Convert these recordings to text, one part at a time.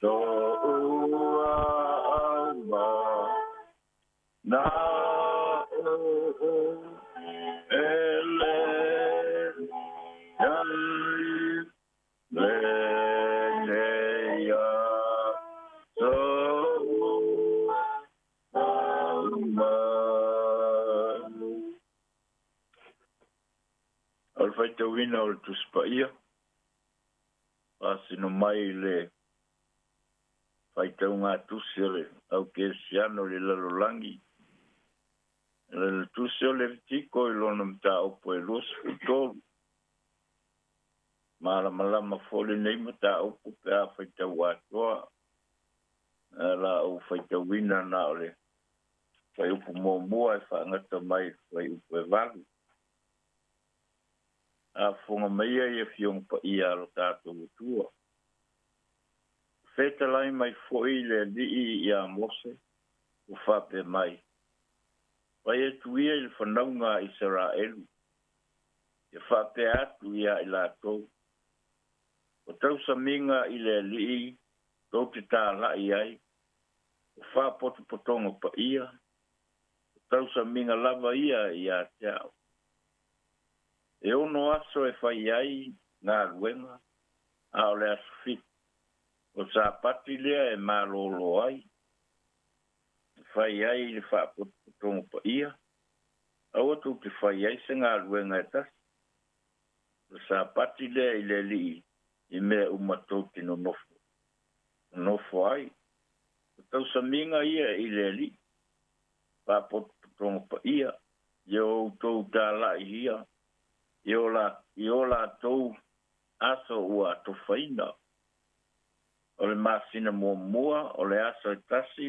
So'ua auma na o ele ai lenei aso ua uma. O le faitauina o le Tusi Paia, faasino mai le faitaugatusi o le au kerisiano i le lalolagi, le Tusi o Levitiko i lona mataupu e 23. Malamalama foi lenei mataupu pe a faitau atoa. La ou faitauina na o le fuaiupu muamua e faagata mai fuaiupu e 8. A fofoga mai ia Afioga Paia a lo tatou Atua. Fetalai mai foi le Alii ia Mose, ua faapea mai, fai atu ia i le fanauga a Isaraelu, ia faapea atu ia i latou, o tausamiga i le Alii tou te tāla'i ai, o faapotopotoga paia, o tausamiga lava ia ia te au. E 6 aso e fai ai galuega, a o le aso 7, o Sapati lea e malōlō ai, e fai ai le faapotopotoga paia, aua tou te fai ai se galuega e tasi. O Sapati lea i le Alii i mea uma tou te nonofo ai. O tausamiga ia i le Alii, faapotopotoga paia, ia outou tāla'i ia, i o latou aso ua atofaina. O le masina muamua, o le aso e 1,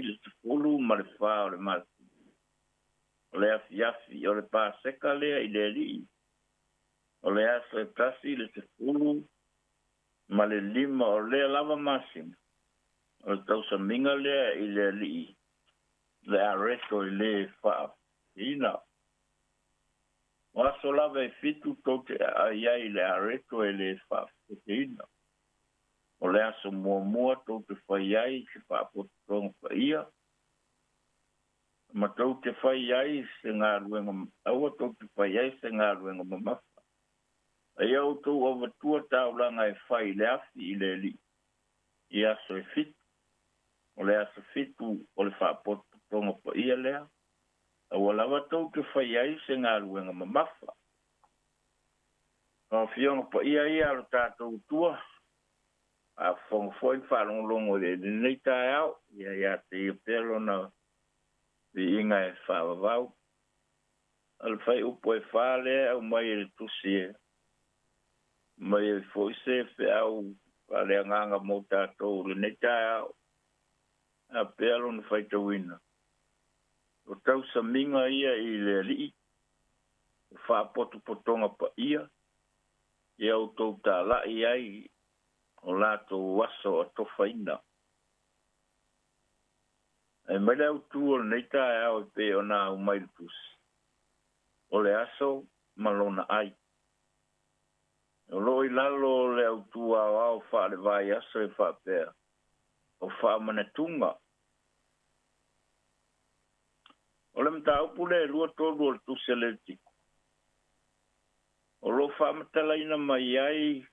le 14 o le masina. O le afiafi, o le Paseka lea i le Alii. O le aso e 1, le 15 o lea lava masina. O le tausamiga lea i le Alii, le areto i le faafina. O aso lava e 7 tou te aai ai le areto e le faafeteina. O le aso muamua tou te fai ai se faapotopotoga paia, ma tou te fai ai se galuega, aua tou te fai ai se galuega mamafa. Ai outou avatua taulaga e fai le afi i le Alii i aso e 7. O le aso 7 o le faapotopotoga paia lea, aua lava tou te fai ai se galuega mamafa. O Afioga Paia ia a lo tatou Atua, a fofoga foi faalogologo i lenei taeao, ia ia te ia pea lona viiga e faavavau. O le fuaiupu e 4 lea au mai e le Tusi e mai e foi se feau faaleagaga mo tatou lenei taeao, a pea lona faitauina. O tausamiga ia i le Alii, o faapotopotoga paia, ia outou tāla'i ai o latou aso atofaina. E mai le autū o lenei taeao e pei ona au mai le Tusi, o le aso ma lona ai. O loo i lalo o le autū aoao faale aso e faapea, o faamanatuga. O le mataupu le 23 o le Tusi a Levitiko, o lo faamatalaina mai ai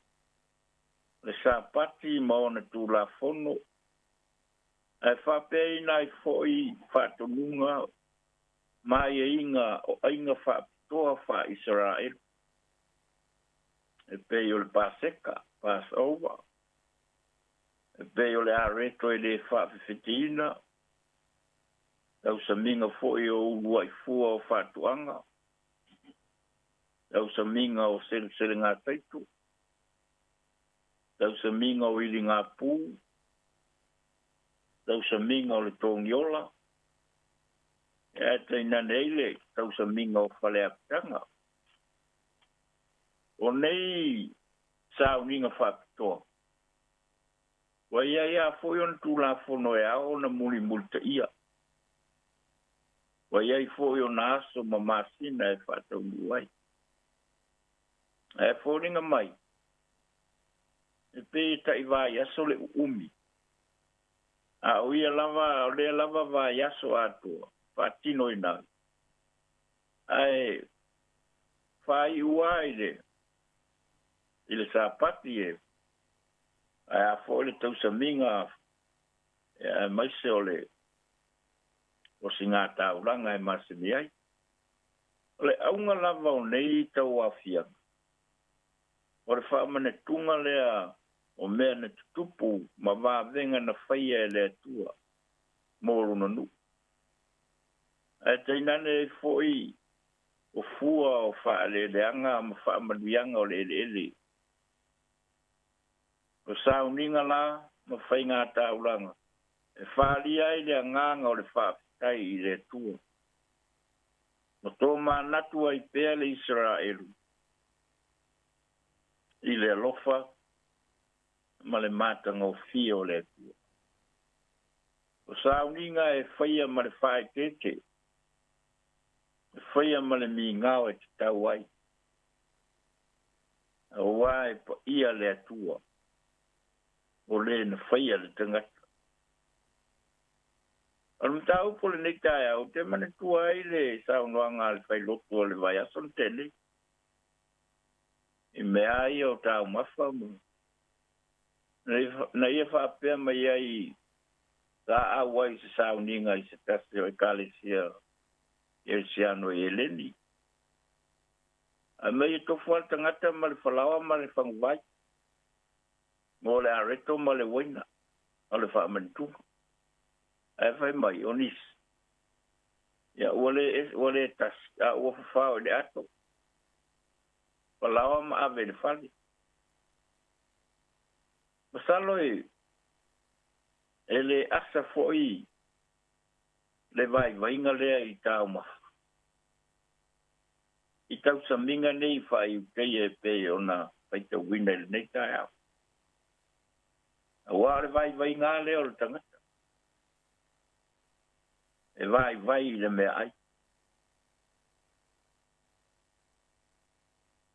le Sapati ma ona Tulafono, ae faapeaina ai foi faatonuga ma aiaiga o aiga faapitoa faa-Isaraelu, e pei o le Paseka, Passover, e pei o le areto e le faafefeteina, tausamiga foi o uluai fua o faatoaga, tausamiga o seleselegataito, tausamiga o iligapū, tausamiga o le togiola, e tainane ai le tausamiga o faleapitaga. O nei sauniga faapitoa, ua iai a foi ona Tulafono e ao ona mulimulitaia. Ua iai foi ona aso ma masina e faataunuu ai. Ae foliga mai, E pei e ta'i vaiaso le u'umi, a o ia lava o lea lava vaiaso atoa fa'atinoina ai, ae faai'u a i le Sapati e ae a fo'i le tausamiga e aemaise o le osigātaulaga e masani ai. O le auga lava o nei tauaofiaga o le faamanatuga lea o mea na tutupu ma vavega na faia e le Atua mo lona nu'u, ae tainane ai fo'i o fua o fa'aleeleaga ma fa'amanuiaga o le eleele. O sauniga la ma faigātaulaga e faaalia ai le agaga o le fa'afetai i le Atua ma tomanatu ai pea le Isaraelu i le alofa ma le matagofie o le Atua. O sauniga e faia ma le faaeteete, e faia ma le migao e tatau ai, auā e paia le Atua o lē na faia le tagata. O le mataupu o lenei taeao, ou te manatua ai le saunoaga a le failotu o le vaiaso na tea nei i mea ia o taumafa ma na ia faapea mai ai sa auai i se sauniga i se tasi o Ekalesia Kerisiano i Eleni. Ae mai e tofu lava le tagata ma le falaoa ma le faguvai mo le areto ma le uaina o le faamanituga. Ae fai mai o nisi, ia ua le tasi, a ua fafao i le ato, falaoa ma ave i le fale. Masalo e le asa fo'i le vaivaiga lea i taumafa i tausamiga nei faaiuteia e pei ona faitauina i lenei taeao. Auā o le vaivaiga lea o le tagata e vaivai i le meaai.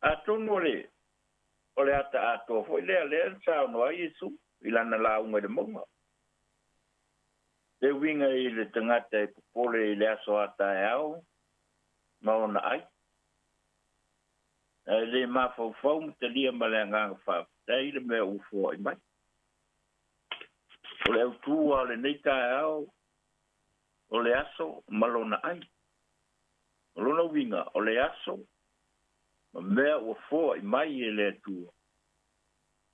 Atonu o le ata atoa fo'i lea na saunoa ai Iesu i lana lauga i le mauga. Le uiga i le tagata e popole i le aso a taeao ma ona ai, ae lē mafaufau ma talia ma le agaga fa'afetai le mea ua foa'i mai. O le autū a o lenei taeao o le aso ma lona ai. O lona uiga o le aso ma mea ua foa'i mai e le Atua,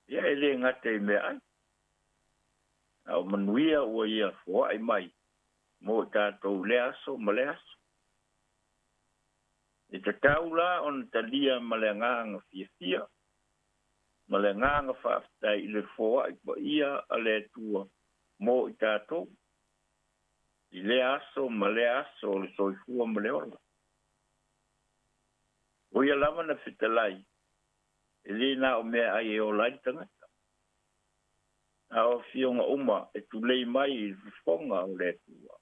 ia e lē gata i meaai, a o manuia ua ia foa'i mai mo i tatou i lea aso ma lea aso. E tatau la ona talia ma le agaga fiafia ma le agaga fa'afetai i le foa'i paia a le Atua mo i tatou i lea aso ma lea aso o le soifua ma le ola. O ia lava na fetalai e lē na o meaai e ola ai le tagata, a o afioga uma e tulei mai i le fofoga o le Atua.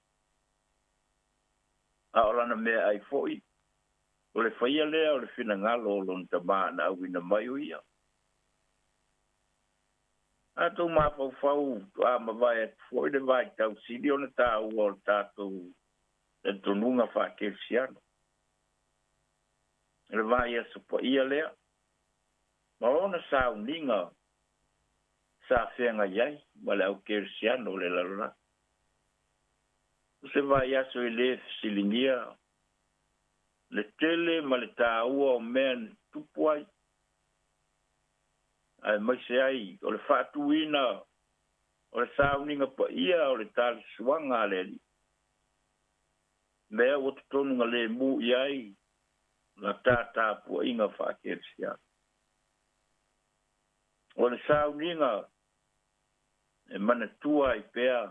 A o lana meaai fo'i o le faia lea o le finagalo o lona Tamā na auina mai o ia. A tou mafaufau a mavae atu fo'i le vaitau sili ona tāua o le tatou talitonuga faakerisiano, le vaiaso paia lea ma ona sauniga sa feagai ai ma le au kerisiano o le lalolagi. O se vaiaso e lē fesiligia le tele ma le tāua o mea na tupu ai, aemaise ai o le fa'atūina o le sauniga paia o le talisuaga a le Alii, mea ua totonu galēmū i ai la tātāpua'iga fa'akerisiano. O le sauniga e manatua ai pea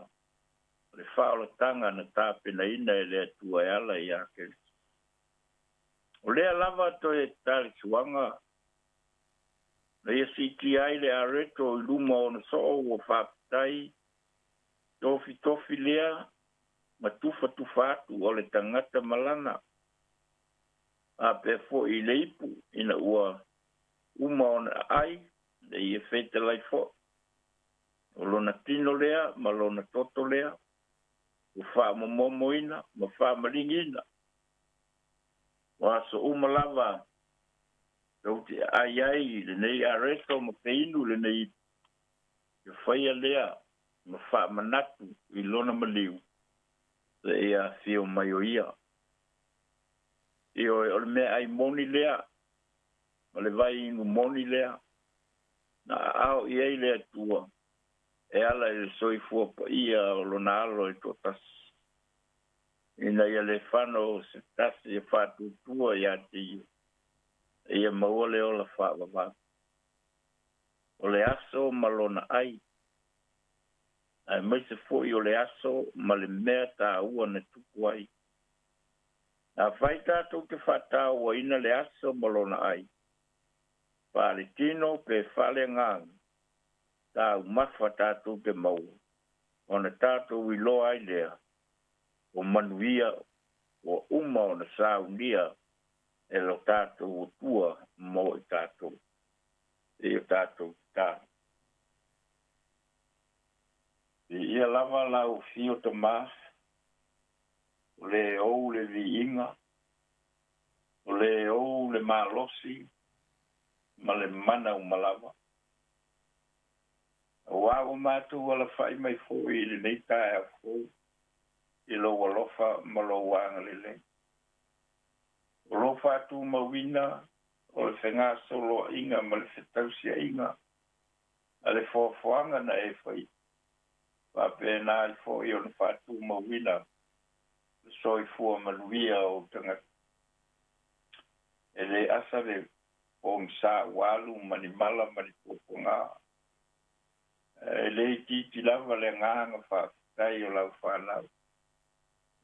le fa'aolataga na tapenaina e le Atua e ala iā Keriso. O lea lava toe talisuaga na ia siitia ai le areto i luma o ona so'o ua fa'afetai tofitofi lea ma tufatufa atu o le tagata malana a pea fo'i i le ipu ina ua uma ona ai Le ia fetalai fo'i. O lona tino lea ma lona toto lea ua faamomomoina ma faamaligiina. O aso uma lava tou te aai ai lenei areto ma feinu lenei ipu, ia faia lea ma faamanatu i lona maliu seia afio mai o ia. Ioe, o le meaai moni lea ma le vai inu moni lea na aao i ai le Atua e ala i le soifua paia o lona alo e toatasi, ina ia le fano se tasi e faatuatua ia te ia, ia maua le ola faavavau. O le aso ma lona ai, aemaise foi o le aso ma le mea taua na tupu ai. Afai tatou te faatauaina le aso ma lona ai, faaletino pe faaleagaga, taumafa tatou te maua, ona tatou iloa ai lea o manuia ua uma ona saunia e lo tatou Atua mo i tatou, e o tatou tatalo. Viia lava lau afio Tamā, o le ou le viiga, o le ou le malosi ma le mana uma lava. Auā ua matou alafai mai foi i lenei taeao fou i lou alofa ma lou agalelei. O lou faatumauina o le fegasoloaiga ma le fetausiaiga a le foafoaga na e faia, faapena ai foi ona faatumauina le soifua manuia o ou tagata. E le asa le pogisa ua alu ma ni mala ma ni puapuaga. E le itiiti lava le agaga faafetai o lau fanau,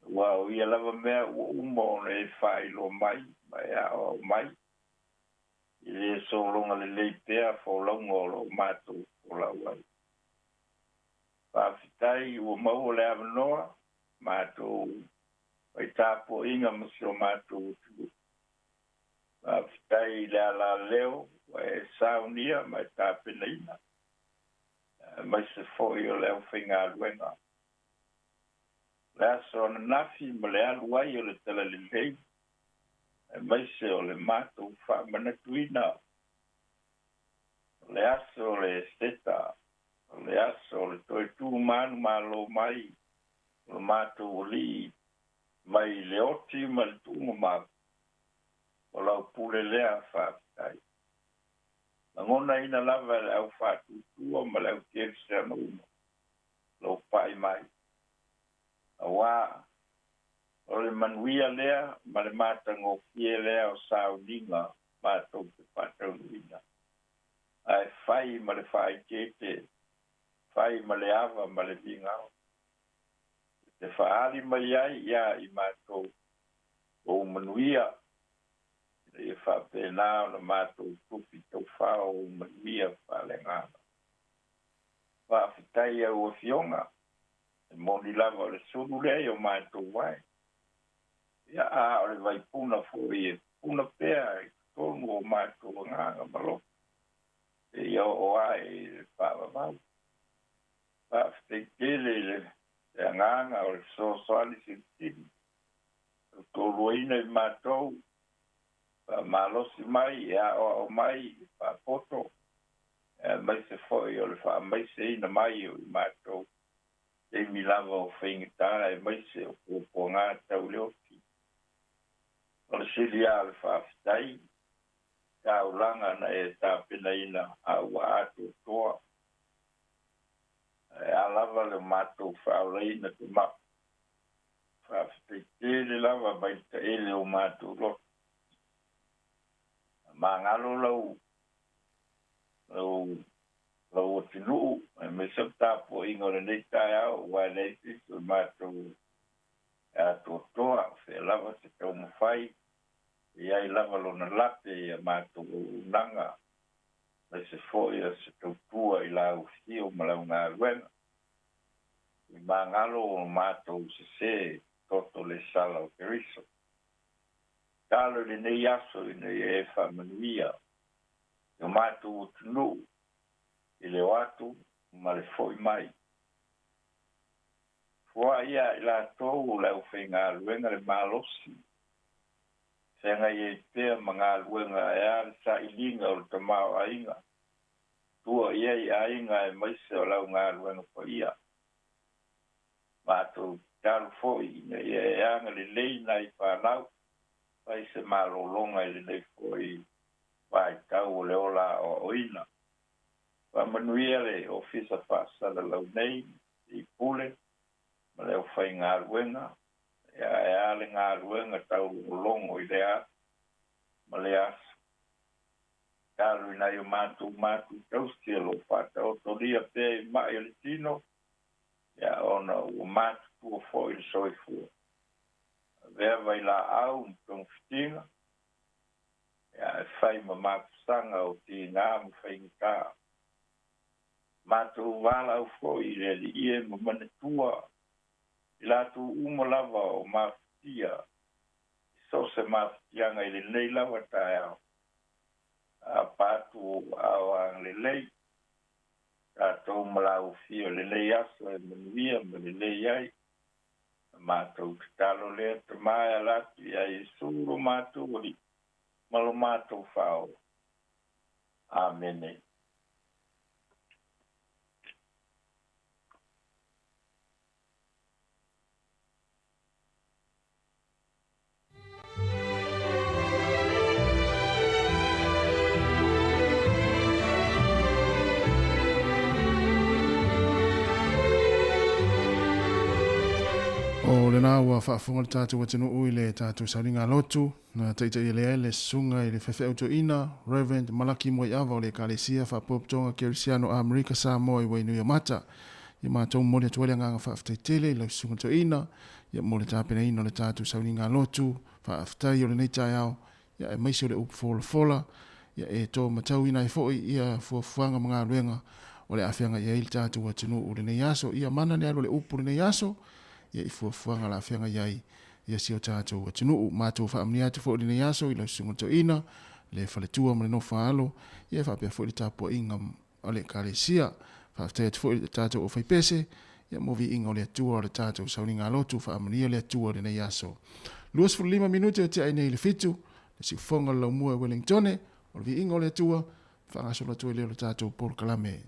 aua o ia lava mea ua uma ona e faailoa mai ma e aoao mai, e le sologa lelei pea folauga o lo o matou folau ai. Faafetai ua maua le avanoa matou fai tapuaiga ma si o matou atunuu. Faafetai i le alaleo ua e saunia ma e tapenaina, aemaise foi o le aufaigaluega. Le aso ananafi ma le alu ai o le talalelei, aemaise o le matou faamanatuina, o le aso o le Eseta, o le aso o le toe tu manumalo mai o le matou alii mai le oti ma le tuugamau, o lau pule lea faafetai. Lagonaina lava e le aufaatuatua ma le aukerisiano uma lou pai mai, auā o le manuia lea ma le matagofie lea o sauniga matou te faataunuuina, ae fai ma le faaeteete, fai ma le ava ma le vigao, e te faaali mai ai ia i matou ou manuia, ina ia faapena ona matou tufi taufao ou manuia faaleagaga. Faafetai i au afioga, e moni lava o le sulu lea i o matou vae, ia a o le vaipuna foi e puna pea i totonu o matou agaga ma loto, seia oo ae i le faavavau. Faafetai tele i le agaga o le fesoasoani silisili, tautoaluaina i matou, faamalosi mai, e aoao mai, e faapoto, aemaise foi o le faamaiseina mai o i matou, taimi lava o faigata, aemaise o puapuaga tau le oti. O le sili lava o le faafetai, taulaga na e tapenaina a ua atoatoa. Ae a lava le matou faaolaina te mapu. Faafetai tele lava mai le taele o matou loto. Magalo lau lau lau atunuu, aemaise le tapuaiga o lenei taeao, aua e leai se isi o matou e atoatoa, o fea lava se taumafai, e i ai lava lona lape i a matou auaunaga, aemaise foi o se tautua i lau afio ma lau galuega. I magalo o matou sesē toto le sala o Keriso. Talo i lenei aso ina ia e faamanuia i o matou atunuu. I le o atu ma le fo'i mai. Foa'i ia i latou o le aufaigaluega le malosi, feagai ai pea ma galuega e a le sa'iliga o le tamaoaiga, tua i ai aiga aemaise o lau galuega paia. Matou tatalo foi ina ia e agalelei nai fanau, fai se malologa i lenei foi vaitau o le ola aoaoina. Faamanuia le Ofisa Faasalalau nei i Pule ma le aufaigaluega, ia e a le galuega taulogologo i lea aso ma lea aso. Tatalo i nai o matou matu tausi o lo o faataotolia pea i mai o le tino, ia ona ua matutua foi le soifua. Avea vailaau ma togafitiga, ia e fai ma mapusaga o tiga ma faigata. Matou valaau foi i le Alii e ma manatua i latou uma lava o mafatia i so o se mafatiaga i lenei lava taeao. Aapa atu o aao agalelei tatou ma lauofia o lenei aso e manuia ma lelei ai. Na matou tatalo lea Tama e ala atu ia Iesu lo matou Alii ma lo matou Faaola. Amene. O lena ua faafofoga le tatou atunuu i le tatou sauniga lotu na taitaia lea le susuga i le faifeau toeaina Rev. Malaki Moaiava o le Ekalesia Faapotopotoga Kerisiano Amerika Samoa i Wainuiomata. Ia matou momoli atu ai le agaga faafetai tele i lau susuga toeaina ia mo le tapenaina o le tatou sauniga lotu faafetai o lenei taeao ia aemaise o le upu folafola ia e to matauina ai foi ia fuafuaga ma galuega o le a feagai ai le tatou atunuu i lenei aso. Ia mana le alu o le upu i lenei aso ia i fuafuaga o le a feagai ai ia si o tatou atunuu. Matou faamanuia atu foi i lenei aso i lau susuga toeaina, le faletua ma le nofo a alo, ia faapea foi le tapuaiga a le Ekalesia. Faafetai atu foi i le tatou aufaipese, ia mo viiga o le Atua o le tatou sauniga lotu, faamanuia le Atua i lenei aso. 25 minute o tiai nei i le fitu, le siufofoga o le laumua i Wellingtone, o le viiga o le Atua, faagasolo atu ai lea o le tatou polokalame.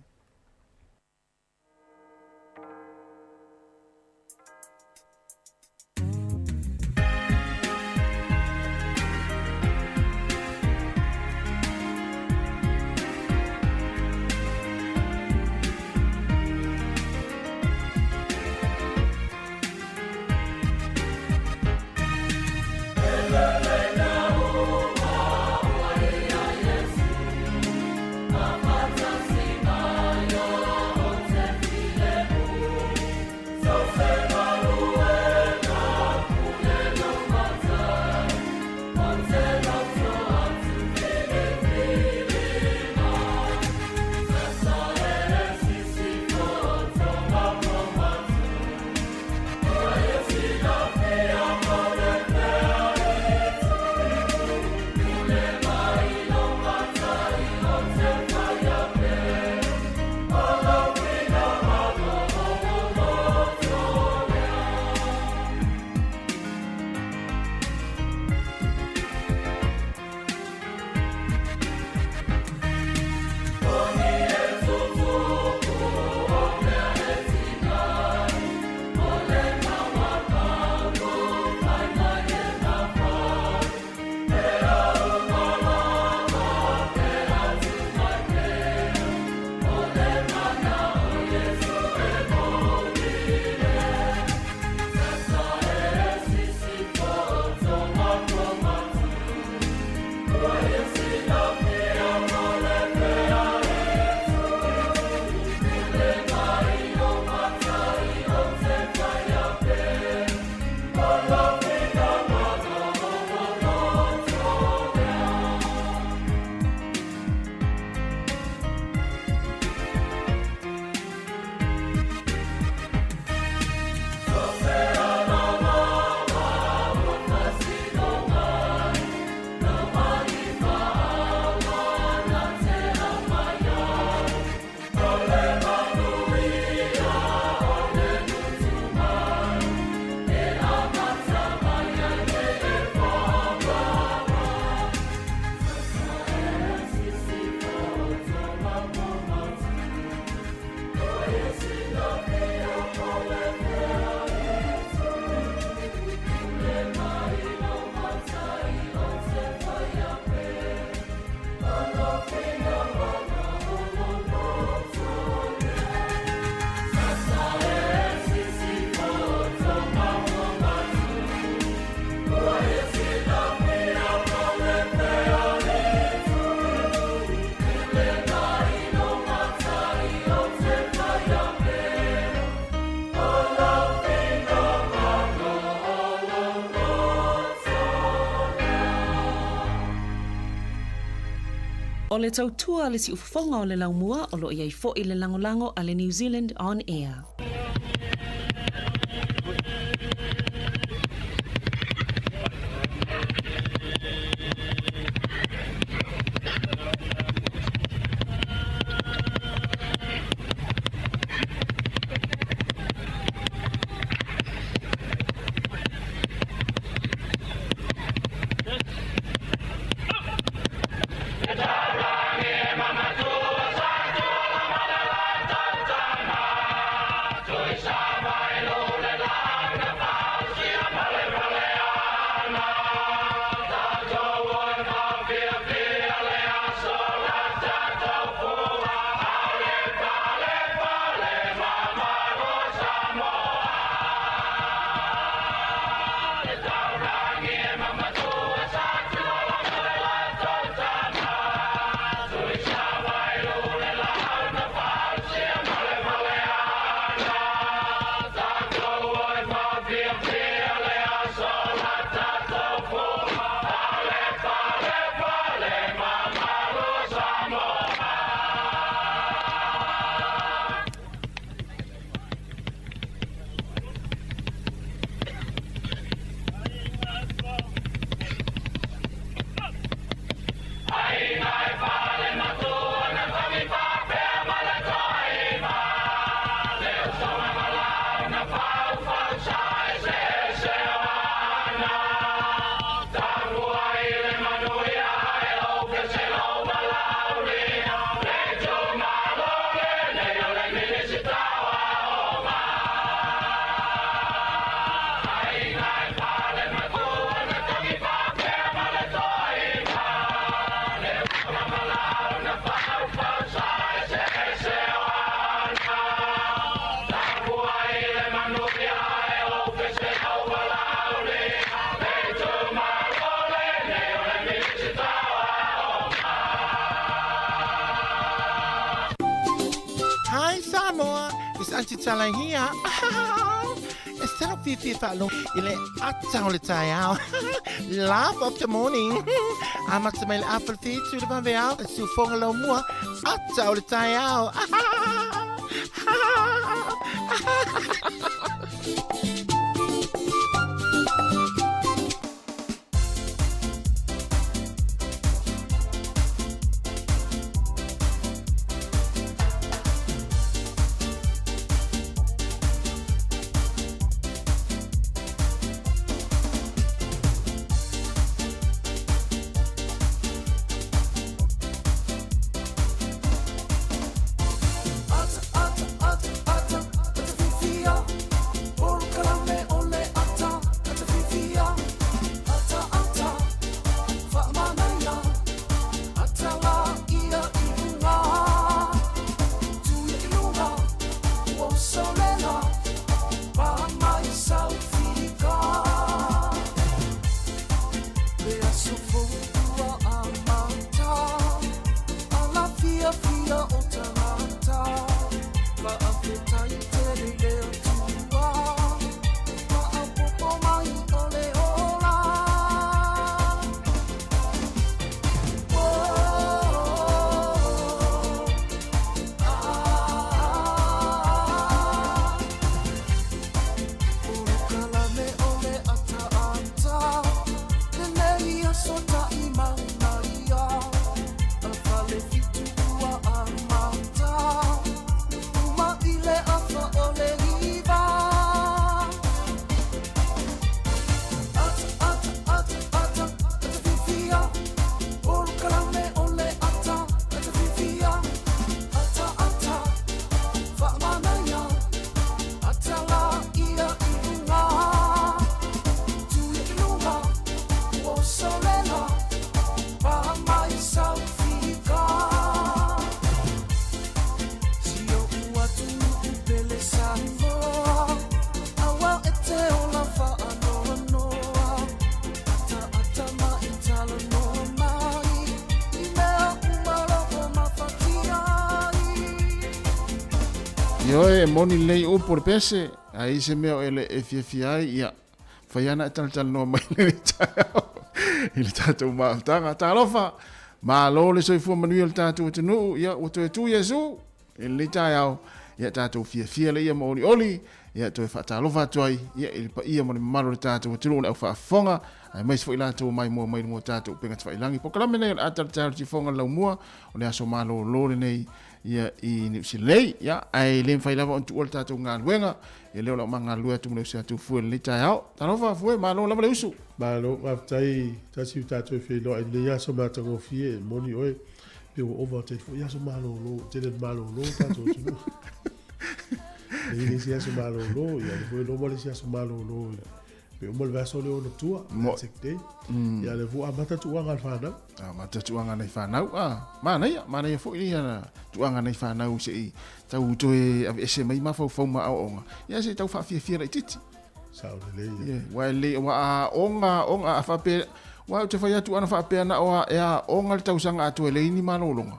O le tautua le siufofoga o le laumua o loo i ai fo'i le lagolago a le New Zealand On Air. Hi Samoa, it's Auntie Tala here. E selo fifi whaalogo i le ata o le taeao. Laugh of the morning. Amata mai le afa le fitu le vaveao. E siufoga lau mua. Ata o le taeao. Ata, ata, ata, ata, ata fifia. Ioe, e moni lelei upu o le pese, a i se mea o ele e fiafia ai, ia, fai ana e talatalanoa mai i lenei taeao i le tatou mafutaga. Talofa, malo le soifua manuia o le tatou atunuu, ia, ua toe tu Iesu i lenei taeao, ia tatou fiafia laia ma olioli, ia toe faatalofa atu ai, ia, i le paia ma le mamalu o le tatou atunuu o le aufaafofoga, aemaise foi latou maimoa mai luga o tatou upega tafailagi. Polokalame nei o le ata o le taeao i le tifoga o le laumua, o le aso malolo lenei, ia i Niu Silei, ia, ae le mafai lava ona tuua le tatou galuega, ia lea o le a ou magalulue atu ma le usi atu Fue i lenei taeao. Talofa Fue, malo lava le usu. Malo, faafetai tasi ua tatou feiloai i lenei aso matagofie, e moni oe, pei ua ova tele foi aso malolo, ua tele ina malolo le tatou atunuu. Nei le isi aso malolo, ia lea foi e loma le isi aso malolo i Pe uma le vaiaso lea ona tua, Anzac Day. Ia lea foi ua amata tuuaga a le fanau. Amata tuuaga a nai fanau. Ah, manaia, manaia foi ia tuuaga a nai fanau se i tau toe aveese mai mafaufau ma aoaoga. Ia se i tau faafiafia laitiiti. Sao lelei. Ia, aua e lelei, aua a aoga, aoga, a faapea, aua ou te fai atu ana faapea na o e aoga le tausaga atoa e leai ni malologa,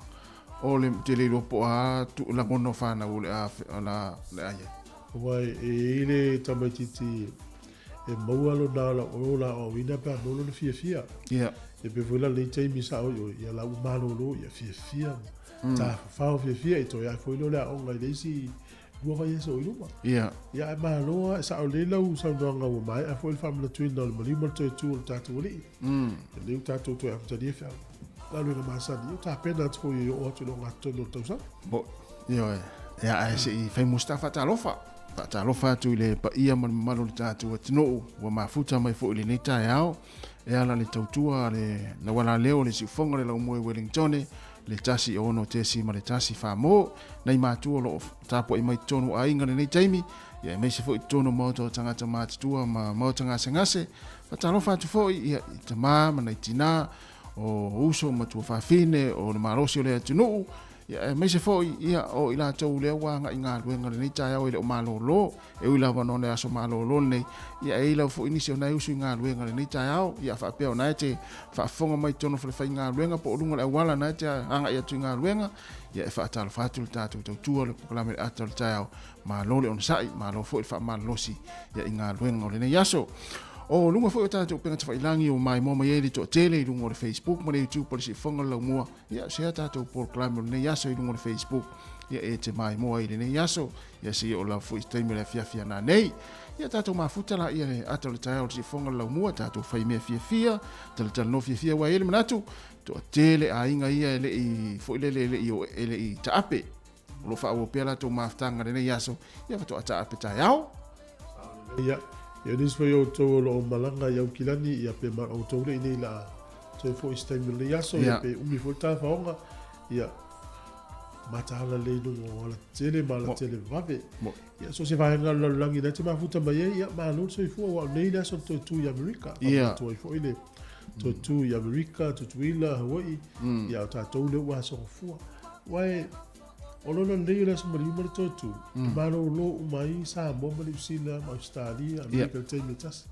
o le te le iloa po o a lagona o fanau o le a, o le a i ai. Aua e i ai le tamaitiiti e maua lona ola ola aoaoina pe a maua lona fiafia. Ia. E pei foi la lenei taimi sa oi oi, ia la ua malolo, ia fiafia, tafafao fiafia, e toe ae foi lea o le aoga i le isi lua vaiaso i luma. Ia. Ia ae malo lava, e sao lelei lau saunoaga ua maea foi le faamanatuina o le maliu ma le toe tu o le tatou Alii. Ia lea ua tatou toe amatalia feau galuega masani, ia ua tapena atu foi e oo atu i le ogatotonu o le tausaga. Bo, ioe. Ia, ae se i fai mo se ta faatalofa. Faatalofa atu i le paia ma le mamalu o le tatou atunuu ua mafuta mai foi i lenei taeao e ala le tautua a le laualaleo o le siufoga o le laumua i Wellingtone, le 1 6.1 mo nai matua o lo o tapuai mai totonu o aiga lenei taimi, ia aemaise foi totonu o maota o tagata matutua ma maota gasegase. Faatalofa atu foi ia i tama ma nai tinā o uso ma tuafafine o le malosi o le atunuu, ia aemaise foi ia o i latou lea ua agai i galuega lenei taeao e le o malolo, e ui lava ona o le aso malolo lenei, ia e i ai lava foi nisi o nai uso i galuega lenei taeao, ia faapea o na e te faafofoga mai totonu o falefaigaluega po o luga o le auala na e te agai atu i galuega, ia e faatalofa atu le tatou tautua o le polokalame i le ata o le taeao. Malo le onosai, malo foi le faamalolosi ia i galuega o lenei aso. O luga foi o tatou upega tafailagi o maimoa mai ai le toatele i luga o le Facebook ma le YouTube o le Siufofoga o le Laumua. Ia, share tatou polokalame o lenei aso i luga o le Facebook. Ia, e te maimoa ai i lenei aso. Ia, seia oo lava foi i se taimi o le afiafi a nanei. Ia, tatou mafuta la ia le ata o le taeao o le Siufofoga o le Laumua, tatou fai mea fiafia, talatalanoa fiafia, aua e i ai le manatu, toatele aiga ia e le i, foi lele, e le i, e le i taape. O lo o faaauau pea latou mafutaga i lenei aso, ia faatoa taape taeao. Ia, ia nisi foi o outou o lo o malaga i Aukilani, ia pe ma outou le i nei la toe foi i se taimi o lenei aso, ia pe umi foi le tafaoga, ia mataala lelei i luga o alatele ma alatele vave. Ia, so o se vaega o le lalolagi na te mafuta mai ai, ia malo le soifua, aua o nei le aso o le toe tu i Amerika. Faamatu ai foi le toe tu i Amerika, Tutuila, Hawaii, ia o tatou lea ua asogafua. Aua e, o lona lelei o le Aso Maliu ma le toe tu, e malolo uma ai Samoa ma Niu Sila ma Ausetalia, Amerika i le taimi e tasi.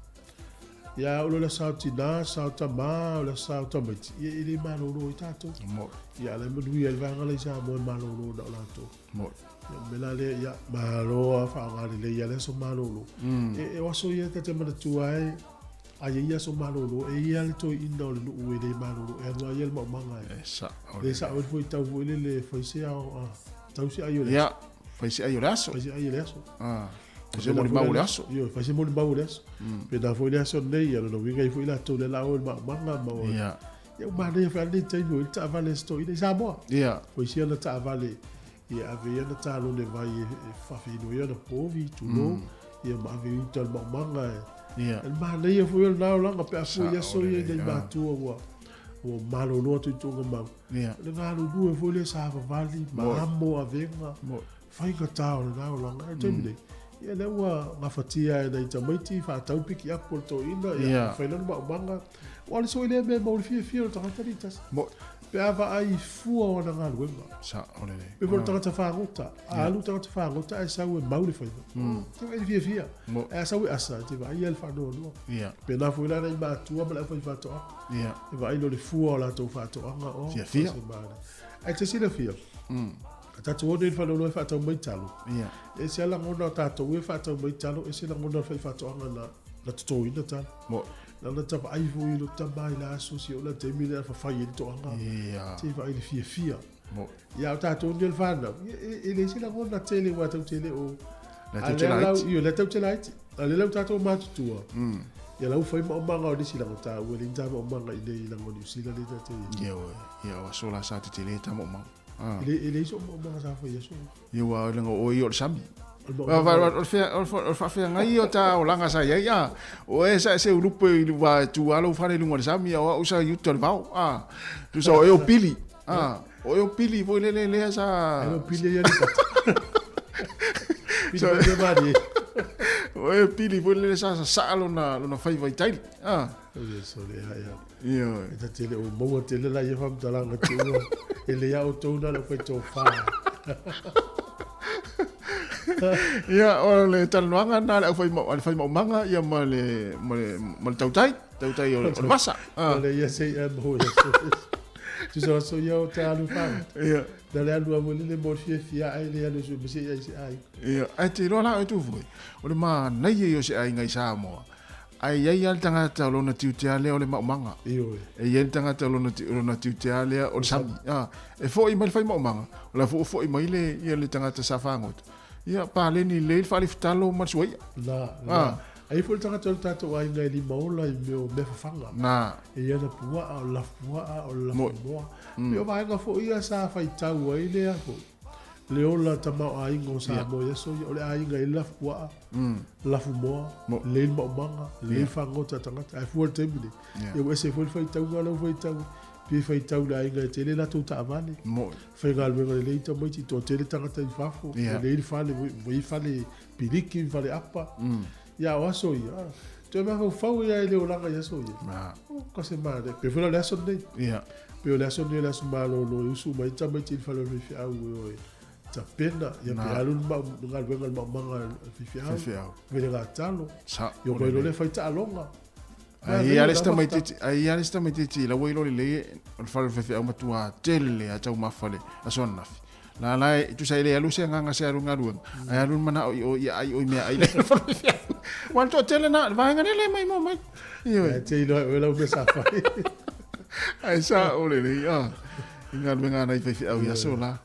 Ia, o le sao tinā, sao tamā, o le sao tamaiti, ia e le malolo ai tatou. Ia, a la e manuia ai le vaega la i Samoa e malolo na o latou. Ia, o le mea la lea, ia, malo lava faaaoga lelei ia le aso malolo. E, o aso ia ta te manatua ai, a i ai aso malolo, e i ai lava le toeaina o le nuu e le malolo, e alu lava ia i le maumaga e. E sao lelei. E sao ai le fuaitau foi lele e fai se ao, a, tau se ai o le aso. Ia, fai se ai o le aso. Fai se ai o le aso. Ah, fai se molimau o le aso. Ioe, fai se molimau o le aso. Pēnā foi le aso lenei, ia lona uiga e i ai foi latou lea o le a o i le maumaga ma o. Ia. Ia ua manaia foi lava lenei taimi ua i ai le taavale a si toeaina i Samoa. Ia. Ua isi ana taavale ia ave ai ana talone vai e faafeinu ai ana povi, tulou, ia ma ave i uta i le maumaga e. Ia. E manaia foi o lena olaga pe a fua i aso ia i nai matua ua ua malolo atu i tuugamau. Ia. O le galulue foi lea savavali, ma amo avega, faigata o lena olaga. Ae o le taimi nei, ia lea ua gafatia e nai tamaiti faatau pikiapu a le toeaina, ia fai lana maumaga. Ua alu soo i lea mea e maua le fiafia o le tagata nei tasi. Pe a vaai fua o ana galuega. Sao lelei. Pe foi o le tagata fagota. A alu le tagata fagota ae sau e mau le faiva. Te vaai i le fiafia. Ae a sau e asa, te vaai ia i le faanoanoa. Pēnā foi la nai matua ma le aufaifaatoaga. E vaai loa i le fua o latou faatoaga. Fiafia. Ae te silafia. A tatou o nei i le faleoloa e faatau mai talo, Ia. e ese lava lagona o tatou e faatau mai talo, ese lagona o le faifaatoaga na, na totoina talo. Mo. Na ona ta vaai foi i lo tama i le aso si o le taimi lea fafai ai le toaga. Ia. Se i vaai le fiafia. Mo. Ia o tatou nei o le fanau, ia, e, e leai se lagona tele aua tatou te le o... Lea A tou te lea lau, laiti. io, lea tou te laiti. A lea lau tatou matutua, ia lau fai maumaga o nisi lago taua, e leai ni ta maumaga i nei lago Niu Sila lea tatou te i ai. Ia oe. Ia o aso la sa tetele ta maumau. Ah. E le, e leai sou maumaga sa fai i aso. Ia ua leaga o oe ia o le sami. O le maumaga. O le faafeagai ia o ta olaga sa i ai, a. O oe sa e seu lupe i le wa e tu lava lou fale i luga o le sami, a o au sa i uta o le vao, a. Tusa o oe o pili, a. O oe o pili foi lele lea sa... Ai o pili ia ni pata. Pili mai mea malie. O oe o pili foi lele sa sasaa lona, lona faiva i taili, a. O le sole ia ia. Ioe. E ta te le o maua tele la ia faamatalaga te ua. E le ia outou na le fai tofa. Ia, o le talanoaga lena a le aufai a le faimaumaga ia ma le ma le ma le tautai, tautai o le, o le vasa. O le ia sei e mo ia so. Tusa so ia o te alu whanga. Ia. Na le alu a mo lele mo fia fia ai le alu su mese ai se ai. Ia, ae te iloa la oe Tufoi, o le manaia ia o se aiga i Samoa. Ae i ai lava le tagata o lona tiutea lea o le maumaga. Ioe. E i ai le tagata o lona, lona tiutea lea o le sami. A, e foi mai le fai maumaga, o la foi ua foi mai le, ia le tagata sa fagota. Ia, paleni lelei le faalifitalo ma le suaia. La, la. A i ai foi le tagata o le tatou aiga e limaola i mea o mea fafaga. Na. E i ai ana puaa, o le lafupuaa, o le lafumoa. Pei o vaega foi ia sa faitau ai lea foi. Le ola tamaoaiga o Samoa i aso ia, o le aiga e lafupuaa, lafumoa, lelei le maumaga, lelei le fagota a tagata. Ae fua i le taimi nei, ia ua ese foi le faitauga lea ua faitau, pei e faitau i le aiga e tele latou taavale, faigaluega lelei tamaiti, toatele tagata i fafo, lelei le fale, ua i ai fale piliki, fale apa. Ia a o aso ia, toe mafaufau ai lava i le olaga i aso ia. O se manaia. Pei foi la o le aso lenei. Pei o le aso lenei o le aso malolo e usu mai ai tamaiti i le fale o le faifeau e o e tapena, ia pe alu le galuega i le maumaga a le faifeau, fai le gatalo, ia omai loa lea fai taaloga. Ai ia le isi tamaitiiti, ai ia le isi tamaitiiti la ua iloa lelei o le fale o le faifeau matua tele a taumafa le aso ananafi. La la e tusa e le alu se agaga se alu i galuega, ae alu le manao i o ia ai oi meaai le fale o le faifeau. Ua le toatele na, le vaega lea le mai mo mai. Ioe. Ae te iloa e oe lau mea sa fai. Ae sa o lelei, a, i galuega a nai faifeau i aso la.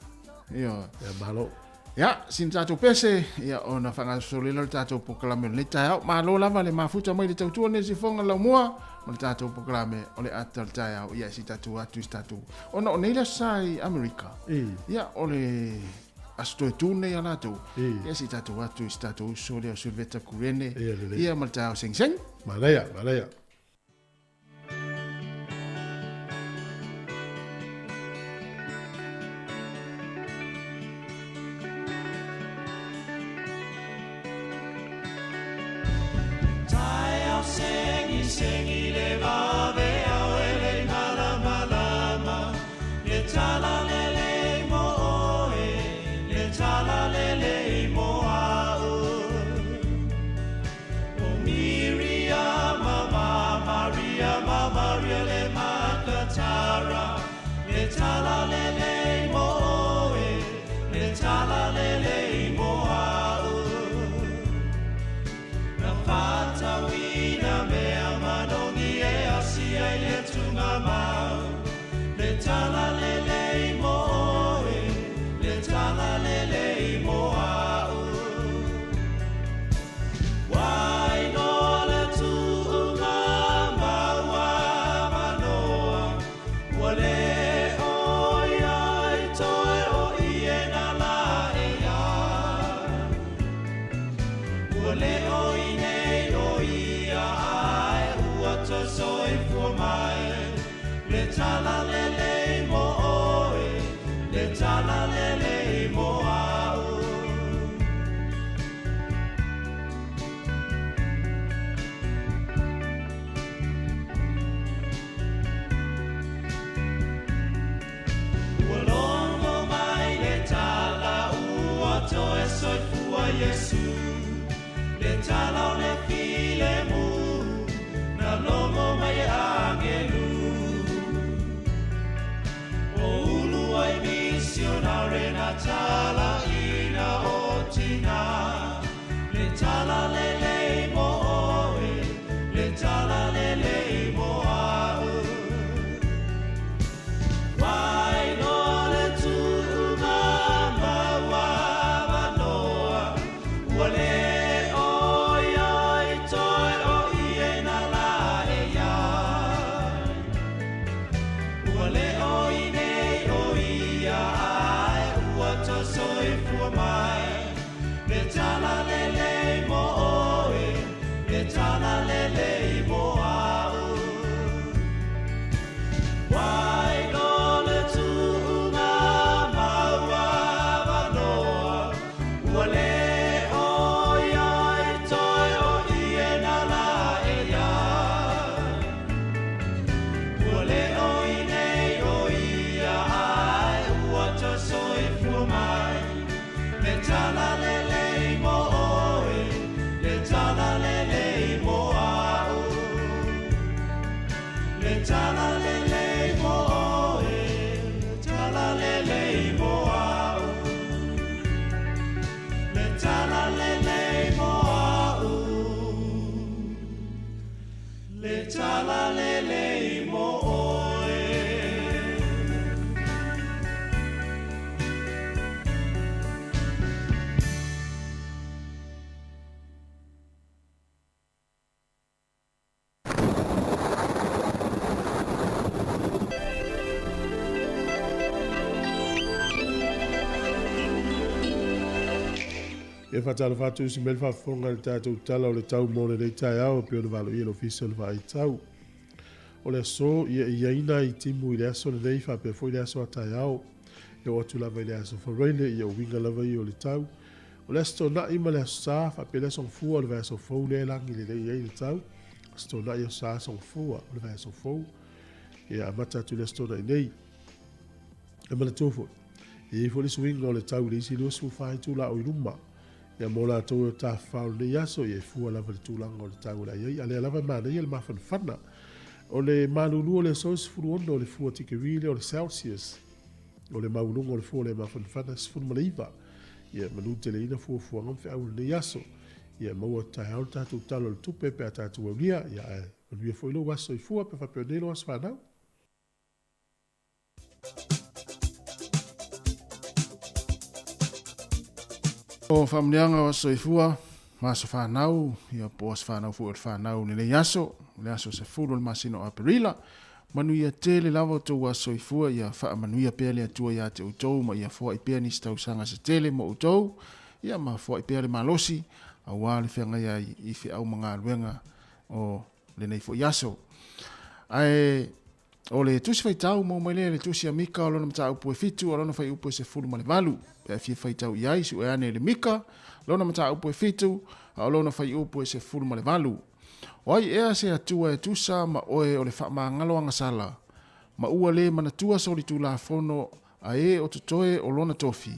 Ioe. Ia malo. Ia, sina tatou pese, ia ona faagasolo lea o le tatou polokalame o lenei taeao. Malo lava le mafuta mai le tautua nei sifoga laumua ma le tatou polokalame o le ata o le taeao. Ia, se i tatou atu i se tatou... Ona o nei le aso sa i Amerika. Ia, o le aso toe tu nei a latou. Ia, se i tatou atu i se tatou uso lea o Silveta Kurene. Ia, ma le taeao segisegi. Manaia, manaia. Taeao segisegi le vaveao e lei malamalama Le tala lelei mo oe, le tala lelei mo au O Miriama ma Maria ma Maria le Makatara Le tala lelei mo oe, le tala lelei mo au Na whātauina mea manogi e asi ai le tunga mau Le tala lelei mo oe, le tala lelei mo au Wai noa le tuunga maua manoa Ua le oi ai toe o ie na la e ia Ua le oi nei o ia ae ua toe soifua mai Le tala lelei mo oe, le tala lelei mo au. Ua logo mai le tala ua toe soifua Iesu, le tala o Ia faatalofa atu usi mai le faafofoga i le tatou Tala o le Tau mo lenei taeao e pei ona valoia e le Ofisa o le Vaai Tau. O le aso, ia e i ai nai timu i le aso lenei faapea foi le aso a taeao. E oo atu lava i le aso Faraile, ia o uiga lava ia o le tau. O le Aso Toonai ma le Aso Sa faapea le Aso Gafua o le vaiaso fou lea e lagi lelei ai le tau. Aso Toonai, Aso Sa, Aso Gafua o le vaiaso fou. Ia amata atu i le Aso Toonai nei. E manatua foi, e i ai foi le suiga o le tau i le isi 24 itula o i luma. Ia mo latou e tafafao i lenei aso, ia e fua lava i le tulaga o le tau o le a i ai, a lea lava e manaia le mafanafana. O le malulu o le aso e 16 o le fua tikeri lea o le Celsius. O le maualuga o le fua o le mafanafana e 19. Ia e manuteleina fuafuaga ma feau o lenei aso. Ia e maua atu taeao le tatou Tala o le Tupe pe a tatou aulia. Ia ae manuia foi lou aso i fua pe faapea nei lou aso fanau. O faamanuiaga o aso soifua ma aso fanau, ia po o aso fanau foi o le fanau i lenei aso, le aso 10 o le masina o Aperila. Manuia tele lava outou aso soifua, ia faamanuia pea le Atua ia te outou ma ia foai pea nisi tausaga se tele mo outou, ia ma foai pea le malosi aua le feagai ai i feau ma galuega o lenei foi aso. Ae O le Tusi Faitau maua mai lea i le Tusi a Mika o lona mataupu e 7 a lona fuaiupu e 18. Pe a fia faitau i ai, sue ane i le Mika, lona mataupu e 7 a o lona fuaiupu e 18. O ai ea se Atua e tusa ma oe o le faamagalo agasala, ma ua le manatua solitulafono a e o totoe o lona tofi,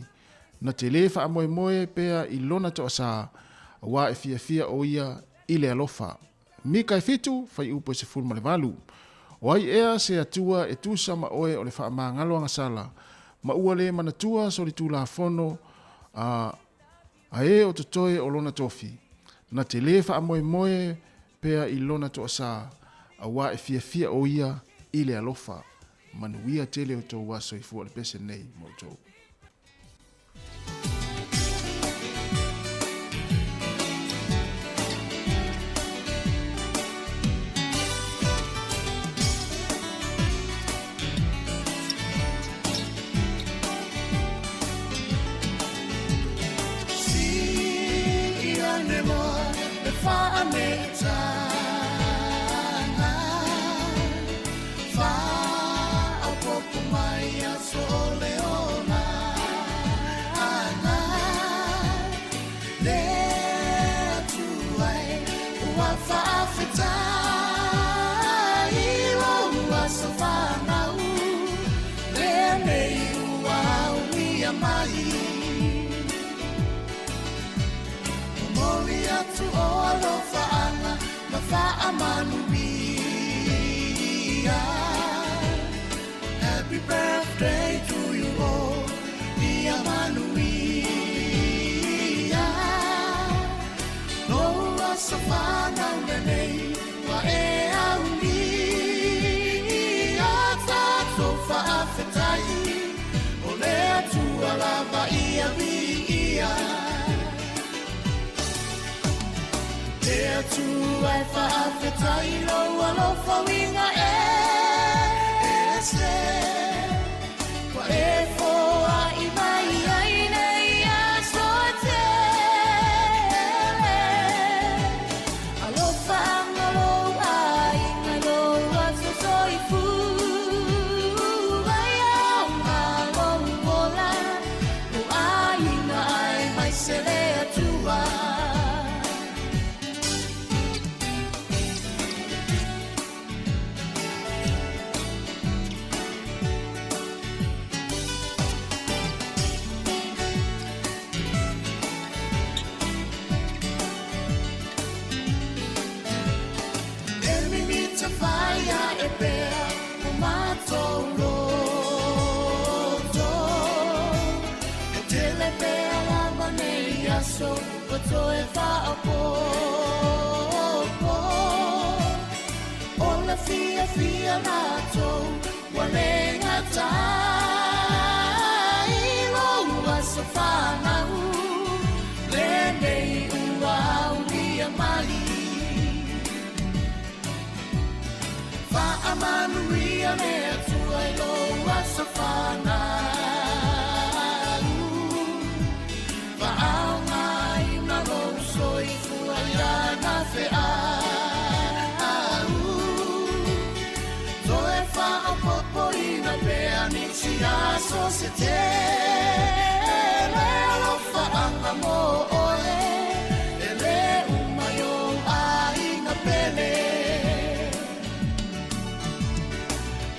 na te lē faamoemoe pea i lona toasā, auā e fiafia o ia i le alofa. Mika e 7, fuaiupu e 18. O ai ea se Atua e tusa ma oe o le faamagalo agasala, ma ua le manatua solitulafono a a e o totoe o lona tofi, na te lē faamoemoe pea i lona toasā, auā e fiafia o ia i le alofa. Manuia tele o tou aso i fua o le pese nei mo outou. se tele alofaaga mo oe e lē uma i ou aiga pele.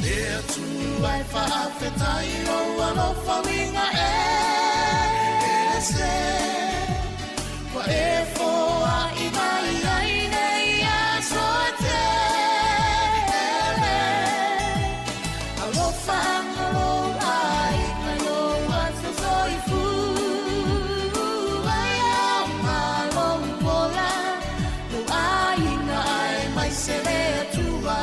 Le Atua e faafetai lou alofa uiga ese ua e foai mai ai nei aso e tele. Alofaga lou aiga i lou aso soifua e aoga lou ola, lou aiga aemaise le Atua.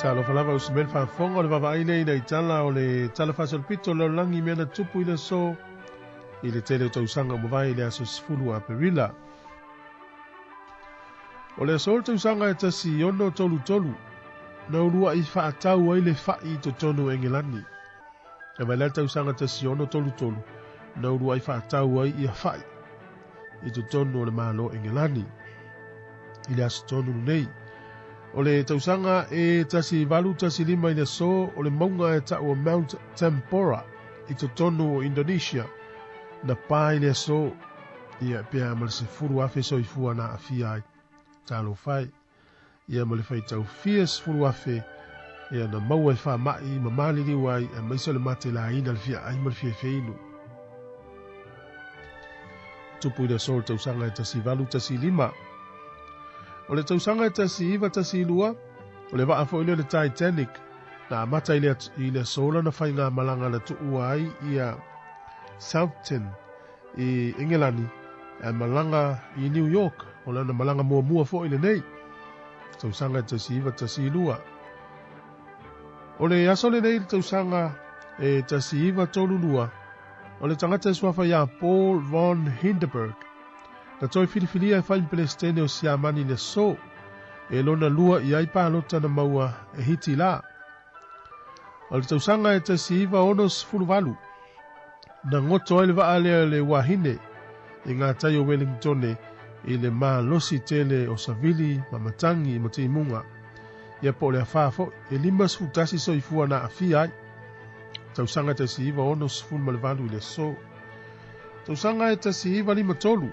Talofa lava o se mea le faafofoga o le vaavaai lea ina i tala o le Tala Faasolopito o le Lalolagi i mea na tupu i le aso i le tele o tausaga ua mavae i le aso 10 o Aperila. O le aso o le tausaga e 1633, na ulua'i faatau ai le fa'i i totonu o Engelani. E mai la le tausaga 1633, na ulua'i faatau ai ia fa'i i totonu o le Malo o Engelani. I le aso tonu lenei, o le tausaga e 1815 i le aso o le mauga e ta'u o Mount Tambora i totonu o Indonesia, na pa i le aso, ia pe a ma le 10,000 soifua na aafia ai. Talofa e, ia ma le faitau fia 10,000 ia na maua e faama'i ma maliliu ai aemaise o le matelaina le fia ai ma le fiafia Tupu i le aso o le tausaga e 1815. O le tausaga e 1912, o le vaa foi lea o le Titanic, na amata i le, i le aso lana faigamalaga na tuua ai ia Southampton i Engelani, ae malaga i New York, o lana malaga muamua foi lenei. Tausaga e 1912. O le aso lenei i le tausaga e 1932, o le tagata e suafa ia Paul von Hindenburg, na toe filifilia e fai ma Pelesitene o Siamani i le aso e lona lua i ai palota na maua e Hitila. O le tausaga e 1968, na goto ai le vaa lea le Wahine i ngā tai o Wellingtone i le malosi tele o savili ma matangi ma timuga. Ia po o le afā foi, e 51 soifua na aafia ai. Tausaga e 1968 i le aso. Tausaga e 1953,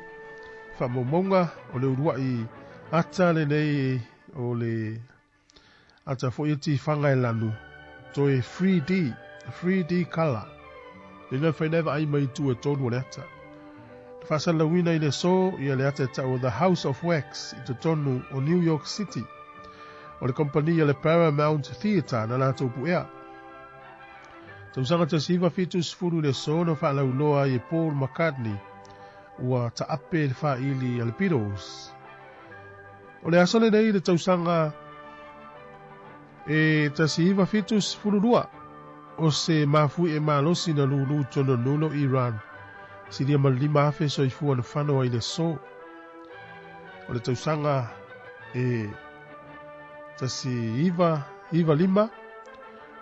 faamaumauga o le uluai ata lenei o le ata foi e tifaga e lanu, toe 3D, 3D colour. Le mea e vaai mai itu e tolu o le ata. Na faasalalauina i le aso ia le ata e ta'u o The House of Wax i totonu o New York City. O le kompani a le Paramount Theatre na latou pu'ea. Tausaga 1970 i le aso na faalauiloa ai e Paul McCartney ua ta'ape le fa'aili a le Beatles. O le aso lenei i le tausaga e 1972, o se mafui'e malosi na lūlū tonu o Iran, silia ma le 5,000 soifua na fano ai i le aso. O le tausaga e 1995,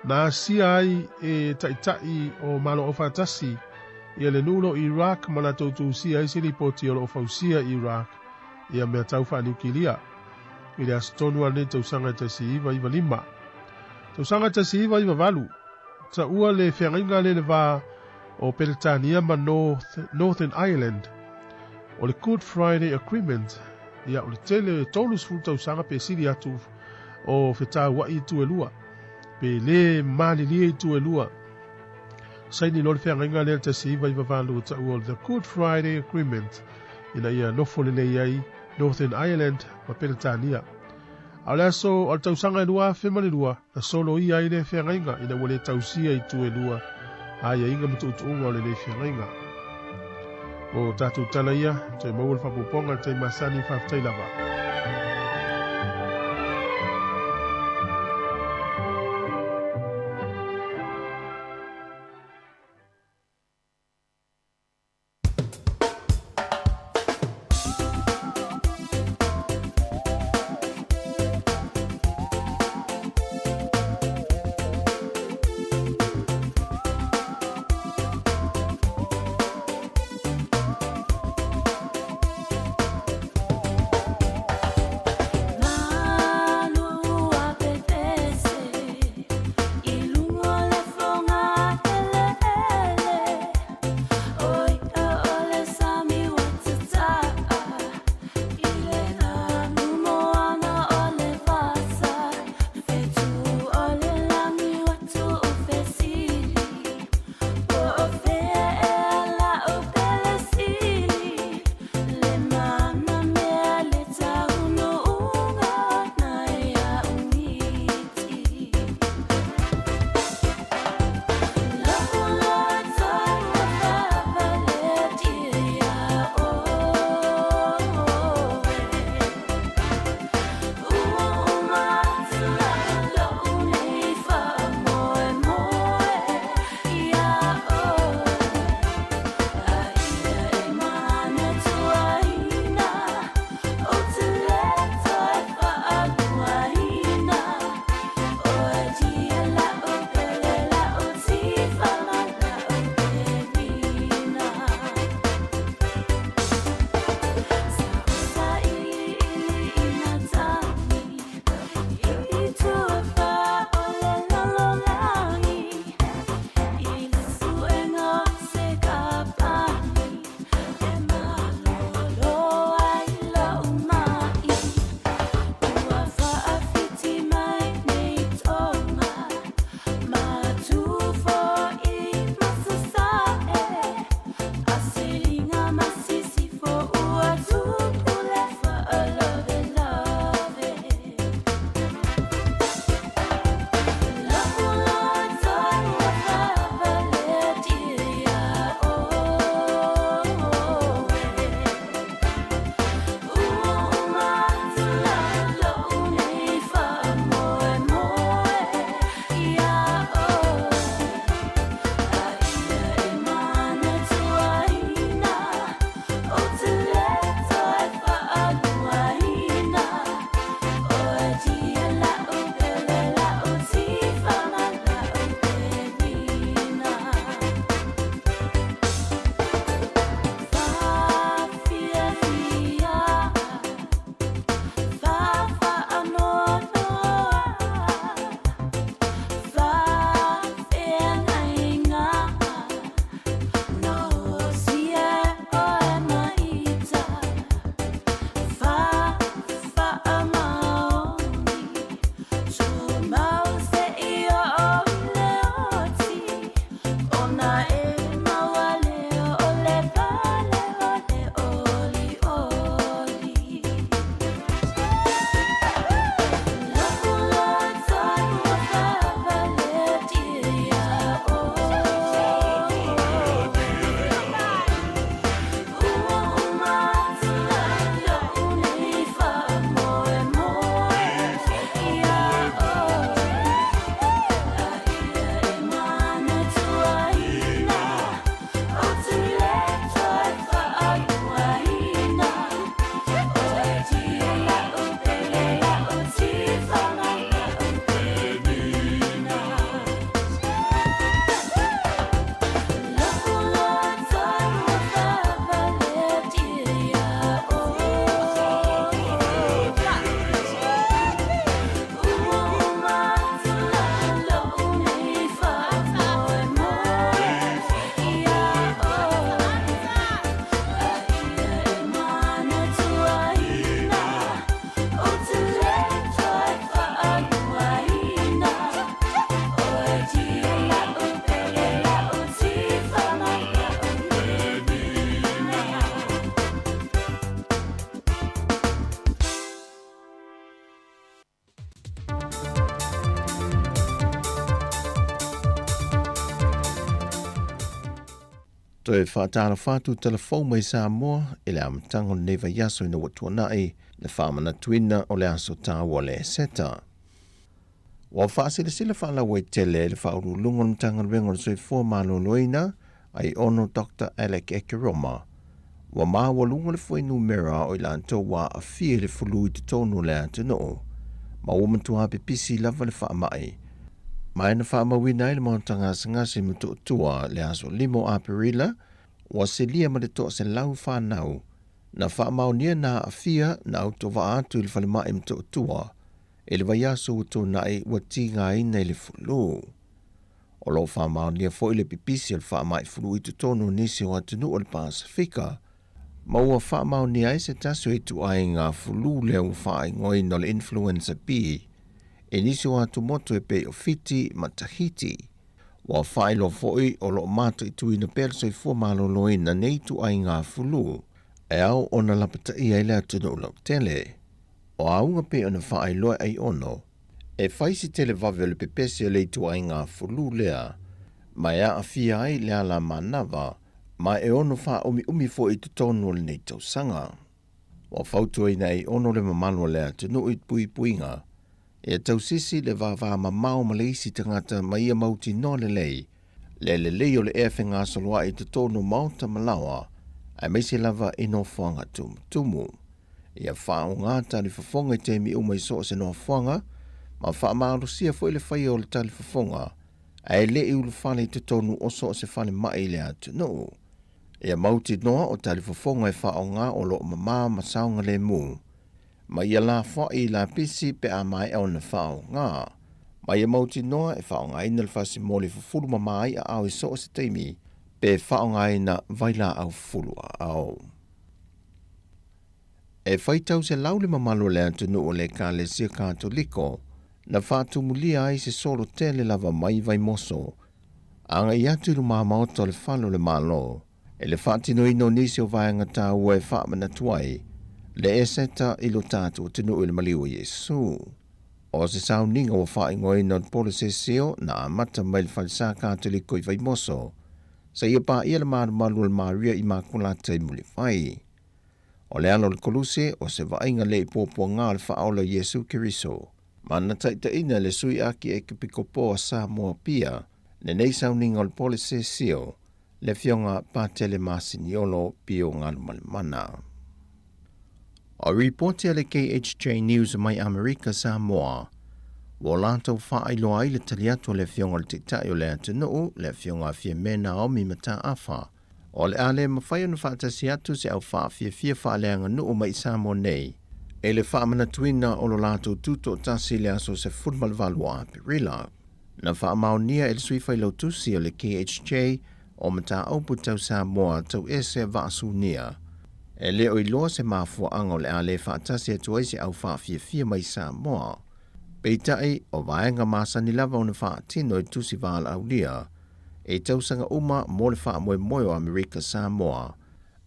na asia ai e ta'ita'i o Malo Aufaatasi ia le nuu o Iraq ma latou tusia ai se lipoti o lo'o fausia i Iraq ia mea tau faaniukilia. I le aso tonu a lenei tausaga e 1995. Tausaga 1998, ta'ua le feagaiga lea i le va o Peretania ma North, Northern Ireland o le Good Friday Agreement, ia o le tele 30 tausaga pe sili atu o fetaua'i itu e lua, pe lē malilie itu e lua. Saini loa le feagaiga lea i le 1998 e ta'ua o le The Good Friday Agreement ina ia nofo lelei ai Northern Ireland ma Peretania. A o le aso o le tausaga e 2002, na soloia ai lea feagaiga ina ua lē tausia itu e lua aiaiga ma tu'utu'uga o lenei feagaiga. O tatou tala ia, toe maua le faaopoopoga i le taimi masani, faafetai lava. Toe faatalofa atu tala fou mai Samoa i le amataga o lenei vaiaso ina ua tuanai le faamanatuina o le aso taua o le Eseta. Ua faasilasila faalauaitele e le Faauluuluga o le Matagaluega o le Soifua Maloloina, Aiono Doctor Alec Ekeroma, ua maualuga le fuainumera o i latou ua aafia i le fulu i totonu o le atunuu, ma ua matua pipisi lava le faamai, ma e na faamauina ai le Maota Gasegase i Motootua le aso 5 o Aperila, ua silia ma le 100 fanau na faamaonia na aafia na autovaa atu i le falemai Motootua i le vaiaso ua tuanai ua tigaina i le fulu. O lo o faamaonia foi le pipisi o le faamai fulu i totonu o nisi o atunuu o le Pasefika, ma ua faamaonia ai se tasi o ituaiga fulu lea ua faaigoaina o le Influenza B i nisi o atumotu e pei o Fiti ma Tahiti. Ua faailoa foi o lo o mataituina pea le soifua maloloina nei ituaiga fulu e ao ona lapataia ai le atunuu lautele. O auga pei ona faailoa e Aiono, e fai si televave o le pepesi o le ituaiga fulu lea, ma e aafia ai le ala manava, ma e ono faaumiumi foi i totonu o lenei tausaga. Ua fautuaina e Aiono le mamalu o le atunuu i puipuiga, ia tausisi le vavamamao ma le isi tagata ma ia mautinoa lelei le lelei o le ea fegasoloai i totonu o maota ma laoa, aemaise lava i nofoaga tumutumu. Ia faaaoga talifofoga i taimi uma i so o se nofoaga, ma faamalosia foi le faia o le talifofoga, ae le i ulufale i totonu o so o se falemai i le atunuu. Ia mautinoa o talifofoga e faaaoga o lo o mama ma saogalemu, ma ia lafoai i lapisi pe a maea ona faaaoga. Ma ia mautinoa e faaaogaina le fasimoli fufulu mama ai aao i so o se taimi pe faaaogaina vailaau fufulu aao. E faitau selau le mamalu o le atunuu o le Ekalesia Katoliko na faatumulia ai se solo tele lava mai Vaimoso agai atu i lumamaota o le Fale o le Malo i le faatinoina o nisi o vaega taua e faamanatu ai le Eseta i lo tatou atunuu i le maliu o Iesu. O se sauniga ua faaigoaina o le Polosesio na amata mai le Falesa Katoliko i Vaimoso seia paia le malumalu o le Maria Imakulata i Mulivai. O le ala o le Koluse o se vaaiga le i puapuaga o le Faaola o Iesu Keriso, ma na taitaiina e le Sui Akiekepikopo a Samoa Pia lenei sauniga o le Polosesio, le Afioga Patele Masiniolo Pio Galumalemana. O ripoti a le KHJ News mai Amerika Samoa, ua latou faailoa ai le tali atu a le Afioga i le Taitai o le atunuu, le Afioga a Fiame Naomi Mataafa, o le a le mafai ona faatasi atu se au faafiafia faaleaganuu mai i Samoa nei i le faamanatuina o lo latou tutoatasi i le aso 18 o Aperila. Na faamaonia e le Sui Failautusi o le KHJ o Mataupu Tau Samoa Tauese Vaasunia, e le o iloa se mafuaaga o le a le faatasi atu ai se au faafiafia mai Samoa. Peitai, o vaega masani lava ona faatino i tusi valaaulia i tausaga uma mo le faamoemoe o Amerika Samoa,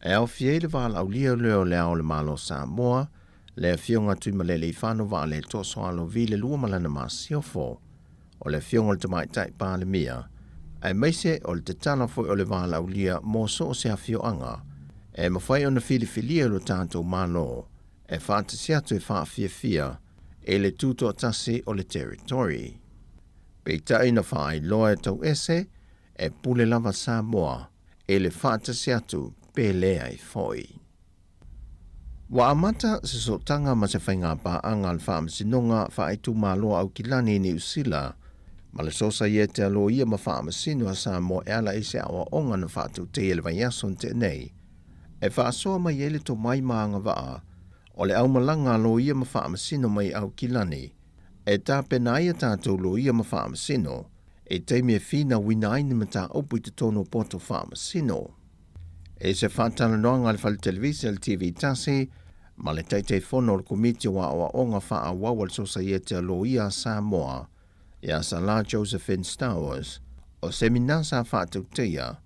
e aofia ai le valaaulia lea o Le Ao o le Malo o Samoa, le Afioga Tuimalealiifano Vaaletoa Sualauvi le lua ma lana masiofo, o le Afioga i le Tamaitai Palemia, aemaise o le tatala foi o le valaaulia mo so o se afioaga e mafai ona filifilia e lo tatou Malo e faatasi atu e faafiafia i le tutoatasi o le Territory. Peitai na faailoa e Tauese e pule lava Samoa i le faatasi atu pe leai foi. Ua amata se sootaga ma se faigapaaga a le Faamasinoga Faaitumalo a Aukilani i Niu Sila ma le Sosaiete a Loia ma Faamasino a Samoa e ala i se aoaoga na faatautaia i le vaiaso na tea nei e faasoa mai ai le tomai ma agavaa o le aumalaga a loia ma faamasino mai Aukilani e tapena ai a tatou loia ma faamasino i taimi e finauina ai ni mataupu i totonu o poto faamasino. I se faatalanoaga a le Fale Televise a le TV Tasi ma le Taitaifono o le Komiti o Aoaoga Faaauau a le Sosaiete a Loia a Samoa, ia Salah Josephine Stowers, o semina sa faatautaia,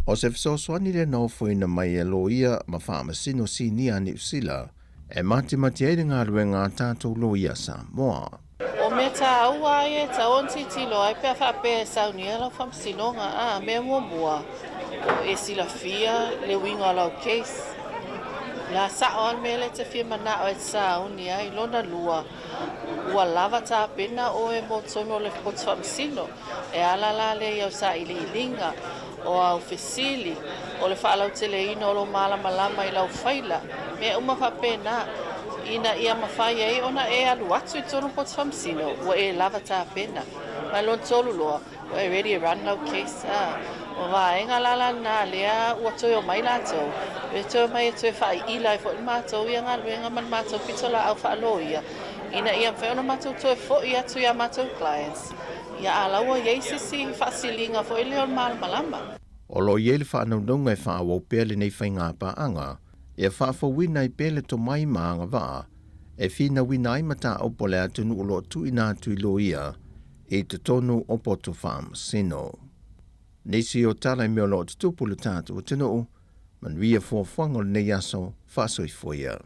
o se fesoasoani lea na ofoina mai e loia ma faamasino sinia a Niu Sila e matimati ai le galuega a tatou loia Samoa. O mea tāua ai e tau ona tilotilo ai pe a faapea e saunia lau faamasinoga, a mea muamua, O e silafia le uiga o lau case. O le a sao lava le mea lea e te fia manao e te sauni ai. Lona lua, ua lava tapena oe mo totonu o le Poto Faamasino. E ala la lea i au sailiiliga, o au fesili, o le faalauteleina o lou malamalama i lau faila, mea uma faapena, ina ia mafai ai ona e alu atu i totonu o le Poto Faamasino, ua e lava tapena. Ma lona tolu loa, Ua e ready e run lau case a. O vaega la la na lea ua toe omai latou, e toe omai e toe faaiila ai foi le matou ia galuega ma le matou pitolaau faaloia, ina ia mafai ona matou toe foi atu i a matou clients, ia a la ua i ai se isi faasiliga foi lea o le malamalama. O lo o i ai le faanaunauga e faaauau pea lenei faiga paaga ia faafouina ai pea le tomai ma agavaa e finauina ai mataupu a le atunuu o lo o tuuina atu i loia i totonu o poto faamasino. Nisi o tala i mea o lo o tutupu i le tatou atunuu, manuia fuafuaga o lenei aso, faasoifua ia.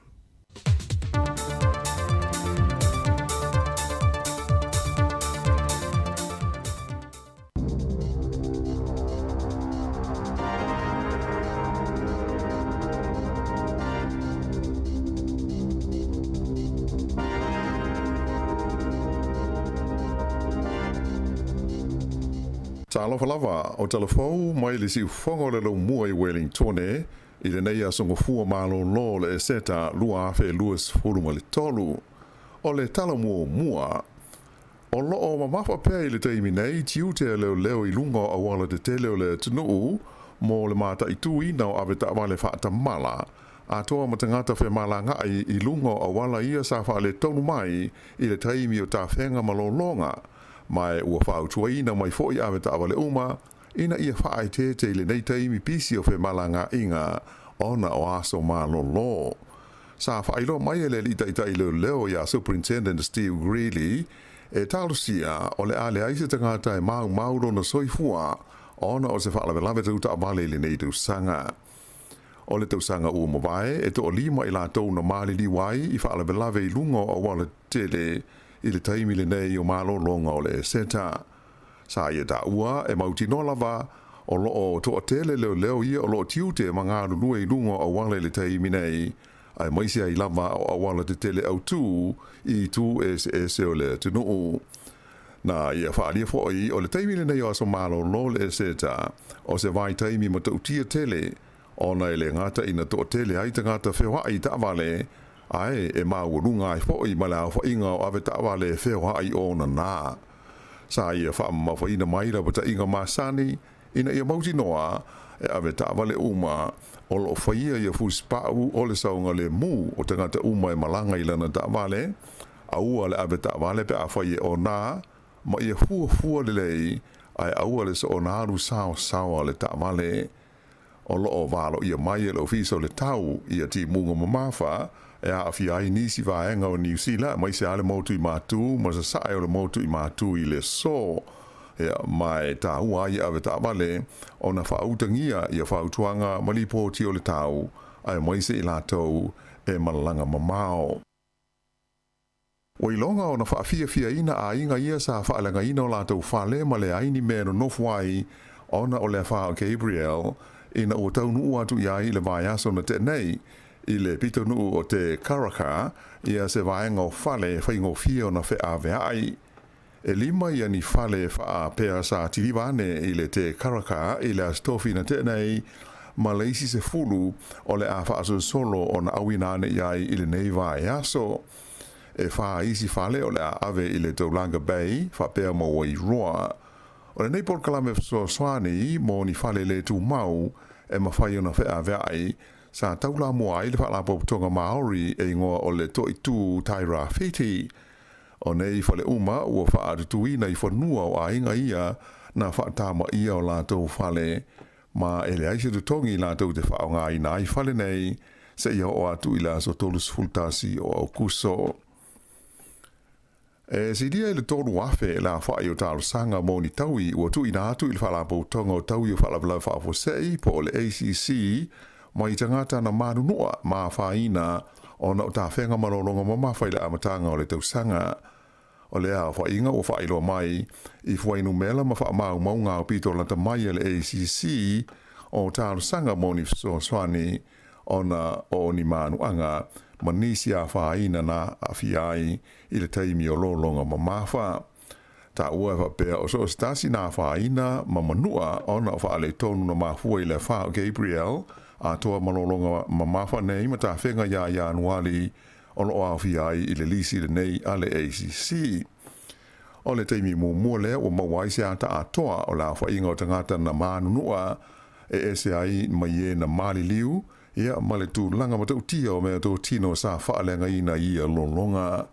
Talofa lava, o Talafou mai le siufofoga o le laumua i Welingtone i lenei aso gofua malōlō o le Eseta 2023. O le tala muamua, o loo mamafa pea i le taimi nei tiute a leoleo i luga o auala tetele o le atunuu mo le mataituina o avetaavale faatamala atoa ma tagata femalagaai i luga o auala ia sa faaletonu mai i le taimi o tafega ma lologa, ma e ua fautuaina mai foi avetaavale uma ina ia faaeteete i lenei taimi pisi o femalagaaiga ona o aso malolo. Sa faailoa mai e le alii taitai leoleo ia Superintendent Steve Greeley, e talosia o le a leai se tagata e maumau lona soifua ona o se faalavelave tau taavale i lenei tausaga. O le tausaga ua mavae, e toalima i latou na maliliu ai i faalavelave i luga o auala tetele i le taimi lenei o malologa o le Eseta. Sa ia taua e mautinoa lava o lo o toatele leoleo ia o lo o tiute ma galulue i luga o auala i le taimi nei, aemaise ai lava o auala tetele autū i itu eseese o le atunuu. Na ia faaalia foi o le taimi lenei o aso malolo le Eseta o se vaitaimi matautia tele ona e le gata ina toatele ai tagata feoai i taavale, ae e maualuga ai foi ma le aofaiga o avetaavale e feoai ona na. Sa ia faamamafaina mai lapataiga masani ina ia mautinoa e avetaavale uma o lo o faia ia fusipau o le saogalemu o tagata uma e malaga i lana taavale, aua le avetaavale pe afai e ona ma ia fuafua lelei ae aua le soona alu saosaoa le taavale. O lo o valoia mai e le Ofisa o le Tau ia timuga mamafa e aafia ai nisi vaega o Niu Sila aemaise lava le motu i Matū ma sasae o le motu i Matū i le aso. Ia, ma e taua ai avetaavale ona faautagia ia fautuaga ma lipoti o le tau aemaise i latou e malaga mamao. Ua iloga ona faafiafiaina aiga ia sa faaleagaina o latou fale ma leai ni mea e nonofo ai ona o le afa o Gabrielle ina ua taunuu atu i ai i le vaiaso na tea nei i le pitonuu o Te Karaka ia se vaega o fale e faigofie ona feaveai. E lima ia ni fale faapea sa tiliva ane i le Te Karaka i le Aso Tofi na tea nei ma le isi 10 o le a faasolosolo ona auina ane i ai i lenei vaiaso. E fa isi fale o le a ave i le Taulaga Bay faapea ma Wairoa. O lenei polokalame fesoasoani mo ni fale le tumau e mafai ona feaveai, sa taulamua ai le Faalapotopotoga Maori e igoa o le Toitū Tairāwhiti. O nei fale uma ua faatutuina i fanua o aiga ia na faatamaia o latou fale, ma e leai se totogi latou te faaaogaina ai fale nei seia oo atu i le aso 31 o Aokuso. E silia i le 3,000 le aofai o talosaga mo ni taui ua tuuina atu i le Faalapotopotoga o Taui o Faalavelave Faafuasei po o le ACC mai tagata na manunua ma afaina ona o tafega malologa mamafa i le amataga o le tausaga. O lea aofaiga ua faailoa mai i fuainumera ma faamaumauga aupito lata mai a le ACC. o talosaga mo ni fesoasoani ona o ni manuaga ma nisi afaina na aafia ai i le taimi o lologa mamafa. Taua e faapea o so o se tasi na afaina ma manua ona o faaletonu na mafua i le afa o Gabrielle atoa ma lologa mamafa nei ma tafega ia Ianuali o loo aofia ai i le lisi lenei a le ACC. O le taimi muamua lea ua maua ai se ata atoa o le aofaiga o tagata na manunua e ese ai mai e na maliliu, ia ma le tulaga matautia o meatotino sa faaleagaina i ia lologa.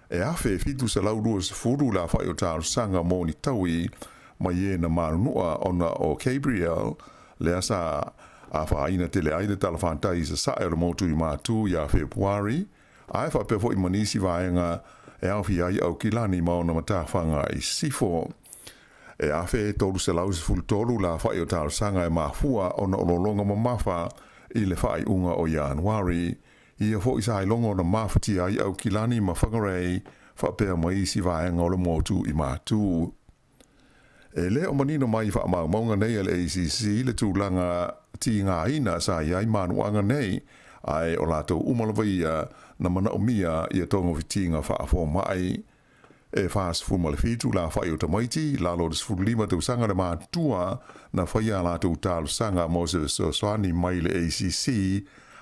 E 1720 le aofai o talosaga mo ni taui mai e na manunua ona o Gabrielle, lea sa afaina tele ai le talafatai i sasae o le motu i Matu ia Fepuari, ae faapea foi ma nisi vaega e aofia ai Aukilani ma ona matafaga i sisifo. E 1313 le aofai o talosaga e mafua ona o lologa mamafa i le faaiuga o Ianuari. Ia foi sa iloga ona mafatia ai Aukilani ma Whangarei faapea ma isi vaega o le motu i Matu. E le o manino mai i faamaumauga nei a le ACC le tulaga tigaina sa i ai manuaga nei, ae o latou uma lava ia na manaomia ia togafitiga faafoma'i. E 47 le afa'i o tamaiti i lalo o le 15 tausaga le matutua na faia a latou talosaga mo se fesoasoani mai le ACC,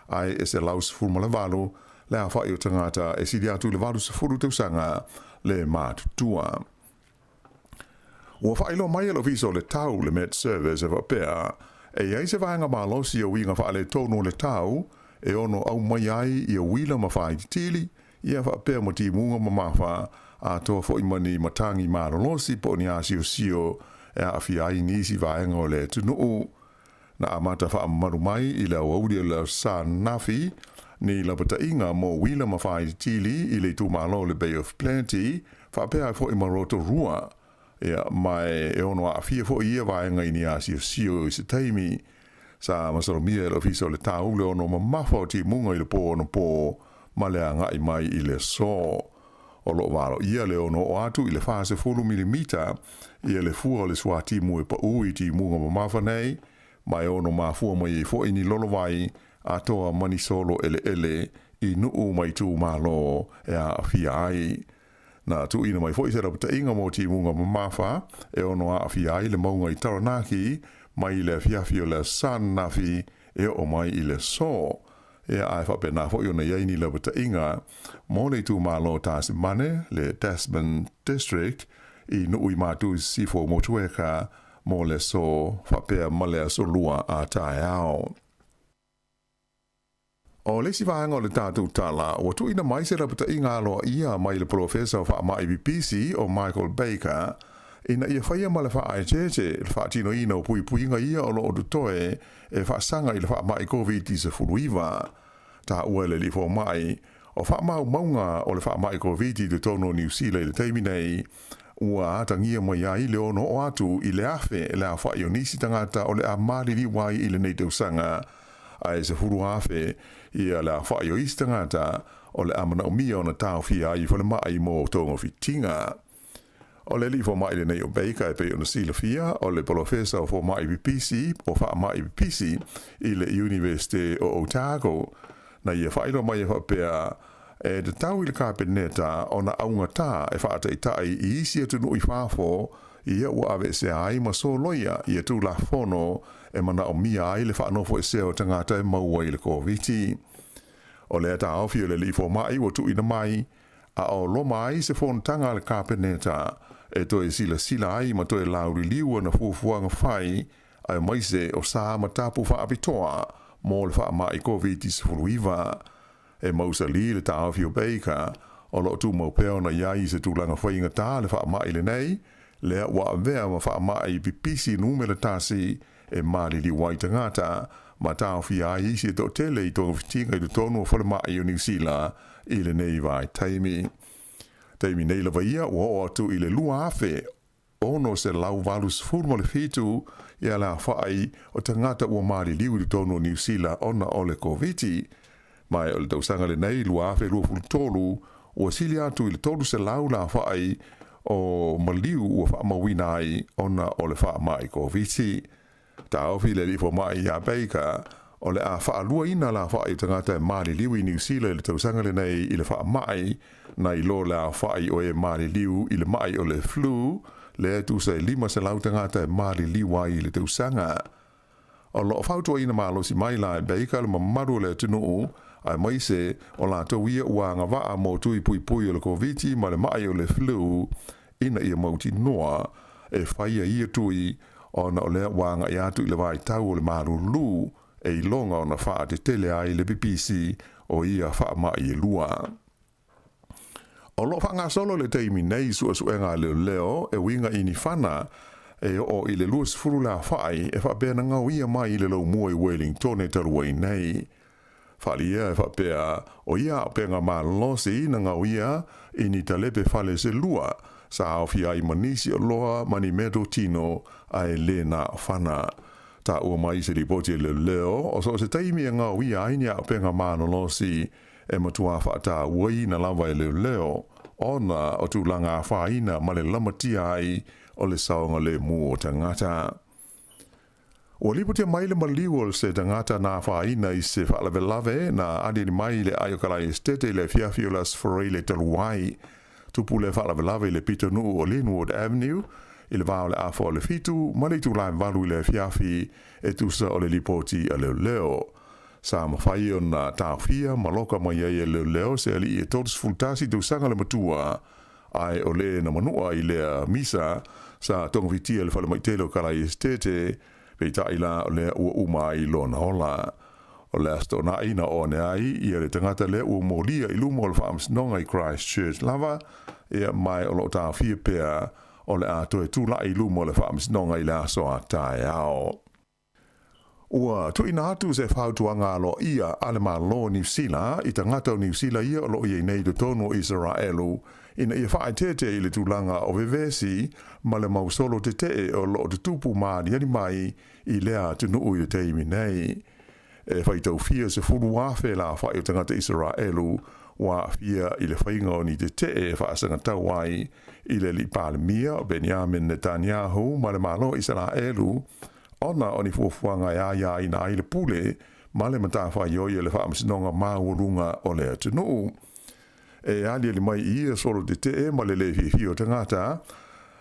ae e 118 le afa'i o tagata e sili atu i le 80 tausaga le matutua. Ua faailoa mai e le Ofisa o le Tau, le Met Service, e faapea, e i ai se vaega malosi o uiga faaletonu o le tau e ono aumai ai ia uila ma faaititili, ia faapea ma timuga mamafa, atoa foi ma ni matagi malolosi po o ni asiosio e aafia ai nisi vaega o le atunuu. Na amata faamamalu mai i le aoauli o le Aso Sa ananafi ni lapataiga mo uila ma faaititili i le itumalo o le Bay of Plenty faapea ai foi ma Rotorua. Ia, ma e ono aafia foi ia vaega i ni asiosio i se taimi. Sa masalomia e le Ofisa o le Tau le ono mamafa o timuga i le pō onopō ma le agai mai i le aso. O lo o valoia le ono oo atu i le 40 milimita ia le fua o le suatimu e paʻū i timuga mamafa nei, ma e ono mafua mai ai foi ni lolovai atoa ma ni solo eleele i nuu ma itumalo e aafia ai. Na tuuina mai foi se lapataiga mo timuga mamafa e ono aafia ai le mauga i Taranaki mai le afiafi o le Aso Sa ananafi e oo mai i le aso. Ia, ae faapena foi ona i ai ni lapataiga mo le itumalo o Tasimane, le Tasman District, i Nuu i Matu i Sisifo o Motueka mo le aso faapea ma le aso Lua a taeao. O le isi vaega o le tatou tala, ua tuuina mai se lapataiga aloaia mai le Polofesa o Faamai Pipisi o Michael Baker ina ia faia ma le faaeteete le faatinoina o puipuiga ia o lo o totoe e faasaga i le faamai Koviti-19. Taua e le alii fomai, o faamaumauga o le faamai Koviti i totonu o Niu Sila i le taimi nei, ua atagia mai ai le ono oo atu i le 1000 le aofai o nisi tagata o le a maliliu ai i lenei tausaga, ae 10,000 ia le aofai o isi tagata o le a manaomia ona taofia ai i falemai mo togafitiga. O le alii fomai lenei o Baker e pei ona silafia, o le polofesa o fomai pipisi o faamai pipisi i le Iunivesite o Otago. Na ia faailoa mai e faapea, e tatau i le Kapeneta ona augatā e faataitai i isi atunuu i fafo ia ua aveesea ai ma soloia ia Tulafono e manaomia ai le faanofoesea o tagata e maua i le Koviti. O lea taofi o le alii fomai ua tuuina mai, a o loma ai se fonotaga a le Kapeneta e toe silasila ai ma toe lauliliu ana fuafuaga fai aemaise o sa ma tapu faapitoa mo le faamai Koviti-19. E mausali le taofi o Baker, o lo o tumau pea ona i ai i se tulaga faigata le faamai lenei, lea ua avea ma faamai pipisi numera tasi e maliliu ai tagata ma taofia ai isi e toatele i togafitiga i totonu o falemai o Niu Sila i lenei vaitaimi. Taimi nei lava ia ua oo atu i le 2687 ia le aofai o tagata ua maliliu i totonu o Niu Sila ona o le Koviti. Ma o le tausaga lenei 2023 ua sili atu i le 300 le aofai o maliu ua faamauina ai ona o le faamai Koviti. Taofi le alii fomai ia Baker, o le a faaluaina le aofa'i o tagata e maliliu i Niu Sila i le tausaga lenei i le faama'i, nai lo le aofa'i o e maliliu i le ma'i o le flu, lea e tusa e 500 tagata e maliliu ai i le tausaga. O lo o fautuaina malosi mai la e Baker le mamalu o le atunuu, aemaise o latou ia ua agavaa mo tui puipui o le Koviti ma le ma'i o le flu, ina ia mautinoa e faia ia tui ona o lea ua agai atu i le vaitau o le malulu e iloga ona faatetele ai le pipisi o ia faamai e lua. O lo o faagasolo i le taimi nei suesuega a leoleo e uiga i ni fana e oo i le 20 le aofai e faapea na gaoia mai i le laumua i Wellingtone talu ai nei. Faaalia e faapea o ia auupega malolosi na gaoia i ni talepe fale se lua sa aofia ai ma nisi oloa ma ni meatotino ae le na o fana. Taua mai i se lipoti a leoleo, o so o se taimi e gaoia ai ni auupega malolosi e matua faatauaina lava e leoleo ona o tulaga afaina ma le lamatia ai o le saogalemu o tagata. Ua lipotia mai le maliu o se tagata na afaina i se faalavelave na aliali mai i le aai o Kalae Esitete i le afiafi o le Aso Faraile talu ai. Tupu le faalavelave i le pitonuu o Linwood Avenue i le va o le afa o le 7 ma le itula e 8 i le afiafi e tusa o le lipoti a leoleo. Sa mafai ona taofia ma loka mai ai e leoleo se alii e 31 tausaga le matua ae o le na manua i lea misa sa togafitia i le falemai tele o Kalae Esitete, peitai la o lea ua uma ai lona ola. O le Aso Toonai na oo ane ai ia le tagata lea ua molia i luma o le faamasinoga i Christchurch lava, ia mae o lo o taofia pea o le a toe tula'i i luma o le faamasinoga i le aso a taeao. Ua tuuina atu se fautuaga aloaia a le Malo o Niu Sila i tagata o Niu Sila ia o lo o i ai nei i totonu o Isaraelu ina ia faaeteete i le tulaga o vevesi ma le mau solo tetee o lo o tutupu maaliali mai i lea atunuu i le taimi nei. E faitaufia 10,000 le aofai o tagata Isaraelu ua aafia i le faiga o ni tetee e faasagatau ai i le alii Palemia o Benjamin Netanyahu ma le Malo o Isaraelu ona o ni fuafuaga e aiaina ai le pule ma le matafaioi a le Faamasinoga Maualuga o le atunuu. E aliali mai i ia solo tetee ma le le fiafia o tagata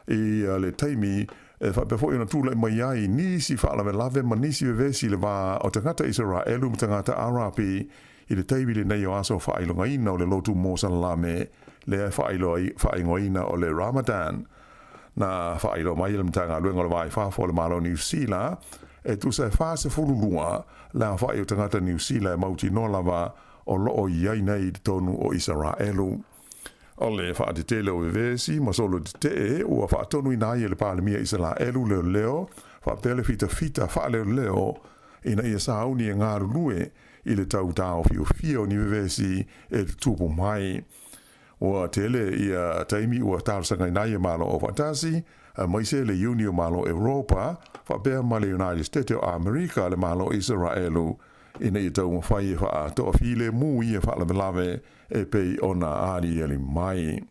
i le taimi e faapea foi ona tulai mai ai nisi faalavelave ma nisi vevesi i le va o tagata Isaraelu ma tagata Arapi i le taimi lenei o aso faailogaina o le lotu Mosalame lea e faaigoaina o le Ramadan. Na faailoa mai e le Matagaluega o le Va i Fafo o le Malo o Niu Sila, e tusa e 42 le aofai o tagata Niu Sila e mautinoa lava o lo o i ai nei i totonu o Isaraelu. O le faatetele o vevesi ma solo tetee ua faatonuina ai e le Palemia Isaraelu leoleo faapea le fitafita faaleoleo ina ia sauni e galulue i le tau taofiofia o ni vevesi e tutupu mai. Ua tele ia taimi ua talosagaina ai e Malo Aufaatasi, aemaise le Iuni o Malo Europa, faapea ma le United State o Amerika le Malo Isaraelu, ina ia taumafai e faatoafilemu ia faalavelave e pei ona aliali mai.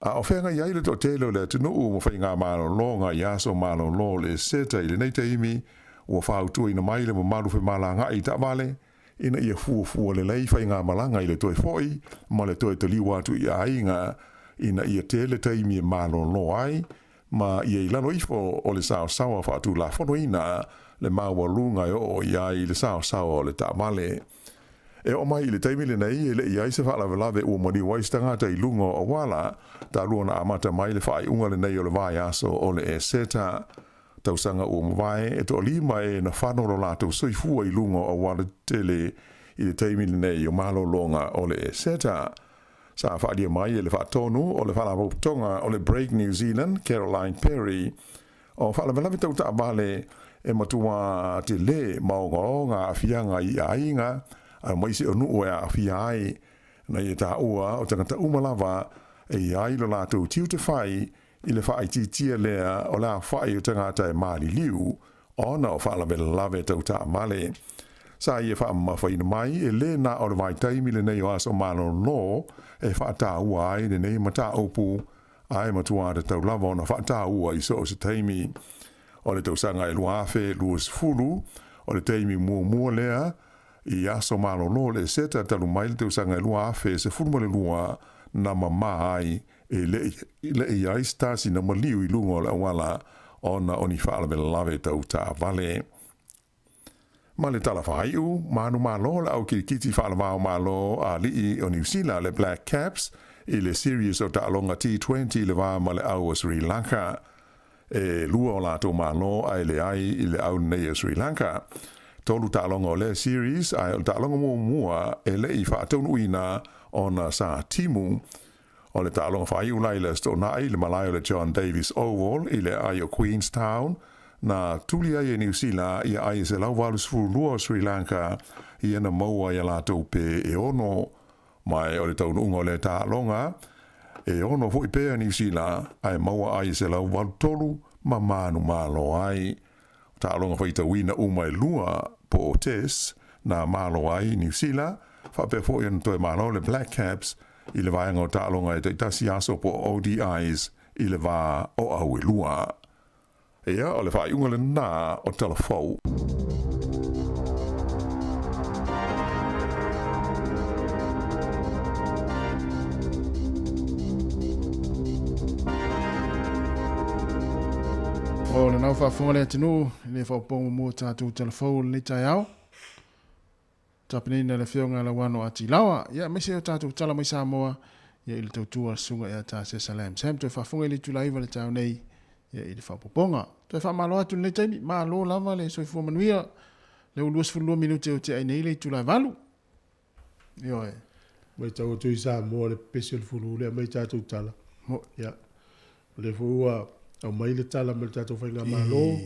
A o feagai ai le toatele o le atunuu ma faigamalologa i aso malolo o le Eseta i lenei taimi, ua fautuaina mai le mamalu femalagaai i taavale ina ia fuafua lelei faigamalaga i le toe foi ma le toe taliu atu i aiga ina ia tele taimi e malolo ai ma ia i lalo ifo o le saosaoa faatulafonoina le maualuga e oo i ai le saosaoa o le taavale. E oo mai i le taimi lenei e le i ai se faalavelave ua maliu ai se tagata i luga o auala talu ona amata mai le faaiuga lenei o le vaiaso o le Eseta. Tausaga ua mavae e toalima e na fano lo latou soifua i luga o auala tetele i le taimi lenei o malologa o le Eseta. Sa faaalia mai e le faatonu o le Faalapotopotoga o le Brake New Zealand, Caroline Perry, O faalavelave tau taavale e matua tele ma ogaoga aafiaga i aiga aemaise o nuu e aafia ai, na ia taua o tagata uma lava e i ai lo latou tiute fai i le faaitiitia lea o le aofai o tagata e maliliu ona o faalavelave tau taavale. Sa ia faamamafaina mai e le na o le vaitaimi lenei o aso malolo e faataua ai lenei mataupu ae matua tatau lava ona faataua i so o se taimi. O le tausaga e 2020, o le taimi muamua lea i aso malolo o le Eseta talu mai le tausaga e 2012 na mamā ai e le i ai se tasi na maliu i luga o le auala ona o ni faalavelave tau taavale. Ma le tala faaiu, manumalo le au kirikiti faalavao Malo a alii o Niu Sila le Black Caps i le Series o taaloga T20 i le va ma le au o Sri Lanka. E lua o latou malo ae leai i le au lenei o Sri Lanka. Tolu taaloga o lea series ae o le taaloga muamua e le i faataunuuina ona sa timu. O le taaloga faaiu la i le Aso Toonai i le malae o le John Davis Oval i le aai o Queenstown, na tuli ai e Niu Sila ia ai e 182 o Sri Lanka ia na maua i a latou pē e ono. Ma o le taunuuga o lea taaloga, e ono foi pē a Niu Sila ae maua ai e 183 ma manumalo ai. O taaloga faitauina uma e lua po o Tests na malo ai Niu Sila, faapea foi ona toe malo le Black Caps i le vaega o taaloga e taitasi aso po o ODIs i le va o au e lua. Ia, o le faaiuga lena o Tala Fou. O lena ua faafofoga le atunuu i le faaopoopoga mo tatou tala fou o lenei taeao. Tapenaina e le Afioga Lauano Atilawa, ia aemaise o tatou tala mai Samoa, ia i le tautua a le Susuga ia Tasesa Lam Sam. Toe faafofoga i le itula 9 le taeao nei, ia i le faaopoopoga. Toe faamalo atu i lenei taimi, malo lava le soifua manuia. Lea ua 22 minute o tea ai nei le itula e 8. Ioe. Matau atu i Samoa le pepesi o le fulu lea aumai tatou tala. Mo. Ia. O lea foi ua aumai le tala mai le tatou faigamalo.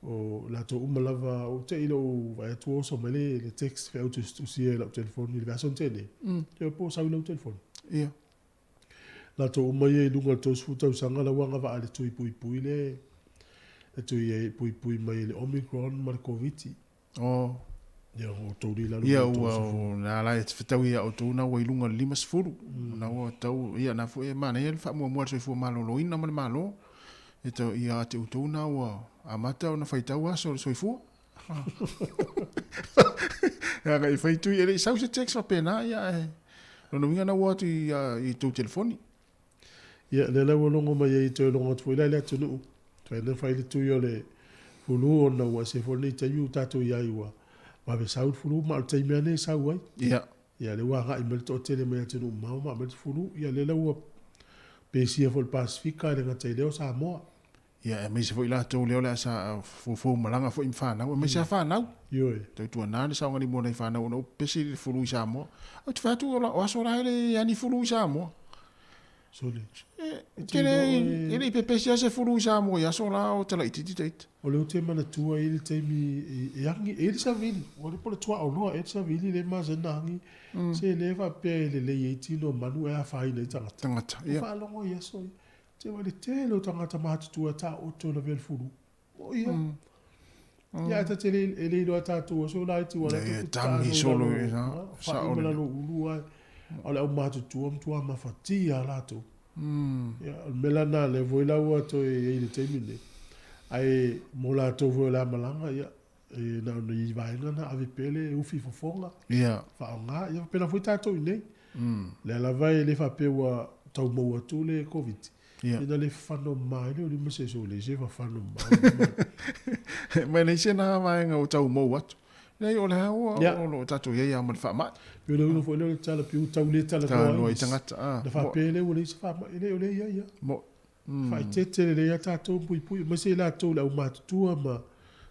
O latou uma lava, ou te i lou vaai atu ua oso mai le, le text feau tusitusia i lau telefoni i le vaiaso na tea nei. Ia po o sau i lau telefoni. Ia. Latou uma ia i luga o le 30 tausaga la ua agavaa i le tui puipui lea e tui ai puipui mai i le Omicron ma le Koviti. Oh. Ia outou le i lalo Ia ua na la e fetaui ia outou na ua i luga o le 50. Na ua tau ia na foi e manaia le faamuamua a le soifua maloloina ma le Malo. E tau ia ate outou na ua amata ona faitau aso o le soifua. Ia agai fai tui e le i sau se text faapena ia ae lona uiga na ua atu i i tou telefoni. Ia, lea la ua logo mai ai, toe logo atu foi la i le atunuu. Fai na fai le tui o le fulu ona ua ese foi lenei taimi ua tatou i ai ua vave sau le fulu ma o le taimi lava lenei e sau ai. Ia. Ia, lea ua agai mai le toatele mai atunuu mamao ma aumai le fulu. Ia, lea la ua pesia foi i le Pasefika e le gata i lea o Samoa. Ia, aemaise foi latou lea o le a sa foufou malaga foi ma fanau, aemaise lava fanau. Ioe. Tautuana le saogalemu o nai fanau ona ua pepesi le fulu i Samoa. Ou te fai atu o aso la e le i ai ni fulu i Samoa. Sole. E tele e le i pepesi lava se fulu i Samoa i aso la o talaitiiti ita. O lea ou te manatua e i ai le taimi e agi, e i ai le savili, ua iloa po o le tuaoloa ea le savili lea e masani ona agi, se lea e faapea e lelei ai tino o manu ae afaina ai tagata. Tagata, ia. Ua faalogo i aso ia. Te wai le tele o tagata matutua e taoto i lavea le fulu. O ia. Ia ae ta te le, e le iloa e tatou aso laiti ua la E te tangi solo i sa, sa o le. Lalo ulu ai. O le au matutua matua mafatia a latou. Ia, o le mea la na lea foi la ua toe i ai i le taimi lenei. Ae mo latou foi o le a malaga, ia, e na ona i vaega na ave pea le ufi fofoga. Ia. Faaaoga, ia faapena foi tatou i inei. Lea lava e le faapea ua tau maua atu le Koviti. Ia. Ina le fafano mama ai lea o lima se so le se fafano mama. Ma e leai se na vaega ua tau mou atu. Leai o lea ua Ia. o lo o tatou i ai lava ma le faamai. Pei o le uiga foi lea o le tala pei ua tau le talanoa ai. Talanoa i tagata, a. Na faapea lea ua leai se faamai, e leai o lea e i ai lava. Mo. Faaeteete lelei lava tatou ma puipui, aemaise i latou le aumatutua ma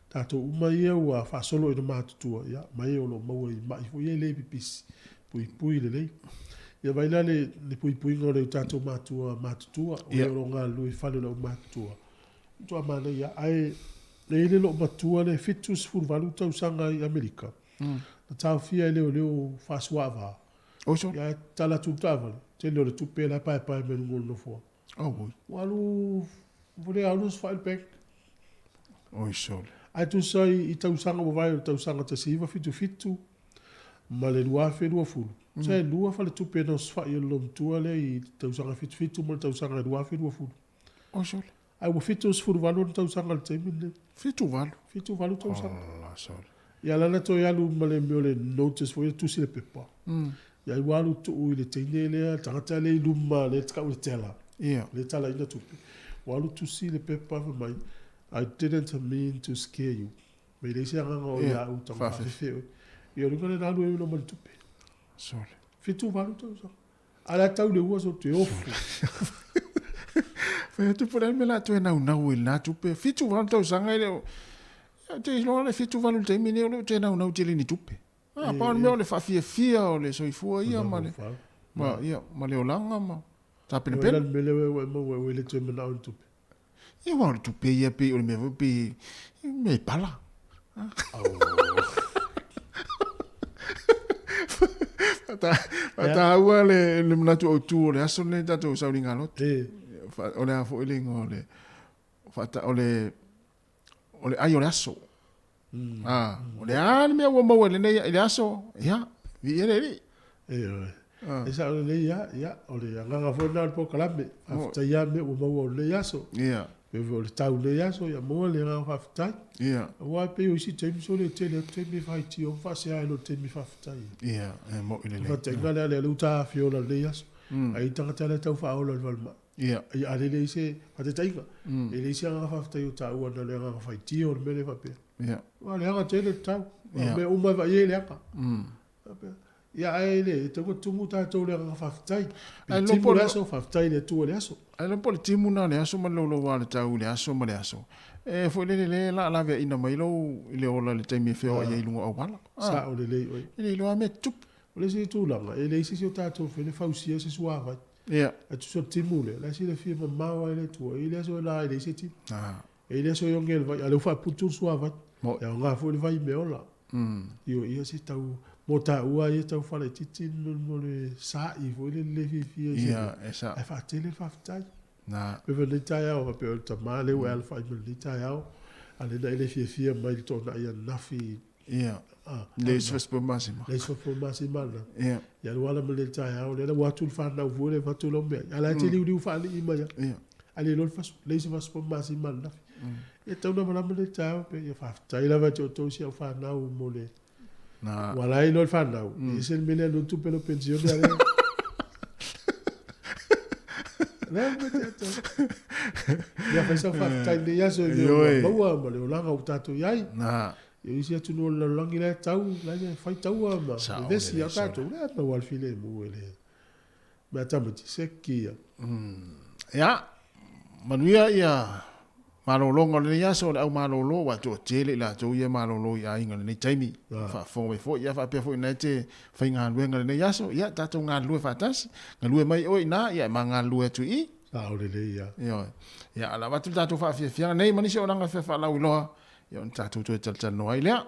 tatou uma ia ua faasolo ina matutua, ia, ma e o lo o maua i mai foi ia e le pipisi, puipui lelei. Ia vaai la le, le puipuiga o nai o tatou matua matutua, o e o lo o galulue i fale o le aumatutua, matua manaia lava. Ae e i ai le loomatua lea e 78 tausaga i Amerika, na taofia e leoleo faasuaava. Oso. Ia, ae tatala atu le taavale, tele o le tupe la e paepae mai luga o le nofoa. Oi. Ua alu, ua le alu usifa'i le bank. Oi sole. Ae tusa i tausaga ua vae o le tausaga 1977 ma le 2020, tusa e lua faletupe na usifa'i e le loomatua lea i le tausaga 77 ma le tausaga 2020. Oi sole. Ae ua 78 ona tausaga i le taimi lenei. 78? 78 tausaga. Ola sole. Ia la na toe alu ma le mea o le notice foi lea tusi le pepa. Ia ai ua alu tuu i le teine lea, le tagata lea i luma lea e tau i le teller. Ia. Lea e talaina tupe. Ua alu tusi le pepa fai mai, I didn't mean to scare you. E leai se agaga o ia au tau faafefe oe. Ia o le uiga lea na alu ai ma le tupe. Sole. 78 tausaga. A la tau le ua so te ofu. Fai atu po le a le mea o le a toe naunau ai i lena tupe. 78 tausaga e le o... Ou te iloa le 78 i le taimi lenei o le o toe naunau tele i ni tupe. A, pau le mea o le faafiafia o le soifua ia ma le, ma, ia, ma le olaga ma tapenapena. O le mea lea ua e maua ua le toe manao i le tupe. Ia aua o le tupe ia pei o le mea foi pei mea e pala. Faataua le manatu autu o le aso lenei tatou sauliga lotu. O le a foi le igoa o le o le o le ai o le aso. A, o le a le mea ua maua i lenei i le aso, ia, viia le Alii. Ioe. E sao lelei lava, ia, o le agaga foi lena o le polokalame, faafetai lava mea ua maua o lenei aso. Ia. Pei foi o le tau o lenei aso, ia maua le agaga faafetai. Ia. Aua e pei o isi taimi sole e tele atu taimi e faitio ma faasea ai i lo le taimi faafetai. Ia, e moi lelei. Faataitaiga lea, lea ua ta afiola i lenei aso. Ai i tagata la e tau faaola i le falemai. Ia. Ia, a le leai se faataitaiga, e leai se agaga faafetai o taua na o le agaga faitio o le mea lea faapea. Ia. Aua o le aga tele le tau. O mea uma e vaai ai le aga. Faapea. Ia, ae le, e tatau ona tumu tatou i le agaga faafetai. Pe timu le aso, faafetai i le Atua i le aso. Ae iloa po o le timu lena o le aso ma le louloua o le tau i le aso ma le aso, e foi lele le laalaveaina mai lou i le ola i le taimi e feoai ai i luga o auala. Sao lelei oe. E le iloa lava mea tutupu. O le isi tulaga, e leai se isi o tatou e mafai ona fausia se suavai. Ia. Ae tusa o le timu lea, la e silafia mamao lava e le Atua, e i ai le aso e la ai e leai se timu. Ah. E i ai le aso e oge ai le vai, a o lea ua faaputu le suavai. Mo'i. E aoga foi le vai i mea ola. Ioe, ia se tau, mo taua ia tau faalaitiiti mo le sa'i foi lele le fiafia i se Ia, e sa'o. Ae faatele le faafetai. Na. Pei foi o lenei taeao, faapea o le tama lea ua e alafai mai i lenei taeao, a o lea na e le fiafia mai i le toonai ananafi Ia. Le isi fasipovi masima. Le isi fasipovi masima lena. Ia. Ia alu ala ma le taeao lea la ua atu le fanau fua le avatu lau meaai. A o la e te liuliu faalii mai lava. Ia. A le iloa le faso, le isi fasipovi masima ananafi. Ia tau na malama le taeao pe ia faafetai lava ia te outou si au fanau mo le Na. Ua la e iloa le fanau, e ese le mea lea alu tupe lau penisione a lea. Lea mea te ato. Ia fai sau faafetai i lenei aso i mea ua maua ma le olaga ua tatou i ai. Na. I o isi atunuu o le lalolagi la e tau, la e fai taua ma vevesi ia tatou, la e maua le filemu e le mea tamaiti seki ia. Ia, manuia ia malologa o lenei aso, o le au malolo, ua toatele i latou ia e malolo i aiga i lenei taimi. Faafofoga mai foi, ia faapea foi na e te faigaluega i lenei aso, ia tatou galulue faatasi, galue mai oe i ina, ia e ma galulue atu i i. Sao lelei ia. Ioe. Ia, a o le avatu le tatou faafiafiaga nei ma nisi o olaga fia faalauiloa, Ia ona tatou toe talatalanoa ai lea.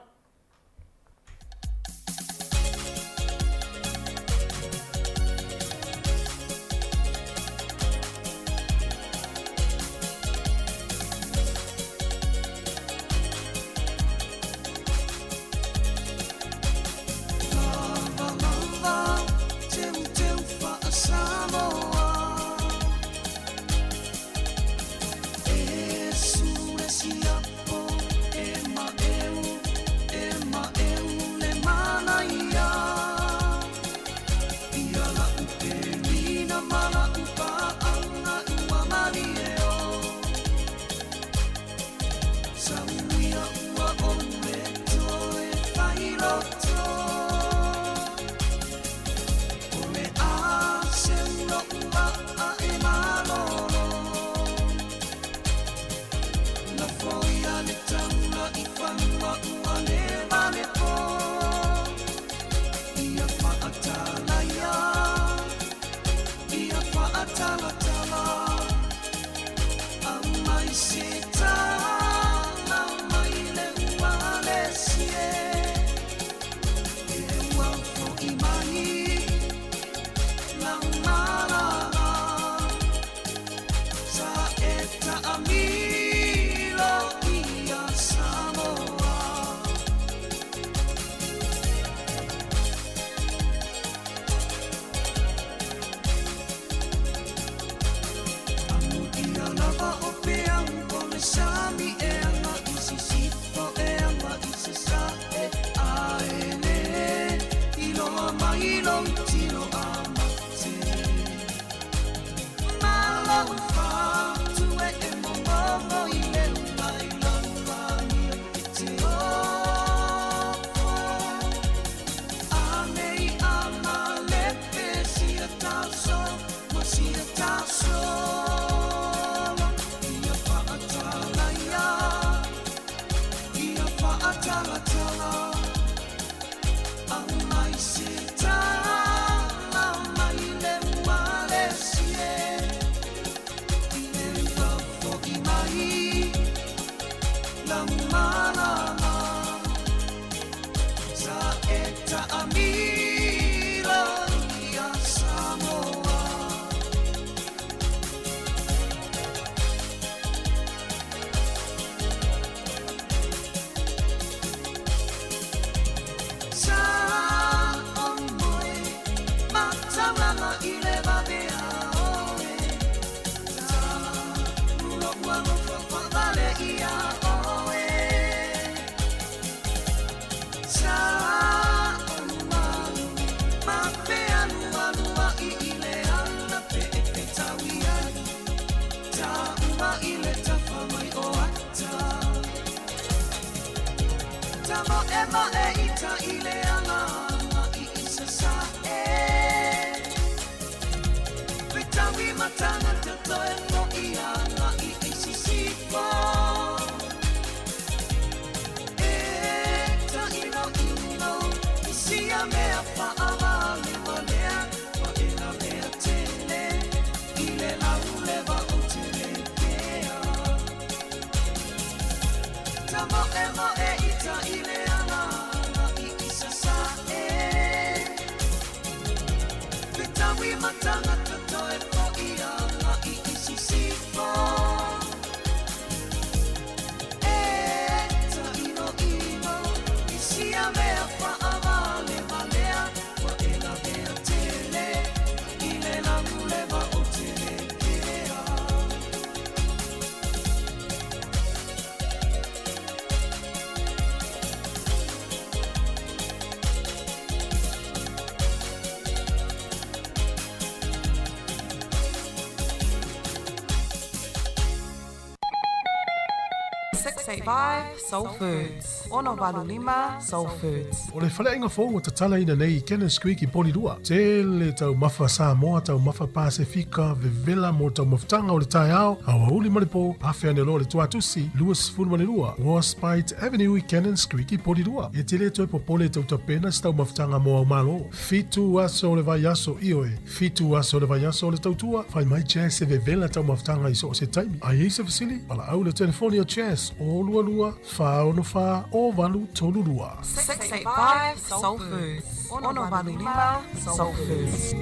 685 Soul Foods. 685 Soul Foods. O le faleaiga fou ua tatalaina nei i Cannons Creek i Porirua. Tele taumafa Samoa, taumafa Pasefika, vevela mo taumafataga o le taeao, aoauli ma le po, afe ane loa le tuatusi, 22 Warspite Avenue i Cannons Creek i Porirua. E te le toe popole e tau tapena se taumafataga mo au malo. Fitu aso o le vaiaso, ioe, fitu aso o le vaiaso o le tautua, fai mai Jazz e vevela taumafataga i so o se taimi. A i ai se fesili, valaau i le telefoni a Jazz, 022 464 0832. 685 Soul Foods. 685 Soul Foods.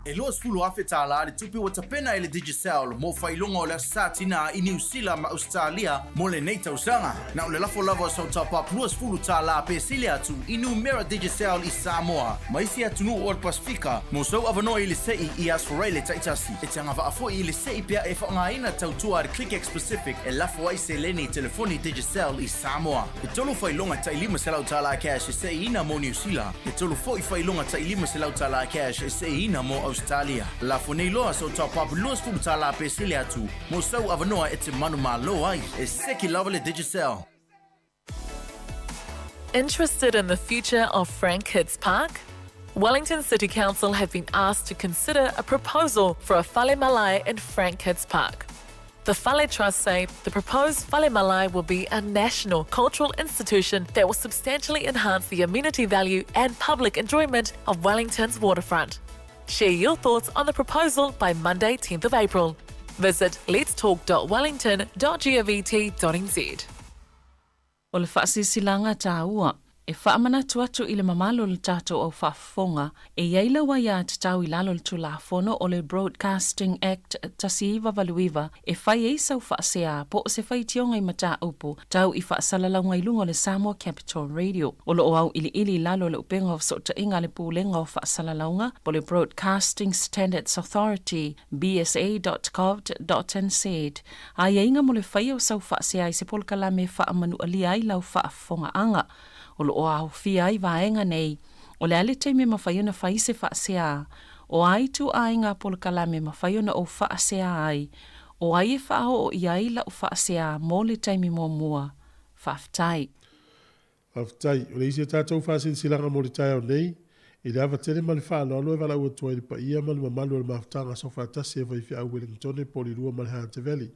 E 20,000 tālā le tupe ua tapena e le Digicel mo faailoga o le Aso Sa Tinā i Niu Sila ma Ausetalia mo lenei tausaga. Na o le lafo lava o sau top-up 20 tālā pe sili atu i numera Digicel i Samoa ma isi atunuu o le Pasefika mo sou avanoa i le se'i i Asoraile taitasi. E te agavaa foi i le se'i pea e faaaogaina tautua a le ClickX Pacific e lafo ai seleni i telefoni Digicel i Samoa. E tolu faailoga tai 500 tālā cash e se'iina mo Niu Sila, e tolu fo'i faailoga tai 500 tālā cash e se'iina mo Ausetalia. Lafo nei loa sau top-up 20 tālā pe sili atu mo sou avanoa e te manumalo ai. E seki lava le Digicel. Interested in the future of Frank Kitts Park? Wellington City Council have been asked to consider a proposal for a Fale Malae in Frank Kitts Park. The Fale Trust say the proposed Fale Malae will be a national cultural institution that will substantially enhance the amenity value and public enjoyment of Wellington's waterfront. Share your thoughts on the proposal by Monday, 10th of April. Visit letstalk.wellington.govt.nz. O le faasilasilaga taua e faamanatu atu i le mamalu o le tatou au faafofoga, e i ai lau aiatatau i lalo o le Tulafono o le Broadcasting Act 1989 e fai ai sau faasea po o se faitioga i mataupu tau i faasalalauga i luga o le Samoa Capital Radio. O lo o auiliili i lalo o le Upega o Fesootaiga a le Pulega o Faasalalauga po o le Broadcasting Standards Authority, bsa.govt.nz, aiaiga mo le faia o sau faasea i se polokalame e faamanualia ai lau faafofogaaga. O lo o aofia ai vaega nei, o le a le taimi e mafai ona fai se faasea, o a ituaiga polokalame e mafai ona ou faasea ai, o ai e faaoo i ai lau faasea mo le taimi muamua. Faafetai. Faafetai. O le isi a tatou faasilasilaga mo le taeao nei, i le ava tele ma le faaaloalo e valaau atu ai i le paia ma le mamalu o le mafutaga soofaatasi a faifeau Wellingtone, Polilua ma le Hunter Valley.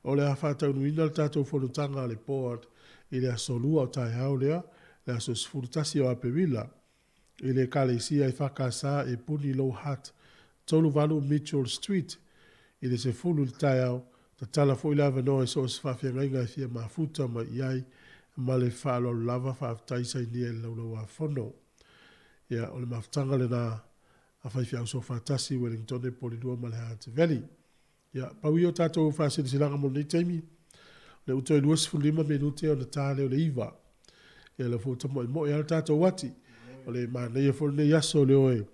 O le a faataunuina le tatou fonotaga a le Board i le aso Lua o taeao lea, le aso 11 o Aperila, i le Ekalesia EFKS e puni Low Hut, 38 Mitchell Street, i le 10 i le taeao, tatala foi le avanoa i so o se faafeagaiga e fia mafuta mai i ai ma le faaaloalo lava, faafetai sainia i le Laulau-a-Fono. Ia, o le mafutaga lena a faifeau soofaatasi i Wellingtone, Polilua ma le Hutt Valley. Ia, pau ia o tatou faasilasilaga mo lenei taimi, o lea ua toe 25 minute ona ta lea o le 9. Ia, lea foi ua tamoemoe lava le tatou ati. O le manaia foi o lenei aso o le o e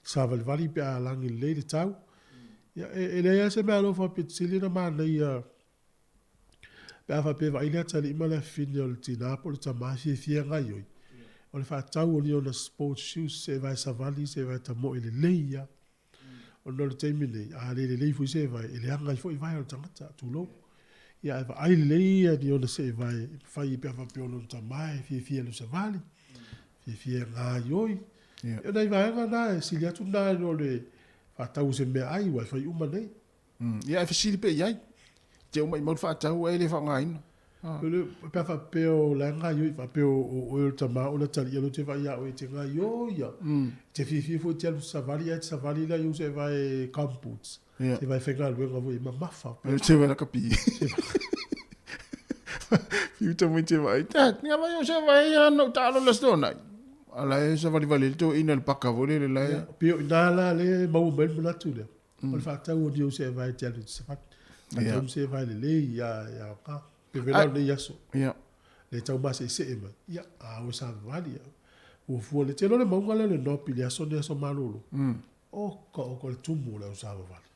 savalivali pe a lagi lelei le tau. Ia, e, e leai lava se meaalofa pito sili ona manaia pe a faapea e vaai le atalii ma le afafine o le tinā po o le tamā e fiafia e gaoioi. O le faatau o ni ona sports shoes, se e vae savali, se e vae tamoe lelei lava. Ona o le taimi nei, a le lelei foi se vae, e leaga ai foi vae o le tagata, tulou. Ia ae vaai lelei ia ni ona seevae e fai ai pe a faapea o lona tama e fiafia i le savali, fiafia e gaioi. Ia o nai vaega na e sili atu na i lo le faatau o se meaai aua e fai uma nei. Ia ae fesili pea i ai, te maimau le faatau ae le faaaogaina. Pe a faapea o la e gaioi, faapea o oe o le tama o le atalii alo te vaai ia oe e te gaioi ia. E te fiafia foi e te alu savali ae te savali la i ou seevae gumboots. Seevae faigaluega foi e mamafa. Seevae lakapi. Fiu tamaiti e vaai, Dad, nga vai o seevae ia na ou taalo i le Aso Toonai. A la e savalivali ai le toeaina i le paka foi lele la e. Pei o i ina la lea e maua mai ai le manatu lea. O le faatau o ni ou seevae e te alu i te savali. Faatau ma seevae lelei ia aoga. Pe vela o lenei aso. Le tau maseesee mai. Ia, a oe savavali ia. Fuafua le tele o le mauga lea o le Knob i le aso nei aso malolo. Oka oka le tumu o le au savavali.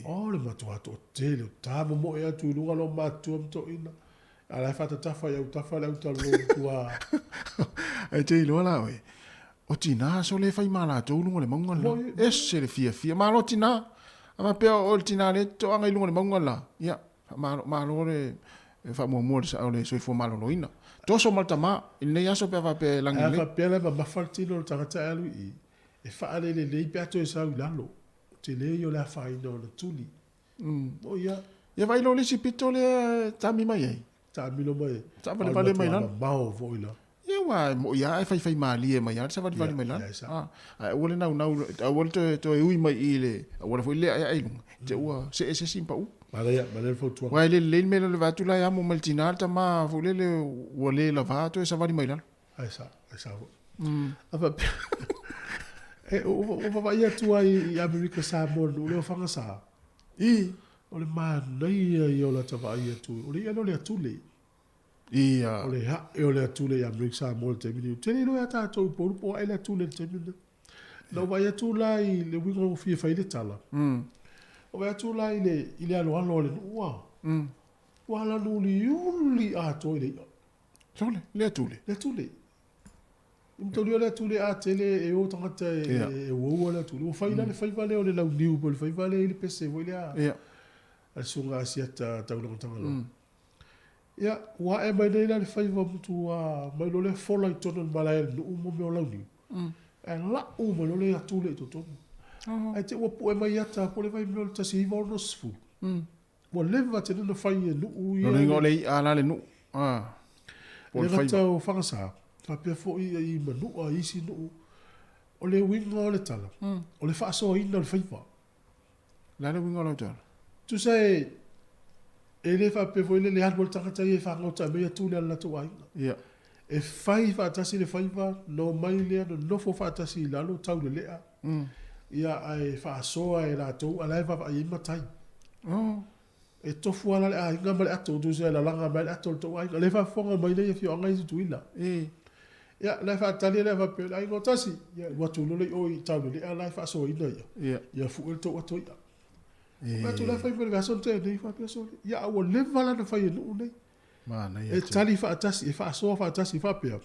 O le matua toatele o ta momoe atu i luga lou matua ma toeaina. A la e faatatafa i autafa le autalolo tua. Ae te iloa la oe, o tina sole e fai ma latou i luga o le mauga le la. Ese le fiafia. Malo tina. A faapea o oe le tina lea e toaga i luga o le mauga le la. Ia, malo, malo le faamuamua o le soifua maloloina. Toso ma le tama i lenei aso pe a faapea e lagi lelei. A faapea la e mamafa le tino o le tagata e alu i i, e faalelelei pe a toe sau i lalo. O tele ia o le afaina o le tuli. O ia. Ia vaai loa le isi pito lea e taami mai ai. Taamilo mai ai. Saavalevale mai lalo. Mamao foi la. Ia aua e moi lava ae faifai malie mai lava le savalivali mai lalo. Ae aua le naunau, aua le toe, toe ui mai i le auala foi lea aeae i luga, te ua see se isi ma pau. Manaia, manaia le fautuaga. Aua e le lelei le mea lea o le vaai atu la e amo mai le tina le tama foi lele ua le lava toe savali mai lalo. Ae sa, ae sa foi. A faapea, e, ua vaavaai atu ai i Amerika Samoa i le nuu lea o Fagasa. I. O le manaia ia o lata vaai atu, o le i'a lea o le atule. Ia. O le ae o le atule i Amerika Samoa i le taimi nei. Ou te le iloa ia tatou i Upolu po o ae le atule i le taimi lenei. Na ou vaai atu la i le uiga ua fia fai le tala. Ou vaai atu la i le, i le aloalo o le nuu a. Ua ala uliuli atoa i le i'a. Sole, le atule. Le atule. I mataulia le atule a tele e o tagata e uaua le atule. Ua fai la le faiva lea o le launiu po o le faiva lea i le pese foi lea. A le susuga Asiata Taulaga Tagaloa. Ia, ua ae mai nei la le faiva matua mai loa lea fola i totonu o le malae a le nuu mo mea o launiu. Ae lau mai loa le atule i totonu. Ae te i ua pue mai ata po o le vaimea o le 1960. Ua leva tele ona fai e nuu ia. Lona uiga o le i'a la le nuu. Po o le faiva. Le gata o Fagasa, faapea foi i Manua i isi nuu, o le uiga o le tala, o le faasoaina o le faiva. O le a le uiga o lau tala? Tusa e, e le faapea foi lele e alu ai le tagata ia e fagota e aumai atuli a le latou aiga. Ia. E fai faatasi le faiva, ona omai lea nonofo faatasi i lalo, taulelea, ia ae faasoa e latou, a o la e vaavaai ai matai. E tofu lava la le aiga ma le ato, tusa e lalaga mai le ato o le tou aiga. O lea e faafofoga mai nei afioaga ia i Tutuila. Ia, o la e faatali lea faapea, le aiga o Tasi, ia alu atu loa lea i o i Taulelea la e faasoaina ia, ia fue le tou ato i'a. Fai atu la e fai mai le vaiaso na tea nei, faapea sole, ia a ua leva la ona fai e nuu nei. E tali faatasi, e faasoa faatasi faapea,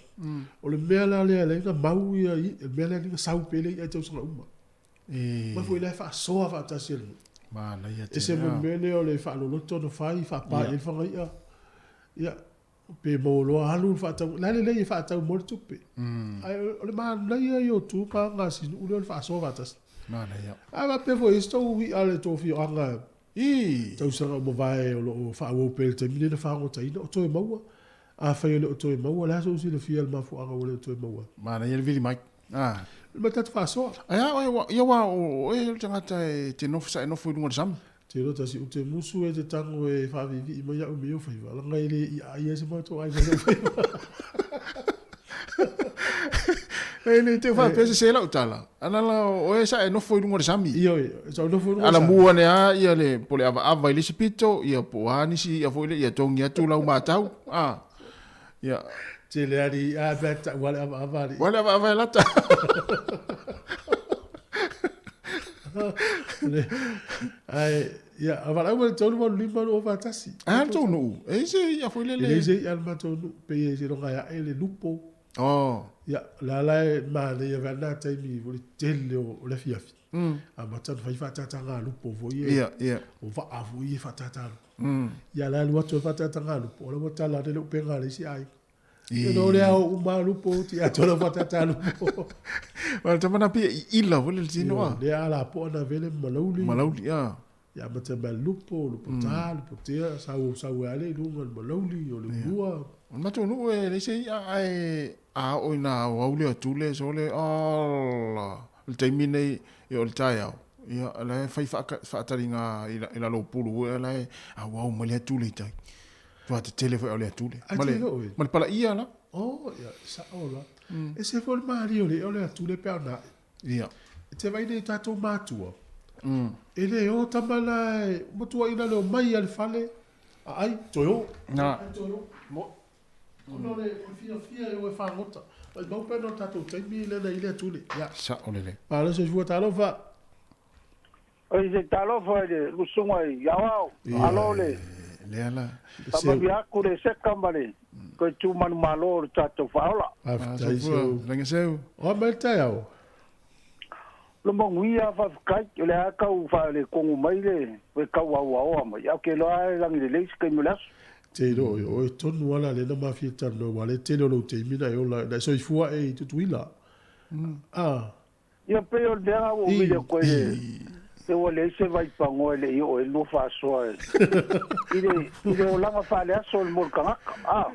o le mea la lea e ala ai ona mau ia, le mea lea e ala ai ona sau pea le i'a i tausaga uma. Mai foi la e faasoa faatasi e le nuu. Manaia tele. Ese ma le mea lea o le faaloloto ona fai, faapa i ai le fagai'a. Ia, pe maua loa alu le faatau, la e lelei e faatau mo le tupe. Ae o le manaia ia o tu ma aga a si nuu lea o le faasoa faatasi. Manaia. A faapea foi e i ai se tou i'a le tou afioaga tausaga ua mavae o lo o faaauau pea i le taimi lenei na fagotaina o toe maua. Afai e le o toe maua, o le a sou silafia i le mafuaaga ua le o toe maua ai? Manaia le vili mai. Ma tatou faasoa. Ae a oe, ia aua o oe le tagata e te nofo, sa e nofo i luga o le sami. Te iloa tasi ou te musu e te tago e faaviivii mai au i mea o faiva, leaga e le i aia ai se matou aiga i lou faiva. E le te faapea sese lau tala. Ana la o oe sa e nofo i luga o le sami. Ioe, sa ou nofo i luga o le sami. Ala mu ane a ia le po le avaava i le isi pito, ia po o a nisi i'a foi le ia togi atu lau matau. A. Ia. Tele ali a pe ta ua le avaava ali. Ua le avaava e lata. Ai, ia, a valaau mai le 385 241. Ae a le tou nuu? E i se i'a foi lele? E leai se i'a a le matou nuu, pei e seiloga e ae le lupo. Oh. Ia, o la la e manaia foi lena taimi o le tele o le afiafi. Amata ona fai faatataga-a-lupo foi ia. O vaa foi ia e faatata-a-lupo. Ia la e alu atu ai faatataga-a-lupo, o la ua tala ane le upega a le isi aiga. Ia no le ao uma a lupo, ti atoa lau faatata-a-lupo. Wa le tama na pia i ila foi le tino a. Lea a lapoa na vele ma malauli. Malauli, a. Ia amata mai le lupo, lupo ta, lupo tea, sau sau e ale i luga o le malauli, o le ulua. O le matou nuu e leai se i'a ae a oo ina auau le atu le sole, ala, o le taimi nei ia o le taeao, ia o la e fai faataliga i lalo o pulu foi la e auau mai le atu le i tai. Matua tetele foi a o le atu le. Ma le, ma le palaia la. Oh, ia, sao la. Ese foi le malie o le i'a o le atu le pe a ona ae. Ia. E te vaai nei i tatou matua, e le o tama la e matua ina le omai a le fale, a ai, toe o. Na. Ai toe o. Mo. Ona o le fiafia e o e fagota. Maimau pe ana o tatou taimi lea na i le atu le. Ia. Sao lelei. Malo soifua talofa. Oi se talofa i le usuga i Aoao, malo le Lea la. faamanuia atu le seka ma le toe tu manumalo o le tatou faaola. Faafetai Seu. Lagi Seu. O a mai le taeao? Lo manuia faafetai, o lea tau faaletonu mai le toe tau aoaoa mai, ae ou te iloa lava e lagi lelei se taimi o le aso. Te iloa o oe tonu lava la lea na mafia talanoa aua le tele o lou taimi na e ola na e soifua ae i Tutuila. Ah. Ia pei o le mea lena ua ou vili atu ai le se ua leai se vaipagoa e le i oo ai le lua faasoa i le i le olaga faaleaso mo le tagata. A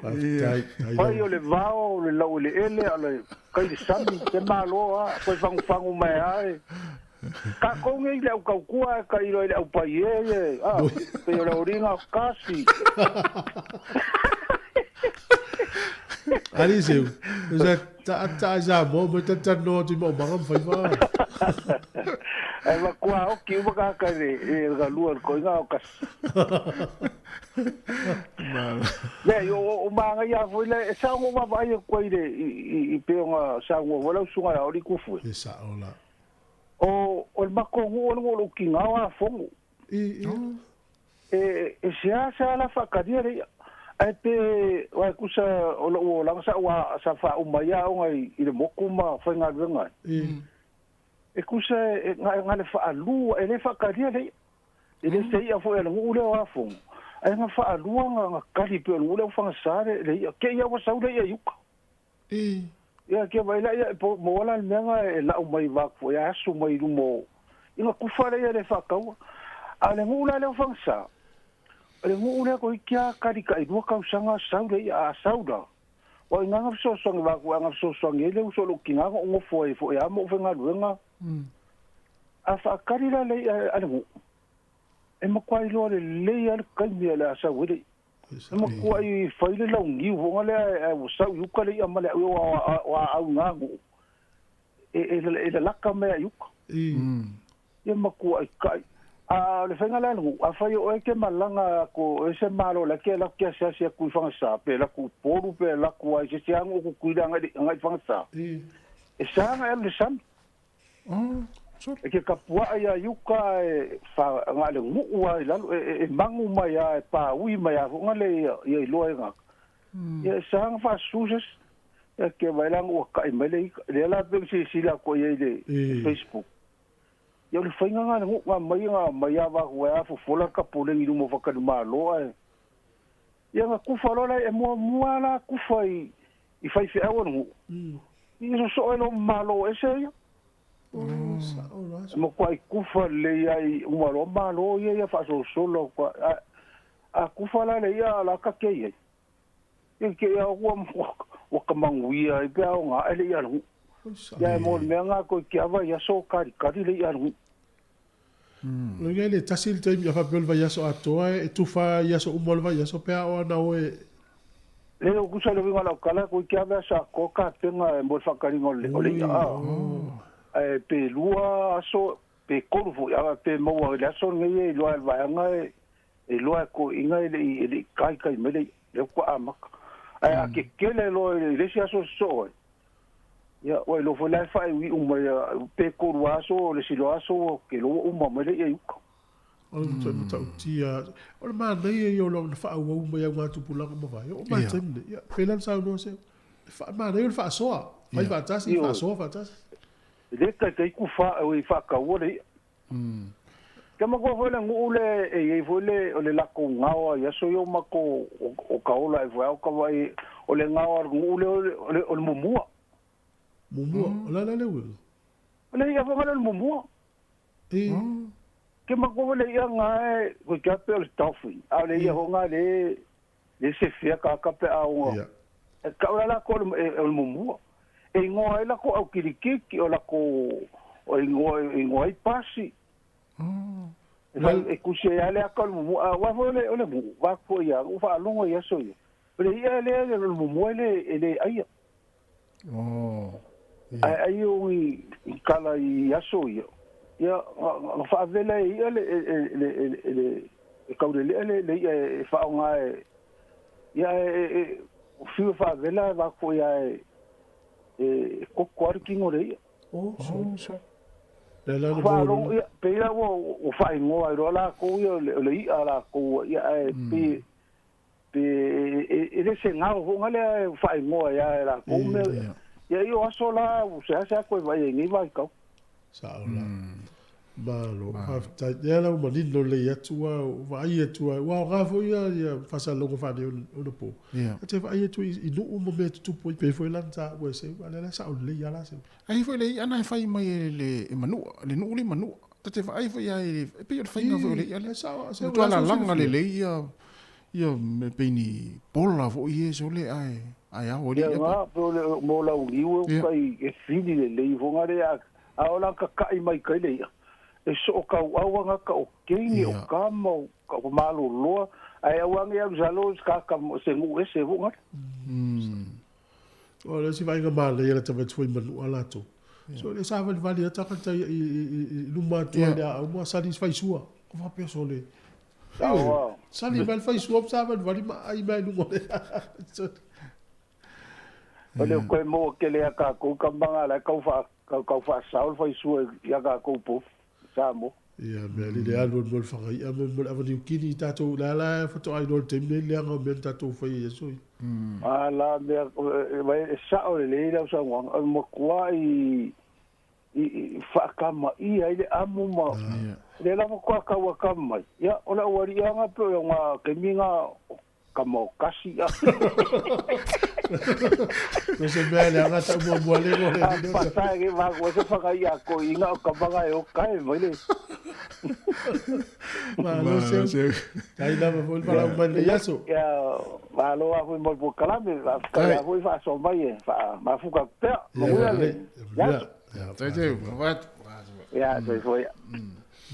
fai o le vao, o le laueleele, a o le kai le sami, se malo a toe fagufagu mai a e tatou nei le au tautua ae tailo i le au paie ia a pei o le auliga o kasi. Ali seu, sa ta ta i Samoa mai talatalanoa atu i maumaga ma faiva. Ae matua oki uma tagata i le i le galua i le toeaina o kasi. Leai, o o manaia foi le e sao na ou vaavaai atu ai i le i i pei ona saunoa foi lau susuga ia Oli Tufue. E sao la. O o le matou nuu o le nuu o lou tina o Afono. I i. E e seasea la faatalia le ia, ae pe aua e tusa o lou olaga sa ua sa faauma ai aoga i le motu ma faigaluega ai. E tusa e na le faalua, e le faatalia le ia. E le se ia foi a le nuu lea o Afono, ae na faalua na kali pei o le nuu lea o Fagasa le ia, te i lava ua sau le ia i uka. Ia kia vai la ia po mo la le mea na e lau mai vaku foi a asu mai luma o ina kufa le ia le faataua. A o le nuu la lea o Fagasa, o le nuu lea toeitiiti a kali tailua tausaga sau le ia a sau la, ua ina na fesoasoani vaku a na fesoasoani ai le uso o lou tina na ou nofo ai foi a ma ou faigaluega. A faakali la le ia a le nuu, e matua iloa lelei lava le taimi o le a sau ai le ia. E matuai fai le launiu foga lea ae ua sau i uka le i'a ma le a'u o aau i na nuu e lalaka mai i uka. Ia matuai kai. A o le faiga lea a le nuu, afai o oe e te malaga atu o oe se malo la e te alu atu te asiasi atu i Fagasa pe alu atu i Upolu pe alu atu lava i se isi lava nuu o Tutuila agai i Fagasa, e sa ona e alu i le sami. E ke kapuaʻa iā iuka ae fa na le nuʻu a i lalo e magu mai a e pāui mai a foʻi le ia ia iloa e gata. Ia e sa na faasusu se isi. Ia ke vaai la ua kaʻi mai le ika. Lea la pei ona silasila atu ai i le Facebook. Ia o le faiga na le nuʻu na mai na mai a vaku ai a fofola le kapoleni i luma o Fakalimalo ae ia na kufa loa la e muamua la kufa i i faifeau o le nuʻu. Ia sosoo e lou malo ese ia. E matuai kufa lelei ai uma loa malo ia ia faasolosolo atu a a kufa la le ia la ka ke iai. Ia ke ia ua ua ka manuia ai pe a o nga ae le ia le nuu. Ia e mo le mea nga koe ki ava ia so kalikali le ia le nuu. O le le tasi le taimi a faapea o le vaiaso atoa e tufa i aso uma o le vaiaso pe a o ana oe. Le o kusa le uiga o lau tala koe ki ave aso atoa kapega e mo le faakaliga o le o le ia a. Ae pe lua aso pe tolu foi a pe maua i le aso lenei e iloa e le vaega e iloa e toeaiina e le i e le i kaikai mai le ia lea faatoa amata. Ae a kekele loa i le isi aso sosoo ai, ia ua iloa foi la e faaiuiu mai pe tolu aso o le isi loa aso ua kelo ua uma mai le ia i uka. O le matua matautia, o le manaia ia o lau na faaauau mai au ngā tupulaga mavae, oo mai taimi nei, ia, pei la na saunoa se, manaia o le faasoa, fai faatasi, faasoa faatasi. Le taitai ku i faakaua le i'a. Ke makoa foi le gu'u le e iai foi le o le lakou gaoa i aso ia o makou o kaola ai foi ao kavaai o le gaoa a le gu'u lea o le mumua. Mumua, o le a la le uiga? O le i'a foi gale o le mumua. Ke makoa foi le i'a gae koe pe o le dolphin, a o le i'a foi ga le le sefea kaka pe a oga. E kau la lakou o le mumua. E igoa ai lakou aukilikiki o lakou o igoa igoa ai pasi. E fai e kusi ai lava le aka o le mumua. Aua foi o le gu'u vaku foi ia ua faalogo i aso ia. O le i'a lea o le mumua e le aia. Ae ai o i kala i aso ia. Ia na faavela e i'a le le e kaulelea le i'a e faaaoga e ia e fiu e faavela vaku foi ia e koko lava le tino o le i'a. Oh, so. Le la le Faalogo ia pei la ua faaigoa ai loa lakou ia o le i'a a lakou ia ae pei pe e le se gao foi lea e faaigoa ai lava e lakou mea ia i o aso la ua seasea koe vaai ai i nei vaitau. Sao la. Malo, faafetai. Lea la ua manino lelei atu ua vaai atu ai, ua aoga foi ia ia faasalalauga faaneionapo. E te vaai atu i nuu ma mea e tutupu ai, pei foi la na taua e Seu, a o lea la e sao lelei lava la Seu. Ai foi le i'a na e fai mai e le e Manua, le nuu le Manua. Ta te vaai foi lava i le, e pei o le faiga foi o le i'a lea. E matua lalaga lelei ia ia me pei ni pola foi ia sole ae ae ao ai le Ia i'a. na, pe o le mo lau niu e uka i e fili lelei foi na lea a o la kaka'i mai kai le i'a e soo kau'au aga ka o keine o kama o ka maloloa ae aua ne i alu salo se kaka se nu'u ese foi gale. O le isi vaaiga manaia le tamaiti foi manua latou. So le savalivali atu tagata i luma atu ai le aau ma sali faisua. Ko faapea sole. Sali mai le faisua ma savalivali ma aai mai luga o le O le koe maua tele ia tatou kamaga la e tau faa tau faasao le faisua ia tatou povi Samoa. Ia, mea lele alu alu mo le fagai'a ma mo le avaniukini tatou la la faatoa iloa i le taimi lenei le leaga o mea na tatou faia i aso ia. A la mea e sa'o lelei lau saunoaga o le matua i i faakamaia ai le amo ma lea lava faatoa tau ata mai ia o le auali'i aga pe o ga taimi ga kama o kasi a. No se mea leaga tau muamua le go le A patae ke va ko se whakaia ko inga o kamaga e o kae mai le. Malo Seu. Tai lava foi le valaau mai lenei aso. Ia malo lava foi mo le polokalame, faafetai lava foi faasoa mai e faamafuka atu pea. Manuia le aso. Tai Seu, avatu. Ia, soifua ia.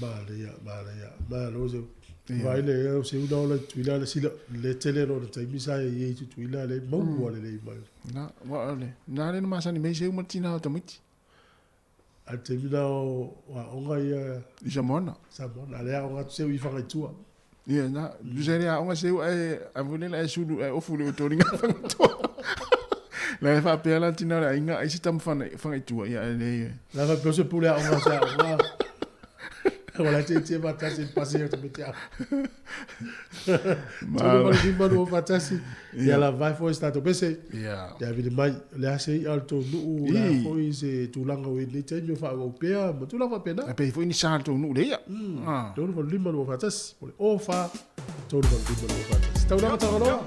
Manaia, manaia. Malo Seu. Vai le o Seu na ola i Tutuila le sila le tele lona taimi sa e i Tutuila le maua lelei mai. Na, wa ole. Na le na masani mei Seu ma le tina o tamaiti. A le taimi na o aoga ia. I Samoana. Samoana, a le aoga atu Seu i Fagaitua. Ia, na, tusa le aoga Seu ae a foi lea ae sulu ae ofu le otolinga Fagaitua. La e faapea la tina o le aiga ai se tama Fagaitua ia ae le. La faapea o se pule aoga se aoga. Ua la tietie faatasi i le pasi o tamaiti aoga. 385 21, ia lava ai foi se tatou pese. Ia vili mai, o le a se i'a o le tou nuu, o le a foi se tulaga ua i ai lenei taimi o faaauau pea ma tulaga faapena. Ae pe i foi ni sa o le tou nuu le i'a. 385 21, po o le 04 385 21. Taulaga Tagaloa.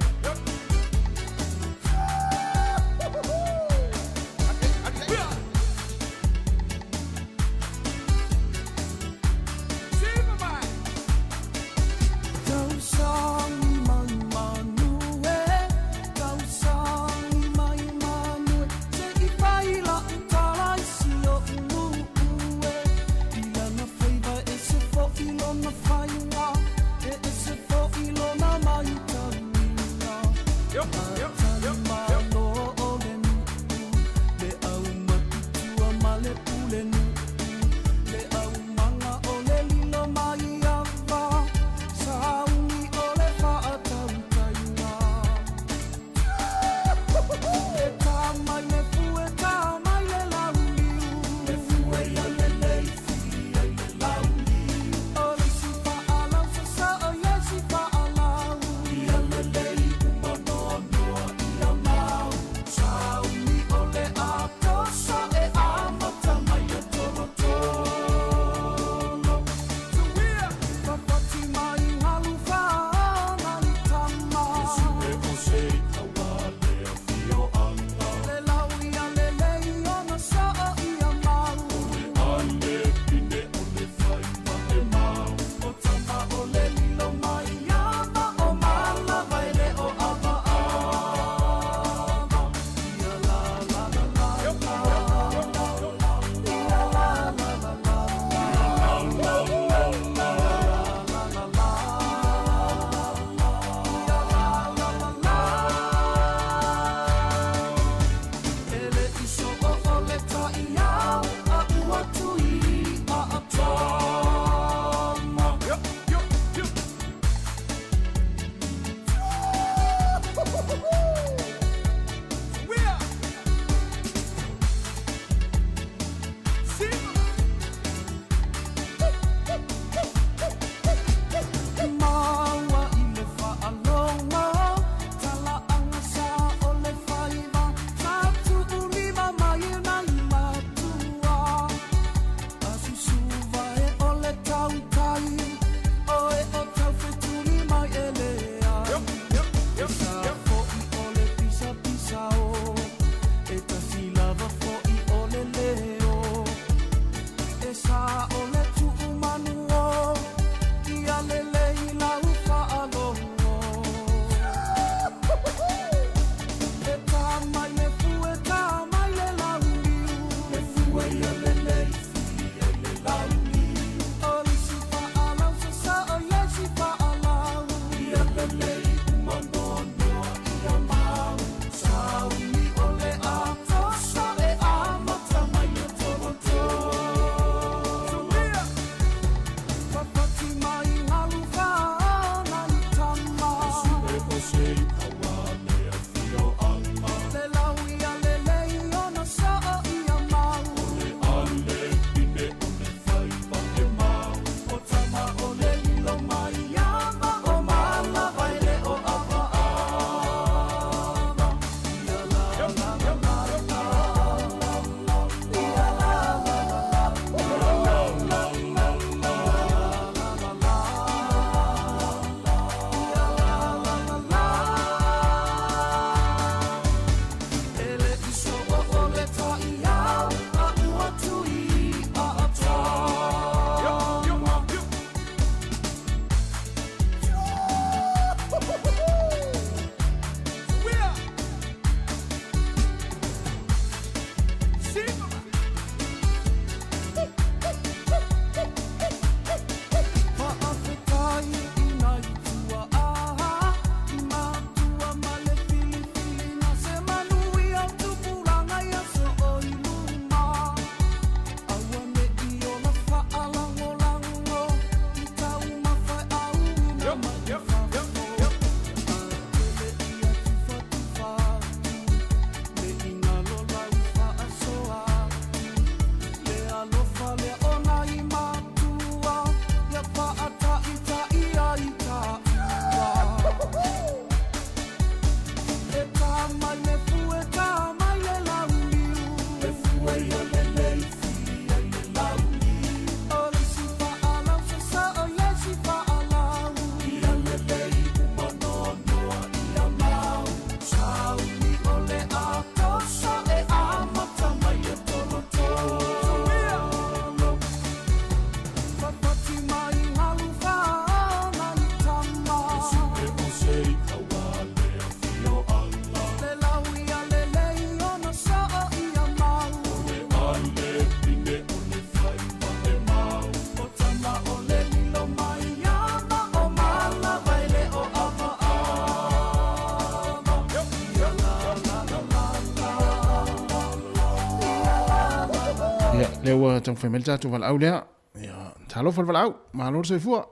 Ia, lea ua taumafai mai le tatou valaau lea. Ia, talofa le valaau, malo le soifua.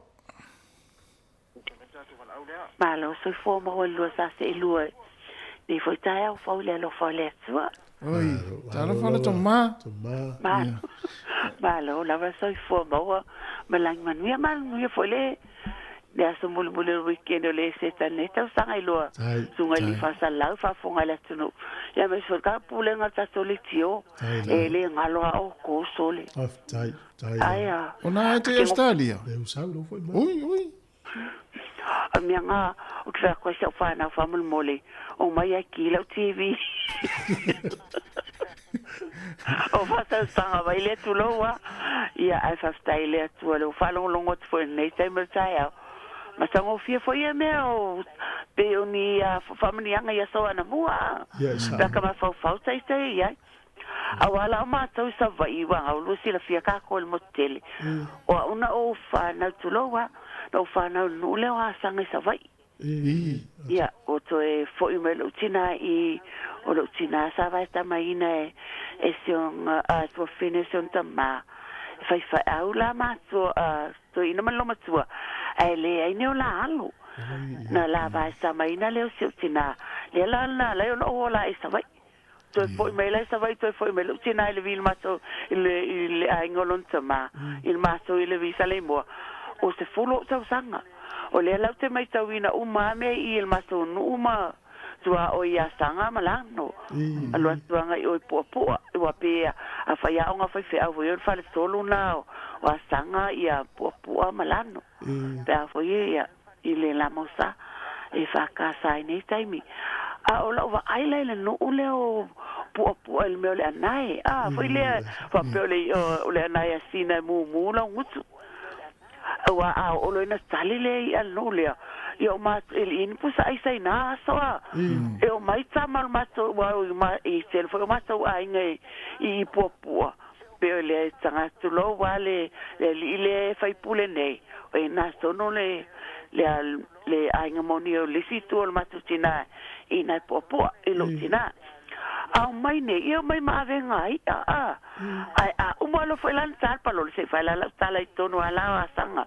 Malo soifua maua i le lua sa seelua i lenei foi taeao fou i le alofa o le Atua. Oi, talofa le toma. Malo, malo lava soifua maua ma lagi manuia, manuia foi le le aso mulimuli o le weekend o le Eseta lenei tausaga i lua susuga i Lifasalau faafofoga i le atunuu. Ia aemaise foi le ka pulega o le tatou leitio e le galo a outou sole. Faafetai, faafetai. Ai a. Ona e te i Australia. Le usau lo foi mai. Ui, ui. O le mea nga ou te fai atu ai i si au fanau faamolemole, omai ae ki lau TV. O faatausaga mai lea tulou a. Ia ae faafetai i le Atua lea ua faalogologo atu foi i lenei taimi o le taeao. Matagofie foi ia mea o pei o ni faamanuiaga i aso anamua a. Pe a ka mafaufau taita i ai. Aua la o matou i Savaii ua gaulua silafia kākou i le motu tele. O au na ou fanau tulou a, na ou fanau i le nuu lea o Asaga i Savaii. Ia, ua toe foi mai lou tinā i, o lou tinā sa vaetamaina e, e si ona, a, tuafine o si ona tamā. E faifaeau la matua, a, toeaina ma le lomatua, ae leai ni o la alo. Na la vaetamaina lea o si ou tinā. Lea la na alai ona ou ola i Savaii. Toe foi mai la i Savaii, toe foi mai lou tinā i le vi i le matou, i le, i le aiga o lona tamā, i le matou i le vi Saleimoa. O 10 ou tausaga. O lea la ou te maitauina uma a mea i i le matou nuu ma tuaoi i Asaga ma Lano. Alu atu agai i o i Puapua, ua pe a faiaoga faifeau foi o le faletolu na o Asaga ia Puapua ma Lano. Pe a foi ia i le Lamosa e FKS i nei taimi. A o lau vaai la i le nuu lea o Puapua i le mea o le anae, a foi lea faapea o le o le anae a Sina e mumu lau gutu. Aua a oo loa ina tali le i'a le nuu lea, ia o matou e lii ni pusa aisa i na aso a. E omai tama o le matou ua i tele foi o matou aiga i Puapua. Pei o le taga tulou a le le alii lea e faipule nei, o ina tonu le le le aiga moni o le isi itu o le matou tina i nai puapua i lou tina. A omai nei, ia omai ma avega i'a, a. Ae a uma loa foi la na tala palolo, se i fai la lau tala i tonu a la o asaga.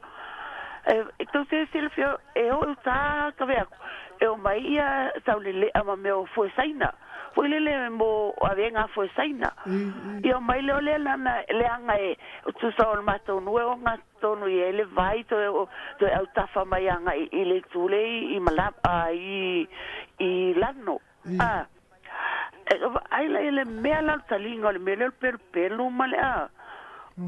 E tou te silafia e o i uta ka vea aku, e omai ia saulelea ma mea o fue saina. Foi lele mo avega foe saina. Ia omai lea o lea lana leaga e tusa o le matou nuu e oga tonu i ai le vai toe toe autafa mai agai i le itu lea i Mala i i Lano. A e vaai la i le mea la o le taliga o le mea lea o le pelupelu ma le a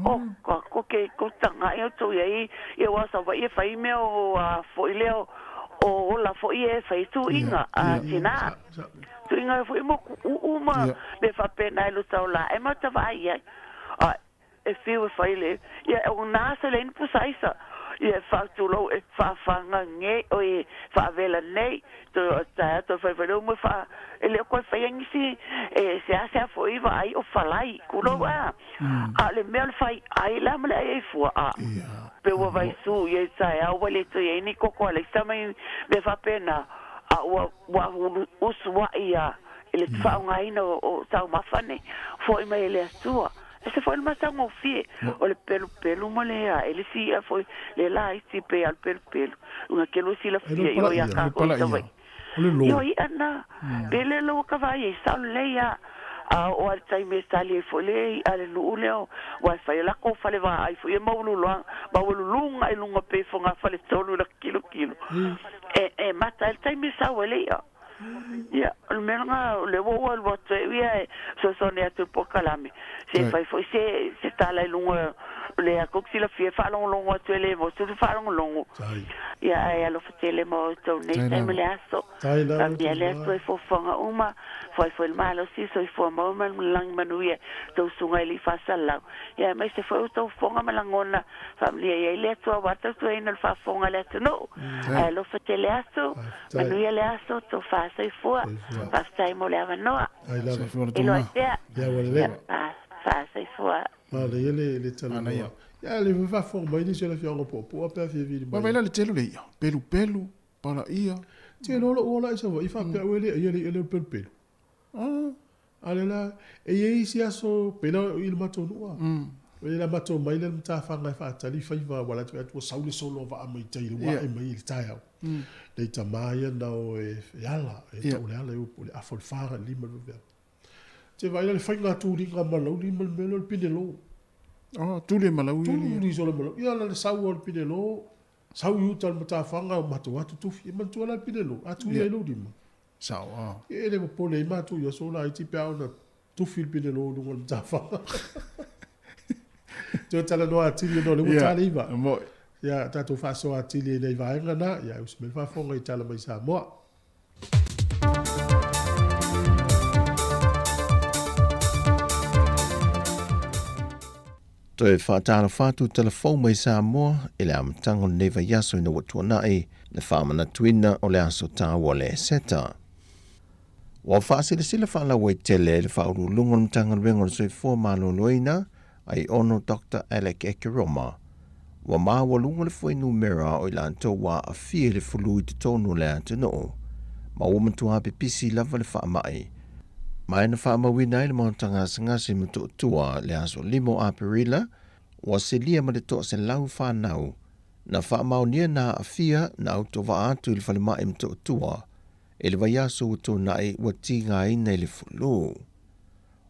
o ka ko ke ko tagai outou i ai ia aua o Savaii e fai mea o a foi lea o ola foi e fai tuuiga a tina. Tuiga foi mo kuʻuʻu ma mea faapena e luta o la e ma ta vaai i ai. A e fiu e fai le, ia o na se le ni pusa aisa. Ia e faatulou e faafaga nei, oi e faavela nei, toe o taea toe fai fai le umu e faa, e le o koe faia nisi e seasea foi vaai o falai, kulou a. A o le mea o le fai ai la ma le ai ai fua a. Pe ua vaisu ia i taeao ua le toe i ai ni koko alaisa ma mea faapena, a ua ua usuaʻi a i le faaaogaina o taumafa nei, foʻi mai e le Atua. Ese foi le matagofie o le pelupelu ma le ae le isi iʻa foi le laiti pei a o le pelupelu. Uga ke lua silafia i o ia kākou i Savaii. Io iʻa na, pe le loa ka vaai ai sao lelei a. A oo a le taimi e tali ai foi le iʻa a le nuu lea o ua e fai o lako fale vaai foi e maualuluga i luga pei fogafale tolu i laka kilokilo. E, e mata ai le taimi e sau ai le iʻa. Ia, o le mea lena, o lea ua ou alu atu ai ia e fesoasoani atu i le polokalame, se i fai foi se, se tala i luga o le a kou silafia e faalogologo atu e le motu le faalogologo. Ia, ae alofa tele ma outou nei taimi le aso. Faamanuia le Atua i fuafuaga uma, foai foi le malosi, soifua maua ma le lagi manuia i tou susuga i alii faasalau. Ia, aemaise foi outou fofoga ma lagona Faamanuia i ai le Atua aua tautuaina le faafofoga a le atunuu. Ae alofa tele aso, manuia le aso, tofa soifua. Faafetai mo le avanoa. Iloa ai pea. Fa soifua. Manaia le le talanoa. Ia le faafofoga mai nisi o le afioaga o Puapua pe a fia vili mai. Vaai la le tele o le i'a, pelupelu, palaia. Tele o lou ola i Savaii faapea au e le aia le i'a lea o le pelupelu. A o lea la, e i ai isi aso, pei la o i le matou nuu a. O lea la matou omai lea i le matafaga e faatali faiva aua la e te vaai atu ua sau le solo a vaa mai tai le ua ae mai i le taeao. Nai tama ia na o e ala, e tau o le ala e o le afa o le fa agai i le lima i le vaveao. Te vaai la le faiga tuliga ma lauli ma le mea lea o le pinelo. Oh, tuli ma lauli. Tuli solo ma lauli. Ia la le sau o le pinelo, sau i uta o le matafaga o matou atu tufi. E manatua la le pinelo, a tuli ai lou lima. Sao, oh. E le popole ai matou i aso laiti pe a ona tufi le pinelo i luga o le matafaga. Toe talanoa atili ona o lea ua ta le iva. Ia, tatou faasoa atili ai nai vaega na, ia, e usi mai le faafofoga i Tala Mai Samoa. Toe faatalofa atu talafou mai Samoa i le amataga o lenei vaiaso ina ua tuanai le faamanatuina o le aso taua o le Eseta. Ua faasilasila faalauaitele e le Faauluuluga o le Matagaluega o le Soifua Maloloina Aiono Doctor Alec Ekeroma, ua maualuga le fuainumera o i latou ua aafia i le fulu i totonu o le atunuu, ma ua matua pipisi lava le faamai, ma na faamauina ai le Maota Gasegase i Motootua i le aso 5 o Aperila, ua silia ma le 100 fanau na faamaonia na aafia na autovaa atu i le falemai i Motootua i le vaiaso ua tuanai ua tigaina i le fulu.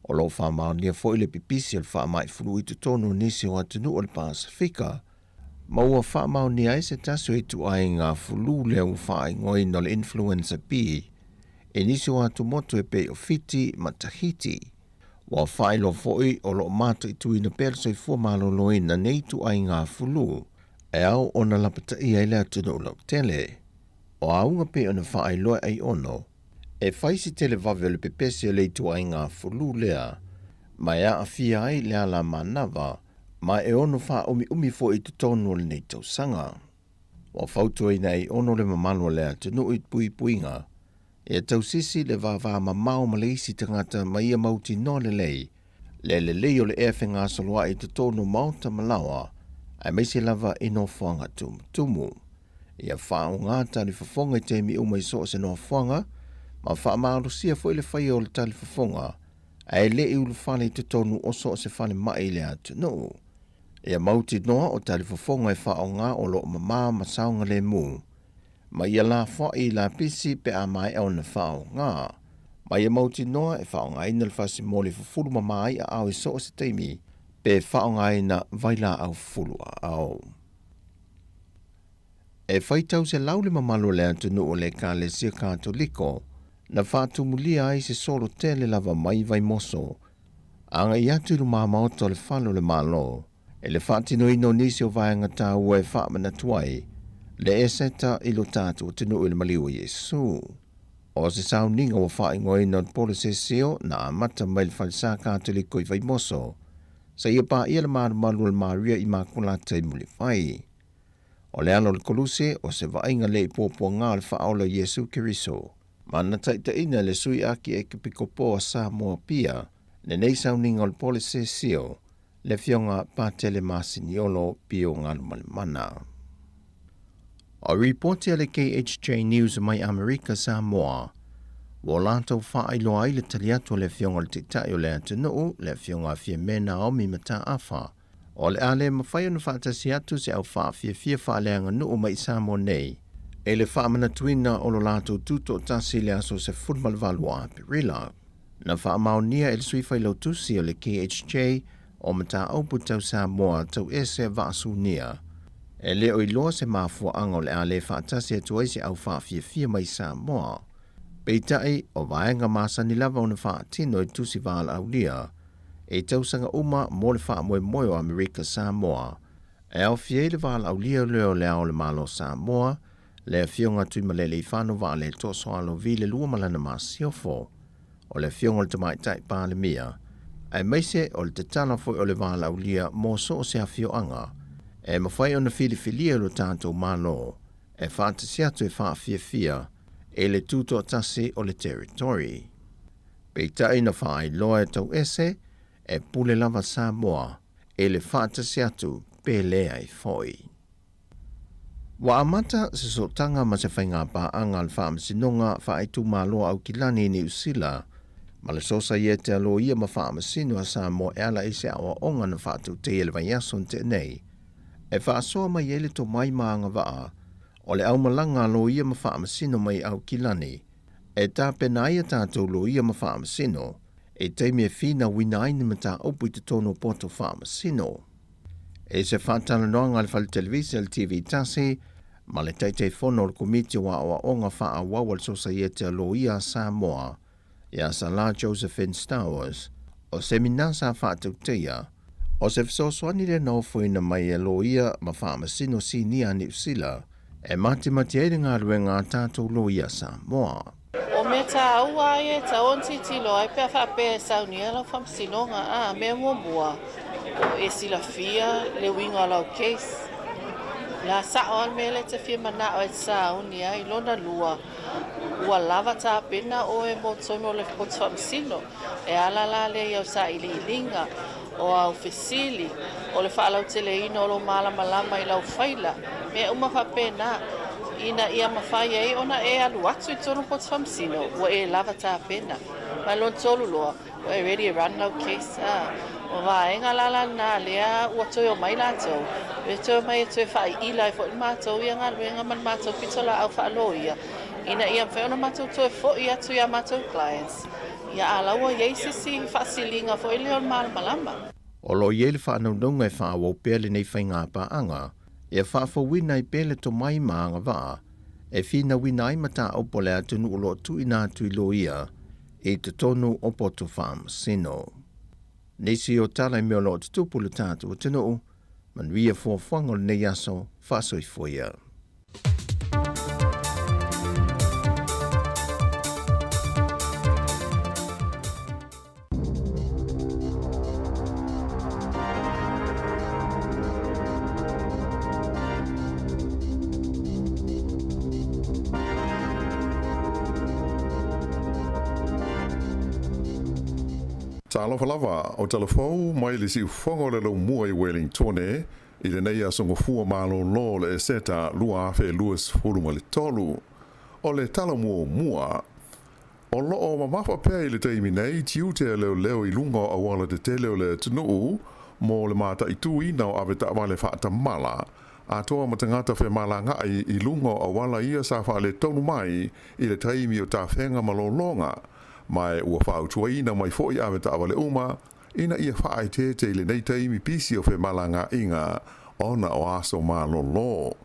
O lo o faamaonia foi le pipisi o le faamai fulu i totonu o nisi o atunuu o le Pasefika, ma ua faamaonia ai se tasi o ituaiga fulu lea ua faaigoaina o le Influenza B i nisi o atumotu e pei o Fiti ma Tahiti. Ua faailoa foi o lo o mataituina pea le soifua maloloina nei ituaiga fulu e ao ona lapataia ai le atunuu lautele. O auga pei ona faailoa e Aiono, E fai se televave o le pepese o le ituaiga fulu lea, ma e aafia ai le ala manava, ma e ono faaumiumi foi i totonu o lenei tausaga. Ua fautuaina e Aiono le mamalu o le atunuu i puipuiga, ia tausisi le vavamamao ma le isi tagata ma ia mautinoa lelei le lelei o le ea fegasoloai i totonu o maota ma laoa, aemaise lava i nofoaga tumutumu. Ia faaaoga talifofoga i taimi uma i so o se nofoaga, ma faamalosia foi le faia o le talifofoga, ae le i ulufale i totonu o so o se falemai i le atunuu. Ia mautinoa o talifofoga e faaaoga o lo o mama ma saogalemu, ma ia lafoai i lapisi pe a maea ona faaaoga. Ma ia mautinoa e faaaogaina le fasimoli fufulu mama ai aao i so o se taimi pe faaaogaina vailaau fufulu aao. E faitau selau le mamalu o le atunuu o le Ekalesia Katoliko na faatumulia ai se solo tele lava mai Vaimoso agai atu i lumamaota o le Fale o le Malo i le faatinoina o nisi o vaega taua e faamanatu ai le Eseta i lo tatou atunuu i le maliu o Iesu. O se sauniga ua faaigoaina o le Polosesio na amata mai le Falesa Katoliko i Vaimoso seia paia le malumalu o le Maria Imakulata i Mulivai. O le ala o le Koluse o se vaaiga le i puapuaga o le Faaola o Iesu Keriso, ma na taitaiina e le Sui Akiekepikopo a Samoa Pia lenei sauniga o le Polesesio, le Afioga Patele Masiniolo Pio Galumalemana. O ripoti a le KHJ News mai Amerika Samoa, ua latou faailoa ai le tali atu a le Afioga i le Taitai o le atunuu, le Afioga a Fiame Naomi Mataafa, o le a le mafai ona faatasi atu se au faafiafia faaleaganuu mai i Samoa nei i le faamanatuina o lo latou tutoatasi i le aso 18 o Aperila. Na faamaonia e le Sui Failautusi o le KHJ o Mataupu Tau Samoa Tauese Vaasunia, e le o iloa se mafuaaga o le a le faatasi atu ai se au faafiafia mai Samoa. Peitai, o vaega masani lava ona faatino i tusi valaaulia i tausaga uma mo le faamoemoe o Amerika Samoa, e aofia ai le valaaulia lea o Le Ao o le Malo Samoa, le Afioga Tuimalealiifano Vaaletoa Sualauvi le Lua ma lana Masiofo, o le Afioga i le Tamaitai Palemia, aemaise o le tatala foi o le valaaulia mo so o se afioaga e mafai ona filifilia e lo tatou Malo e faatasi atu e faafiafia i le tutoatasi o le Territory. Peitai na faailoa e Tauese e pule lava Samoa i le faatasi atu pe leai foi. Ua amata se sootaga ma se faigapaaga a le Faamasinoga Faaitumalo a Aukilani i Niu Sila. ma le Sosaiete a Loia ma Faamasino a Samoa e ala i se aoaoga na faatautaia i le vaiaso na tea nei, e faasoa mai ai le tomai ma agavaa o le aumalaga a loia ma faamasino mai Aukilani e tapena ai a tatou loia ma faamasino i taimi e finauina ai ni mataupu i totonu o poto faamasino. I se faatalanoaga a le fale televise a le TV tasi ma le Taitaifono o le Komiti o Aoaoga Faaauau a le Sosaiete a Loia a Samoa, iā Salā Josephine Stowers, o semina sa faatautaia, o se fesoasoani lea na ofoina mai e loia ma faamasino sinia a Niu Sila e matimati ai le galuega a tatou loia Samoa. O mea tāua ai e tau ona tilotilo ai pe a faapea e saunia lau faamasinoga, a mea muamua, o e silafia le uiga o lau case. O le a sao lava le mea lea e te fia manao e te sauni ai. Lona lua, Ua lava tapena ʻoe mo totonu o le poto faamasino. E ala la lea i au sailiiliga, o au fesili, o le faalauteleina o lou malamalama i lau faila, mea uma faapena, ina ia mafai ai ona e alu atu i totonu o le poto faamasino, ua e lava tapena. Ma lona tolu loa, Ua e ready e run lau case a. O vaega la la lena lea ua toe omai latou, e toe omai e toe faaiila ai foi le matou ia galuega ma le matou pitolaau faaloia ina ia mafai ona matou toe foi atu i a matou clients, ia a la ua i ai se isi faasiliga foi lea o le malamalama. O lo o i ai le faanaunauga e faaauau pea lenei faiga paaga ia faafouina ai pea le tomai ma agavaa e finauina ai mataupu a le atunuu o lo o tuuina atu i loia i totonu o poto faamasino. Nisi o tala i mea o lo o tutupu i le tatou atunuu, manuia fuafuaga o lenei aso, faasoifua ia. Talofa lava, o Talafou mai le siufofoga o le Laumua i Wellingtone i lenei aso gofua malolo o le Eseta 2023. O le tala muamua, o lo o mamafa pea i le taimi nei tiute a leoleo i luga o auala tetele o le atunuu mo le mataituina o avetaavale faatamala atoa ma tagata femalagaai i luga o auala ia sa faaletonu mai i le taimi o tafega ma lologa, ma e ua fautuaina mai foi avetaavale uma ina ia faaeteete i lenei taimi pisi o femalagaaiga ona o aso malolo.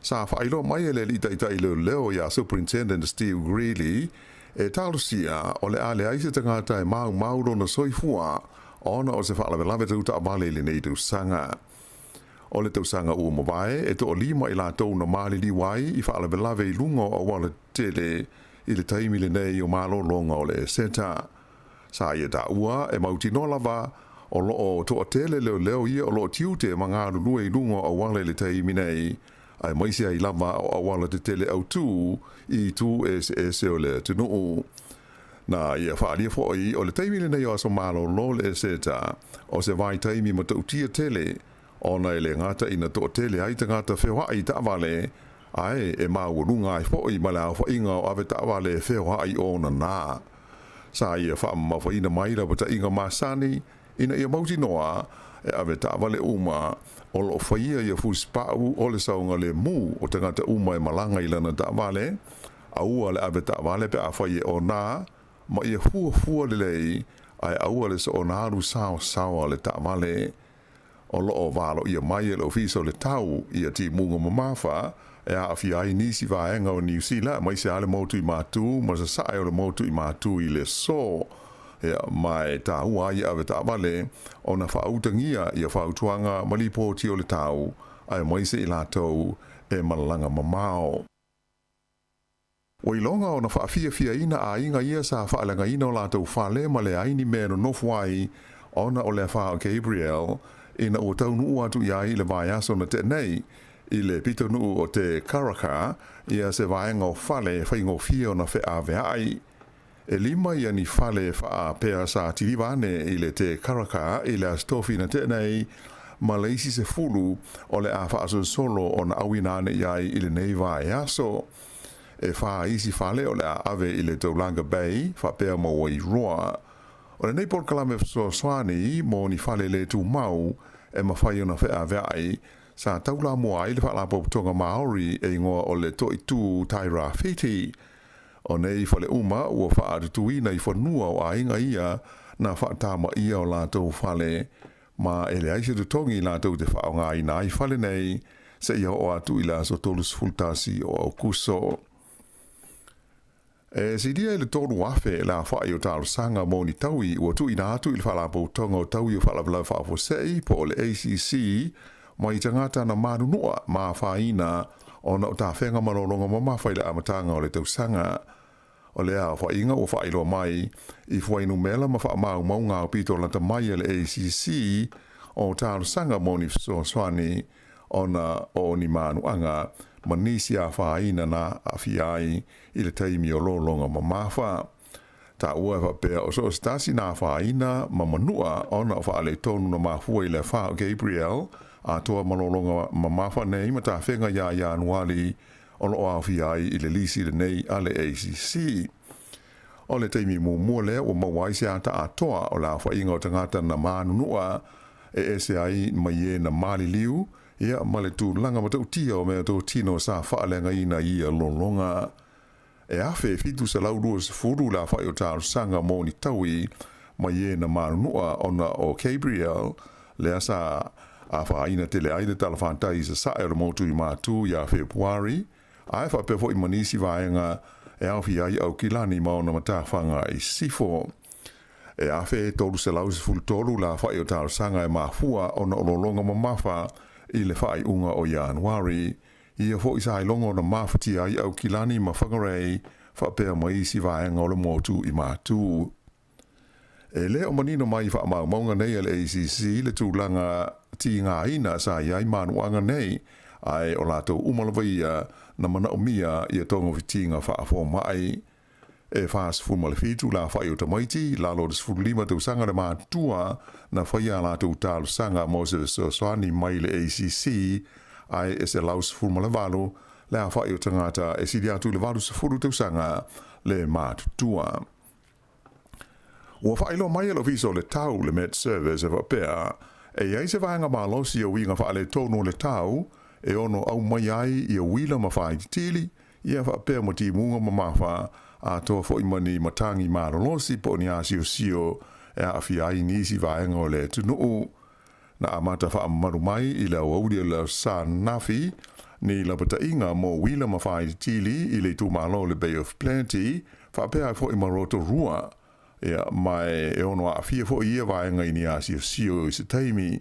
Sa faailoa mai e le Alii Taitai Leoleo iā Superintendent Steve Greeley, e talosia o le a leai se tagata e maumau lona soifua ona o se faalavelave tau taavale i lenei tausaga. O le tausaga ua mavae, e toalima i latou na maliliu ai i faalavelave i luga o auala tetele i le taimi lenei o malologa o le Eseta. Sa ia taua e mautinoa lava o lo o toatele leoleo ia o lo o tiute ma galulue i luga o auala i le taimi nei, aemaise ai lava o auala tetele autū i itu eseese o le atunuu. Na ia faaalia foi o le taimi lenei o aso malolo le Eseta o se vaitaimi matautia tele ona e le gata ina toatele ai tagata feoai i taavale, ae e maualuga ai foi ma le aofaiga o avetaavale e feoai ona na. Sa ia faamamafaina mai lapataiga masani ina ia mautinoa e avetaavale uma o lo o faia ia fusipau o le saogalemu o tagata uma e malaga i lana taavale, aua le avetaavale pe afai e ona ma ia fuafua lelei ae aua le soona alu saosaoa le taavale. O lo o valoia mai e le Ofisa o le Tau ia timuga mamafa e aafia ai nisi vaega o Niu Sila aemaise lava le motu i Matū ma sasae o le motu i Matū i le aso. Ia, ma e taua ai ia avetaavale ona faautagia ia fautuaga ma lipoti o le tau aemaise i latou e malaga mamao. Ua iloga ona faafiafiaina aiga ia sa faaleagaina o latou fale ma leai ni mea e nonofo ai ona o le afa o Gabrielle ina ua taunuu atu i ai i le vaiaso na tea nei i le pitonuu o Te Karaka ia se vaega o fale e faigofie ona feaveai. E lima ia ni fale faapea sa tiliva ane i le Te Karaka i le Aso Tofi na tea nei ma le isi 10 o le a faasolosolo ona auina ane i ai i lenei vaiaso. E fa isi fale o le a ave i le Taulaga Bay faapea ma Wairoa. O lenei polokalame fesoasoani mo ni fale le tumau e mafai ona feaveai sa taulamua ai le Faalapotopotoga Maori e igoa o le Toitū Tairāwhiti. O nei fale uma ua faatutuina i fanua o aiga ia na faatamaia o latou fale ma e leai se totogi latou te faaaogaina ai fale nei seia oo atu i le aso 31 o Aokuso. E silia i le 3,000 le aofai o talosaga mo ni taui ua tuuina atu i le Faalapotopotoga o Taui o Faalavelave Faafuasei po o le ACC mai tagata na manunua ma afaina ona o tafega malologa mamafa i le amataga o le tausaga. O lea aofaiga ua faailoa mai i fuainumela ma faamaumauga aupito lata mai a le ACC o talosaga mo ni fesoasoani ona o ni manuaga ma nisi afaina na aafia ai i le taimi o lologa mamafa. Taua e faapea o so o se tasi na afaina ma manua ona o faaletonu na mafua i le afa o Gabrielle atoa ma lologa mamafa nei ma tafega ia Ianuali o lo o aofia ai i le lisi lenei a le ACC. O le taimi muamua lea ua maua ai se ata atoa o le aofaiga o tagata na manunua e ese ai mai e na maliliu, ia ma le tulaga matautia o meatotino sa faaleagaina i ia lologa. E 1,720 le aofai o talosaga mo ni taui mai e na manunua ona o Gabrielle, lea sa afaina tele ai le talafatai i sasae o le motu i Matu ia Fepuari, ae faapea foi ma nisi vaega e aofia ai Aukilani ma ona matafaga i sisifo. E 1,313 le aofai o talosaga e mafua ona o lologa mamafa i le faaiuga o Ianuari. Ia foi sa iloga ona mafatia ai Aukilani ma Whangarei faapea ma isi vaega o le motu i Matu. E le o manino mai i faamaumauga nei a le ACC le tulaga tigaina sa i ai manuaga nei, ae o latou uma lava ia na manaomia ia togafitiga faafomai. E 47 le aofai o tamaiti i lalo o le 15 tausaga le matutua na faia a latou talosaga mo se fesoasoani mai le ACC, ae e 118 le aofai o tagata e sili atu i le 80 tausaga le matutua. Ua faailoa mai e le Ofisa o le Tau, le Met Service, e faapea, e i ai se vaega malosi o uiga faaletonu o le tau e ono aumai ai ia uila ma faaititili, ia faapea ma timuga mamafa, atoa foi ma ni matagi malolosi po o ni asiosio e aafia ai nisi vaega o le atunuu. Na amata faamamalu mai i le aoauli o le Aso Nafi ni lapataiga mo uila ma faaititili i le itumalo o le Bay of Plenty, faapea ai foi ma Rotorua. Ia, ma e ono aafia foi ia vaega i ni asiosio i se taimi.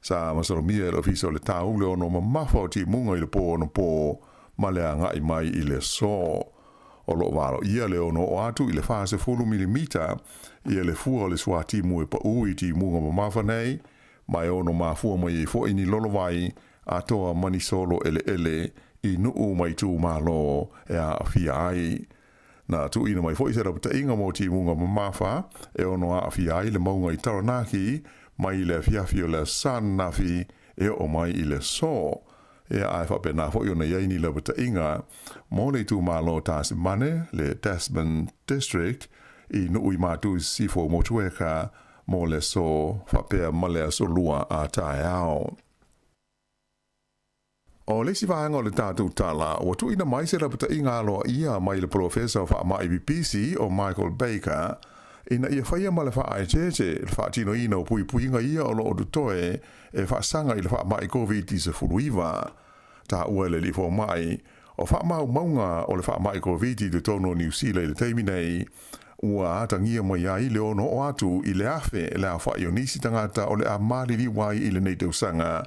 Sa masalomia e le Ofisa o le Tau le ono mamafa o timuga i le pō anapo ma le agai mai i le aso. O lo o valoia le ono oo atu i le 40 milimita ia le fua o le suatimu e paʻū i timuga mamafa nei, ma e ono mafua mai ai foi ni lolovai atoa ma ni solo eleele i nuu ma itumalo e aafia ai. Na tuuina mai foi se lapataiga mo timuga mamafa e ono aafia ai le mauga i Taranaki mai le afiafi o le Aso Nafi e oo mai i le aso. Ia, ae faapena foi ona i ai ni lapataiga mo le itumalo o Tasimane, le Tasman District, i Nuu i Matu i Sisifo o Motueka mo le aso faapea ma le aso Lua a taeao. O le isi vaega o le tatou tala, ua tuuina mai se lapataiga aloaia mai le Polofesa o Faamai Pipisi o Michael Baker ina ia faia ma le faaeteete le faatinoina o puipuiga ia o lo o totoe e faasaga i le faamai Koviti-19. Taua e le alii fomai, o faamaumauga o le faamai Koviti i totonu o Niu Sila i le taimi nei, ua atagia mai ai le ono oo atu i le 1,000 le aofai o nisi tagata o le a maliliu ai i lenei tausaga,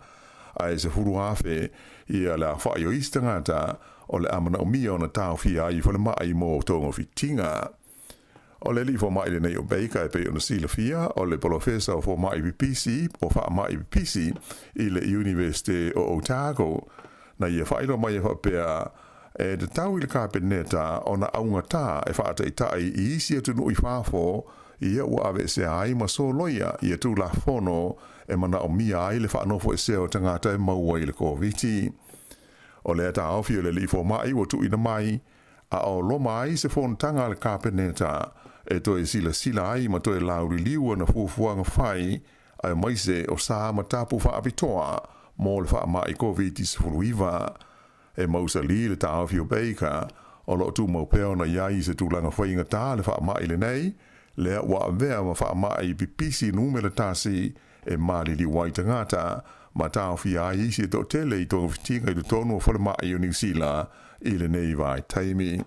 ae 10,000 ia le aofai o isi tagata o le a manaomia ona taofia ai i falemai mo togafitiga. O le alii fomai lenei o Baker e pei ona silafia, o le polofesa o fomai pipisi o faamai pipisi i le Iunivesite o Otago. Na ia faailoa mai e faapea, e tatau i le Kapeneta ona augatā e faataitai i isi atunuu i fafo ia ua aveesea ai ma soloia ia Tulafono e manaomia ai le faanofoesea o tagata e maua i le Koviti. O lea taofi o le alii fomai ua tuuina mai. a o loma ai se fonotaga a le Kapeneta e toe silasila ai ma toe lauliliu ana fuafuaga fai aemaise o sa ma tapu faapitoa mo le faamai Koviti-19. E mausali le taofi o Baker, o lo o tumau pea ona i ai i se tulaga faigata le faamai lenei, lea ua avea ma faamai pipisi numera tasi e maliliu ai tagata ma taofia ai isi e toatele i togafitiga i totonu o falemai o Niu Sila i lenei vaitaimi.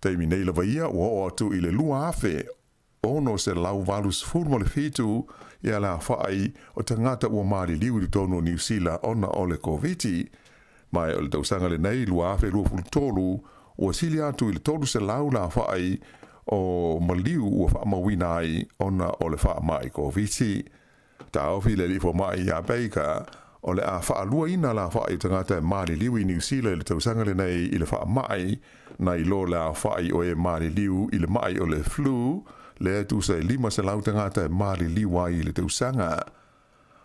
Taimi nei lava ia ua oo atu i le 2687 ia le aofai o tagata ua maliliu i totonu o Niu Sila ona o le Koviti, ma o le tausaga lenei 2023 ua sili atu i le 300 le aofai o maliu ua faamauina ai ona o le faamai Koviti. Taofi le alii fomai ia Baker, o le a faaluaina le aofai o tagata e maliliu i Niu Sila i le tausaga lenei i le faamai, nai lo le aofai o e maliliu i le mai o le flu, lea e tusa e 500 tagata e maliliu ai i le tausaga.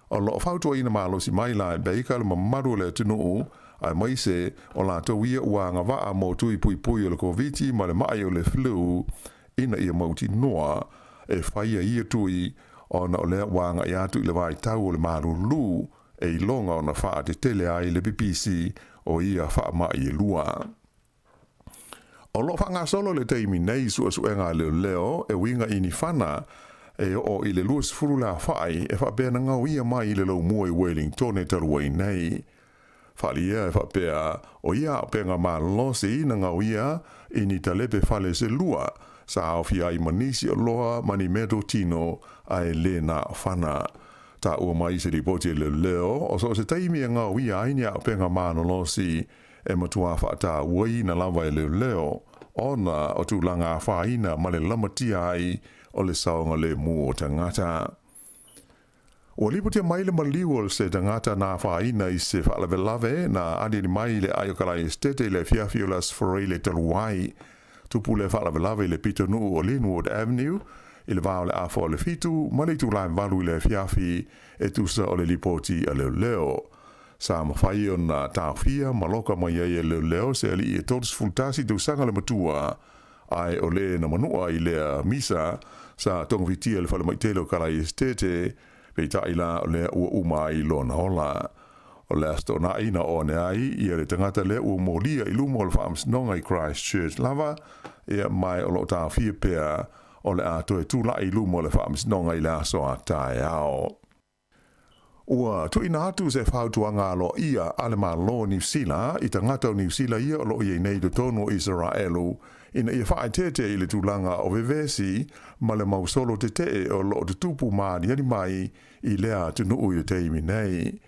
O lo o fautuaina malosi mai la e Baker le mamalu o le atunuu, aemaise o latou ia ua agavaa mo tui puipui o le Koviti ma le mai o le flu, ina ia mautinoa e faia ia tui ona o lea ua agai atu i le vaitau o le malulu e iloga ona faatetele ai le pipisi o ia faamai e lua. O lo o faagasolo i le taimi nei suesuega a leoleo e uiga i ni fana e oo i le 20 le aofai e faapea na gaoia mai i le laumua i Wellingtone talu ai nei. Faaalia e faapea o ia auupega malolosi na gaoia i ni talepe fale se lua sa aofia ai ma nisi oloa ma ni meatotino ae le na fana. Taua mai i se lipoti a leoleo o so o se taimi e gaoia ai ni auupega malolosi e matua faatauaina lava e leoleo ona o tulaga afaina ma le lamatia ai o le saogalemu o tagata. Ua lipotia mai le maliu o se tagata na afaina i se faalavelave na aliali mai i le aai o Kalaesetete i le afiafi o le Aso Faraile talu ai. Tupu le faalavelave i le pitonuu o Linwood Avenue i le va o le afa o le 7 ma le itula e 8 i le afiafi e tusa o le lipoti a leoleo. Sa mafai ona taofia ma loka mai ai e leoleo se alii e 31 tausaga le matua, ae o le na manua i lea misa sa togafitia i le falemaitele o Kalaesetete, peitai la o lea ua uma ai lona ola. O le Aso Toonai na oo ane ai ia le tagata lea ua molia i luma o le faamasinoga i Christchurch lava, ia mae o lo o taofia pea o le a toe tulai i luma o le faamasinoga i le aso a taeao. Ua tuuina atu se fautuaga aloaia a le Malo o Niu Sila i tagata o Niu Sila ia o lo o i ai nei i totonu o Isaraelu ina ia faaeteete i le tulaga o vevesi ma le mau solo tetee o lo o tutupu maaliali mai i lea atunuu i le taimi nei.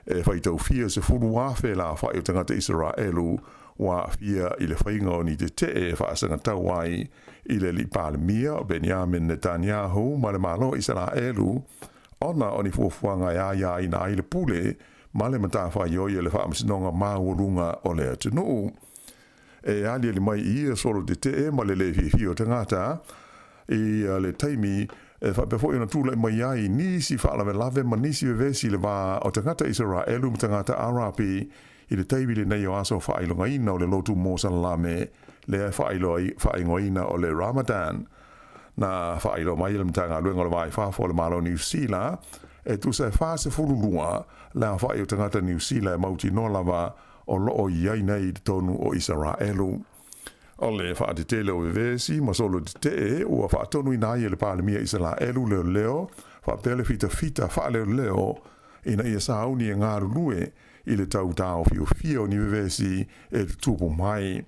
E faitaufia 10,000 le aofai o tagata Isaraelu ua aafia i le faiga o ni tetee e faasagatau ai i le alii Palemia o Benjamin Netanyahu ma le Malo o Isaraelu ona o ni fuafuaga e aiaina ai le pule ma le matafaioi a le Faamasinoga Maualuga o le atunuu. E aliali mai i ia solo tetee ma le le fiafia o tagata i le taimi e faapea foi ona tulai mai ai nisi faalavelave ma nisi vevesi i le va o tagata Isaraelu ma tagata Arapi i le taimi lenei o aso faailogaina o le lotu Mosalame lea e faaigoaina o le Ramadan. Na faailoa mai e le Matagaluega o le Va i Fafo a le Malo o Niu Sila, e tusa e 42 le aofai o tagata Niu Sila e mautinoa lava o lo o i ai nei i totonu o Isaraelu. O le faatetele o vevesi ma solo tetee ua faatonuina ai e le Palemia Isaraelu leoleo faapea le fitafita faaleoleo ina ia sauni e galulue i le tau taofiofia o ni vevesi e tutupu mai.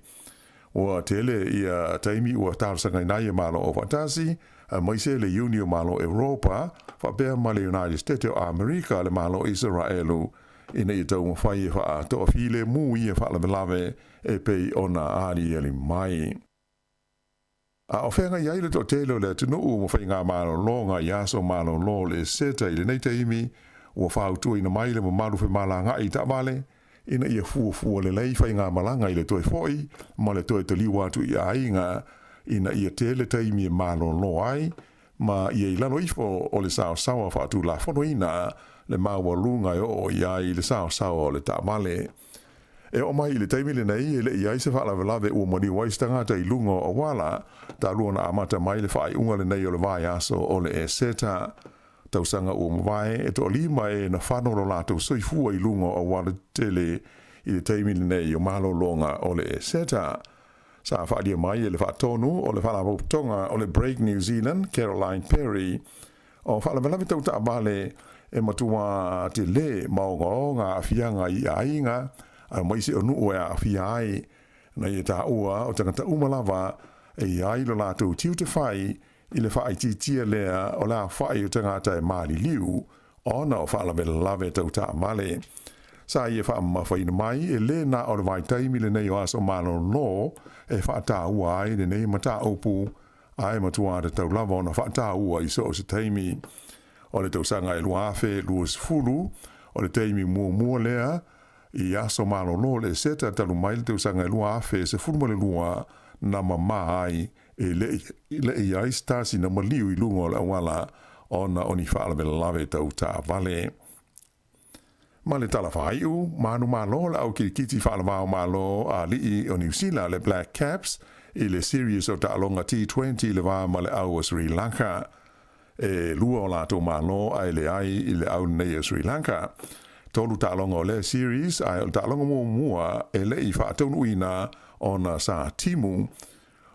Ua tele ia taimi ua talosagaina ai e Malo Aufaatasi, aemaise le Iuni o Malo Europa, faapea ma le United State o Amerika le Malo Isaraelu, ina ia taumafai e faatoafilemu ia faalavelave e pei ona aliali mai. A o feagai ai le toatele o le atunuu ma faigamalologa i aso malolo o le Eseta i lenei taimi, ua fautuaina mai le mamalu femalagaai i taavale ina ia fuafua lelei faigamalaga i le toe foi ma le toe taliu atu i aiga ina ia tele taimi e malolo ai ma ia i lalo ifo o le saosaoa faatulafonoina le maualuga e oo i ai le saosaoa o le taavale. E oo mai i le taimi lenei e le i ai se faalavelave ua maliu ai se tagata i luga o auala, talu ona amata mai le faaiuga lenei o le vaiaso o le Eseta. Tausaga ua mavae, e toalima e na fano lo latou soifua i luga o auala tetele i le taimi lenei o malologa o le Eseta. Sa faaalia mai e le faatonu o le Faalapotopotoga o le Brake New Zealand, Caroline Perry, o faalavelave tau taavale e matuā telē ma ogaoga aafiaga i aiga aemaise o nuu e aafia ai. Na ia taua o tagata uma lava e i ai lo latou tiute fai i le faaitiitia lea o le aofai o tagata e maliliu ona o faalavelave tau taavale. Sa ia faamamafaina mai e lē na o le vaitaimi lenei o aso malolo e faataua ai lenei mataupu ae matua tatau lava ona faataua i so o se taimi. O le tausaga e 2020, o le taimi muamua lea i aso malolo le Eseta talu mai le tausaga e 2012 na mamā ai e le i ai se tasi na maliu i luga o le auala ona o ni faalavelave tau taavale. Ma le tala faaiu, manumalo le au kirikiti faalavao malo a alii o Niu Sila le Black Caps i le Series o taaloga T20 i le va ma le au o Sri Lanka. E lua o latou malo ae leai i le au lenei o Sri Lanka. Tolu taaloga o lea series ae o le taaloga muamua e le i faataunuuina ona sa timu.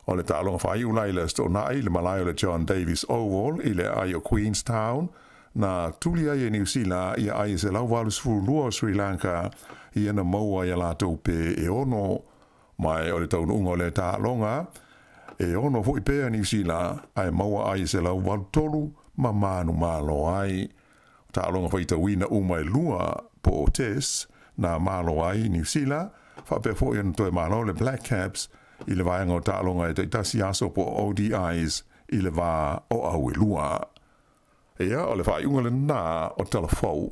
O le taaloga faaiu la i le Aso Toonai i le malae o le John Davis Oval i le aai o Queenstown, na tuli ai e Niu Sila ia ai e 182 o Sri Lanka ia na maua i a latou pē e ono. Ma o le taunuuga o lea taaloga, e ono foi pē a Niu Sila ae maua ai e 183 ma manumalo ai. O taaloga faitauina uma e lua po o Tests na malo ai Niu Sila, faapea foi ona toe malo le Black Caps i le vaega o taaloga e taitasi aso po o ODIs i le va o au e lua. Ia, o le faaiuga lena o Tala Fou.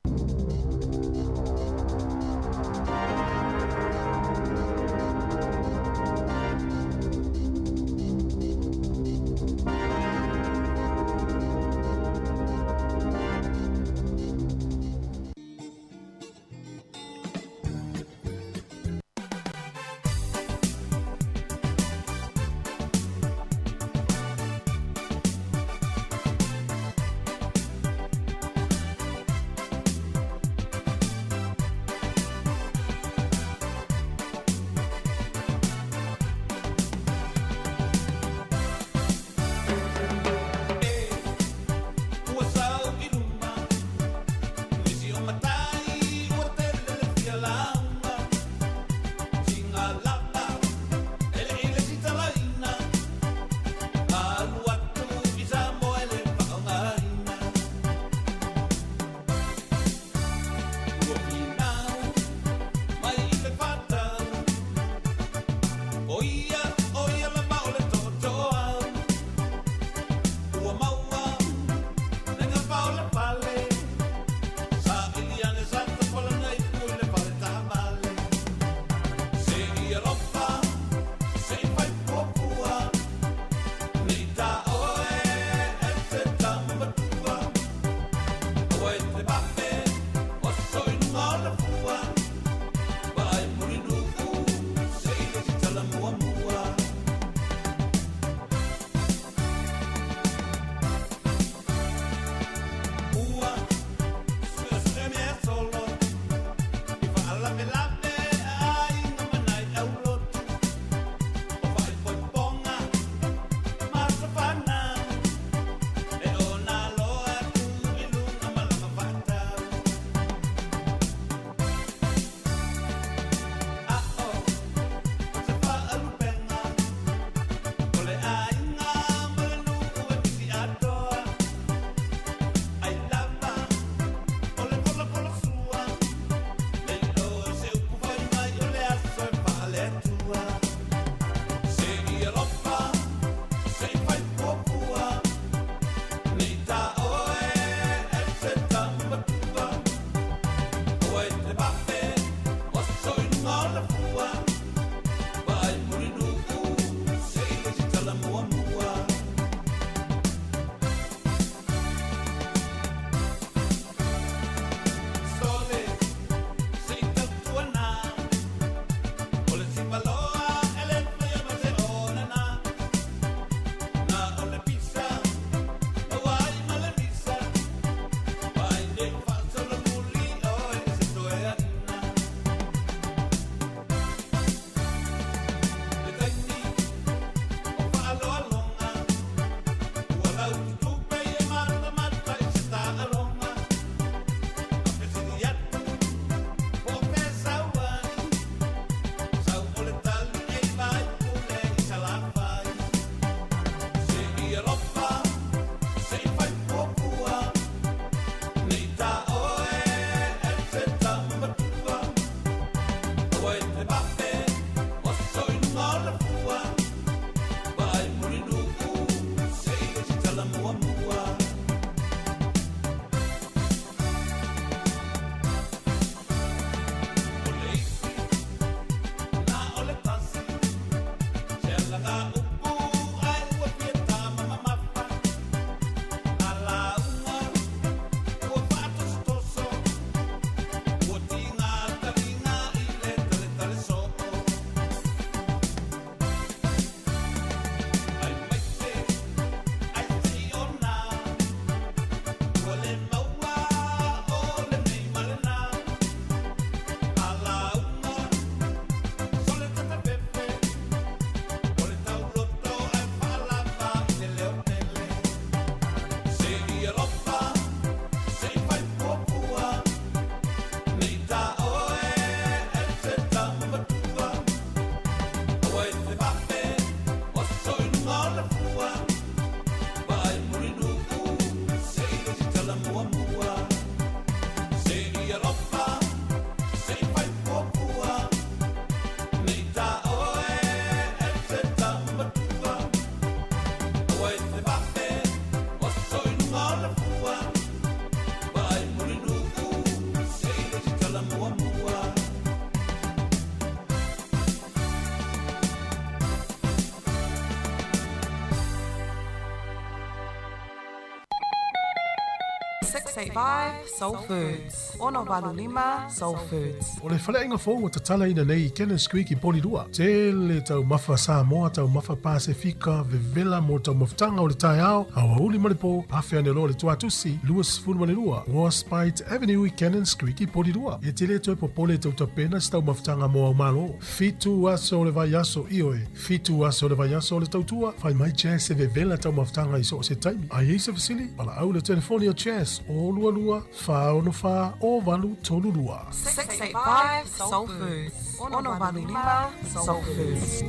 685 Soul Foods. 685 Soul Foods. O le faleaiga fou ua tatalaina nei i Cannons Creek i Porirua. Tele taumafa Samoa, taumafa Pasefika, vevela mo taumafataga o le taeao, aoauli ma le po, afe ane loa le tuatusi, 22 Warspite Avenue i Cannons Creek i Porirua. E te le toe popole e tau tapena se taumafataga mo au malo. Fitu aso o le vaiaso, ioe, fitu aso o le vaiaso o le tautua, fai mai Jazz e vevela taumafataga i so o se taimi. A i ai se fesili, valaau i le telefoni a Jazz, 022 464 0832. 685 Soul Foods, 685 Soul Foods.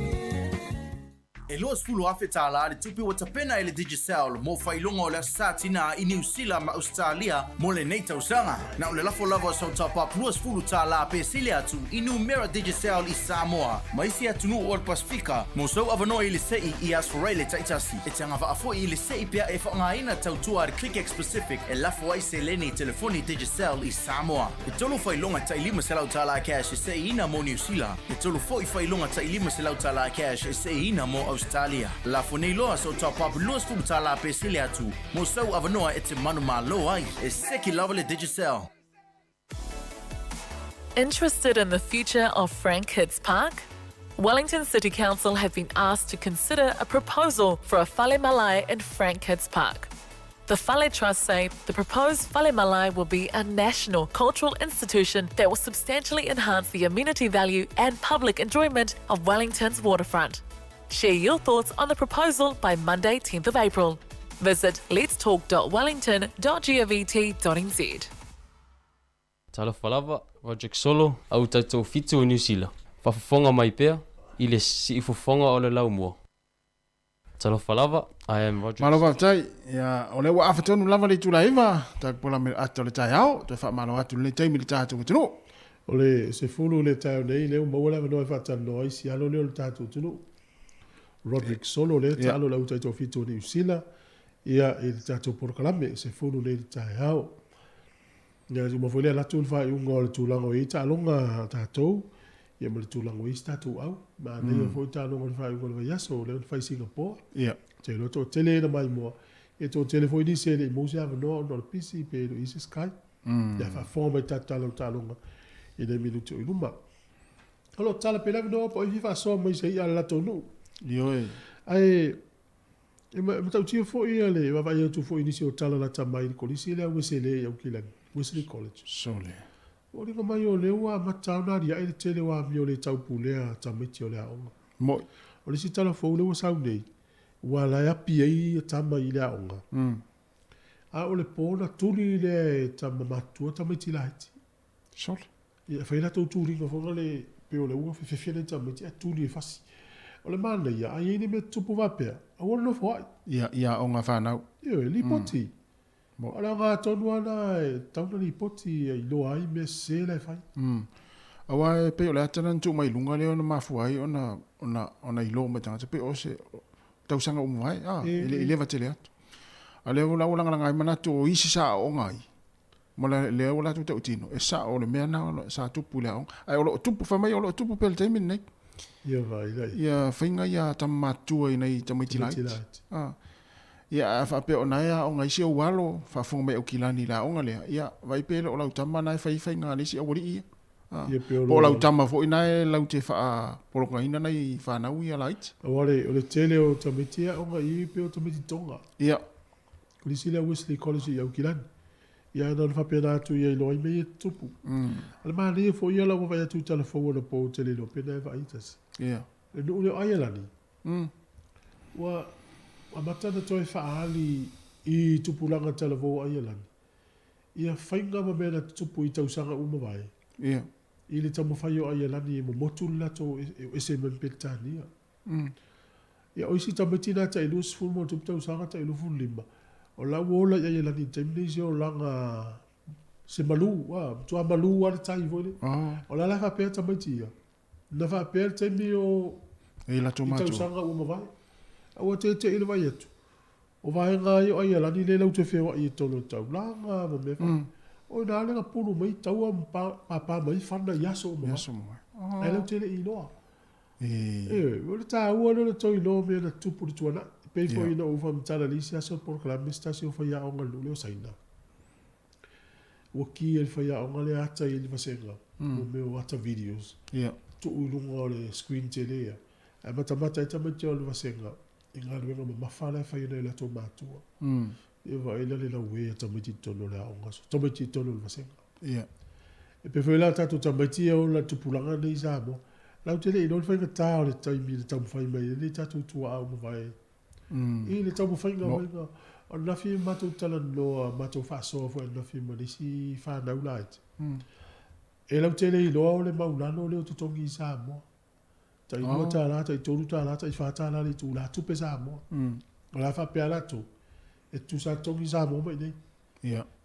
E $20,000 le tupe ua tapena e le Digicel mo faailoga o le Aso Sa Tinā i Niu Sila ma Ausetalia mo lenei tausaga. Na o le lafo lava o sau top-up $20 pe sili atu i numera Digicel i Samoa ma isi atunuu o le Pasefika mo sou avanoa i le se'i i Asoraile taitasi. E te agavaa foi i le se'i pea e faaaogaina tautua a le ClickX Pacific e lafo ai seleni i telefoni Digicel i Samoa. E tolu faailoga tai $500 cash e se'iina mo Niu Sila. E tolu foi faailoga tai $500 cash e se'iina mo Ausetalia. Lafo nei loa sou top-up $20 pe sili atu mo sou avanoa e te manumalo ai. E seki lava le Digicel. Interested in the future of Frank Hitz Park? Wellington City Council have been asked to consider a proposal for a fale malae in Frank Hitz Park. The Fale Trust say the proposed Fale Malae will be a national cultural institution that will substantially enhance the amenity value and public enjoyment of Wellington's waterfront. Share your thoughts on the proposal by Monday, 10th of April. Visit letstalk.wellington.govt.nz. Talofa lava, Roderick Solo, au taitofitu o Niu Sila. Faafofoga mai pea i le siifofoga o le laumua. Talofa lava, I am Roderick. Malo faafetai. Ia, o lea ua afa tonu lava le itula 9, tatou pola me le ata o le taeao, toe faamalo atu i lenei taimi i le tatou atunuu. O le 10 le taeao nei, lea ua maua le avanoa e faatalanoa ai si alo lea o le tatou atunuu. Roderick Solo lea taalo le au taitoafitu o Niu Sila, ia, i le tatou polokalame, 10 nei le taeao. Ia, uma foi lea alu atu le faaiuga o le tulaga o i ai taaloga a tatou, ia ma le tulaga o i ai se tatou au. Manaia foi taaloga o le faaiuga o le vaiaso, lea na fai i Singapore. Ia. Ou te iloa toatele na maimoa, ia toatele foi nisi e le i maua se avanoa ona o le pisi pe le o i ai se Skype. Ia faafofoga mai i tatou tala o taaloga i nai minute o i luma. O lo o tatala pea le avanoa po o ai fia faasoa mai i se i'a a le latou nuu. Ioe. Ae E matautia foi le vaavaai atu foi i nisi o tala lata mai i le kolisi lea Ueselei i Aukilani, Wesley College. Sole. Ua foliga mai o lea ua amata ona aliae le tele o amio le taupulea a tamaiti o le aoga. Mo'i. O le isi tala fou lea ua sau nei, ua la e api ai tama i le aoga. A o le po ona tuli lea e tama matutua tamaiti laiti. Sole. Ia, e fai latou tuliga foi lale, pei o le ua fefefe nai tamaiti ae tuli e fasi. O le manaia, a i ai ni mea tutupu faapea, aua le nofo ai. Ia, i aoga fanau. Ioe, lipoti. O le aoga tonu lava lena e tatau ona lipoti e iloa ai mea sese la e fai. Aua e pei o le ata lena na tuu mai i luga lea ona mafua ai ona, ona, ona iloa mai tagata pei o se tausaga ua mavae, a, e le i leva tele atu. A o lea la ua lagalaga ai manatu o isi sa aooga ai, Ma lea ua latou tautino, e sao o le mea na sa tupu i le aoga. Ae o lo o tupu, fai mai o lo o tupu pea i le taimi lenei. Ia vai lai. Ia faiga ia tama matutua i nai tamaiti laiti. Ah. Ia a faapea o na e aoga ai si ou alo, faafofoga mai Aukilani i le aoga lea, ia vaai pe le o lau tama na e fai faiga a le isi aualii ia. Ah. Ia pe o Po o lau tama foi na e lau te faapolokaina nai fanau ia laiti. Aua o le tele o tamaiti e aoga i i pei o tamaiti Tonga. Ia. O le isi lea Wesley College i Aukilani. Ia na ona faapena atu ia iloa ai mea ia e tutupu. A le manaia foi ia lau vaavaai atu i tala fou anapo ou te le iloa pena e vaai tasi. Ia. Le nuu lea o Aialani, ua amata ona toe faaali i tupulaga talavou o Aialani ia faiga ma mea na tutupu i tausaga uma mavae. Ia. I le taumafai o Aialani e momotu le latou ese mai ma Peretania. Ia, o isi tamaiti na tai 20 ma ona tupu tausaga, tai 25, o la ua ola i Aielani i le taimi lenei se olaga, se malu, a, matua malu lava le tai foi lea. O la la e faapea tamaiti ia, na faapea le taimi o, i tausaga ua mavae. A ua tete'i le vaai atu, o vaega ia o Aielani lea latou te feoai i totonu o le taulaga ma mea faapea. O ina lea na pulu mai taua ma pāpā mai fana i aso ua mavae. Ae latou te le i iloa. Ioe, o le taua lea o le toe iloa mea na tutupu i le tuanai. E pei foi ona ou faamatala i le isi aso o le polokalame se tasi o faiaoga i le nuu lea o Saina. Ua ki e le faiaoga le ata i le vasega, mo mea o ata videos. Tuu i luga o le screen tele ia. Ae matamata ai tamaiti o le vasega i galuega mamafa la e fai e nai o latou matua. Ia vaai la le laue a tamaiti i totonu o le aoga, tamaiti i totonu o le vasega. E pei foi la o tatou tamaiti ia e ola i le tupulaga lenei i Samoa, latou te le i iloa le faigata o le taimi i le taumafai mai ai nei tatou tuaa ua mavae i le taumafaiga maiga. O ananafi matou talanoa, matou faasoa foi ananafi ma le isi fanau laiti. E lautele iloa o le maulalo lea o totogi i Samoa. Tai $2, tai $3, tai $4 le itula tupe Samoa. O le a faapea latou, e tutusa lava totogi Samoa ma inei.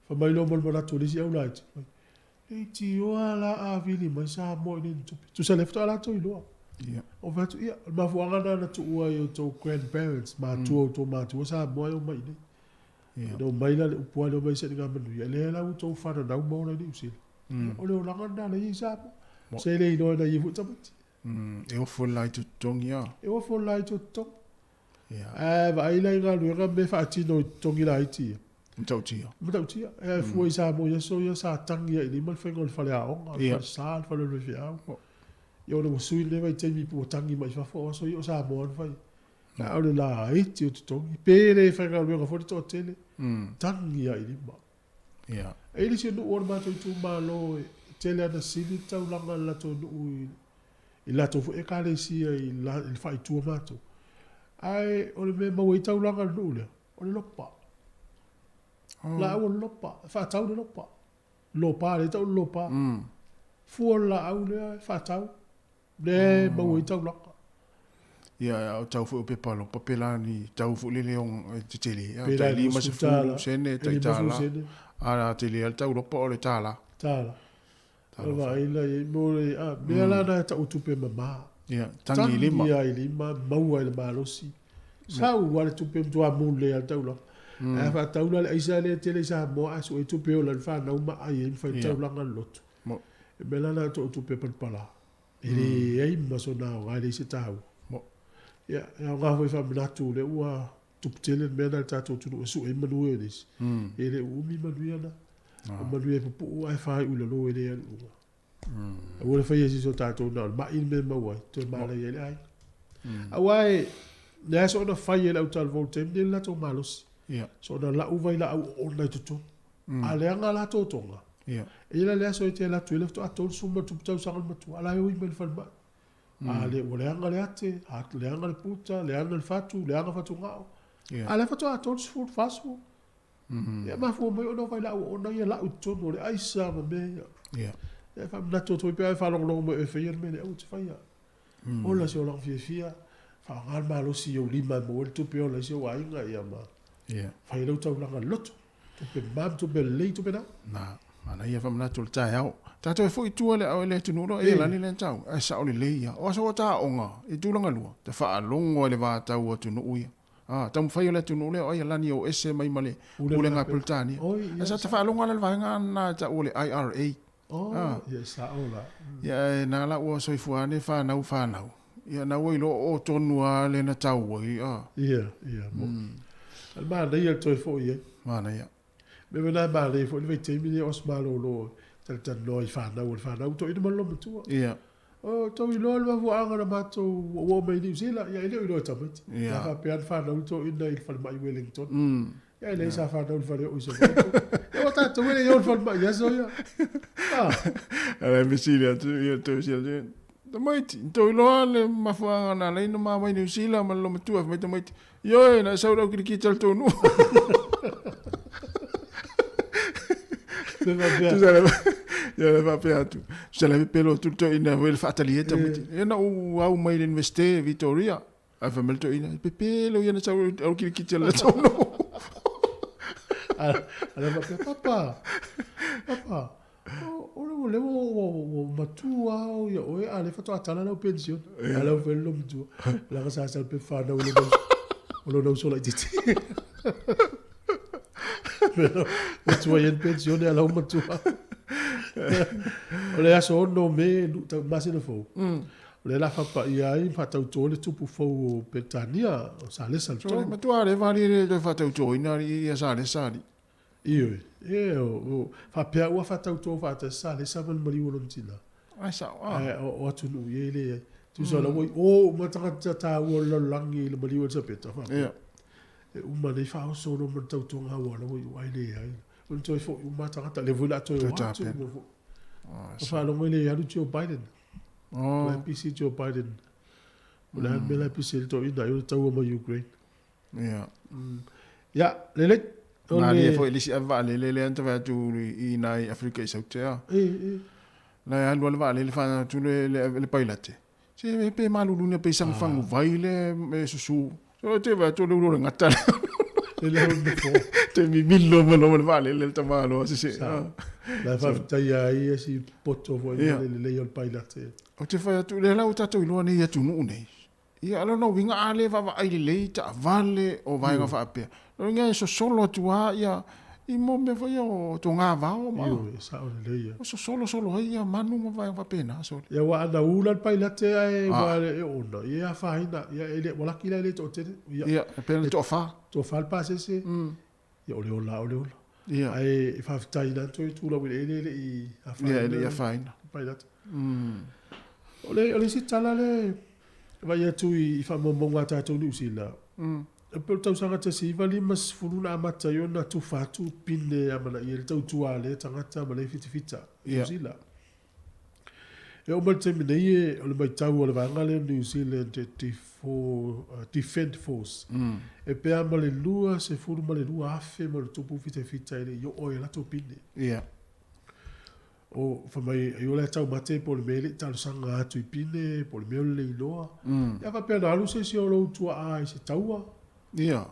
Fai mai loa ma le manatu o le isi au laiti, e itioa la a vili mai Samoa i nei ni tupe. Tusa lea faatoa latou iloa. Ou fai atu, ia, o le mafuaaga lena na tuua ai e outou grandparents, matua, outou matua Samoa e omai i inei. Ina omai la le upu lava lea, omai se i manuia, lea la ua outou fananau ma ola i Niu Sila. O le olaga lena lea e i ai i Samoa. Se le iloa e nai ia foi tamaiti. E ofo le la i totogi a. E ofo le la i totogi. Ae vaai la i galuega ma mea faatino i totogi laiti ia. Matautia. Matautia. E fua i Samoa i aso ia sa tagi ai i lima le faiga o le faleaoga, le falesa, le fale o le faifeau. Ia ona ua sui lenei vaitaimi ua tagi mai fafo, o aso ia o Samoa na fai. A o le laiti o totogi, pe le faigaluega foi le toatele, tagi lava i lima. E i ai le isi nuu o le matou itumalo e tele lava ina sili le taulaga i le latou nuu i le latou foi ekalesia i le faaitua matou. Ae o le mea e maua ai taulaga i le nuu lea, o le lopa. Laau o le lopa, e faatau le lopa. Lopa, lea e tau o le lopa. Fua o le laau lea e faatau. Lea e maua ai taulaga. Ia, a o tau foi o pepa lopa pe la ni tau foi lele e tetele. Pe la 50 sene, tai tala. A la tele le tau lopa o le tala. Tala. O vaai la i mo le a mea la na tau tupe mama. Ia, tangi lima. Tangi ai lima, maua i le malosi. Sau a le tupe matua mule a le taulaga. Ae faatau la le aisa lea tele i Samoa ae sue tupe ola i le fanau ma ai ai ma fai taulaga le lotu. E mea la na tau tupe palapala. E leai ma sona aoga, e leai se taua. Ia, e aoga foi e faamanatu o lea ua tupu tele le mea lena i le tatou atunuu e sue ai manuia o nisi. E le umi manuia na. O manuia e pupuu ae faaiu i lalo e le alu i luga. Aua le faia e sisi o tatou na o le mai le mea e maua ai, toe manaia ai le aiga. Aua e leai soona fai e le autalavou i le taimi lenei le latou malosi. Soona lau vailaau oona i totonu. A leaga la totoga, e i ai la le aso e te alu atu ai le faatoa 30+ tausaga le matua, a la e oi mai le falemai. A le, ua leaga le ate, a leaga le puta, leaga le fatu, leaga fatugao. A lea faatoa 30, 40. Ia mafua mai ona o vailaau oona ia lau i totonu o le aisa ma mea ia. Ia e faamanatu atu ai pe a e faalogologo mai o e faia le mea lea, aua e te faia. Ola si olaga fiafia, faaaoga le malosi i ou lima e maua ai le tupe e ola ai si ou aiga, ia ma fai ai lau taulaga loto. Tupe mama, tupe lelei, tupe na. Na, manaia faamanatu o le taeao. Tatou e foi i tua le au le atunuu loa e lani le tau. Ae sao lelei ia. O aso o ta aoga i tulaga lua, te faalogo ai le vatau o atunuu ia. Ah, taumafai o le atunuu lea o ai lani o ese mai ma le Pulega a Peretania. Ae sa te faalogo ala le vaega na e taua le IRA. Oh, ah. Ia sao la. Ia e na la ua soifua ane whanau whanau. Ia na ua iloa o tonu a le na tau ai. Ah. Ia, ia. Al manaia le toe foi ai. Manaia. Me me nai manaia foi le vaitaimi lea o se malolo talatalanoa i whanau o le whanau to ina ma matua. Ia. O tou iloa le mafuaaga na matou ua oo mai i Niu Sila, ia e le o iloa e tamaiti. Ia faapea le fanau toeaina i le falemai i Wellington. Ia e leai sa fanau i le faleoo i Savaii. Ia ua tatou e le i oo i le falemai i aso ia. Ah. Ala e fesili atu, ia toe fesili atu, tamaiti, tou iloa le mafuaaga na ala ai ona ma mai Niu Sila ma le loomatua, fai mai tamaiti, Ioe, na e sau i le aukilikiti a le tou nuu. Tusa le, ia le faapea atu. Tusa le pepelo atu le toeaina foi le faatali ai tamaiti. Ia na ou au mai le Universite Victoria. Ae fai mai le toeaina, pepelo ia na sau i le aukilikiti a le tou nuu. A le faapea, papa, papa, O le ua ua matua au ia oe a lea faatoa tala lau penisione. A lau fai le matua. Leaga sa sau pe whanau o lona o lona uso laitiiti. Matua ia penisione a lau matua. O le aso 6 Me, masina fou. O lea la faapaia ai ma faatauto le tupu fou o Peretania, o Salesa le tolu. Matua le vali le toe faatautoina ia Salesa alii. Ioe, e o faapea ua faatauto faatasi sa lesa ma le maliu o lona tina. Ai sao a. Ae o atunuu ia e leai. Tusa la ua i o uma tagata taua o le lalolagi i le maliu o Elisapeta faapea. Ia. E uma nei faaoso loa ma le tautoga aua la ua i o ae leai. Ua toe foi uma tagata lea foi o le a toe o atu uma foi. O faalogo i le alu Joe Biden. Oh. O la e pisi Joe Biden. O le a le mea la e pisi ai le toeaina ai o le taua ma Ukraine. Ia. Ia, lelei. O Na le le foi le isi ave vaalele lea na ta vaai atu i ina i Afrika i Sautea. E, e. La e alu lava le vaalele faana atu le, le, le pailate. Se pe malulu ina pe sangufangu vai le e susu. So te vaai atu o le ulu o le gata lea. Le leo o le nofoa. Te mimilo mai loa ma le vaalele le tamaloa se se. Sa. La e faafetai ai ia si poto foi ma le lelei o le pailate. Ou te fai atu, lea la ua tatou iloa nei i atunuu nei. Ia, o lona uiga a le vaavaai lelei taavale o vaega faapea, lona uiga e sosolo atu lava ia i mo mea foi ia o togavao ma. Ioe, e sao lelei ia. O sosolo solo ai ia manu ma vaega faapena sole. Ia aua ana u la le pailate ae ua e ona, ia e afaina, ia e le, ua laki la e le toatele. Ia, ia e pei ona toafa. Toafa le pasese. Ia o le ola o le ola. Ia. Ae e faafetai na toe tulau i le ele e le i afaina. Ia e le i afaina. Le pailate. O le, o le isi tala le vaai atu i, i faamaumauga a tatou Niu Sila. E pei o le tausaga 1950 na amata ai ona tufa atu pine e amanaia i le tautua a lea tagata ma lea fitafita i Niu Sila. E oo mai le taimi nei e, o le maitau a le vaega lea o New Zealand Defence Force, e pe a ma le 22,000 ma le tupu fitafita e le i oo ai a latou pine. O, fai mai, ai o le a taumate po o le mea e le i talosaga atu i pine, po o le mea o le le iloa. Ia faapea na alu se isi o lou tuaa i se taua. Ia,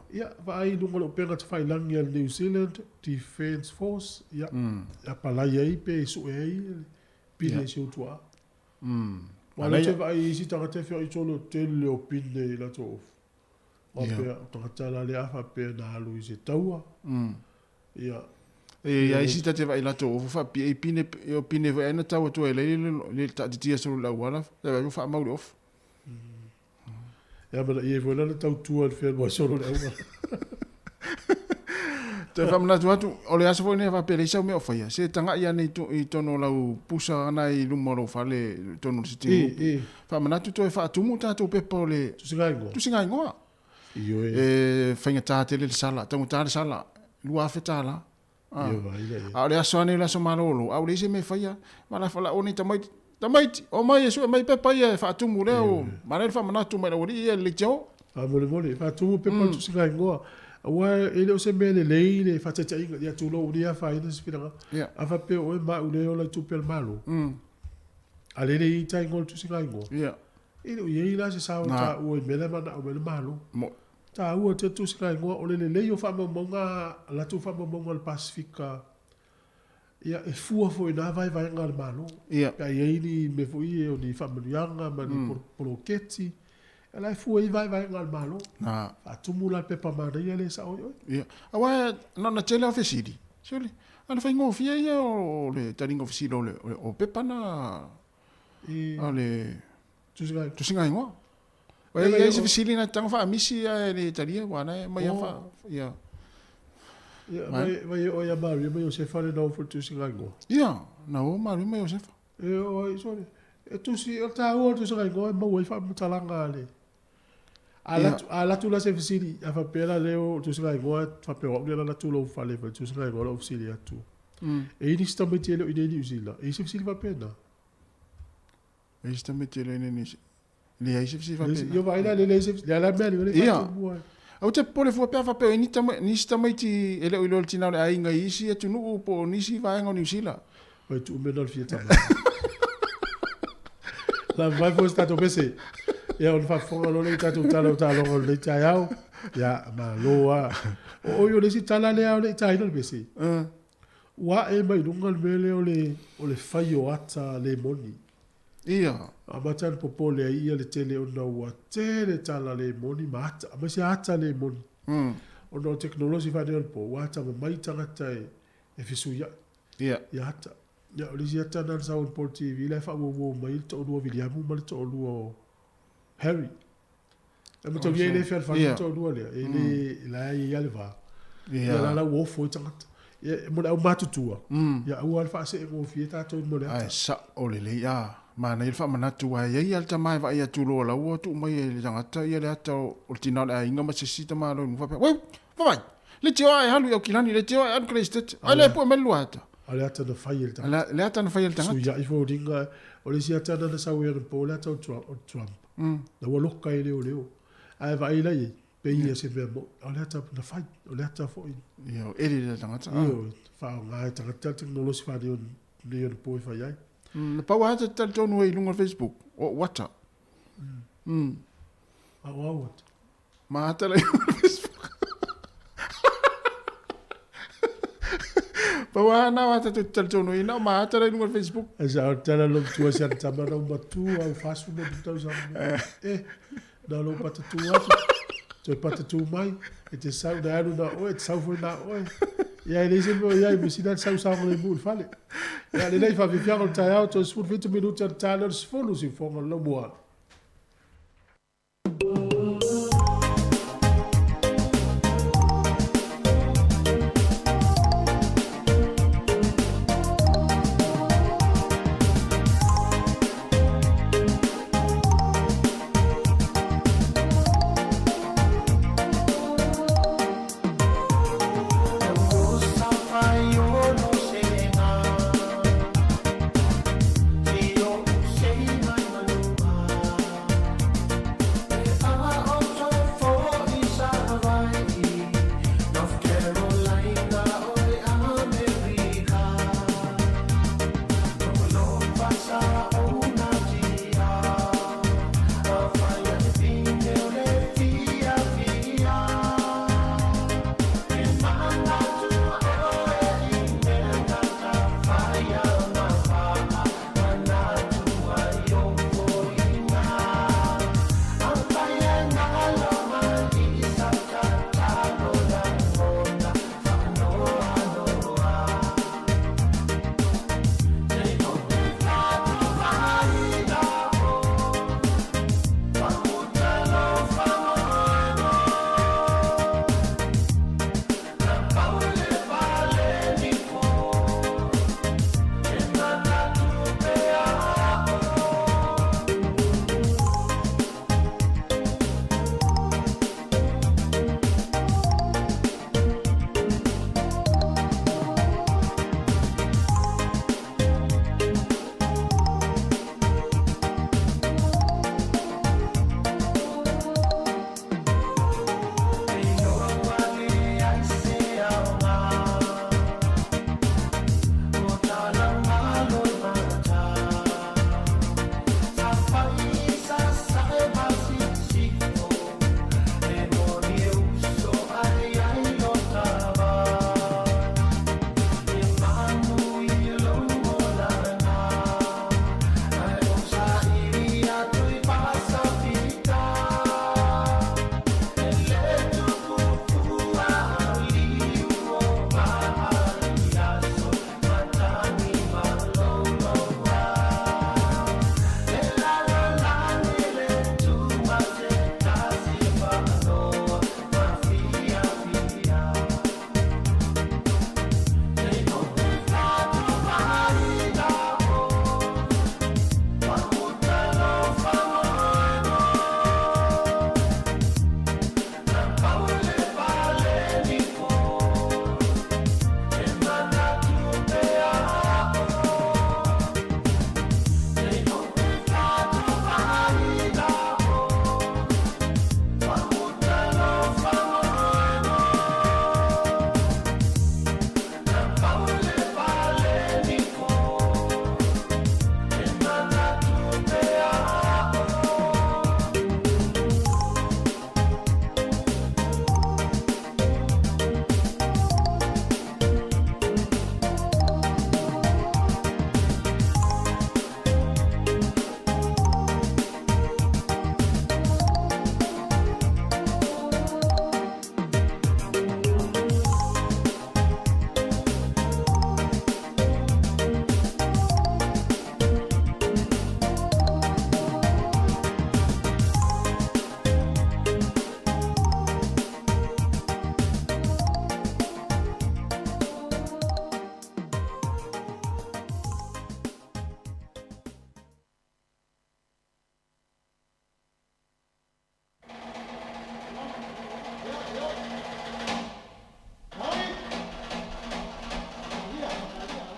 vaai i luga o le upega tafailagi a le New Zealand Defence Force, ia, e apalai ai pe sue ai le pine i si ou tuaa. Aua o lea ou te vaai i isi tagata e feoai solo tele o pine i latou ofu. Faapea, o tagata la lea a faapea na alu i se taua. Ia. E i ai isi ta te vaai i latou ofu faapea i pine, o pine foi ai na tau atu ai le le taatitia solo i le auala, ta vaai ua faamau le ofu. Ia ma ia foi la le tautua i le fealuai solo i le auala. Toe faamanatu atu, o le aso foi lenei faapea leai sau mea o faia, se tagai ane i totonu o lau pusa ana i luma o lou fale i totonu o le sitting room. Faamanatu toe faatumu tatou pepa o le Tusiga igoa. Tusiga igoa. Ioe. E faigata tele le sala, taugata le sala, $2,000. Ia vai lea ia. A o le aso ane o le aso malolo, a ua leai se mea e faia, ma la falao nei tamaiti, tamaiti, omai e sue mai pepa ia e faatumu lea o, manaia le faamanatu mai le aualii ia i le leitio. Faamolemole, faatumu pepa o le tusiga igoa, aua e le o se mea lelei le faataitaiga, ia tulou ua afaina se finagalo. A faapea o oe ma au lea e ola i tupe a le Malo, a lele i tai igoa o le tusiga igoa, e le o i ai la se sao e taua i mea la e manao mai le Malo. Taua te tusiga igoa o le lelei o faamaumauga a latou faamaumauga a le Pasefika, ia e fua foi i na vaevaega a le Malo. Pe a i ai ni mea foi ia o ni faamanuiaga ma ni poloketi, ia la e fua i vaevaega a le Malo. Faatumu la le pepa manaia lea e sao ai oe. Ia, aua na ona tele lava o fesili, sole, a na faigofie ia o le taliga o fesili o le o pepa na a le tusiga igoa. Ua i ai se fesili na tago faamisi ae le talia ua na e mai a fa ia. Ia mai mai o ia Maria ma Iosefa le nao fo tusiga igoa. Ia, na o Maria ma Iosefa. E o ai sole. E tusi o taua o tusiga igoa e maua ai faamatalaga a le A alu atu la se fesili, a faapea la lea o tusiga igoa, faapea o au lea na alu atu lou fale fai tusiga igoa lou fesili atu. E i ai nisi tamaiti e le o i inei i Niu Sila? E i ai se fesili faapena? E i ai se tamaiti e le o i inei i Niu Sila? E leai se fesili faapena. Ia vaai la, e leai se fesili. Le a la mea le faatumua ai. Ou te popole fua pe a faapea o i ai nisi tamaiti e le o iloa le tina o le aiga i isi atunuu po o nisi vaega o Niu Sila. Vai tuu mea na o le fia tama. La vai foi se tatou pese. Ia ona faafofoga loa lea i tatou tala o taaloga o lenei taeao. Ia, malo lava. O oi o le isi tala lea o le i taina le pese. Ua ae mai luga le mea lea o le, o le fai o ata le moni. Ia. Amata ona popole ai ia le tele ona ua tele tala le moni ma ata, aemaise ata le moni. Ona o tekonolosi faaneionapo ua atamamai tagata e, e fesuiai. Ia. Ia ata. Ia, o le isi ata lena na sau i le po TV la e faauauau mai le toalua o Viliamu ma le toalua o Harry. E mataulia e le fealofani le toalua lea, e le, la e i ai lava le va. Ia la la ua ofo ai tagata. Ia, mo le aumatutua, ia aua le faaseegofie tatou mo le ata. Ae sao lelei a. Manaia le faamanatu aua e i ai lava le tama e vaai atu loa o la ua tuu mai e le tagata ia le ata o le tina o le aiga ma se isi tama loa i luga faapea, Weu! Vavai! Leitioa e alu i Aukilani, leitioa e alu i Keleistete. Ai lea e pue mai le lua ata. A o le ata na fai e le tagata. Le ata na fai e le tagata. Suiai foliga, o le isi ata na sau ai anapo, o le ata o Trump. Na ua loka e leoleo. Ae vaai la i ai, pei ia se mea moni, o le ata na fai, o le ata foi. Ia, o eli le tagata. Ia, faaaoga e tagata le tekonolosi faaneionapo e fai ai. Na pau lava ta te talitonu ai i luga o le Facebook, o ou ata. A o au ata? Ma ata la i luga o le Facebook. Pau lava na o ata tou te talitonu ai, na o ma ata la i luga o le Facebook. E sa o tala lo tua si ana tama na matua au fasu mo tausaga. Eh, Na lou patatū atu, toe patatū mai, e te sau, na alu na oe, e te sau foi na oe. Ia, e leai se mea o i ai, measili lava le sau saogalemu i le fale. Ia, lelei, faafiafiaga o le taeao, toe 17 minute ona ta lea o le 10, siufofoga o le laumua.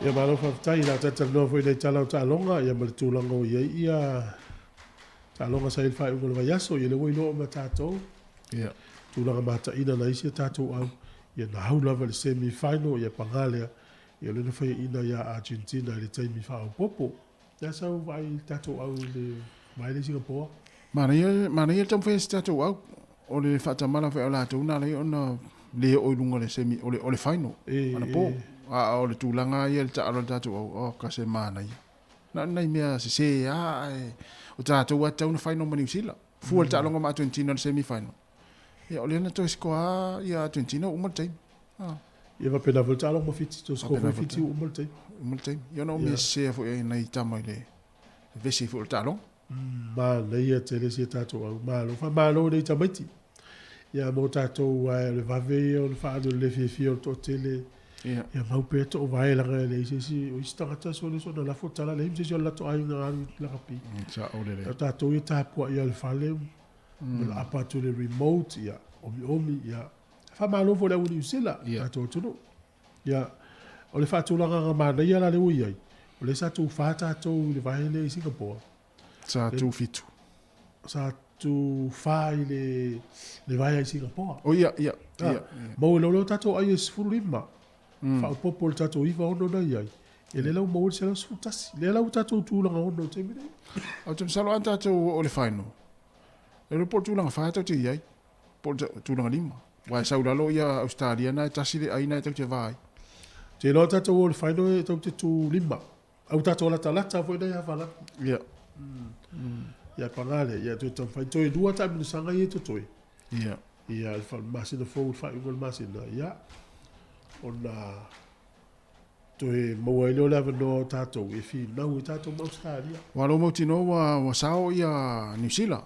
Ia malo faafetai i la talatalanoa foi i nai tala o taaloga ia ma le tulaga ua i ai ia taaloga sa i ai le faaiuga o le vaiaso, ia lea ua iloa uma e tatou. Ia. Tulaga mataina nai isi a tatou au, ia na au lava i le semi final, ia paga lea, ia o lea na faiaina ia Argentina i le taimi faaopoopo. Ia sa ou vaai i le tatou au i le vae lea i Singapore. Manaia, manaia le taumafai a si tatou au. O le faatamala foi a latou na ala ai ona le oo i luga o le semi, o le, o le final, E, anapo. e. A o le tulaga lava ia i le taalo a le tatou au, oh, ka se manaia. Na o ni nai mea sese lava, ae o tatou lava e tatau ona final ma Niu Sila. Fua i le taaloga ma Argentina i le semi final. Ia, o lea na toe score lava ia Argentina ua uma le taimi. Ah. Ia faapena foi le taaloga ma Fiti, toe score foi Fiti ua uma le taimi. Uma le taimi. Ia ona o mea sese foi ai nai tama i le vevesi foi o le taaloga. Manaia tele si a tatou au. Malo. Faamalo i nei tamaiti. Ia mo tatou ae o le vave ia o le faaali o le le fiafia o le toatele. Ia. Ia mau pea toovae leaga e leai se isi, o isi tagata sole soona lafo tala, leai ma se isi o le latou aiga alu i lakapi. Sao lelei. O tatou ia tapuai i le fale, ma le apa atu i le remote, ia omiomi, ia. Faamalo foi i le au Niu Sila, tatou atunuu. Ia, o le faatulagaga manaia la lea ua i ai, o lea sa tufa tatou i le vae lea i Singapore. Sa tufitu. Sa tufa i le, le vaea i Singapore. Oh, ia, ia, Ah, ia. Maua loa lea o tatou ai e 15. Faaopoopo i le tatou 96 na i ai. Ia lea la ua maua ai le 111. Lea la ua tatou tulaga ono i le taimi nei. Ou te masalo a tatou oo i le final, e iloa po o le tulaga fa tatou te i ai, po o le tulaga lima. Aua e sau i lalo ia Ausetalia na e tasi le ai na e tatou te va ai. Ou te iloa tatou o i le final e tatou te tu lima. Au tatou latalata foi nei Havalani. Ia. Ia paga lea, ia toe taumafai. Toe lua taamilosaga ia e totoe. Ia. Ia, le masina fou, le faaiuga o le masina, ia, ona toe maua ai lea o le avanoa o tatou e finau ai tatou ma Ausetalia. Ua lou mautinoa ua, ua sao ia Niu Sila.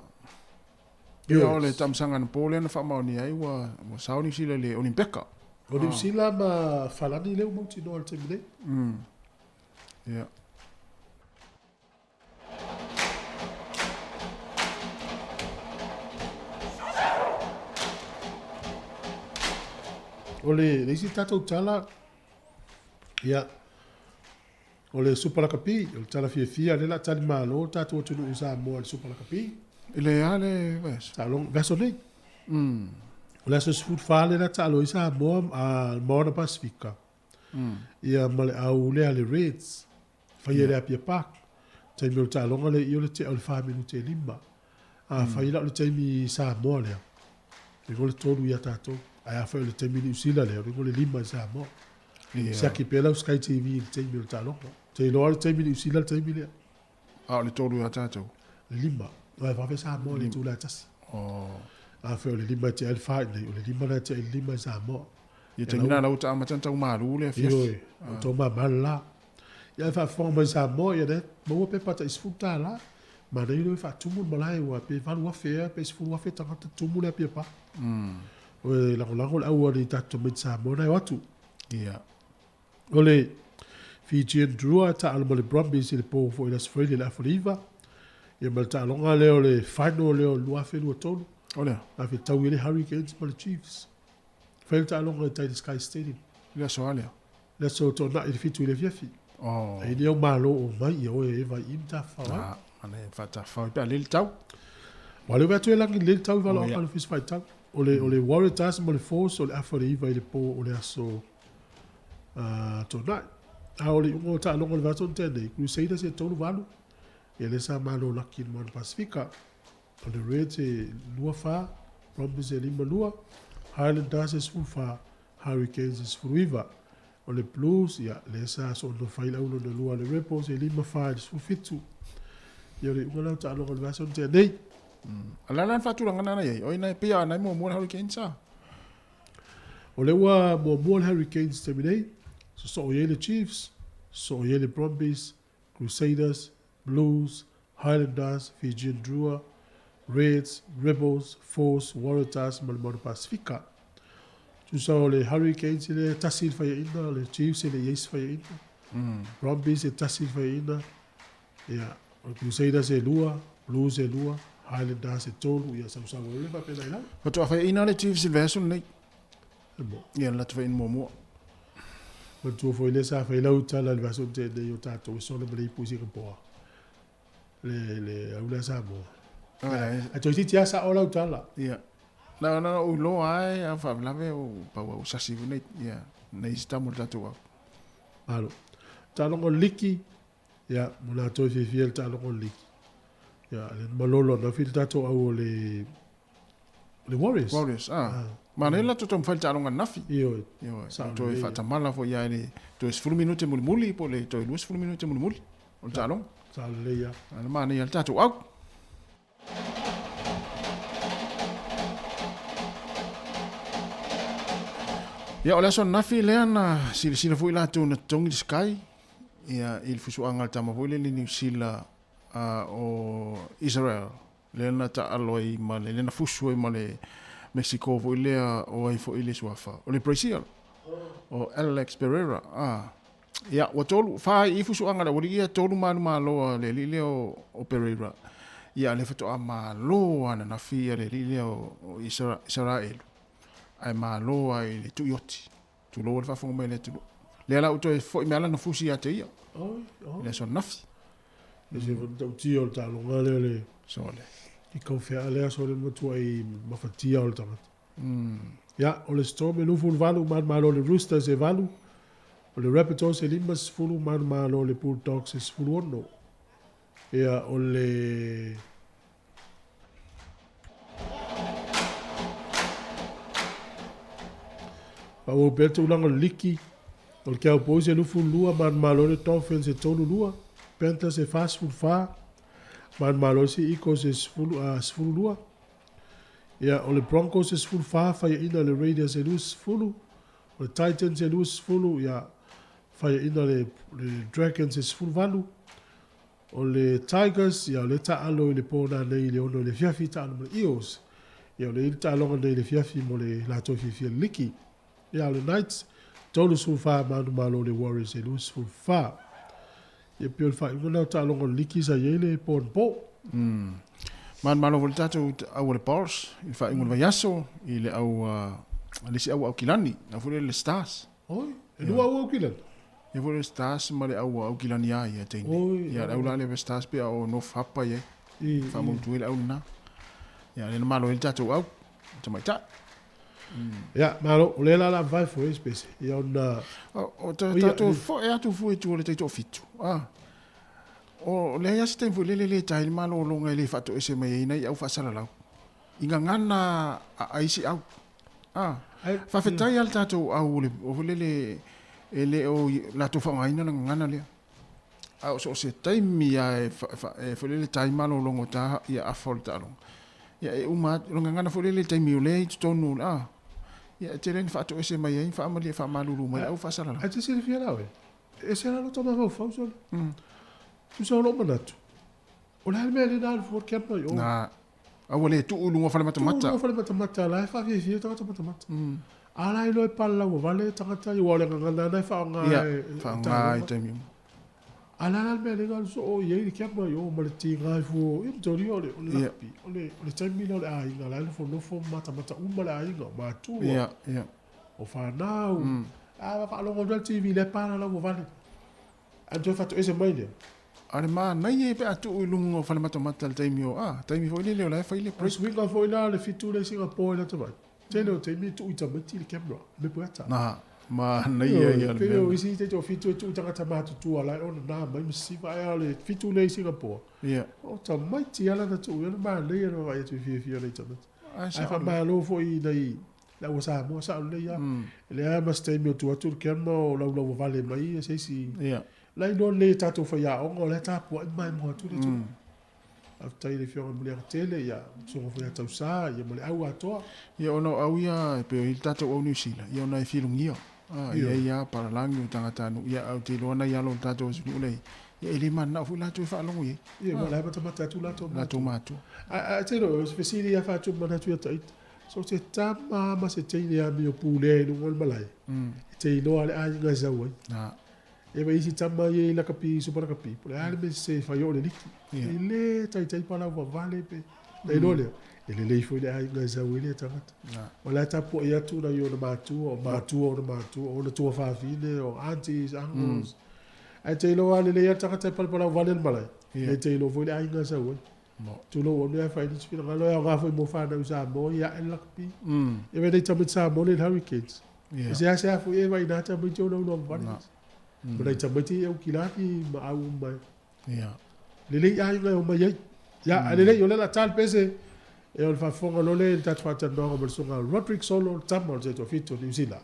Ia o le taamisaga anapo lea na faamaonia ai ua, ua sao Niu Sila i le Olimpeka. O Niu Sila ma Falani lea ua mautinoa i le taimi nei. Ia. O le, le isi tatou tala, ia, o le Supa Lakapi, o le tala fiafia, lea o le a tali malo le tatou atunuu i Samoa i le Supa Lakapi. I le a le vaiaso? Taaloga, vaiaso nei. O le aso 14 lea o le a taalo ai Samoa a le Moana Pasifika. Ia ma le au lea a le Reds, faia i le Apia Park. Taimi o le taaloga lea i o le tea o le fa minute e lima. Afai la o le taimi i Samoa lea, lona o le tolu ia tatou. Ae afai o le taimi i Niu Sila lea, lona o le lima i Samoa. Siaki pea lau Sky TV i le taimi o le taaloga. Te iloa le taimi i Niu Sila le taimi lea. A o le tolu ia tatou? Le lima. Aua e vave Samoa i le itula e tasi. Afai o le lima e tea ai le fa i inei, o le lima la e tea ai le lima i Samoa. Ia taimi la ua amata ona tau malu le afiafi. Ioe, ua tau mama le la. Ia ae faafofoga mai Samoa, ia lea maua pepa tai $10. Manaia lea e faatumu le malae aua pe 8,000 ea pe 10,000 tagata tumu le Apia Park. O e lagolago le au a ni tatou tamaiti Samoa na e o atu. Ia. O le Fijian Drua e taalo ma le Brumbies i le po foi i le Aso Faraile i le afa o le iva. Ia ma le taaloga lea o le final lea o le 2023. O le a? Na fetaui ai le Hurricanes ma le Chiefs. Fai le taaloga i tai i le Sky Stadium. I le aso a lea? Le aso Toonai i le 7 i le afiafi. Oh. E nei au malo o mai ia oe e va i i Matafao ai. Ah, ana e whaatawhao i pe a lele tau. Wa leo atu e langi lele tau i wala Oh, o ia. le ofisa whaitau. O le, o le Waratahs ma le Force o le afa o le iva i le po o le aso Toonai. A o le iuga o taaloga o le vaiaso na tea nei, Crusaders e 3-8, ia lea sa malo laki i le Moana Pasifika. O le Reds e 2-4, Brumbies e 5-2, Highlanders e 14, Hurricanes e 19. O le Blues, ia, lea sa soona fai le au lona lua a le Rebels e 5-4 i le 17. Ia o le iuga lea o taaloga o le vaiaso na tea nei. A le a la le faatulaga na i ai? O ina e pei a nai muamua le Hurricanes a? O lea ua muamua le Hurricanes i le taimi nei, sosoo i ai le Chiefs, sosoo i ai le Brumbies, Crusaders, Blues, Highlanders, Fijian Drua, Reds, Rebels, Force, Waratahs ma le Moana Pasifika. Tusa o le Hurricanes e le tasi i le faiaina, o le Chiefs e le i ai se faiaina, Brumbies e tasi i le faiaina, ia, o le Crusaders e lua, Blues e lua, Highlanders e tolu, ia sausau ai le faapena i lalo. Faatoa faiaina le Chiefs i le vaiaso lenei. E mo. Ia le latou faiaina muamua. Manatua foi lea sa fai lau tala i le vaiaso na tea nei o tatou e sole ma le ipu i Singapore. Le le au lea Samoa. Ae toeitiiti lava sao lau tala. Ia. Na na ou iloa lava e a faalavelave o pau au sasi foi nei ia nei isi tama o le tatou au. Malo. Taaloga o le liki, ia mo latou e fiafia i le taaloga o le liki. Ia le malolo ananafi le tatou au o le le Warriors. Warriors, ah. Manaia le latou taumafai i le taaloga ananafi. Ioe. Ioe. Toe faatamala foi ia i le toe 10 minute mulimuli po o le toe 20 minute mulimuli o le taaloga. Sa lelei lava. A na manaia le tatou au. Ia, o le aso ananafi lea na silasila foi latou na totogi le Sky ia, i le fusuaga a le tama foi lele Niu Sila o Israel lea na taalo ai ma le, lea na fusu ai ma le Mexico foi lea o ai foi le suafa o le Brazil o Alex Pereira. Ah, ia, ua tolu, fa i fusuaga le aualii ia, tolu manumalo a le alii lea o Pereira. Ia, lea faatoa malo ananafi ia le alii lea o Isaraelu, ae malo lava i le tuioti. Tulou le faafofoga mai a le atunuu. Lea la ua toe foi mai lava lana fusi ia te ia. Oi, oi. I le aso ananafi. E se foi matautia o le taaloga lea le Sole. I kaufea lea sole matuai mafatia o le tagata. Ia, o le Storm e 28 manumalo le Roosters e 8, o le Rabbitohs e 50 manumalo le Bulldogs e 16. Ia, o le Faaauau pea le tulaga o le liki, o le Cowboys e 22, manumalo le Dolphins e 32, Panthers e 44, manumalo le Eagles e 12. Ia, o le Broncos e 14, faiaina le Raiders e 20, o le Titans e 20, ia, faiaina le, le Dragons e 18, o le Tigers, ia, o lea taaalo i le po nanei i le 6 i le afiafi, taaalo ma le Eels. Ia, o lea i le taaloga nei i le afiafi mo le latou fiafia le liki. Ia, o le Knights, 34 manumalo le Warriors e 24. Ia pei o le faaiuga lena o taaloga o le liki sa i ai le po anapo. Manumalo foi le tatou au o le Bulls i le faaiuga o le vaiaso i le au le isi au Aukilani, le au foi lea le Stars. Oi, e lua au Aukilani? Ia foi le Stars ma le au Aukilani a ia teine. Ia le au la le Stars pe o North Hapa ia. Faamautu ai le au lena. Ia le na malo ai le tatou au tamaitai. Ia, malo, o lea la la mafai foi spese. Ia ona o tatou foi atu foi i tua o le taitoafitu. Ah. O leai lava se taimi foi lele le ta ai le malologa e le faatoese mai ai nai au faasalalau i gagana a isi au. Ah. Faafetai lava le tatou au o le foi lele e le o latou faaaogaina le gagana lea. A o so o se taimi lava e foi lele ta ai malologa o ta ia afa o le taaloga. Ia e uma atu, o le gagana foi lele i le taimi o lea i totonu, a, ia e tele ina faatoese mai ai, faamalie faamalulu mai au faasalalau. Ae te silafia la oe, e ese la lota mafaufau sole. Tusa o lou manatu, o le a le mea lea na alu fua le camera i o? Na, a ua le tuu i luga o fale matamata. Tuu i luga o fale matamata, la e faafiafia tagata matamata. A la iloa e palalaua vale tagata ia, aua o le gagana lena e faaaoga e faaaoga i taimi uma. A le a la le mea lea na alu soo i ai le camera i o ma le tiga ifo ia ma toria o le o le rugby o le o le taimi lea o le aiga la e nofonofo ma matamata uma le aiga o matua o fanau a faalogo atu lava le TV lea e palalaua vale ae toe faatoese mai lea. A o le manaia ia pe a tuu i luga o fale matamata i le taimi o a taimi foi lele o la e fai le break. O le suiga foi la o le fitu lea i Singapore i lata mai. Tele o taimi e tuu i tamaiti le camera, me puata. Na, manaia ia le mea. Pei o isi taitoafitu e tuu i tagata matutua la e onana mai ma sisiva, ae o le fitu lea i Singapore, o tamaiti lava na tuu i ai, o le manaia le vaavaai atu i fiafia o nai tamaiti. Ae faamalo foi i nai le au a Samoa, sao lelei lava. E leai lava ma se taimi o tuu atu le camera o laulauavale mai se isi. La e iloa lelei e tatou faiaoga o la e tapuai ma maimoa atu le atunuu. Faafetai i le Afioga i Muliagatele, ia, Susuga foi ia Tausa, ia ma le au atoa. Ia ona o au ia, e pei o i le tatou au Niu Sila, ia ona e filugia. A, ia ia palalagi o tagata nuu, ia ae ou te iloa nai alo o le tatou atunuu lea, ia e le mananao foi latou e faalogo i ai. Ia, ma la e matamata atu latou matua. Latou matua. Ae te iloa, o se fesili ia faatupu manatu ia ita, so o se tama ma se teine amio pulea i luga o le malae, e te iloa le aiga e sau ai. E ma isi tama ia i lakapi, supa lakapi, po o le a le mea sese e fai oo le liki. E le taitai pa lau vavale pe, na iloa lea. E lelei foi le aiga e sau ai lea tagata. O la e tapuai atu nai ona matua, o matua o ona matua, o ona tuafafine, o aunties, uncles. Ae te iloa a lelei lava le tagata e palapalau vale le malae, e te iloa foi le aiga e sau ai. Tulou ona e fai nisi finagalo e aoga foi mo fanau i Samoa ia ae le lakapi. Ia vaai nei tamaiti Samoa nei i le Hurricanes. E seasea foi e vaai i nā tamaiti o laulau vale. Ma nai tamaiti e Aukilani ma au uma e. Lelei aiga e omai ai. Ia, ae lelei, o lea o le a ta le pese, e o le faafofoga loa lea i le tatou faatalanoaga ma le Susuga Roderick Solo, le tama o le Seitoafitu o Niu Sila.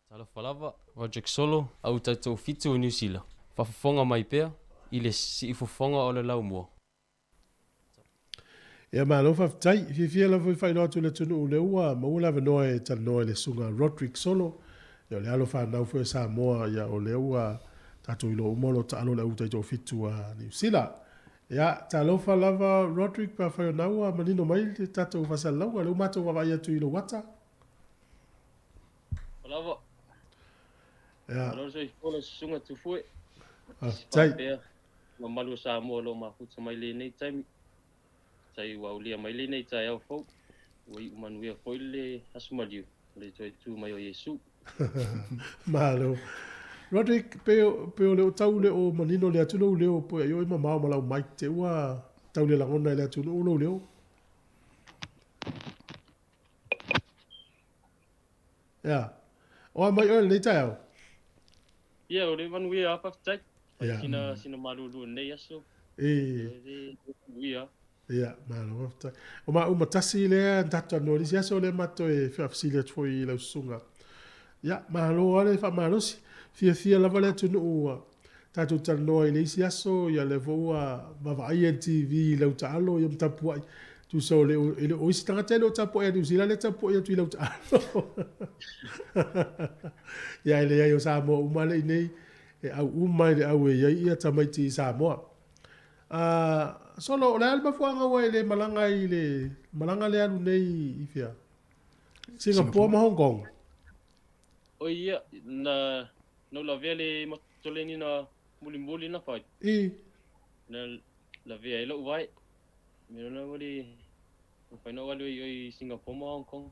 Talofa lava, Roderick Solo, au taitoafitu o Niu Sila. Faafofoga mai pea i le siifofoga o le laumua. Ia malo faafetai. Fiafia lava foi e faailoa atu i le atunuu o lea ua maua le avanoa e talanoa i le Susuga Roderick Solo, ia o le alo fanau foi a Samoa, ia o lea ua tatou iloa uma o lo o taalo le au taitoafitu a Niu Sila. Ia, talofa lava Roderick pe afai o na ua manino mai le tatou faasalalauga, lea ua matou vaavaai atu i lou ata. Lava. Ia. Malo le soifua lau susuga Tufue. Faafetai. Faapea mamalu o Samoa o lo o mafuta mai lenei taimi. Tai ua aulia mai lenei taeao fou. Ua iu manuia foi le aso maliu o le toe tu mai o Iesu. Malo. Roderick, pe, pe o le o tau le o manino le atu lou leo po e i o e mamao ma lau mic te ua tau le lagona i le atunuu lou leo. Ia. O a mai oe lenei taeao? Ia, o le manuia lava faafetai. Ia. Sina, sina malulu o lenei aso. E. Le manuia. Ia, malo faafetai. O maʻu ma tasi lea na tatou talanoa i le isi aso lea matou e faafesili atu foi i lau susuga. Ia, malo lava le faamalosi. Fiafia lava le atunuu ua tatou talanoa i le isi aso, ia lea foi ua vaavaaia i le TV i lau taalo ia ma tapuai. Tusa o le, e le o isi tagata e le o tapuai ia Niu Sila lea e tapuai atu i lau taalo. Ia e leai o Samoa uma lea i inei, e au uma i le au e i ai ia tamaiti i Samoa. A, solo, o le a le mafuaaga ua e le malaga ai i le malaga lea alu nei i fea? Singapore ma Hong Kong. Oi ia, na, na ou lavea le matoleni na mulimuli na fai. I. Na lavea ai lou vae. Mea na ua le mafai na ou alu ai i Singapore ma Hong Kong.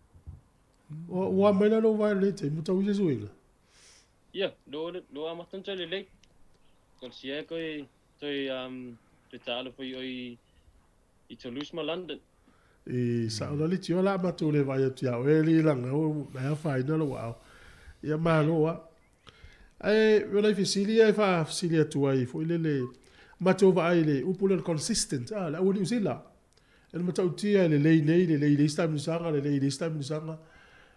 Ua, ua mai la lou vae i lenei taimi, ua tau i se suiga? Ia, lo, lo amata ona toe lelei. Talosia e koe Toe um toe taalo foi oi i Toulouse ma London. I sao la le tio la matou le vaai atu ia oe alii langa ua na afaina lou aao. Ia malo a. Ae o nai fesili ia e faafesili atu ai foi lele matou vaai i le upu lea o le consistent a le au Niu Sila. E le matautia e lelei nei, lelei i le isi taamilosaga, lelei i le isi taamilosaga.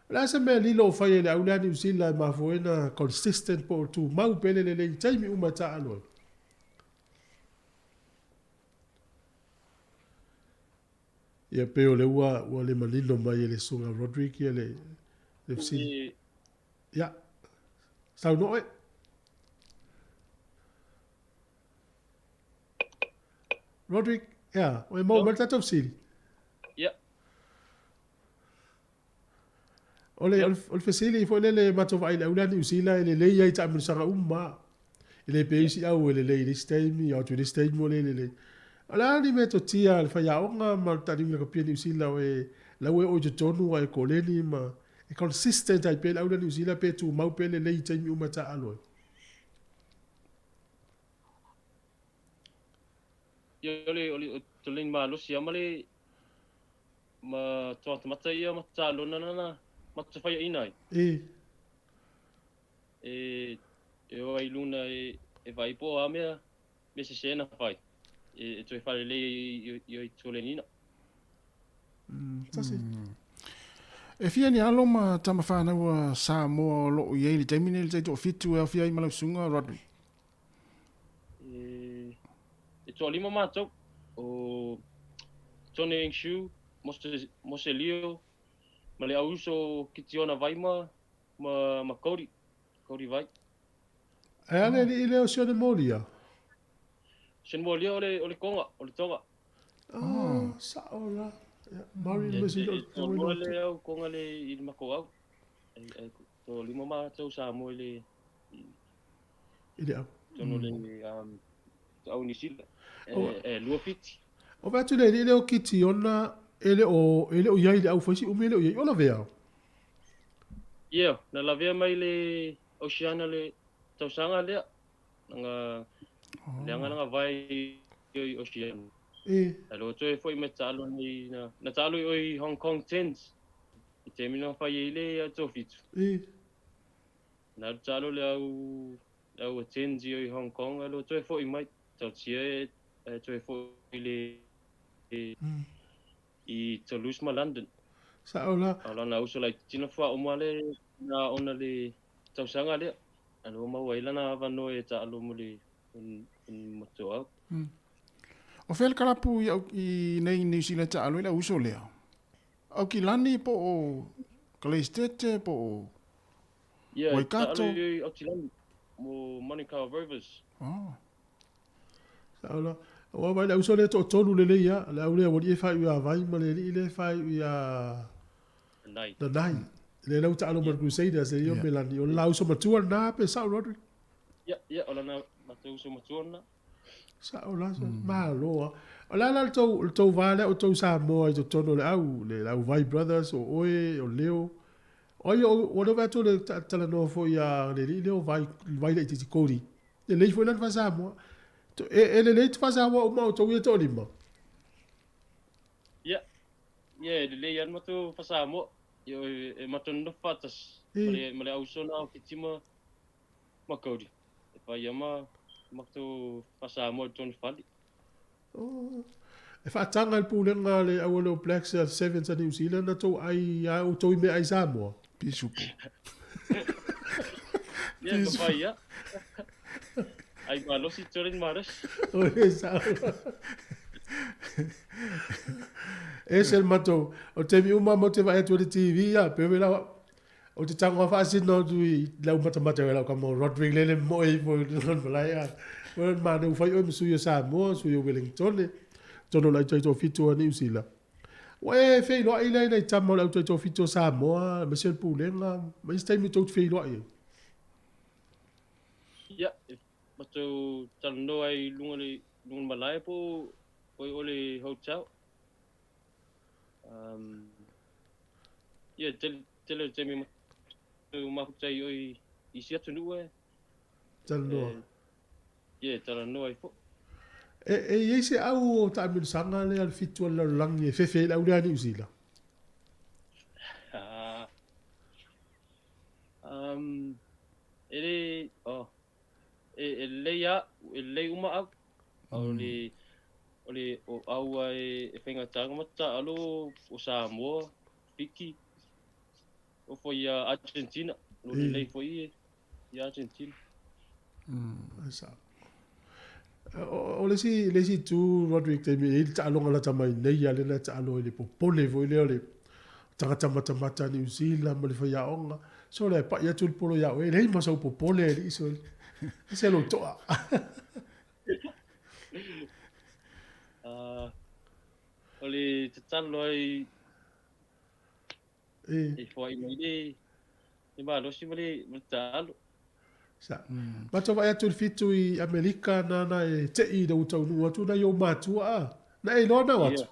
O le a se mea lilo o fai e le au lea Niu Sila e mafua ai ona consistent po o tumau pea le lelei i taimi uma e taaalo ai? Ia pei o lea ua ua le manino mai e le Susuga Roderick ia le le fesili. Ia. Saunoa oe. Roderick, ia, o e maua mai le tatou fesili? Ia. O le, o le fesili foi lele matou vaai i le au lea Niu Sila e lelei ai i taamilosaga uma. E le pei isi au e lelei i le isi taimi, o atu i le isi taimi ua le lelei. O le a ni metotia a le faiaoga ma le taaliga kapia Niu Sila o e lau e oo i totonu a e koleni ma e consistent ai pea le au lea Niu Sila pe tumau pea lelei i taimi uma e taaalo ai. Ia o le, o le, o le malosi lava ma le Ma toata mata ia ma talona nana mata whai ina ai. E. E, e o ai luna e, e vai po a mea, me se sena whai. E, e toe whare lei i, i, i, i tole nina. Tasi. E fia ni alo ma tama whanau a Samoa o loo i ai le taimi nei le taitoafitu e aofia ai ma lau susuga Rodney? E, e toalima mātou, o Tony Eng Shu, Mose, Mose Leo, ma le auuso o Kitiona Vaima, ma, ma Cody, Cody Vai. E ale alii lea o Sione Molia? Sione Molia o le, o le Konga, o le Tonga. Ah, sao la. Mari e, e, e, toalua le au Konga le i le makou au. E, e, toalima mātou Samoa i le, I le au. Tonu le um, au New Zealand. E, e 27. O vaai atu le alii lea o Kitiona e le o e le o iai le au faisi umi e le o iai o lavea. Ia, na lavea mai le Oceana le tausaga lea. Nga leaga langa vae i Oceana. E. Ae loa toe foi mai taalo nei na, na taalo i oi Hong Kong Tens. I taimi na whai ai le tofitu. E. Na alu taalo le au, le au attend i Hong Kong, ae lua toe foi mai. Tautia e, e toe foi le, i Toulouse ma London. Sao la. A lana uso laitiiti na faauma le, na ona le tausaga lea. Ae lua maua ai lana avanoa e taalo mo le motu au. O fea le kalapu i au i nei New Zealand taalo i le au uso lea? Aukilani po o Kaleistete po o Ia, Waikato. taalo i Aukilani mo Manukau Rovers. Oh. Sao la. Ua vai le auso lea toatolu lelei a, le au lea ua alii e faaiu ia Vai ma le alii lea e faaiu ia Nanai. Nanai. Le lau taalo ma le Crusaders e ia Melani. O le la uso matua lena pe sao Roderick? Ia, ia, o lana matou uso matua lena. Sao la, malo a. O le a la le tou, le tou va lea o tou Samoa i totonu o le au, le au Vai Brothers, o oe, o Leo. O ai ua le vaai atu le talanoa foi a le alii lea o Vai, Vai laitiiti Cody. Lelei foi lana faa-Samoa. E, e lelei te faa-Samoa uma o outou ia toalima? Ia, ia e lelei lava le matou faa-Samoa. Ia e matou nonofo faatasi ma le, ma le auso na o Kitima ma Cody. E fai lava ma matou faa-Samoa i totonu o le fale. Oh. E faataga e le pulega a le au All Blacks a Sevens a New Zealand na tou ai a outou i meaai Samoa. Pisupo. Ia, ka pai ia. Ai malosi tole ni malosi. Oi sao. Ese le matou, o taimi uma matou te vaai atu i le TV ia, pe la o te tago faasino atu i lau matamata i lau kama o Roderick lele moe ifo i lona malae a. Ua mane ua fai oe ma sui o Samoa, sui o Wellington, tonu o le autaitofitu a Niu Sila. Ua e feiloai lea i nai tama o le autaitofitu o Samoa, aemaise o le Pulega, ma isi taimi tou te feiloai ai? Ia, e matou talanoa ai i luga o le malae po o le hotel. Ia, tele, tele o taimi matou mafuta ai oi i isi atunuu e. Talanoa. Ia, talanoa ai foi. E, e i ai se au o taamilosaga lea a le fitu a le lalolagi e fefe ai le au lea a Niu Sila? Um, e le, oh, e, e lelei a, e lelei uma au. O le, o le, o au a e, e faigata ona matou taaalo o Samoa, Fiti, o foi ia Argentina, o lo o lelei foi i, i Argentina. Sa. O le isi, le isi itu, Roderick, taimi e i ai le taaloga lata mai nei a lea na taalo ai le popole foi lea o le tagata matamata a Niu Sila ma le faiaoga. So le pai atu le polo iā oe, e leai ma sou popole alii so ese lou toa. O le tatalo ai e foai mai le le malosi ma le ma le taalo. Sa. Matou vaai atu i le fitu i Amerika nana e tei ina ua taunuu atu nai ou matua a. Na e iloa nau atu?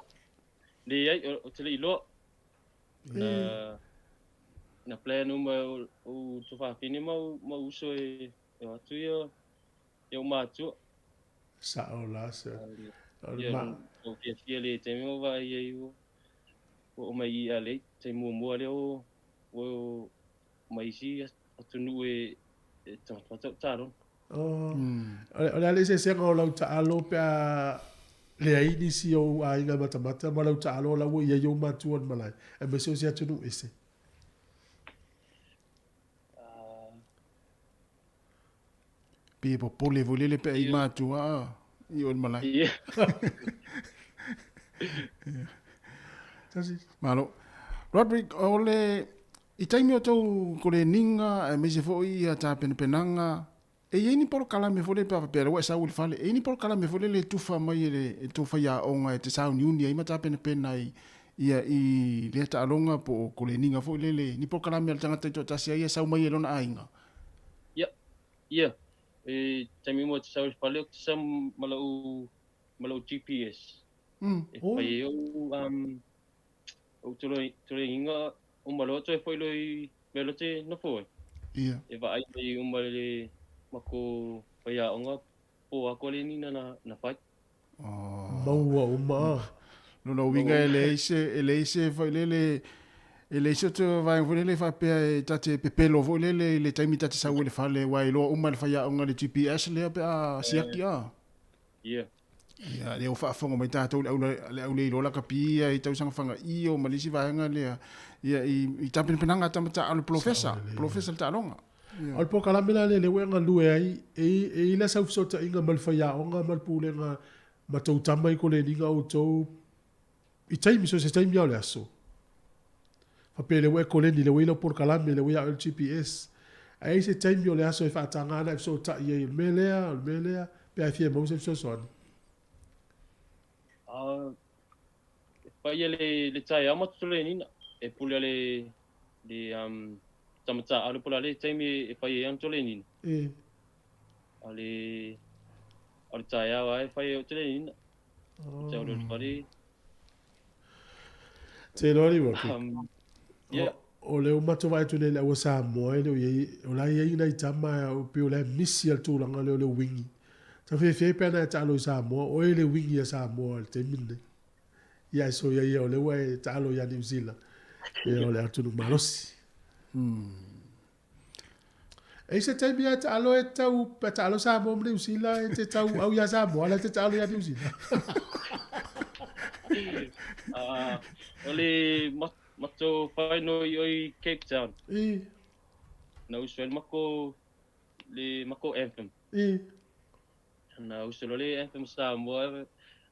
Leai, ou te le iloa. Na na plan uma e ou tuafafine ma ou uso e o atu ia ou matua. Sao la sa. Ia, ou fiafia le taimi o vaai ai ua oo mai i LA, taimi muamua lea o o mai isi atunuu e tagata taaloga. Oh. O le a le eseesega o lau taalo pe a leai nisi o ou aiga matamata ma lau taalo o la ua i ai ou matua i le malae, aemaise o se atunuu ese? Pei e popole foi lele pe a i matua a i o le malae. Ia. Malo. Roderick, o le I taimi o tou koleniga aemaise foi ia tapenapenaga, e i ai ni polokalame foi lele pe a faapea lea ua e sau i le fale, e i ai ni polokalame foi lele e tufa mai e le e tou faiaoga e te sauniuni ai ma tapenapena ai ia i lea taaloga po o koleniga foi lele, ni polokalame a le tagata taitoatasi a ia e sau mai ai i lona aiga? Ia, ia. I taimi uma ou te sau i le fale ou te sau ma lou ma lou GPS. E fai ai ou um ou toloigiga uma loa toe foi loa i mea loa te nofo ai. Ia. E vaai mai uma le makou faiaoga po a koleniga na na fai. Oh. Maua uma a. Lona uiga e leai se, e leai se foi lele, e leai se toe vaega foi lele faapea e ta te pepelo foi lele i le taimi ta te sau ai i le fale, aua e iloa uma e le faiaoga le GPS lea pe a siaki a. Ia. Ia, lea ua faafofoga mai tatou le au, le au le iloa lakapi ia i tausaga fagaio ma le isi vaega lea, ia i, i tapenapenaga a tama taalo polofesa, polofesa le taaloga. Ia. O le polokalame la lea lea ua e galue ai, e i, e i la sau fesootaiga ma le faiaoga ma le pulega ma tou tama i koleniga outou i taimi, so o se taimi lava o le aso. Faapea lea ua e koleni, lea ua i lau polokalame, lea ua ia oe le GPS. Ae i ai se taimi o le aso e faataga ana e fesootai ai, o le mea lea, o le mea lea, pe a e fia maua se fesoasoani. E fai e le taeao ma Tutulenina, e pule a le tama taaalo po o le a le taimi e fai ai ana Tutulenina. E. A le taeao lava e fai ai o Tutulenina. Oh. Tau le fale. Te loa li waki. Yeah. O le ua matou vaai atu nei i le aua Samoa e le o i ai, o la e i ai nai tama e pei o la e misi lava le tulaga lea o le uigi. Tau fiafia ai pe ana e taalo i Samoa, oe le uigi a Samoa i le taimi lenei. Ia ae soia ia o lea ua e taalo ia Niu Sila, ia o le atunuu malosi. E i se taimi e taalo e tau, pe taalo Samoa ma Niu Sila e te tau au ia Samoa, la e te taalo ia Niu Sila. Ah, o le matou final i oi Cape Town. I. Na uso ai le mako, le mako anthem. I. Na uso loa le anthem Samoa,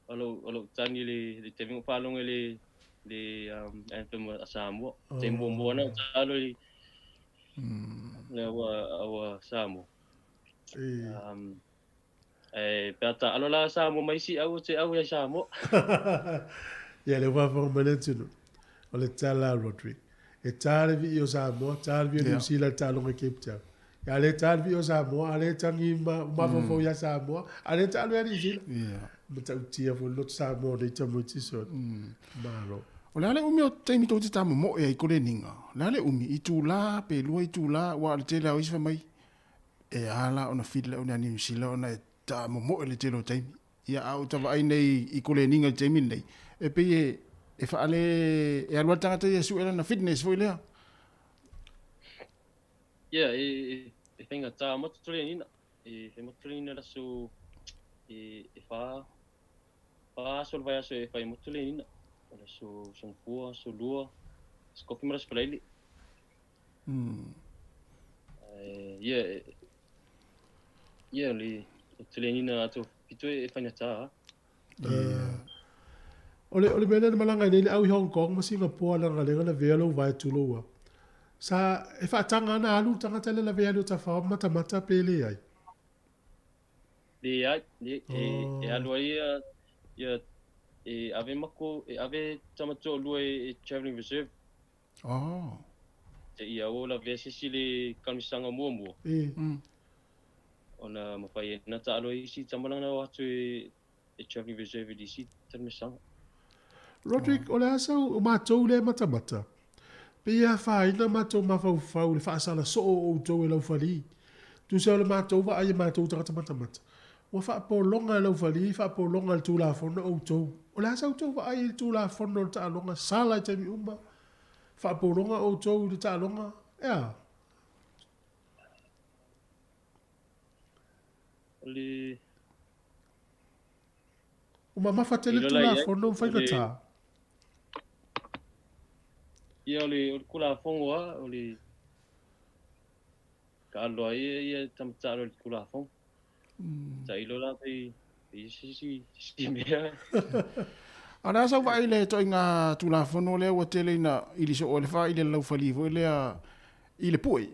o lou, o lou tagi le, le taimi na ou faalogo i le, le um, anthem a Samoa. Oh. Taimi muamua na ou taalo i le aua, aua Samoa. I. Um, e, pe a taalo la Samoa ma isi au, te au ia Samoa. Ia, le faafofoga mai le atunuu. O le tala a Roderick. E tā le vii o Samoa, tā le vii o Niu Sila i le taaloga i Cape Town. A le tā le vii o Samoa, a le tagi ma mafaufau ia Samoa, a le taalo ia Niu Sila. Matautia foi le loto Samoa o nei tamaiti sona. Malo. O le a le umi o taimi tou te tamomoe ai ko Leniga? O le a le umi? Itulā pe lua itulā, ua o le tele lava o isi fai mai, e a la ona feel le a Niu Sila ona e tamomoe le tele o taimi. Ia a ou ta vaai nei i ko Leniga i le taimi lenei, e pei e, e faale, e alu lava le tagata ia e sue lana fitness foi lea. Ia, e, e faigata motu Leniga. E fai motu Leniga le aso e, e whā, whā aso le vaiaso e fai motu Leniga. O le aso Gafua, aso Lua, aso Kofi ma le aso Faleili. Ia, ia, le, o te Leniga ato fitu e faigata. O le, o le mea lea na malaga ai nei le au i Hong Kong ma Singapore leaga lea na lavea lou vae tulou a. Sa, e faataga ana alu le tagata lea lavea ai le tafao ma matamata pe leai? Leai, le, e, e alu ai ia, ia, e ave mako, e ave tama toalua e, e Travelling Reserve. Oh. Te ia o lavea se isi le kamisaga muamua. E. Ona mafai ai na taalo ai isi tama lana o atu e, e Travelling Reserve i le isi kamisaga. Roderick, o le a sau, o matou lea e matamata, pei e afaina matou mafaufau i le faasala soo o outou e laufali. Tusa o le matou vaai e matou tagata matamata, ua faapologa e laufali, faapologa e le Tulafono outou. O le a sa outou vaai i le Tulafono o le taaloga sala i taimi uma, faapologa outou i le taaloga, e a? O le... Ua mamafa tele le Tulafono ma faigata. Ia, o le, o le Tulafono lava, o le... Ka alo ai ia ia tamatalo i le Tulafono. Tailo la pe pe i se isi isi mea. A o le a sau vaai i le ituaiga Tulafono lea ua tele ina ili soo ai le fā i le laufali foi lea i le pue.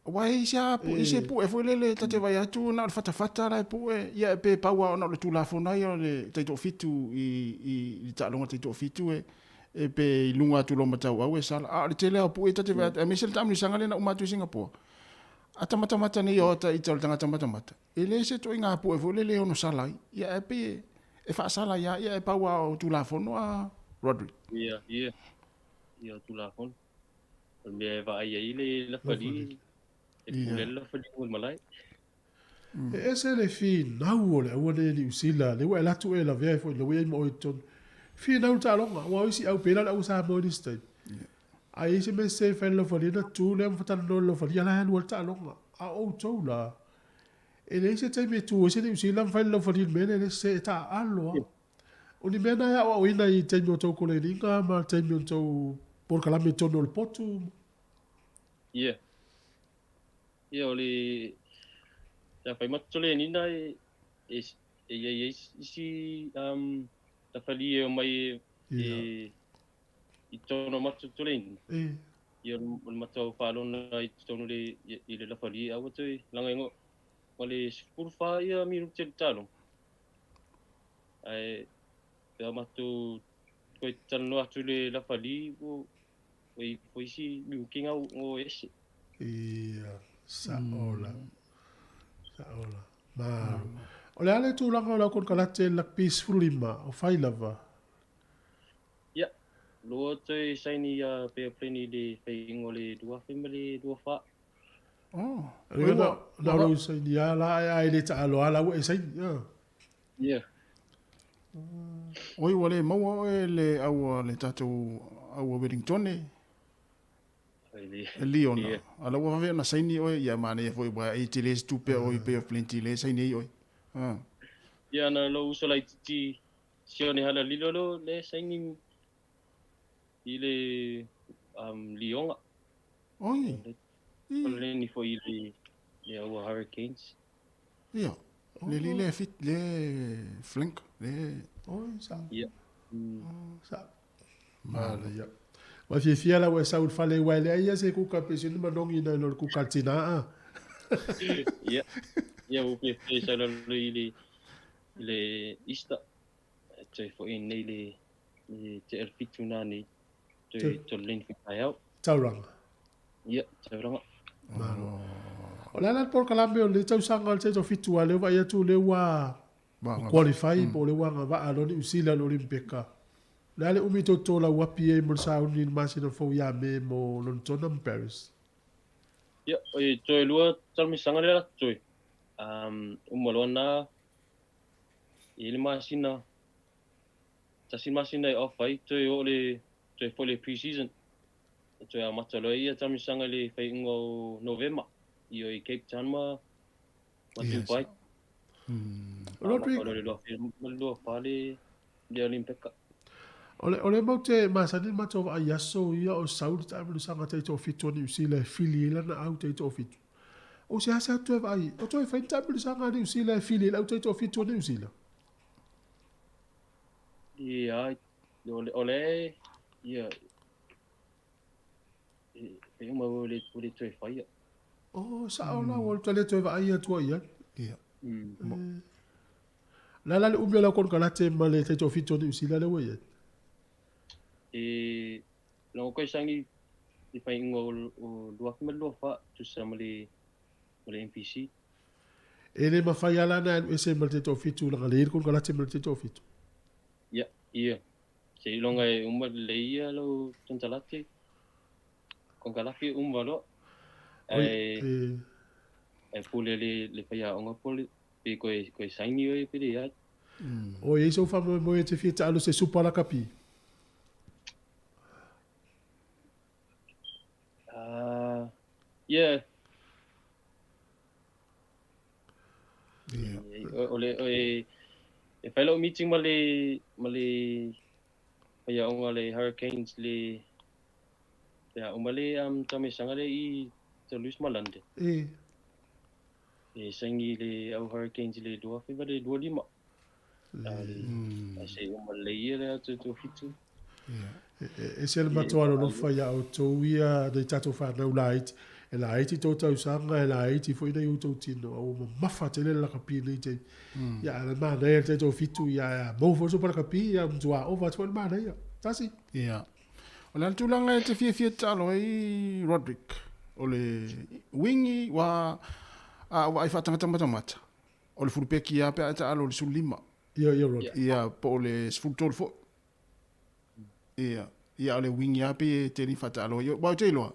Aua e i se a pue, se pue foi lele ta te vaai atu na o le fatafata la e pue, ia pe pau lava ona o le Tulafono ia o le taitoafitu i i le taaloga taitoafitu e e pe i luga atu loa ma tauau e sala. A o le tele lava o pue ta te vaai atu, aemaise le taamilosaga lea na uma atu i Singapore. A ta matamata nei o ata ita o le tagata matamata, e le se ituaiga pue foi lele e ono sala ai. Ia ae pei e, e faasala ai lava, ia e pau lava o Tulafono a Roderick. Ia, ia. Ia o Tulafono. O le mea e vaai ai le lafali, e pule le lafali mo le malae. E ese le finau o le aua nei e Niu Sila, lea ua e alu atu e lavea ai foi ina ua i ai ma oe i totonu. Finau le taaloga, aua o isi au pei la le aua Samoa i nisi taimi. A i ai se mea sese e fai e le laufali, ona tu lea ma fatalanoa i le laufali, ia la e alu ai le taaloga. A o outou la, e leai se taimi e tu ai se Niu Sila ma fai le laufali i le mea lea e le sese, e taaalo lava. O ni mea na e aoaoina i taimi o tou koleniga ma taimi o tou polokalame i totonu o le potu? Ia. Ia o le sa fai matou lenina e e e i ai isi um tafali e omai e e i totonu o matou lenina. E. Ia o le matou faalona i totonu le i le lafali aua toe laga ma le 14 ia minute le taaloga. Ae pe a matou toe talanoa atu i le lafali ua ua i ai foi isi minute o ese. Ia, sa'o la. Sa'o la. Malo. O le a le tulaga o lau konekarate lakpi 15 o fai lava? Ia. Lua toe saini ia Bay of Plenty i le faiga o le 2024. Oh. Oi, na, na o lou saini lava la, ae le taalo lava la ua e saini. Ah. Yeah. Oi, ua le maua oe le aua le tatou aua Wellingtone. E Leona. Yeah. A la ua vave ona saini oe, ia manaia foi ua e tele se tupe o i Bay of Plenty le saini ai oe. Ah. Ia na lou uso laitiiti Sione Halalilo lo le saini i le um, Lionga. Oi. O le ni foi i le, le aua Hurricanes. Ia. Le li le fit le flank le. Oi sa. Ia. Sa. Mala ia. Ua fiafia la ua e sau i le fale aua e leai lava se kuka pesini ma nogi nai lo le kuka a le tina a. Ia. Ia ua fiafia e sau lalo i le i le Easter. Toe foi nei le le te el fitu nā nei. Toe toe leni foi taeao. Tauranga. Ia, tauranga. Malo. O le ala le polokalame o lenei tausaga o le 7 a lea ua vaai atu o lea ua qualify po o lea ua agavaa loa Niu Sila i le Olimpeka. O le a le umi tou totolau api ai mo le sauni i le masina fou ia Me mo Lonetona ma Paris? Ia, e toe lua talomisaga lea la toe. Um, uma loa na i le masina, tasi masina e off ai, toe oo le, toe foi le pre-season. E toe amata loa ia talomisaga i le faaiuga o Novema i o i Cape Town ma, ma Dubai. Roderick. Amata loa i le 2024 le, le Olimpeka. O le, o le mau te masani le matou vaai aso ia o sau le taamilosaga taitoafitu a Niu Sila e fili ai lana au taitoafitu. O seasea toe vaai, o toe fai ni taamilosaga a Niu Sila e fili ai le au taitoafitu a Niu Sila? Ia, o le, o le, ia, e, e uma ua le, ua le toe faia. Oh, sao la, ua le toe vaai atua i ai. Ia. O le a la le umi o lau konekarate ma le taitoafitu o Niu Sila lea ua i ai? E logo koe sangi i faaiuga o 2024 tusa ma le ma le NPC. E le mafai lava la ona alu ese ma le taitoafitu leaga le i ai le konekarate ma le taitoafitu. Ia, ia. Seiloga e uma lelei ia lau konekarate, konekarate uma loa. Ae e pule le le faiaoga po o le pe koe koe saini oe pe leai. O i ai sou faamoemoe e te fia taalo se Supa Lakapi? Ah, yeah. Yeah. O le, o e, e fai lau meeting ma le, ma le faiaoga le Hurricanes le, le a uma le um, taumesaga le i Toulouse ma London. E. E saini le au Hurricanes i le 2025. Ai se uma lelei ia le atu tō fitu. E ese le matua alolofa ia outou ia nei tatou fanau laiti. E laiti tou tausaga, e laiti foi nei outou tino, a ua mamafa tele le lakapi i nei taimi. Ia a le manaia le taitoafitu, ia a maua foi le sopa lakapi, ia matua ova atu foi le manaia. Tasi. Ia. O le a le tulaga e te fiafia tatalo ai Roderick? O le wingi ua a ua ai faatangata matamata. O le fulupeki lava pe a e taalo i le 15. Ia, ia Roderick. Ia, po o le 13 foi. Ia, ia o le wingi lava pei e tele faataalo ai. Aua ou te iloa,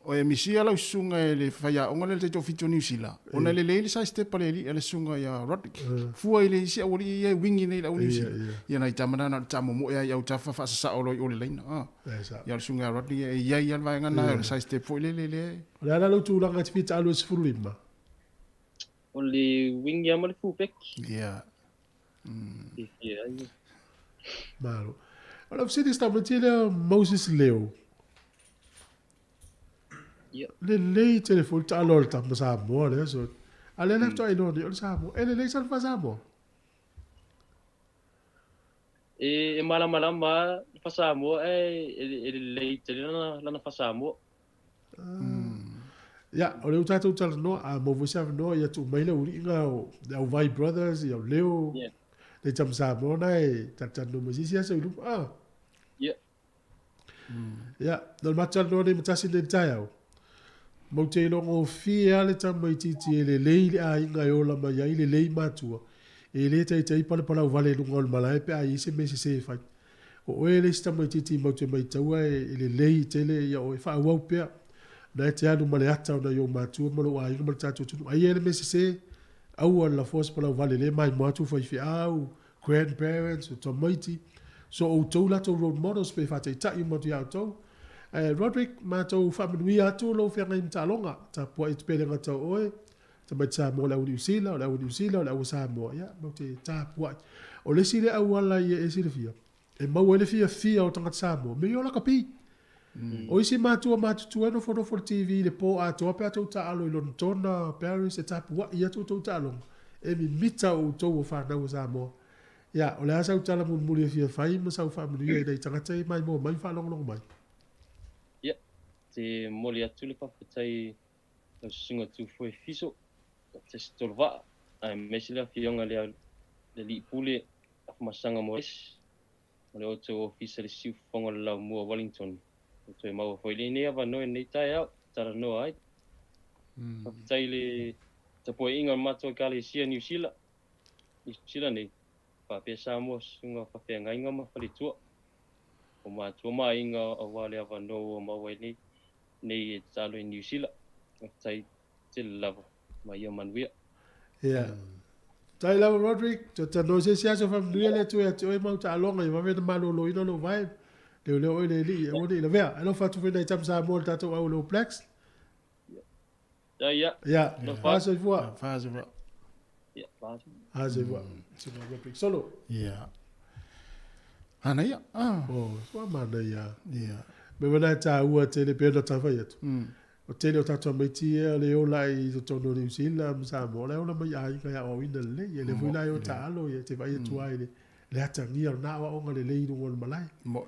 o e misia lau susuga e le faiaoga lea i le taitoafitu o Niu Sila, ona e lelei le size step a le alii a le susuga ia Roderick. Fua i le isi aualii ia e wingi nei i le au Niu Sila. Ia nai tama na na o le tamomoe lava i autafa faasasao loa i o le laina. Ia o le susuga ia Roderick e i ai lava le vaega lena o le size step foi lele lea e. O le a la lou tulaga e te fia taalo i le 15? O le wingi lava ma le fullback. Ia. Fiafia ai. Malo. O lau fesili tamaiti lea Moses Leo. Ia. Lelei tele foi le taalo a le tama Samoa lea so. A lea le faatoa iloa nei o le Samoa. E lelei sana faa-Samoa? E, e malamalama le faa-Samoa ae e lelei tele lana, lana faa-Samoa. Ia, o lea ua tatou talanoa, a maua foi se avanoa, ia tuu mai le auliiga o le au Vai Brothers, ia o Leo, le tama Samoa na e talatalanoa ma se isi aso i luma. Ah. Yeah. Ia, no le matou talanoa nei ma tasi nei i le taeao, matou te iloa gofie lava le tamaitiiti e lelei le aiga e ola mai ai, lelei matua, e le taitai palapalauvale i luga o le malae pe a i ai se mea sese e fai. O oe le isi tamaitiiti matou te maitaua e lelei tele ia oe, faaauau pea. O lena e te alu ma le ata o nai ou matua ma lou aiga ma le tatou atunuu. Ai e le mea sese, aua le lafoa se palauvale lea e maimoa atu faifeau, grandparents, o tamaiti. So outou latou role models pe faataitai uma atu ia outou. Ae Roderick, matou faamanuia atu lou feagai ma taaloga. Tapuai atu pea le gata o oe, tamaiti Samoa o le au Niu Sila, o le au Niu Sila, o le au Samoa, ia, matou te tapuai. O le isi lea auala ia e silafia, e maua ai le fiafia o tagata Samoa, me i o lakapi. O isi matua matutua e nofonofo i le TV i le po atoa pe a tou taalo i Lonetona, Paris, e tapuai atu outou taaloga, e mimita outou o fanau a Samoa. Ia, o le a sau tala mulimuli e fia fai ma sau faamanuia i nai tagata ia e maimoa mai ma faalogologo mai? Ia, te momoli atu le faafetai i lau susuga Tufoe Fiso, Tesi Toluvaa, aemaise le afioga i le Alii Pule Afamasaga Moes, ma le outou Ofisa i le Siufofoga o le Laumua o Wellington. Ua toe maua foi lenei avanoa i lenei taeao e talanoa ai. Faafetai i le tapuaiga o le matou Ekalesia i Niu Sila, Niu Sila nei, faapea Samoa, Susuga Faafeagaiga ma Faletua, o matua ma aiga aua le avanoa ua maua ai nei e tatalo i Niu Sila. Faafetai tele lava ma ia manuia. Ia. Faafetai lava Roderick, toe talanoa i se isi aso faamanuia le Atua ia te oe ma au taaloga ia vave ona maloloina lou vae. Leoleo oe le Alii, aua ne i lavea. Alofa atu foi nai tama Samoa i le tatou au o le All Blacks. Ia, ia. Ia, fa soifua. Fa soifua. Ia, fa soifua. Soifua. Sina Roderick Solo. Ia. Manaia. Ah. Oh, ua manaia. Ia. Me wana e tāua tele pea na tāwhai atu. O tele o tātou tamaiti ia le ola i totonu o Niu Sila ma Samoa, o la e ola mai aiga e aoaoina lelei. E le foi la e o taalo ia te vaai atu ai le le atagia o lena aoaoga lelei i luga o le malae. Mo.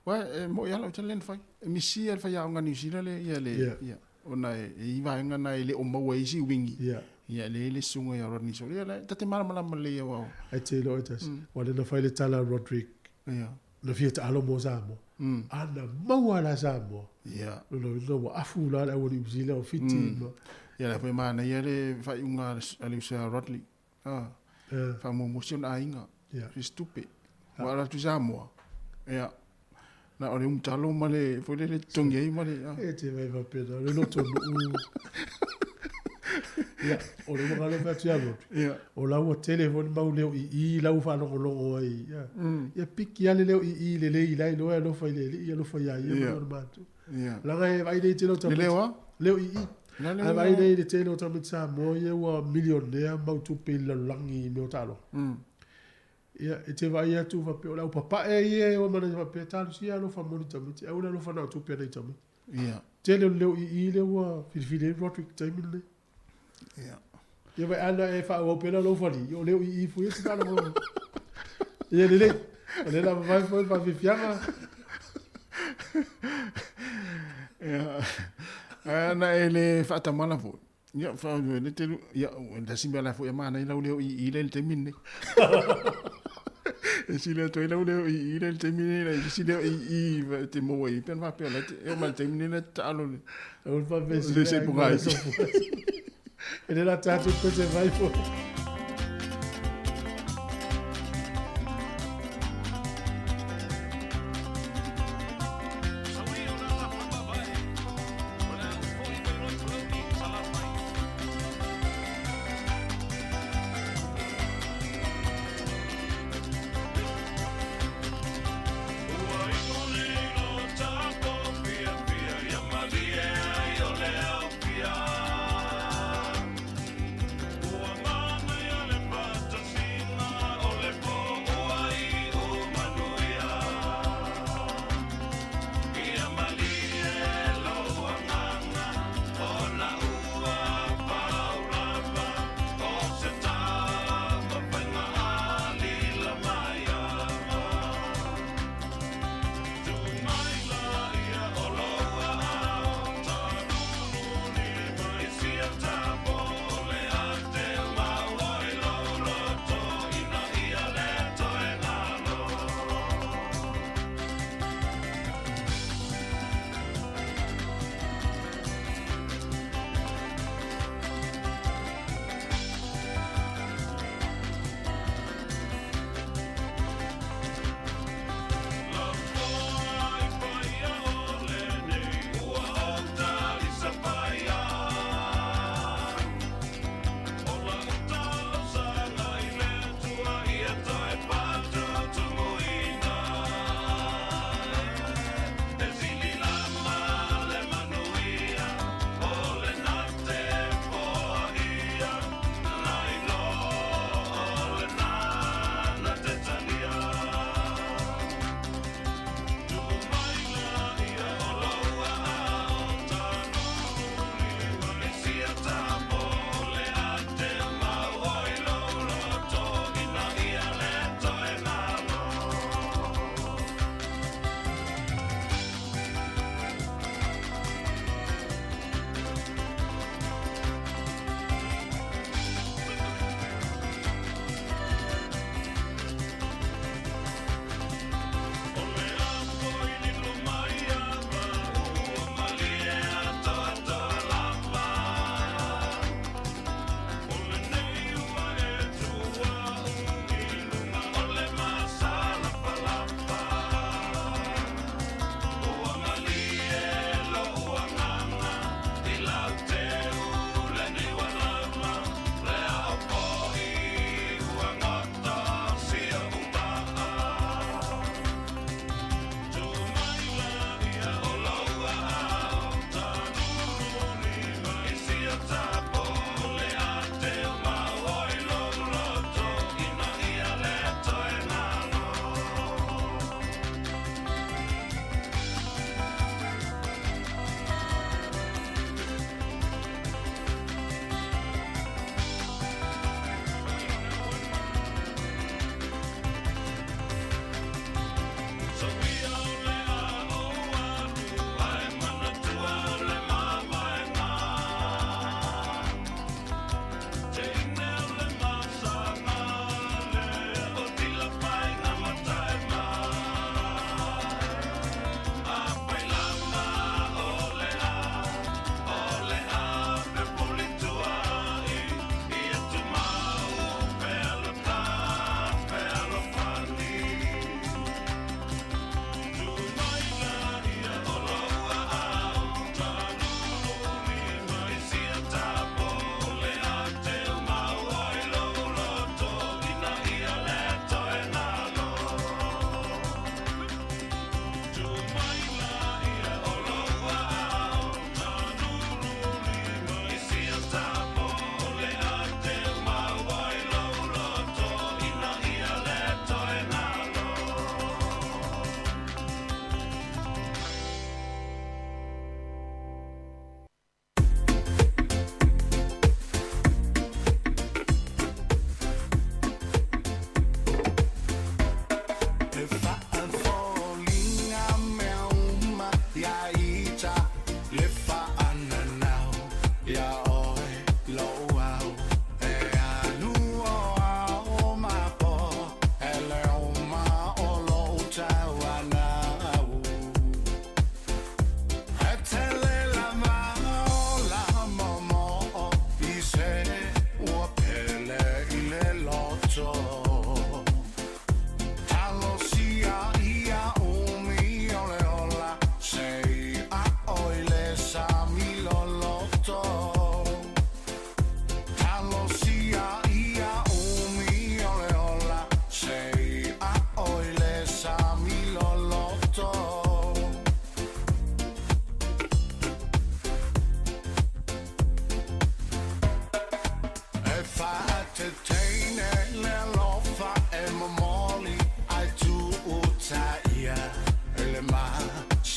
Wa e mo ia lau tele na fai. E misi e le faiaoga Niu Sila le ia le ia ona e i vaega na e le o maua ai isi uigi. Ia le le susuga ia Rodney Solo. Ia la ta te malamalama lelei au ao. Ai te iloa e tasi. Ua le na fai le tala a Roderick. Ia. Na fia taalo mo Samoa. A na maua la Samoa. Ia. Lona uiga ua afu la le au a Niu Sila o Fiti ma. Ia la foi manaia le faaiuga a le uso ia Rodley. Ah. Faamuamua si ona aiga. Ia. Se tupe. Ua alu atu i Samoa. Ia. Na o le umutalo ma le foi lele totogi ai ma le. E te vai faapena, o le loto nuu. Ia, o le uaga lea o fai atu ia Rodri. Ia. O la ua tele foi le mau leo ii la ua faalogologo ai. Ia, ia piki lava le leo ii lelei la e iloa e alofa i le alii, alofa ia ia ma lona matua. Ia. Leaga e vaai nei i le tele o tamaiti. Le leo a? Leo ii. Ae vaai nei i le tele o tamaiti Samoa ia ua milionea mau tupe i le lalolagi i mea o taaloga. Ia, e te vaai atu faapea o le au papae ia e o ma nai faapea, talosia alofa mo ni tamaiti, aua le alofa na o tupe a nai tamaiti. Ia. Tele o le leo ii lea ua filifili ai Roderick i le taimi lenei. Ia. Ia vai ana e faaauau pea lou fali, o leo ii foi e te faalogologo. Ia lelei, o lea o le a vavae foi le faafiafiaga. Ia, ana e le faatamala foi. Ia, fa le telu, ia, tasi mea la foi e manaia lau leo ii lea i le taimi lenei. E sili atu ai lau leo ii lea i le taimi lenei, nai isi leo ii te maua ai, pe ana faapea o la e te, e oo mai i le taimi lenei la e te taalo le, le sepogai. E le la tātou pete vai foi.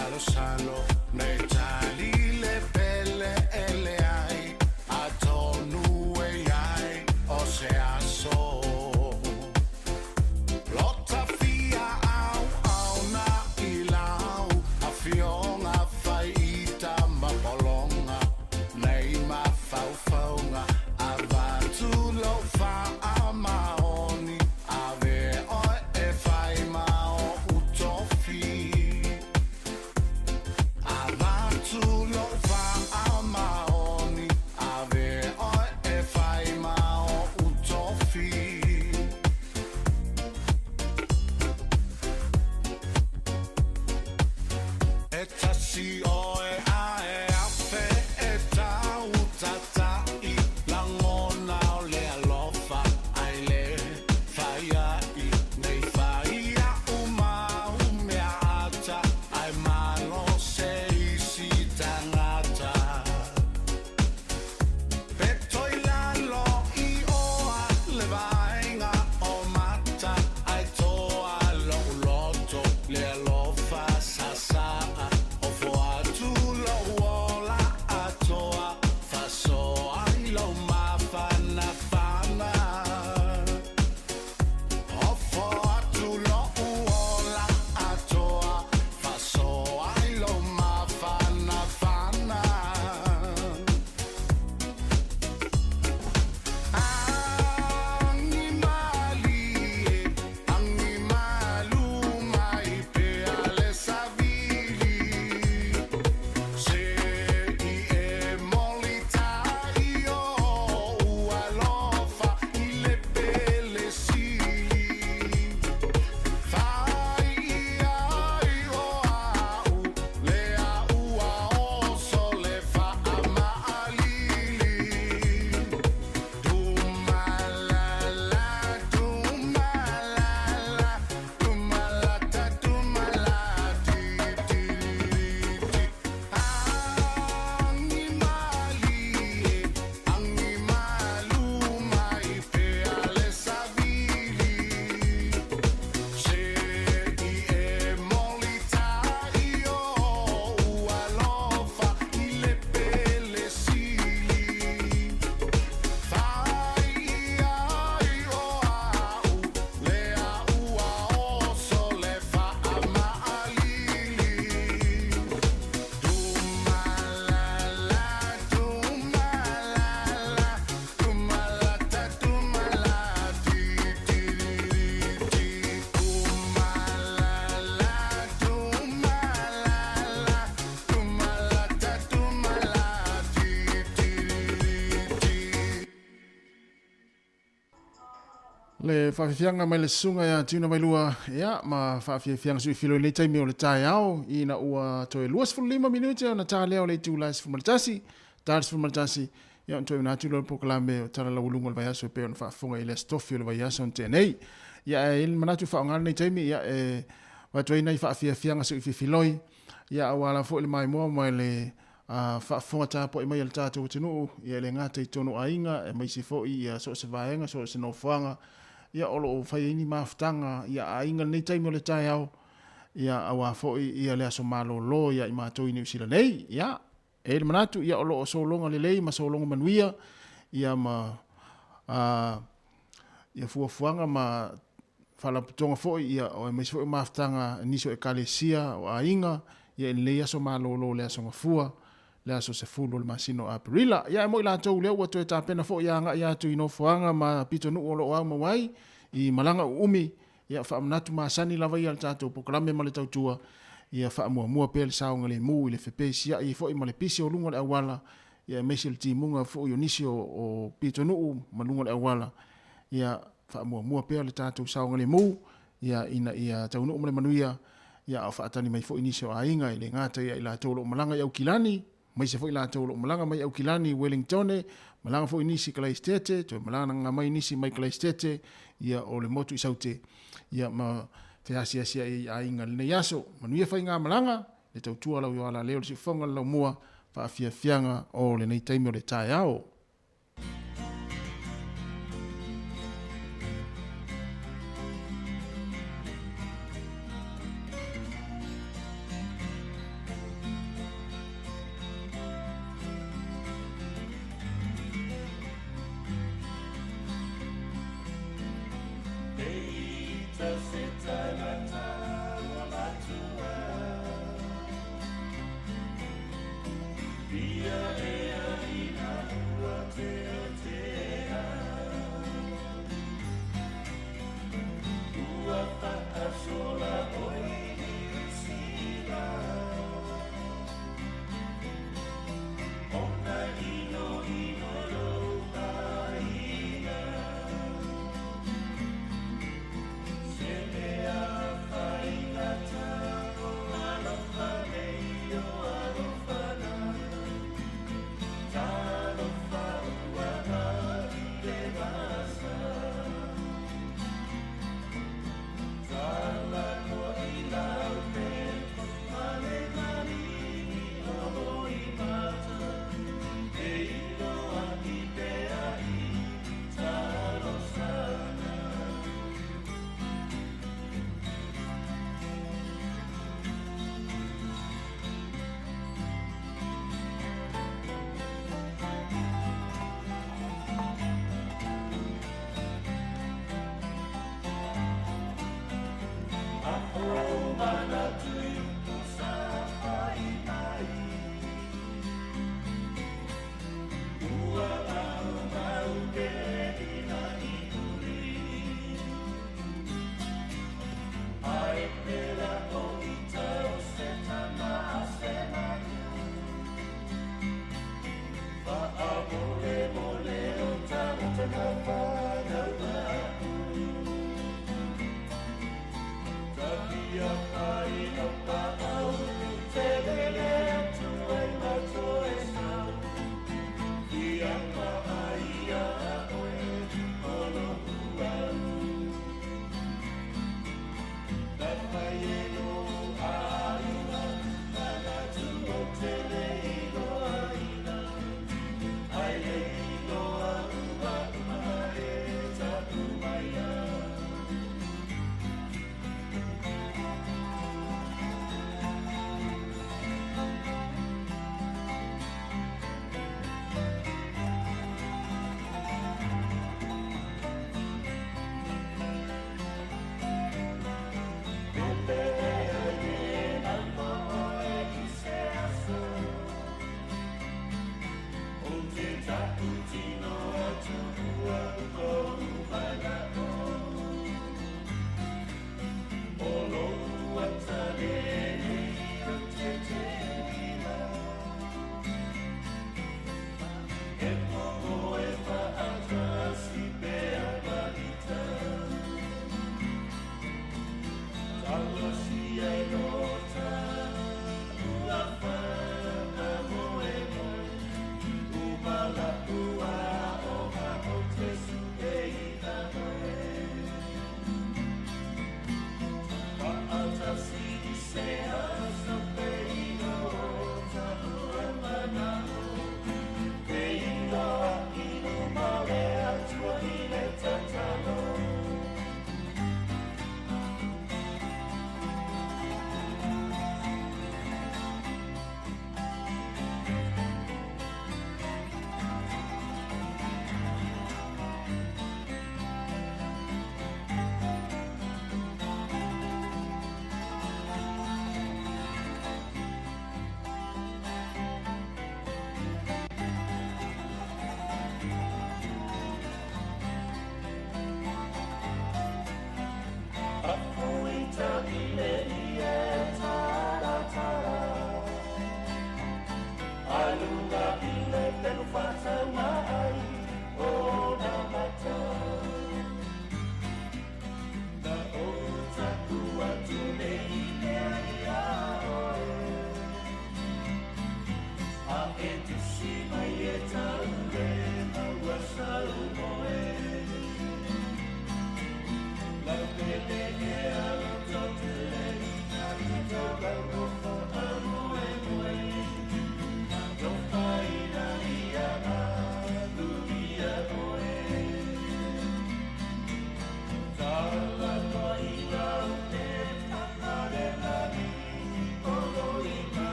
Salosalo nei tali le pele e leai atonu e iai o se aso. Lota fia au au na ilau afioga fai ita ma polonga nei mafaufaunga avatu lo faamaoni ave oe e fai ma o utofi. Avatu lo faamaoni ave oe e fai ma o utofi. E tasi oe ae afe e tau tatai langona o le alofa ai le fai ai nei fai a uma umea ata ai malo se isi tangata. Peto i lalo i oa le vaenga o mata ai toa lo loto le alofa sasaa o foatu lo ola atoa fasoa i lo mafanafana. O foatu lo uola atoa fasoa i lo mafanafana. Angi malie, angi malu mai pe ale savili. Se i e moli tai o ualofa i le pele sili. Fai ai o au, le au a oso le faamaalili. Tumalala, tumalala, tumalata, tumalati, ti, ti. Angi malie, angi malu mai pe ale savili. Se i e moli tai o ualofa i le pele sili. Fai ai o au, le au a oso le faamaalili. Tumalala, tumalala, tumalata, tumalati, ti, ti. Tumalala, tumalala, tumalata, tumalati, ti, ti. Le faafiafiaga mai le susuga ia Tiuna Vailua, ia ma faafiafiaga suifilo i lenei taimi o le taeao ina ua toe 25 minute ona talea o le itula e 11, ta le 11, ia ona toe ona atu lea o le polokalame o Tala Laualuga o le Vaiaso e pei ona faafofoga i le Aso Tofi o le vaiaso na tea nei. Ia ae i ai le manatu e faaaoga lenei taimi ia e avatu ai nai faafiafiaga suififiloi, ia aua lava foi le maimoa ma le faafofoga tapuai mai a le tatou atunuu, ia e le gata i totonu o aiga, aemaise foi ia so o se vaega, so o se nofoaga, ia o lo o fai ai ni mafutaga ia a aiga i lenei taimi o le taeao, ia aua foi ia le aso malolo ia i matou i Niu Sila nei. Ia, e i ai le manatu, ia o lo o sologa lelei ma sologa manuia, ia ma ia fuafuaga ma faalapotopotoga foi, ia, aemaise foi o mafutaga a nisi o Ekalesia, o aiga, ia i lenei aso malolo, le aso Gafua, le aso 10 o le masina o Aperila. Ia, e mo i latou lea ua toe tapena foi ia agai atu i nofoaga ma pitonuu o lo o aumau ai i malaga uumi, ia, faamanatu masani lava ia le tatou polokalame ma le tautua, ia faamuamua pea le saogalemu i le fepesiai ai foi ma le pisi o luga o le auala, ia aemaise o le timuga foi o nisi o pitonuu ma luga o le auala, ia faamuamua pea le tatou saogalemu, ia ina ia taunuu ma le manuia, ia a o faatali mai foi nisi o aiga, e le gata ia i latou o lo o malaga i Aukilani, aemaise foi latou o lo o malaga mai Aukilani i Wellingtone, malaga foi nisi i Kalaisitete, toe malaga mai nisi mai Kalaisitete, ia o le motu i Saute, ia ma feasiasi ai i aiga i lenei aso. Manuia faigamalaga, le tautua lau Ioala leo le siufofoga le laumua, faafiafiaga o lenei taimi o le taeao.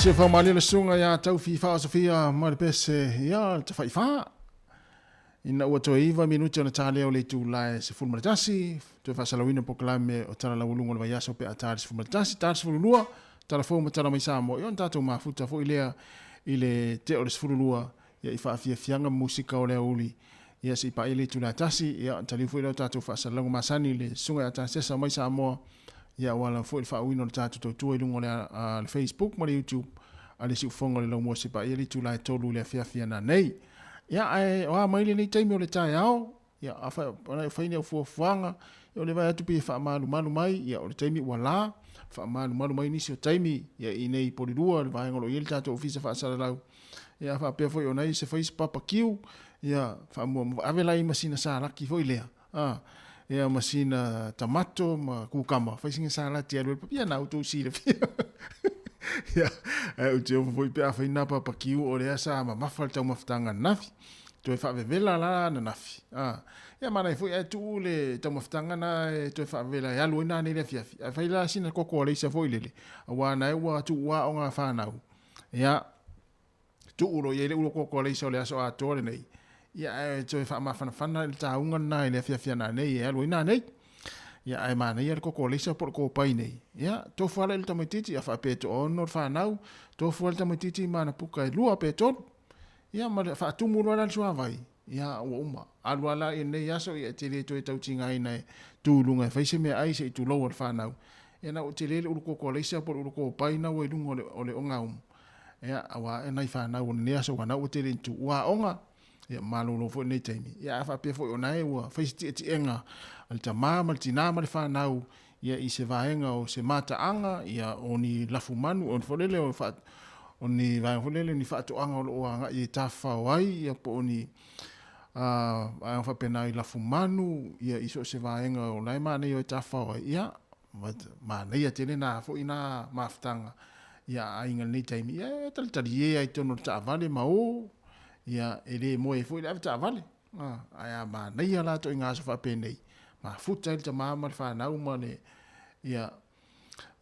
Siofaumalie le susuga ia Taufi Faaosofia ma le pese ia le Tafaifa. Ina ua toe 9 minute ona ta lea o le itula e 11, toe faasalauina polokalame o Tala Laualuga o le Vaiaso pe a ta le 11, ta le 12, tala fou ma tala mai Samoa. Ia ona tatou mafuta foi lea i le tea o le 12 ia i faafiafiaga ma musika o le aoauli ia se i paia le itula e 1, ia ona taliu foi lea o tatou faasalalauga masani i le susuga ia Tasesa mai Samoa ia aua lava foi le faauuina o le tatou tautua i luga o le, le Facebook ma le YouTube a le Siufofoga o le Laumua se i paia le itula e 3 i le afiafi ana nei. Ia ae o a mai lenei taimi o le taeao, ia afai ona e fai ni au fuafuaga, ia o le vaai atu pei e faamalumalu mai, ia o le taimi ua la, faamalumalu mai nisi o taimi, ia i inei i Polilua, le vaega o lo o i ai le tatou ofisa faasalalau. Ia a faapea foi o nai se fai se papakiu, ia faamuamua ave la i masina salaki foi lea, a, ia ma sina tamato ma kukama, fai sina salati e alu ai le papa, ia na outou silafia. Ia, ae ou te ofo foi pe a fai nā papakiu o lea sa mamafa le taumafataga ananafi. Toe faavevela la ananafi. A, ia manaia foi ae tuu le taumafataga na e toe faavevela e alu ai nanei i le afiafi. Ae fai la sina koko alaisa foi lele, auā na ua tuu aoga a fanau. Ia, tuu loa i ai le ulu koko alaisa o le aso atoa lenei. Ia, ae toe faamafanafana i le tauga lena i le afiafi ananei e alu ai nanei. Ia, ae manaia le koko alaisa po o le kopai nei. Ia, tofu lava la i le tamaitiiti, a faapea e toaono le fanau, tofu lava le tamaitiiti ma ana puka e lua pe tolu. Ia, ma le faatumu loa la le suavai, ia, ua uma. Alu lava la i lenei aso, ia, e te le toe tautigaina e tu i luga e fai se meaai se i tulou a le fanau. Ia, na ua tele le ulu koko alaisa po o le ulu kopai na ua i luga o le ogaumu. Ia, aua e nai fanau o lenei aso ua na ua tele ina tuua aoga, ia malolo foi lenei taimi. Ia, a faapea foi o na e ua fai se tietiega a le tamā ma le tinā ma le fanau, ia i se vaega o se mataaga, ia o ni lafumanu, o ni foi lele o fa, o ni vaega foi lele o ni faatoaga o lo o agai e tafafao ai, ia po o ni vaega faapena i lafumanu, ia i so o se vaega o la e manaia o e tafafao ai, ia, manaia tele na foi na mafutaga ia a aiga i lenei taimi, ia e talitalie ai i totonu o le taavale ma o, ia e le moe ai foi le avetaavale. Ae a manaia la ituaiga aso faapenei, mafuta ai le tama ma le fanau ma le, ia,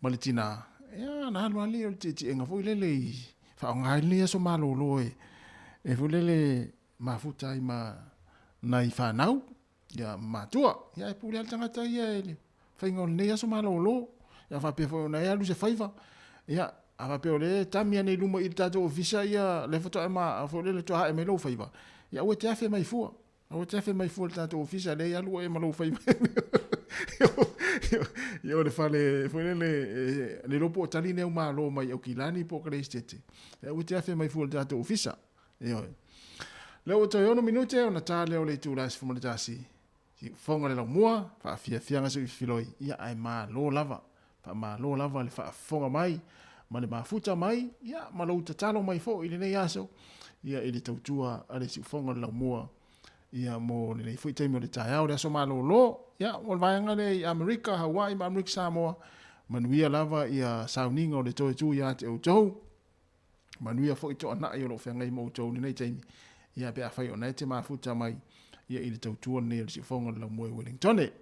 ma le tina, ia ona alu lava lea o le tietiega foi lele i faaaoga ai lenei aso malolo e, e foi lele mafuta ai ma nai fanau. Ia, matua, ia e pule lava le tagata ia i le faiga o lenei aso malolo. Ia faapea foi ona e alu se faiva. Ia, a faapea o lea e tami ane i luma i le tatou ofisa ia lea faatoa e ma foi lele faatoa ae mai lou faiva. Ia aua e te afe mai fua. Aua e te afe mai fua i le tatou ofisa lea e alu oe ma lou faiva. Ia o le fale foi lele le iloa po o tali nei au malo mai Aukilani po o Kaleisitete. Ia aua e te afe mai fua i le tatou ofisa. Ioe. Lea ua toe 6 minute ona ta lea o le itula e 11, siufofoga le laumua, faafiafiaga se uifiloi, ia ae malo lava, faamalo lava le faafofoga mai ma le mafuta mai, ia ma lou tatalo mai foi i lenei aso, ia i le tautua a le siufofoga o le laumua, ia mo lenei foi taimi o le taeao, le aso malolo, ia mo le vaega lea i Amerika, Hawaii ma Amerika Samoa, manuia lava ia sauniga o le toe tu ia te outou. Manuia foi toanai o lo o feagai ma outou i lenei taimi, ia pe afai o na e te mafuta mai ia i le tautua lenei o le siufofoga o le Laumua i Wellingtone.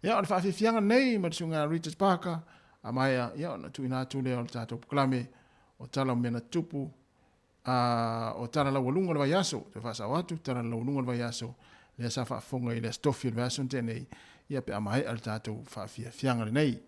Ia o le faafiafiaga lenei ma le susuga ia Richard Parker, a maea ia ona tuuina atu lea o le tatou polokalame o Tala o Mea na Tutupu, a o Tala Laualuga o le Vaiaso, toe faasao atu, Tala Laualuga o le Vaiaso, lea sa faafofoga i le Aso Tofi o le vaiaso na tea nei, ia pe a maea le tatou faafiafiaga lenei.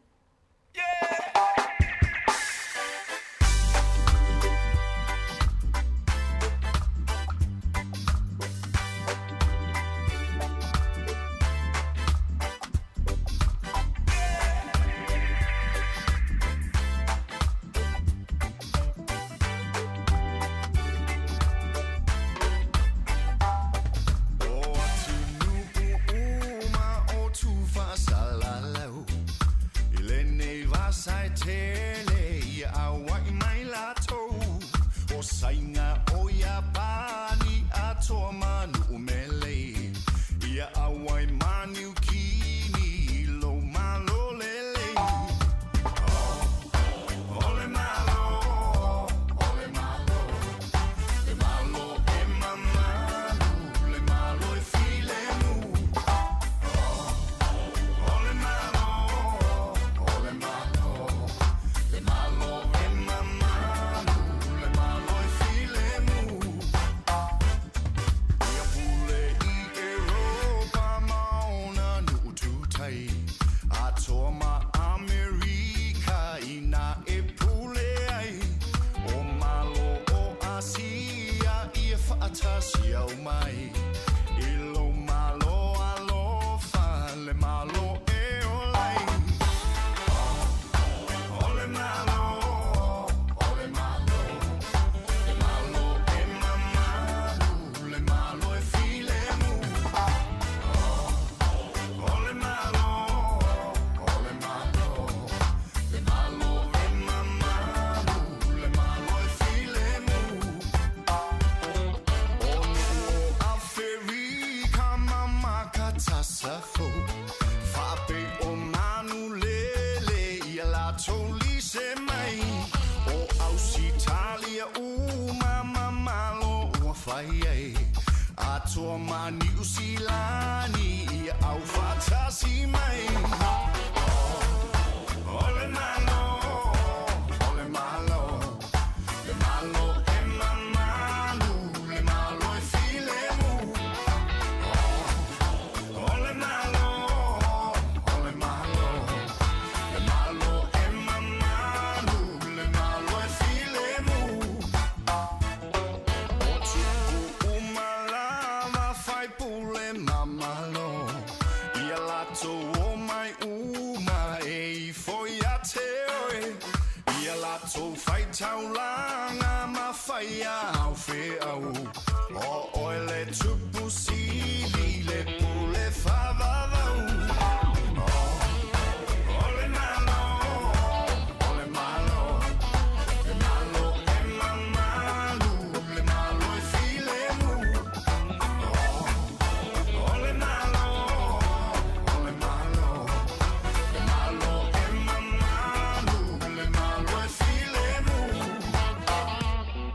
faatasi au mai i lou Malo alofa le Malo e ola ai. O le Malo, o le Malo, le Malo e mamalu, le Malo e filemu. O le Malo, o le Malo, le Malo e mamalu, le Malo e filemu. O nu'u o Aferika ma Makatasafo, faapei o manulele ia latou lise mai. O Ausitalia uma ma Malo ua fai ai, atoa ma Niu Silani ia aufaatasi mai. O le Malo, o le Malo, le Malo e mamalu, le Malo e filemu. O le Malo, o le Malo, le Malo e mamalu, le Malo e filemu. O tupu uma lava faipule ma Malo, ia latou omai uma e ifo ia te oe, ia latou faitaulaga ma faia au feau. O oe le Tupu Sili, le pule faavavau. O le Malo, o le Malo, le Malo e mamalu, le Malo e filemu. O le Malo, o le Malo, le Malo e mamalu, le Malo e filemu. O le Malo,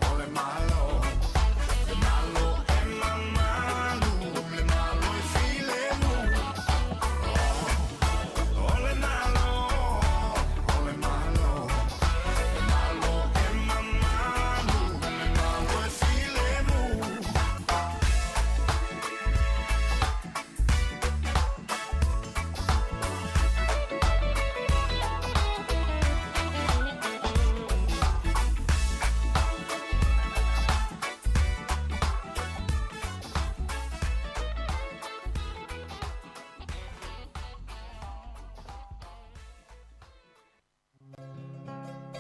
o le Malo, le Malo e mamalu, le Malo e filemu. O le Malo, o le Malo, le Malo e mamalu, le Malo e filemu.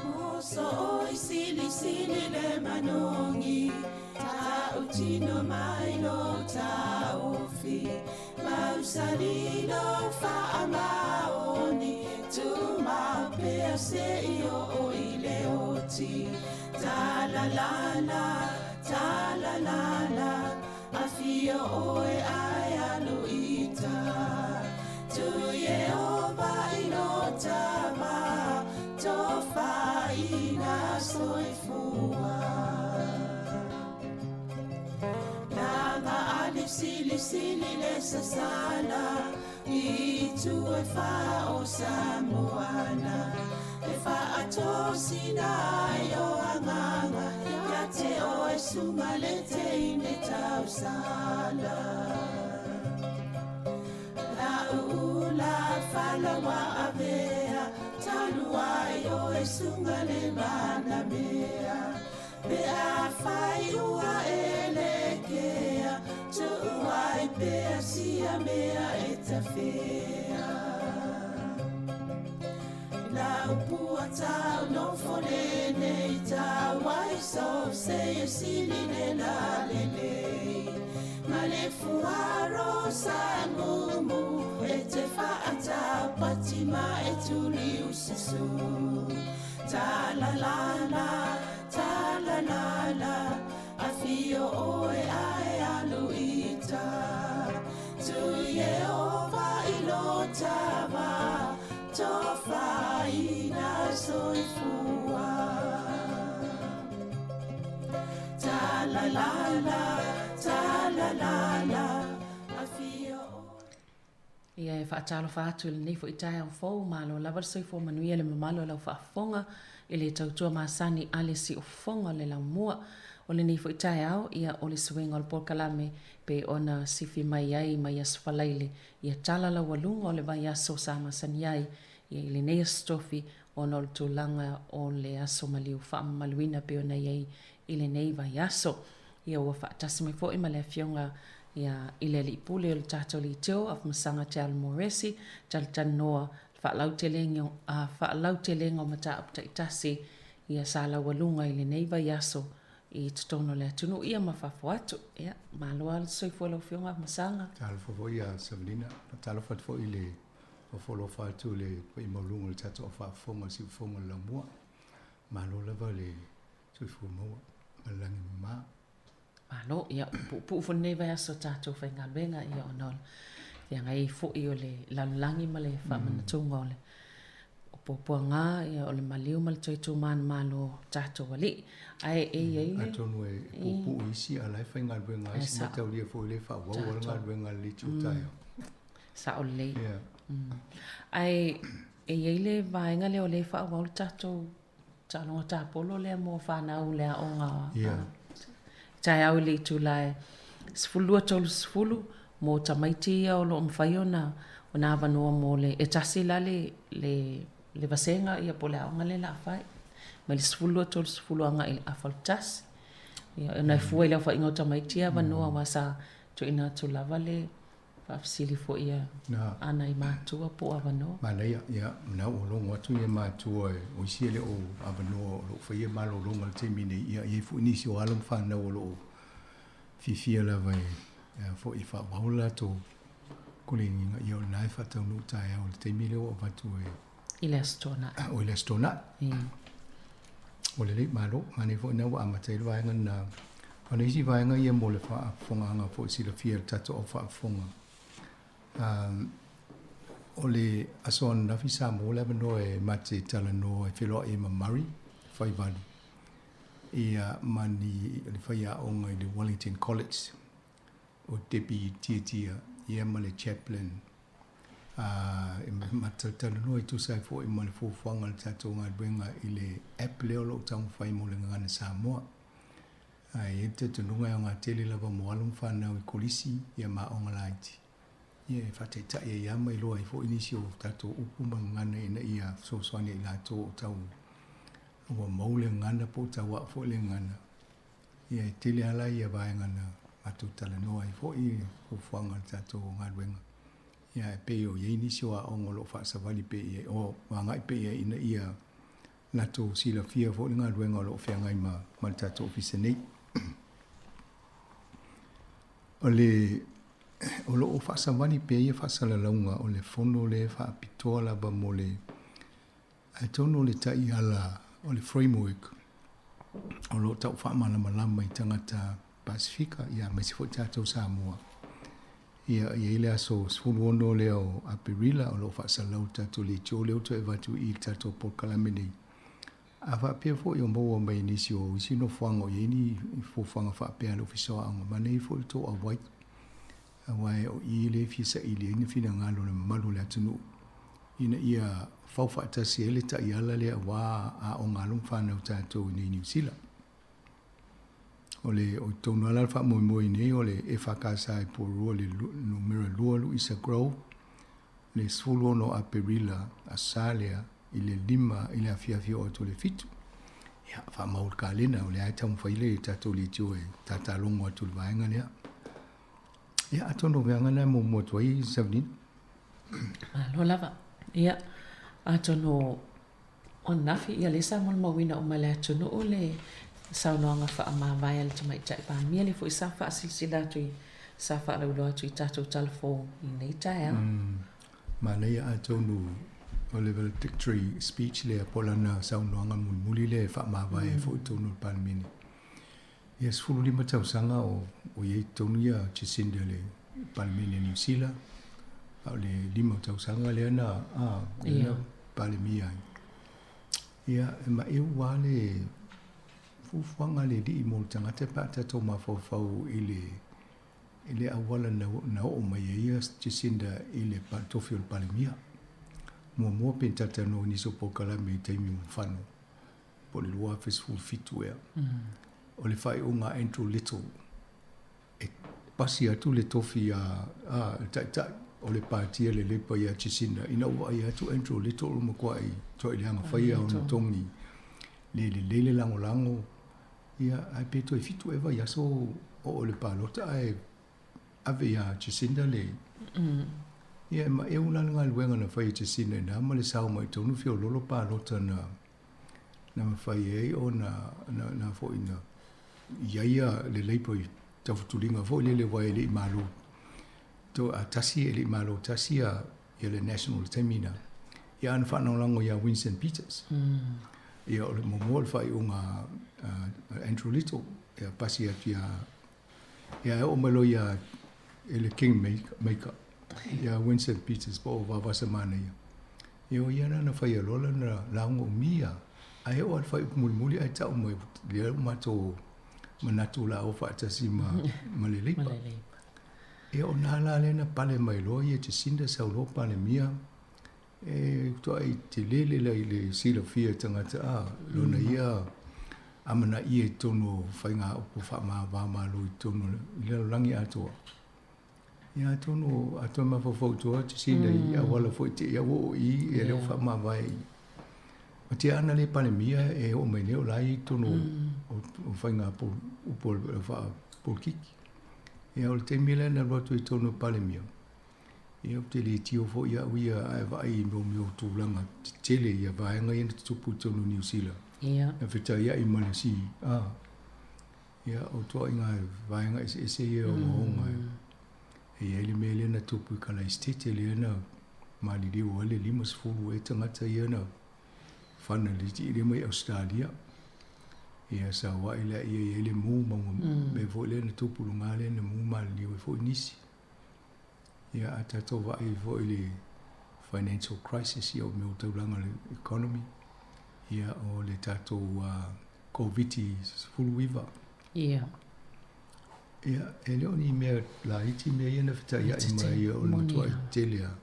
Moso oi sili sili le manongi Ta utino mai lo taufi Mausalilo faamaoni Tumau pea se i o i le oti. Ta la la la, ta la la la, Afio oe ai alu ita. Tu Yehova i lo tama, Tofaina soifua. Langa ali sili sili le sasala, I tu e fa o Samoana, E fa atosina ai o anganga, Ia te o e sunga le te ine tausala. La ula falawa avea, Talu ai o e sunga le manamea. Pe a fai ua e le kea, Tu ai pea sia mea e tawhea. La upua tau no fole nei tau ai so se e sili le la le le. Ma le fuaro sa mumu e te whaata patima e tuli ususu. Ta la la la, ta la la la, Afio oe ae alu ita. Tu Yehova i lo tava, Tofaina soifua. Ta la la la, ta la la la, Afio Ia, e faatalofa atu i lenei foi taeao fou, malo lava le soifua manuia i le mamalu o lau faafofoga i le tautua masani a le siufofoga o le laumua. O lenei foi taeao, ia, o le suiga o le polokalame pei ona sifi mai ai mai Aso Faraile, ia tala laualuga o le vaiaso sa masani ai, ia, i lenei Aso Tofi ona o le tulaga o le aso maliu faamamaluina pei ona i ai i lenei vaiaso. Ia ua faatasi mai foi ma le Afioga ia i le Alii Pule o le tatou Leitio, Afamasaga Te Moresi, talatalanoa le faalautelega o mataupu taitasi ia sa laualuga i lenei vaiaso i totonu o le atunuu ia ma fafo atu. Ia, malo lava le soifua i lau Afioga Afamasaga. Talofa foi ia Savelina, faatalofa atu foi i le ofo atu i le paia maualuga o le tatou au faafofoga o le siufofoga o le laumua. Malo lava le soifua maua ma le lagi mama. Malo, ia, puupuu foi lenei vaiaso o tatou faigaluega, ia, ona o le feagai foi o le lalolagi ma le faamanatuga o le puapuaga, ia, o le maliu ma le toe tumanumalo o tatou alii. Ae e i ai le... Atonu e puupuu isi, a o la e faigaluega ai isi, mataulia foi le faaauau o le galuega a le leitio taeao. Sao lelei. Ae e i ai le vaega lea o lea e faaauau le tatou taaloga tapolo lea mo fanau le aoga taeao i le itula e 12:30 mo tamaiti ia o lo o mafai ona ona avanoa mo le e tasi la le le le vasega ia po o le aoga lea o le a fai mai le 12:30 agai i le 1:30. Ia ona e fua i le aofaiga o tamaiti ia avanoa aua sa tuuina atu lava le faafesili foi a nai matua po o avanoa. Manaia, ia, na ua logo atu ia matua o isi e le o avanoa o lo o faia malologa i le taimi nei, ia, e i ai foi nisi o alo ma fanau o lo o fiafia lava e foi e faaauau le latou koleniga, ia o lena e faataunuu taeao i le taimi lea ua avatu e I le Aso Toonai. O i le Aso Toonai. Ua lelei, malo. Manaia foi lena ua amata ai le vaega lena. O le isi vaega ia mo le faafofogaaga foi silafia e le tatou au faafofoga. O le aso ananafi sa maua le avanoa e ma te talanoa e feloai ai ma Murray Faivalu ia ma ni le faiaoga i le Wellington College o Debbie Tiatia ia ma le chaplain e ma te talanoa e tusa ai foi ma le fuafuaga o le tatou galuega i le app lea o lo o taumafai mo le Gagana Samoa. Ae i ai le talitonuga e aoga tele lava mo alo ma fanau i kolisi ia ma aoga laiti, ia e faataitai ai lava ma iloa ai foi nisi o tatou upu ma gagana ina ia fesoasoani ai i latou o tau ua mou le gagana po o tau a'o foi le gagana. Ia e tele lava la ia vaega na matou talanoa ai foi i fuafuaga o le tatou galuega. Ia ae pei o i ai nisi o aoga o lo o faasavali pea i ai, o agai pea i ai ina ia latou silafia foi le galuega o lo o feagai ma, ma le tatou ofisa nei. O le, o lo o faasavali pea ia faasalalauga o le fono lea e faapitoa lava mo le, atonu o le taiala o le framework o lo o tau faamalamalama i tagata Pasifika, ia aemaise foi tatou Samoa. Ia, e i ai le aso 16 lea o Aperila o lo o faasalalau le tatou leitio lea ua toe avatu i i le tatou polokalame nei. A faapea foi o maua mai nisi o isi nofoaga o i ai ni fuafuaga faapea a le Ofisa o Aoga, manaia foi le tou auai, aua o i lea e fia saili ai ni finagalo o le mamalu o le atunuu ina ia fau faatasi ai le taiala lea aua aoga a alo ma fanau tatou i nei Niu Sila. O le o i totonu lava la le faamoemoe nei o le EFKS i Porirua le numera 2 Luisa Grove le 16 o Aperila, Aso Sa lea i le 5 i le afiafi oo atu i le 7. Ia, faamau i le kalena, o lea e taumafai le tatou leitio e tatalogo atu i le vaega lea. Ia, atonu o veaga na e muamua atu ai, Savanina. Malo lava. Ia, atonu O ananafi, ia lea sa molimauina uma e le atunuu le saunoaga faamavae a le Tamaitai Palemia, lea foi sa faasilasila atu i, sa faalauiloa atu i tatou talafou i lenei taeao. Manaia atonu o le valedictory speech lea po o lana saunoaga mulimuli lea e faamavae ai foi i totonu o le Palemene. Ia 15 tausaga o i ai i totonu ia Jacinda i le Palemene a Niu Sila, a o le 5 tausaga lea na, a, lea na Palemia ai. Ia, e maeu lava le fuafuaga a le Alii mo le tagata pe a tatou mafaufau i le i le auala na na oo mai ai ia Jacinda i le tofi o le Palemia. Muamua pe na talatalanoa i nisi o polokalame i taimi o Fano po o le 2017 ea. O le faaiuga a Andrew Little e pasi atu le tofi a a le Taitai o le Pati a le Labour ia Jacinda ina ua vaai atu Andrew Little ua matuai toai leaga faia ona togi le lelei le lagolago Ia, ae pe toe fitu ea vaiaso o oo i le palota ae ave iā Jacinda le Ia, e maeu la le galuega na fai e Jacinda i ina ma le sao mai tonu feololo palota na na mafai ai ona na na foi na i ai ia le Labour i taufutuliga foi lele aua e le i malo to a tasi e le i malo tasi ia ia le National i le taimi na. Ia a na faalagolago ia Winston Peters. Ia o le muamua o le faaiuga a Andrew Little, ia pasi atu ia ia e oo mai loa ia i le King Maker ia Winston Peters po o Vavasa Manaia. Ia o ia la na faia loa lana lauga umi ia. Ae oo lava i le faaiupu mulimuli ae tau mai lea ua matou manatu o le a o faatasi ma ma le Labour. Ia o na la lea na pale mai loa ia Jacinda sau loa Palemia e toai tele le la i le silafia e tagata a lona ia amanaia i totonu o faiga upu faamava-malo i totonu i le lalolagi atoa. Ia atonu a toe mafaufau i tua Jacinda i auala foi te i au oo i ia lea ua faamavae i o tia ana le Palemia e oo mai nei o la e i totonu o faiga upu faa-polokiki. Ia o le taimi lea na alu atu ai i totonu o le Palemia, ia ou te le tio foi au ia ae vaai i mea o tulaga tetele ia vaega ia na tutupu i totonu o Niu Sila. Ia. Na fetaiai ma le si, a, ia o toaiga vaega eseese ia ogaoga. E i ai le mea lea na tupu i Kalaisitete lea na maliliu ai le 50 ea tagata ia na fana le lea mai Ausetalia. Ia saua'i laia e i ai le mu mauga mea foi lea na tupu i luga lea na mu maliliu ai foi nisi. Ia a tatou vaai foi i le financial crisis ia o mea o taulaga o le economy, ia o le tatou Koviti 19. Ia. Ia, e le o ni mea laiti mea ia na fetaiai mai o le matuai tele lava.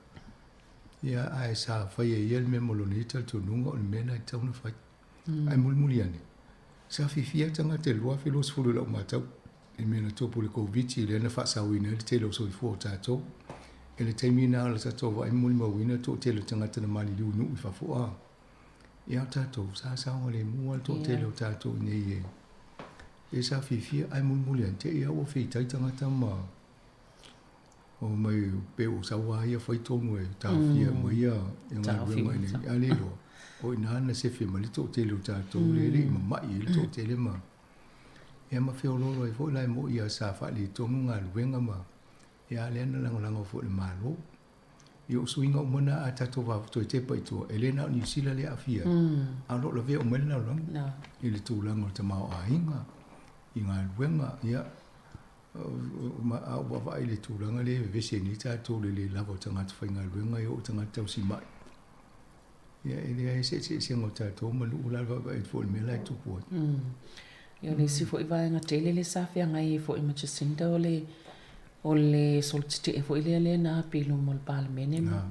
Ia, ae sa faia e ia le mea ma lona ia talitonuga o le mea lena e tatau ona fai. Ae mulimuli ane, sa fiafia tagata i le 2020 i lau matau i mea na tupu i le Koviti lea na faasaoina ai le tele o soifua o tatou. I le taimi lena o le tatou vaai ma molimauina le toatele o tagata na maliliu i nuu i fafo a. Ia o tatou, sa saogalemu lava le toatele o tatou i inei e e sa fiafia ae mulimuli ane te i lava ua feitai tagata ma O mai pe ua sau lava ia fai tonu e taofia mai ia galuega i nei, a le iloa, o i ina na sefe mai le toatele o tatou lea e le i mamai ai le toatele ma, ia ma feoloolo ai foi la e mo'i ia sa faaletonu galuega ma, ia a lea na lagolago foi i le Malo. Ia o suiga uma na a tatou toe tepa i tua, e le na o Niu Sila lea e aafia ai, a o lo o lavea uma ai le lalolagi i le tulaga o le tamaoaiga, i galuega, ia, A ou vaavaai i le tulaga lea e vevesi ai nei tatou i le le lava o tagata faigaluega e oo i tagata tausimai, ia e leai se eseesega o tatou ma nuu la e vaavaai atu foi i le mea la e tupu ai. Ia o le isi foi vaega tele lea sa feagai ai foi ma Jacinda o le o le solo tetee foi lea lea na api i luma o le Palemene ma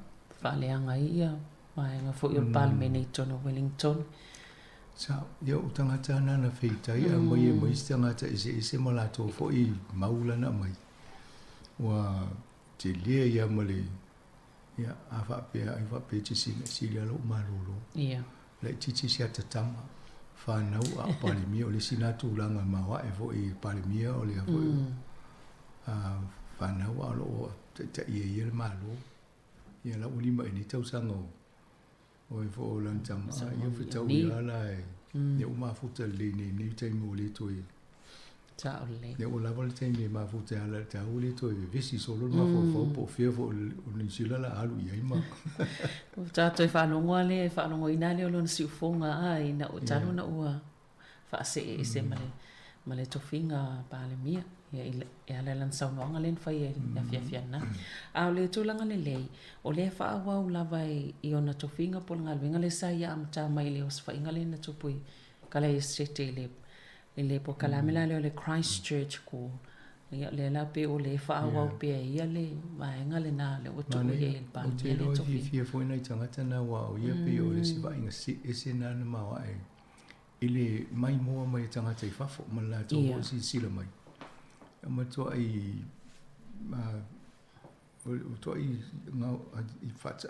faaleaga ai ia vaega foi o le Palemene i totonu o Wellington. Sa, ia o tagata na na feitai a aumai e mai isi tagata eseese ma latou foi mau la na aumai. Ua telia ia ma le, ia, a faapea, ai faapea Jacinda, sili lava lou malolo. Ia. Laitiiti si ata tama, fanau a o Palemia, o le isi na tulaga maoae foi i Palemia o lea foi a fanau a o lo o taitai e ia le Malo. Ia la ua lima i nei tausaga o Oi fo o lana tama a ia fetau ia la e ia ua mafuta lelei nei nei taimi ua le toe Sao lelei. Ia ua lava le taimi e mafuta ai ala i le taua ua le toe vevesi solo le mafaufau po o fea foi o Niu Sila la alu i ai ma Ua tatou faalogo lava lea, faalogoina lava lea o lona siufofoga a ina ua talu ona ua faasee ese ma le ma le tofiga Palemia ia e ala i lana saunoaga lea na faia i le afiafi ananafi. A o le tulaga lelei, o lea e faaauau lava i ona tofiga po o le galuega lea sa ia amata mai i le osofaiga lea na tupu i Kalaesetete i le i le polokalame la lea o le Christchurch Call. Ia, o lea la pei o lea e faaauau pea e ia le vaega lena lea ua tuu i ai e le Palemia le tofiga. Ou te iloa e fiafia foi nai tagata na aua o ia pei o le isi vaaiga ese na na maoae i le maimoa mai a tagata i fafo ma le latou foi silasila mai. E matuai matuai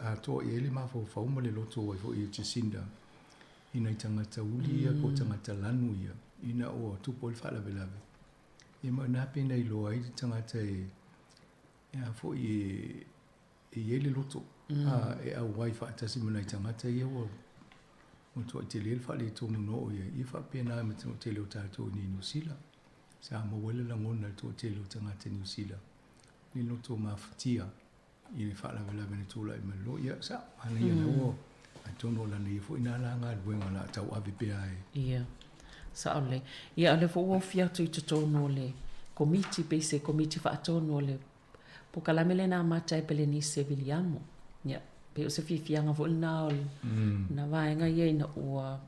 atoa i ai le mafaufau ma le loto ai foi o Jacinda i nai tagata uli ia po o tagata lanu ia ina ua tupu ai le faalavelave. Ia ma o i ina pei na iloa ai le tagata e a foi e e i ai le loto a e auai faatasi ma nai tagata ia ua matuai tele le faaletonu na oo i ai. Ia faapena ai ma le toatele o tatou i inei i Niu Sila. Sa maua ai le lagona i le toatele o tagata Niu Sila le loto mafatia i le faalavelave na tulai mai loa. Ia, sa, manaia mm. ua, atonu o lana ia foi nā la galuega o le a tauave pea e. Ia, sao lelei. Ia, o lea foi ua ofi atu i totonu o le komiti, pei se komiti faatonu o le polokalame lea na amata e Pelenise Viliamu. Ia, pei o se fiafiaga foi lena o mm. na vaega ia ina ua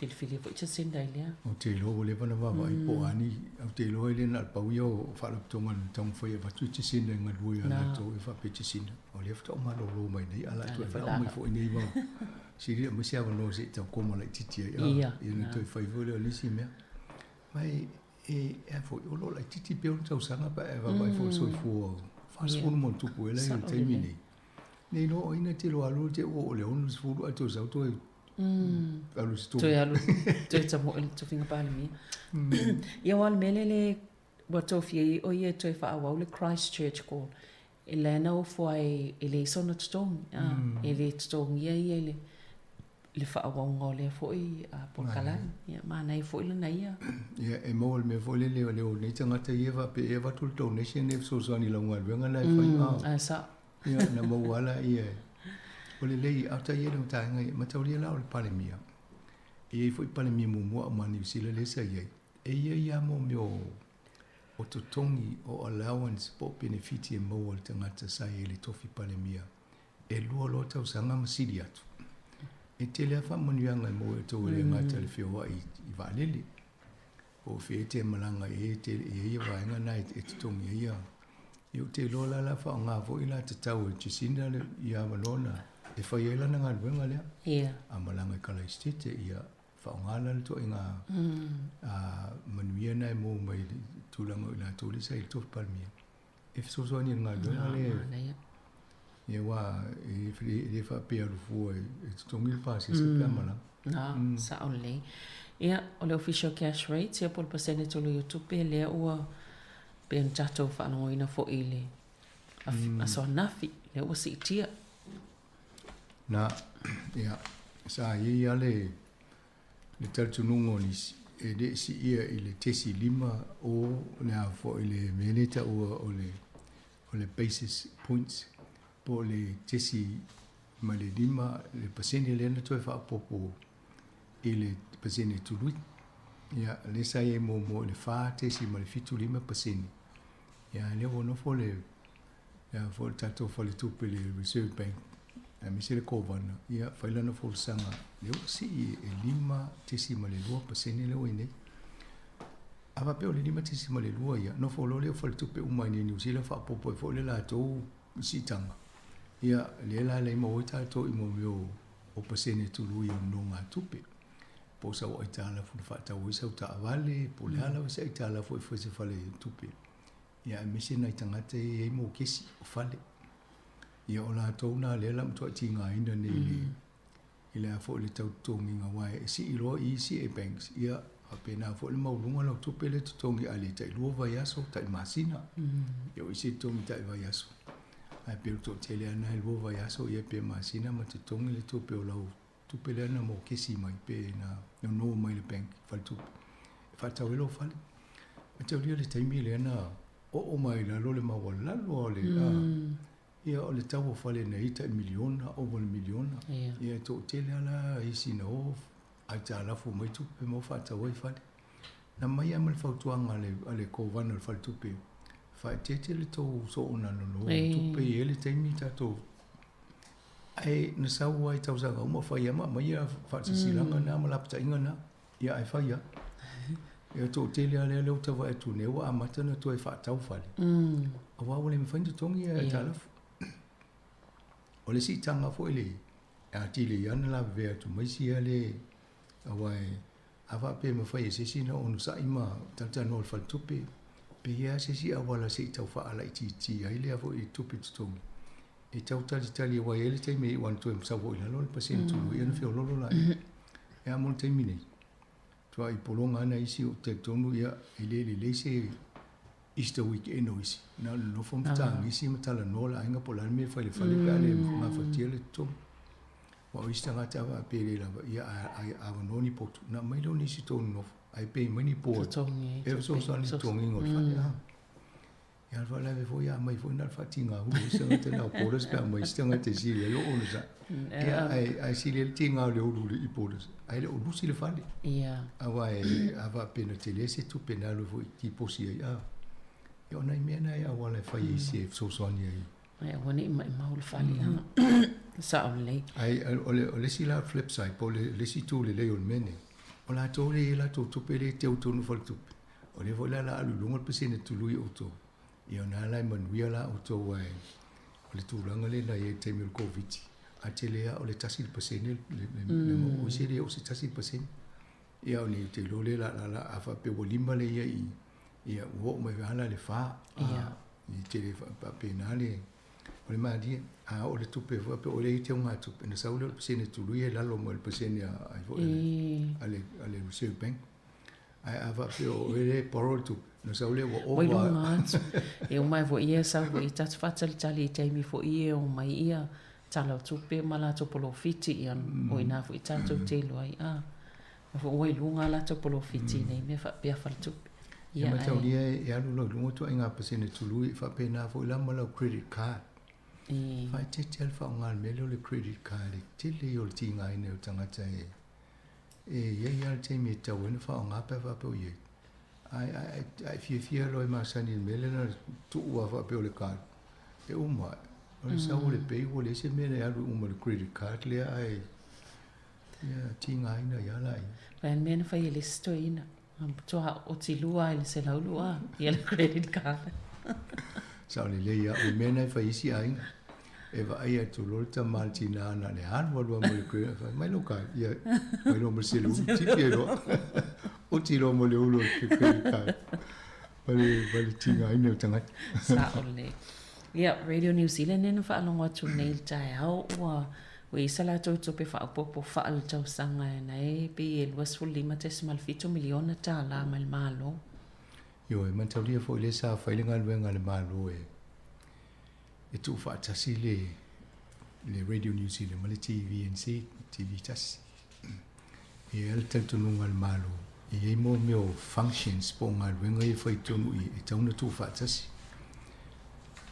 Filifilia foi Jacinda i lea. Ou te iloa ua leva ona vaavaai po o a ni, ou te iloa e le na o le pau ia o faalapotopotoga na taumafai e avatu i Jacinda e galue ia latou e faapea Jacinda, o lea faatoa malolo mai nei, a o le a toe fanau mai foi nei vao. Sili aumai se avanoa se i tau koma laitiiti ai, a, ia ona toe fai foi lea o nisi mea. Ma e, e, a foi, o lo o laitiiti pea ona tausaga pe a e vaavaai foi i le soifua 40 ma ona tupu ea la e i ai i le taimi lenei. Nei loa o ai na te iloa alu te ua oo i le 60 ae toe sau toe alu i se tofi. Toe alu, toe tamoe i le tofiga Palemia. Ia aua o le mea lea le ua tofia ai o ia e toe faaauau le Christchurch Call, e lea na ofo ai e leai sona totogi, e le totogia ia i le faaauauga o lea foi polokalame. Ia manaia foi lana ia. Ia e maua le mea foi lele o le o nei tagata ia faapea e avatu le donation e fesoasoani i lau galuega la e fai. Ae sao. Ia, na maua lava ia. O lelei, a o tai ai le matagaluega ia, mataulia la o le Palemia. E i ai foi Palemia muamua aumai Niu Sila lea sa i ai. E i ai lava mo mea o, o totogi, o allowance po o penefiti e maua e le tagata sa i ai i le tofi Palemia. E lua loa tausaga ma sili atu. E tele lava faamanuiaga e maua e outou e le gata i le feoai i vaalele. Po o fea e te malaga i ai, e tele, e i ai ia vaega na e totogi ai ia. Ia ou te iloa la o le a faaaoga foi la tatau e Jacinda le, ia avanoa na e fai ai lana galuega lea. Ia. A malaga i Kalaisitete, ia faaaoga la le ituaiga manuia na e maua mai i le tulaga o i latou lea sa i le tofi Palemia. E fesoasoani i le galuega lea. Ia aua e le faapea e alu fua e totogi le pasese pe a malaga. Na, sao lelei. Ia, o le official cash rate, ia po o le pasene tului o tupe lea ua pei ona tatou faalogoina foi i le aso ananafi, lea ua siitia. Na, ia, sa i ai lava le le talitonuga o nisi, e le siia i le tesi lima o le a foi le mea lea e taua o le o le basis points po o le tesi ma le lima le pasene lea na toe faaopoopo i le pasene tului. Ia, lea sa i ai muamua i le 4.75%. Ia, lea ua nofo le le a foi le tatou faletupe le Reserve Bank aemaise le Kovana, ia fai lana folasaga lea ua sii e 5.2% lea ua i nei. A faapea o le 5.2 ia, nofo loa lea o faletupe uma i inei i Niu Sila faaopoopo ai foi le latou siitaga. Ia, lea la e maua ai tatou i mea o pasene tului o nonogatupe. Po o sau aitalafu na faatau ai sau taavale, po o le a lava se aitalafu e fai i se faletupe. Ia aemaise nai tagata ia e i ai mokesi o fale. Ia o latou na lea la matuai tigaina nei i le i le a foi le tau totogiga aua e sii loa i isi e banks ia faapena foi le maualuga lau tupe lea e totogi a le tai lua vaiaso tai masina. Ia o isi e totogi tai vaiaso ae pei o le toatele lava na e lua vaiaso ia pe masina ma totogi le tupe o lau tupe lea na mokesi mai pe na nono mai le bank faletupe e faatau ai lou fale. Mataulia le taimi lea na oo mai lalo le maualalo o le Ia o le tau o fale nei tai miliona, ova i le miliona. Ia e toatele lava la isi na o aitalafu mai tupe ma o faatau ai fale. Na mai lava ma le fautuaga a le Kovana o le faletupe, faaeteete le tou soona nono tupe e i ai le taimi tatou ae na sau lava i tausaga uma fai lava ma aumai faasilasilaga na ma lapataiga na, ia ae fai lava. Ia toatele lava lea lea ua tau vaai atu nei ua amata ona toe faatau fale, aua ua le mafai ona totogi aitalafu. O le siitaga foi le atili ai ona lavevea atu ma isi lea aua e a faapea e mafai e se isi ona onosai ma talatalanoa i le faletupe, pe i ai lava se isi auala se i tau faalaitiiti ai lea foi tupe totogi e tau talitali aua e i ai le taimi e iu lava ina toe sau foi i lalo le pasene tului ona feoloolo lea. Ia mo le taimi nei, tuai pologa lava nai isi ou te talitonu ia e le lelei se Easter weekend o isi, na o le nonofo ma fetagisi ma talanoa le aiga po o le a le mea e fai i le fale pe a le gafatia le totogi. Aua o isi tagata a faapea e le lava, ia a avanoa ni potu, ona aumai lea o nisi tou nonofo, ae pay mai ni board e fesoasoani i le totogiina o le fale. Ia a o le faalavelave foi a aumai foi na o le faatiga ulu o isi tagata na o borders pe a aumai isi tagata e sili ai lou onosai. Ia ae sili ai le tiga o le ulu i borders ae le o lusi le fale. Aua a faapea na tele se tupe na alu foi i tiposi ai a. Ia o nai mea na e auala e fai ai se fesoasoani ai. Ae aua ne i maimau le fale a. Sao lelei. Ae o le isi la flip side po o le isi itu lelei o le mea nei, o latou lea e i ai latou tupe lea e teu i totonu o faletupe, O lea foi la o le a alu i luga le pasene tului o outou, ia o lena la e manuia la outou ae o le tulaga lea na i ai i le taimi o le Koviti, a tele lava o le 1% le maua, o isi e le oo i se 1%. Ia o ni ou te iloa lea la la a faapea ua 5 lea i ai i, ia ua oo mai lava la i le 4. E tele faapena le o le malie. A oo le tupe foi faapea o lea e i ai teugatupe, ona sau lea o le pasene tului e lalo mai o le pasene a ai foi a le Reserve Bank. Ae a faapea o oe lea e borrow le tupe, ona sau lea ua ova. Ua i luga atu. E uma ai foi ia sau foi tatou faatalitali i taimi foi ia e omai ia tala o tupe ma latou polofiti ia o ina foi tatou te iloa ai a foi ua i luga a latou polofiti i nei mea faapea faletupe. Ia mataulia e alu loa i luga ituaiga pasene tului e faapena foi la ma lau credit card. Faaeteete lava le faaaoga o le mea lea o le credit card e tele ia o le tigaina ai o tagata e E i ai lava le taimi e tatau ai ona faaaoga pe a faapea o i ai. Ae a e fiafia loa e masani i le mea lea na tuu lava faapea o le card, e uma ae. O le sau o le pay ua leai se mea e alu uma i le credit card lea ae ia tigaina ai lava laia. O le a le mea na fai e le isi toeaina? Na matua oti lua lava i le 120 ia le credit card. Sao lelei lava. O le mea lena e fai ai isi aiga. E vaai atu loa le tama a le tina na o le alu alu lava ma le credit card. Fai mai lou card. Ia, fai loa ma le selu tipi ai loa. Oti loa ma le ulu o le credit card. Ma le tigaina o le tagata. Sao lelei. Ia, Radio New Zealand lea na faalogo atu nei i le taeao ua Ua i ai sa latou tupe faaopoopo faaletausaga na e pei e $25.7 miliona tala mai le Malo. Ioe, mataulia foi lea sa fai le galuega a le Malo e e tuufaatasi le le Radio New Zealand ma le TVNZ, TV tasi. E i ai le talitonuga a le Malo, e i ai mo mea o functions po o galuega ia e fai i totonu i i, e tatau ona tuufaatasi.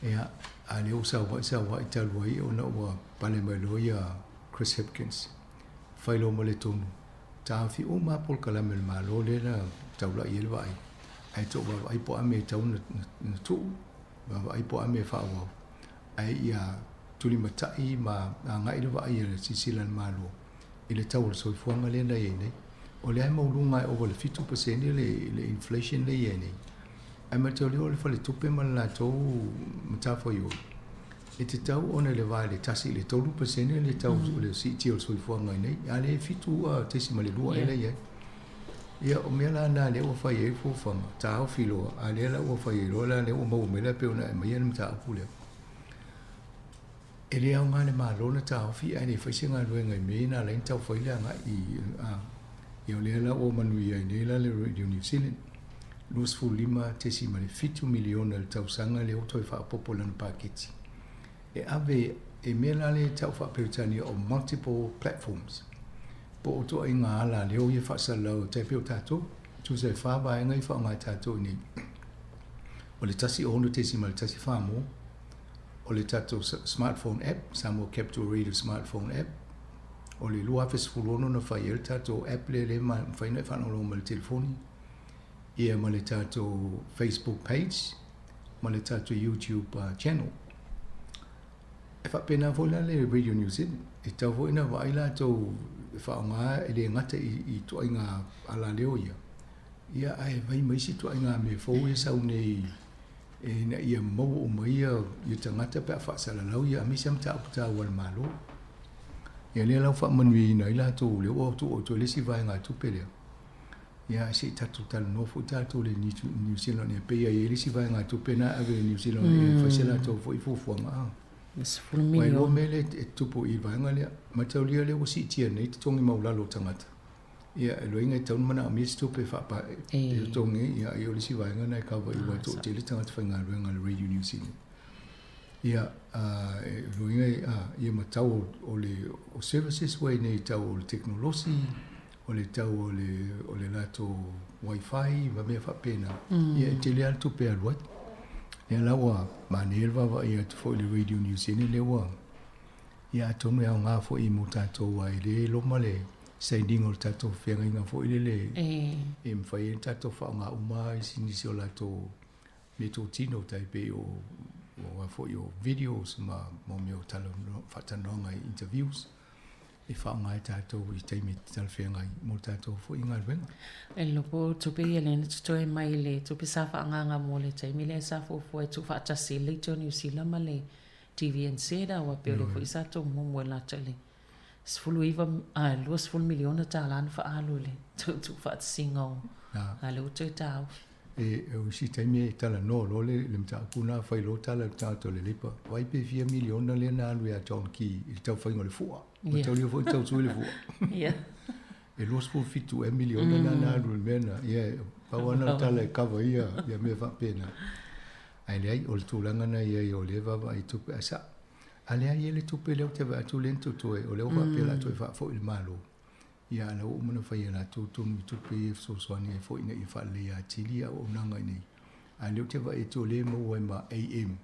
Ia, a lea ua saua'i saua'i talu ai ona ua pale mai loa ia Chris Hipkins, fai loa ma le tonu, taofi uma lava polokalame a le Malo lea na taula'i ai le vaai, ae tou vaavaai po o a mea e tatau ona tuu, vaavaai po o a mea e faaauau, ae ia tulimata'i ma agai le vaai a le silasila a le Malo i le tau o le soifuaga lea na i ai nei. O lea e maualuga e ova i le 7% le inflation lea e i ai nei. Ae mataulia o le faletupe ma le latou matafaioi, e tatau ona i le va i le 1 i le 3% le tau o le siitia o le soifuaga i nei, a o lea e 7.2 ea la e i ai. Ia, o mea la na lea ua fai ai le fuafuaga, taofi loa, a o lea la ua fai ai loa la lea ua maua mai la pei ona e aumaia le mataupu lea. E le aoga le Malo ona taofi ae le fai se galuega i mea ia na ala ai ona tau fai le agai i a ia o lea la ua manuia ai nei la le Radio New Zealand 25.7 miliona i le tausaga lea ua toe faaopoopo i lana paketi e ave e mea la lea e tau faa-Peretania o multiple platforms po o ituaiga ala leo ia faasalalau tai pei o tatou tusa e fa vaega ia faaaoga e tatou i nei o le 1.6.1 Samoa o le tatou smartphone app, Samoa Capital Radio Smartphone App, o le 2016 na fai ai le tatou app lea lea e mafai ona e faalogologo mai i le telefoni, ia ma le tatou Facebook page ma le tatou YouTube channel. E faapena foi la le Radio New Zealand, e tatau foi ona vaai latou e faaaoga e le gata i ituaiga alaleo ia, Ia, ae vaai ma isi ituaiga mea fou ia e sau nei ina ia maua uma ia ia tagata pe a faasalalau ia aemaise lava mataupu taua a le Malo. Ia lea la ua faamanuiaina ai latou lea ua tuu atu ai le isi vaegatupe lea. Ia se i tatou talanoa foi tatou i le New Zealand e pei e i ai le isi vaegatupe na e ave i le New Zealand e fai se latou foi fuafuaga. A. $10 miliona. Aua e lua mea lea e tupu i le vaega lea. Mataulia lea ua siitia nei totogi maualalo o tagata. Ia, e loiga e tatau ona manaomia se tupe e faapa e totogi ai, ia, ia o le isi vaega lena e kava i aua e toatele tagata faigaluega a le Radio New Zealand. Ia, e loiga e, ia ma tau o le o services ua i nei tau o le tekonolosi, o le tau o le o le latou wifi ma mea faapena, ia e tele lava le tupe e alu ai. Lea la ua manaia le vaavaai atu foi i le Radio New Zealand lea ua Ia atonu e aoga foi mo tatou aua e le loma le sainiga o le tatou feagaiga foi lele e mafai ai ona tatou faaaoga uma isi nisi o latou meatotino tai pei o o a foi o videos ma mo mea o tala faatalanoaga i interviews e faaaoga ai tatou i taimi talafeagai mo le tatou foi galuega. E loko tupe ia lea na totoe mai le tupe sa faaagaaga mo le taimi lea sa fuafua e tuufaatasi ai le Leitio Niu Sila ma le TVNZ aua pei o lea foi sa tou muamua e lata i le 19 a 20 miliona tala na faaalu i le tuufaatasiga o a lea ua toe taofi. E o isi taimi e talanoa loa le le mataupu lena fai loa tala i le tagata o le Leipa, vaai pe fia miliona lea na alu ia John Key i le taufaiga o le fua. Ua taulia foi na tausui le fua. E 27 ea miliona na na alu i le mea lena. Ia, pau lava lena o le tala e cover ia ia mea faapena. Ae leai, o le tulaga lena e i ai o lea e vaavaai i tupe ae sao. A leai e le tupe lea ou te vaai atu lea na totoe, o lea ua faapea o le a toe faafoi i le Malo. Ia a o lea ua uma ona fai e latou tonu i tupe ia e fesoasoani ai foi ina ia faaleleia atili ia auaunaga i inei. A o lea ou te vaai atu o lea e maua ai ma AM,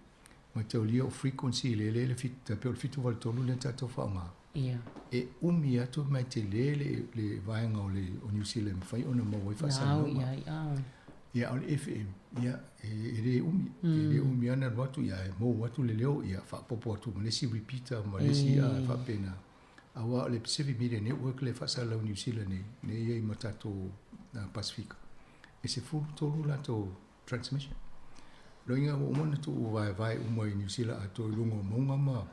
mataulia o frequency lea e le tai pei o le 783 lea na tatou faaaoga. Ia. E umi atu ma e tele le, le vaega o le o Niu Sila e mafai ona maua ai faasalalauga. Nau iai, a. Ia, a o le FM, ia, e, e le umi. E le umi lava ona alu atu, ia, e maua atu le leo, ia, faaopoopo atu ma le isi repeater ma le isi, a, faapena. Aua o le Pacific Media Network lea e faasalalau i Niu Sila nei, lea e i ai ma tatou Pasefika, e 13 latou transmission. Loiga ua uma ona tuu vaevae uma i Niu Sila atoa i luga o mauga ma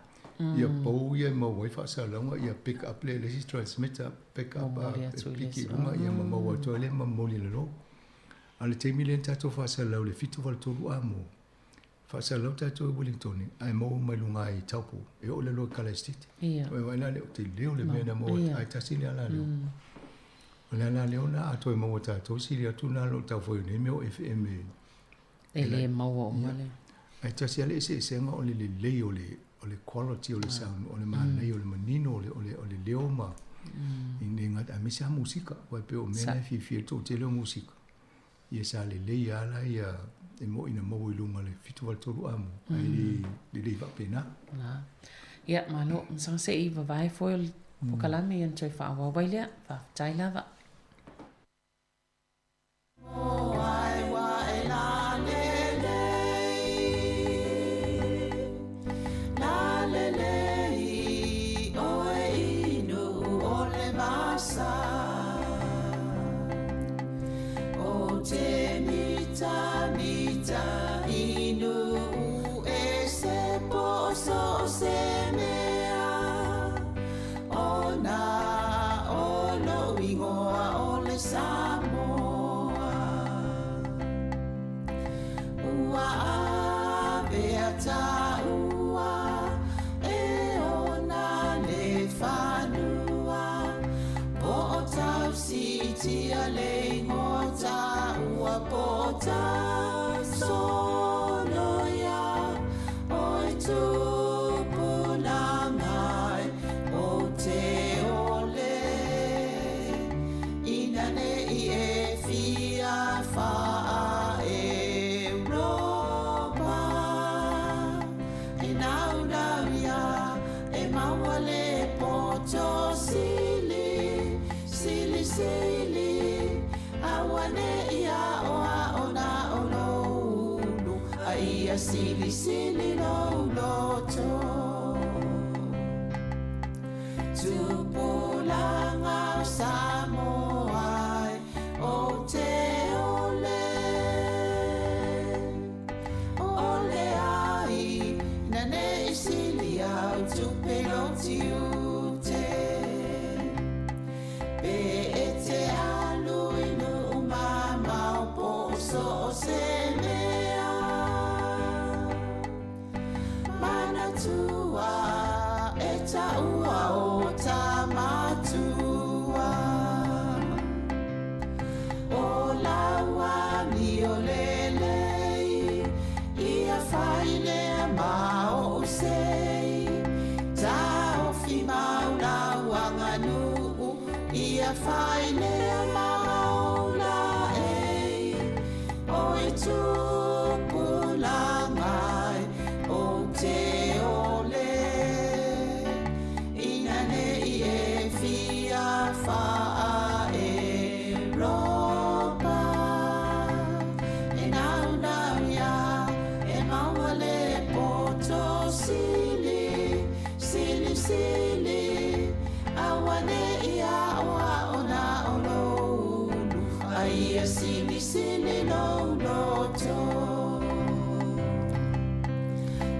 ia pou ia e maua ai faasalalauga ia pick up lea e le isi transmitter pick up e piki i luga ia ma maua atu ai lea ma momoli i lalo. A o le taimi lea na tatou faasalalau i le 783 amo, faasalalau tatou i Wellington ae maua mai luga i Taupo e oo i lalo i Kalaestete. Ia. Ua vaai la lea o telē o le mea na maua ae tasi le alaleo. O le alaleo lena a toe maua tatou sili atu lena lo tau fai o nei mea o FM e E le maua uma le. Ae tasi lava le eseesega o le lelei o le o le quality o le sound, o le manaia o le manino o le o le o le leo ma i le gata aemaise lava musika aua e pei o mea na e fiafia ai le toatele o musika. Ia sa lelei lava la ia e moi na maua i luga o le 783 amu ae le lelei faapena. Ia malo, masalo se i vavae foi o le pokalame ia ona toe faaauau ai lea. Faafetai lava. Atua e taua o Tamatua. O lau amio lelei, ia fai lea ma o'u sei. Taofi mau lau aganuu, ia fai lea ma ou laei. O e tupulaga e ou te ole, ina nei e fia faa-Eropa. E naunau ia e maua le poto sili, sili, sili, aua nei aoao na o lou ulu, a ia silisili lou loto.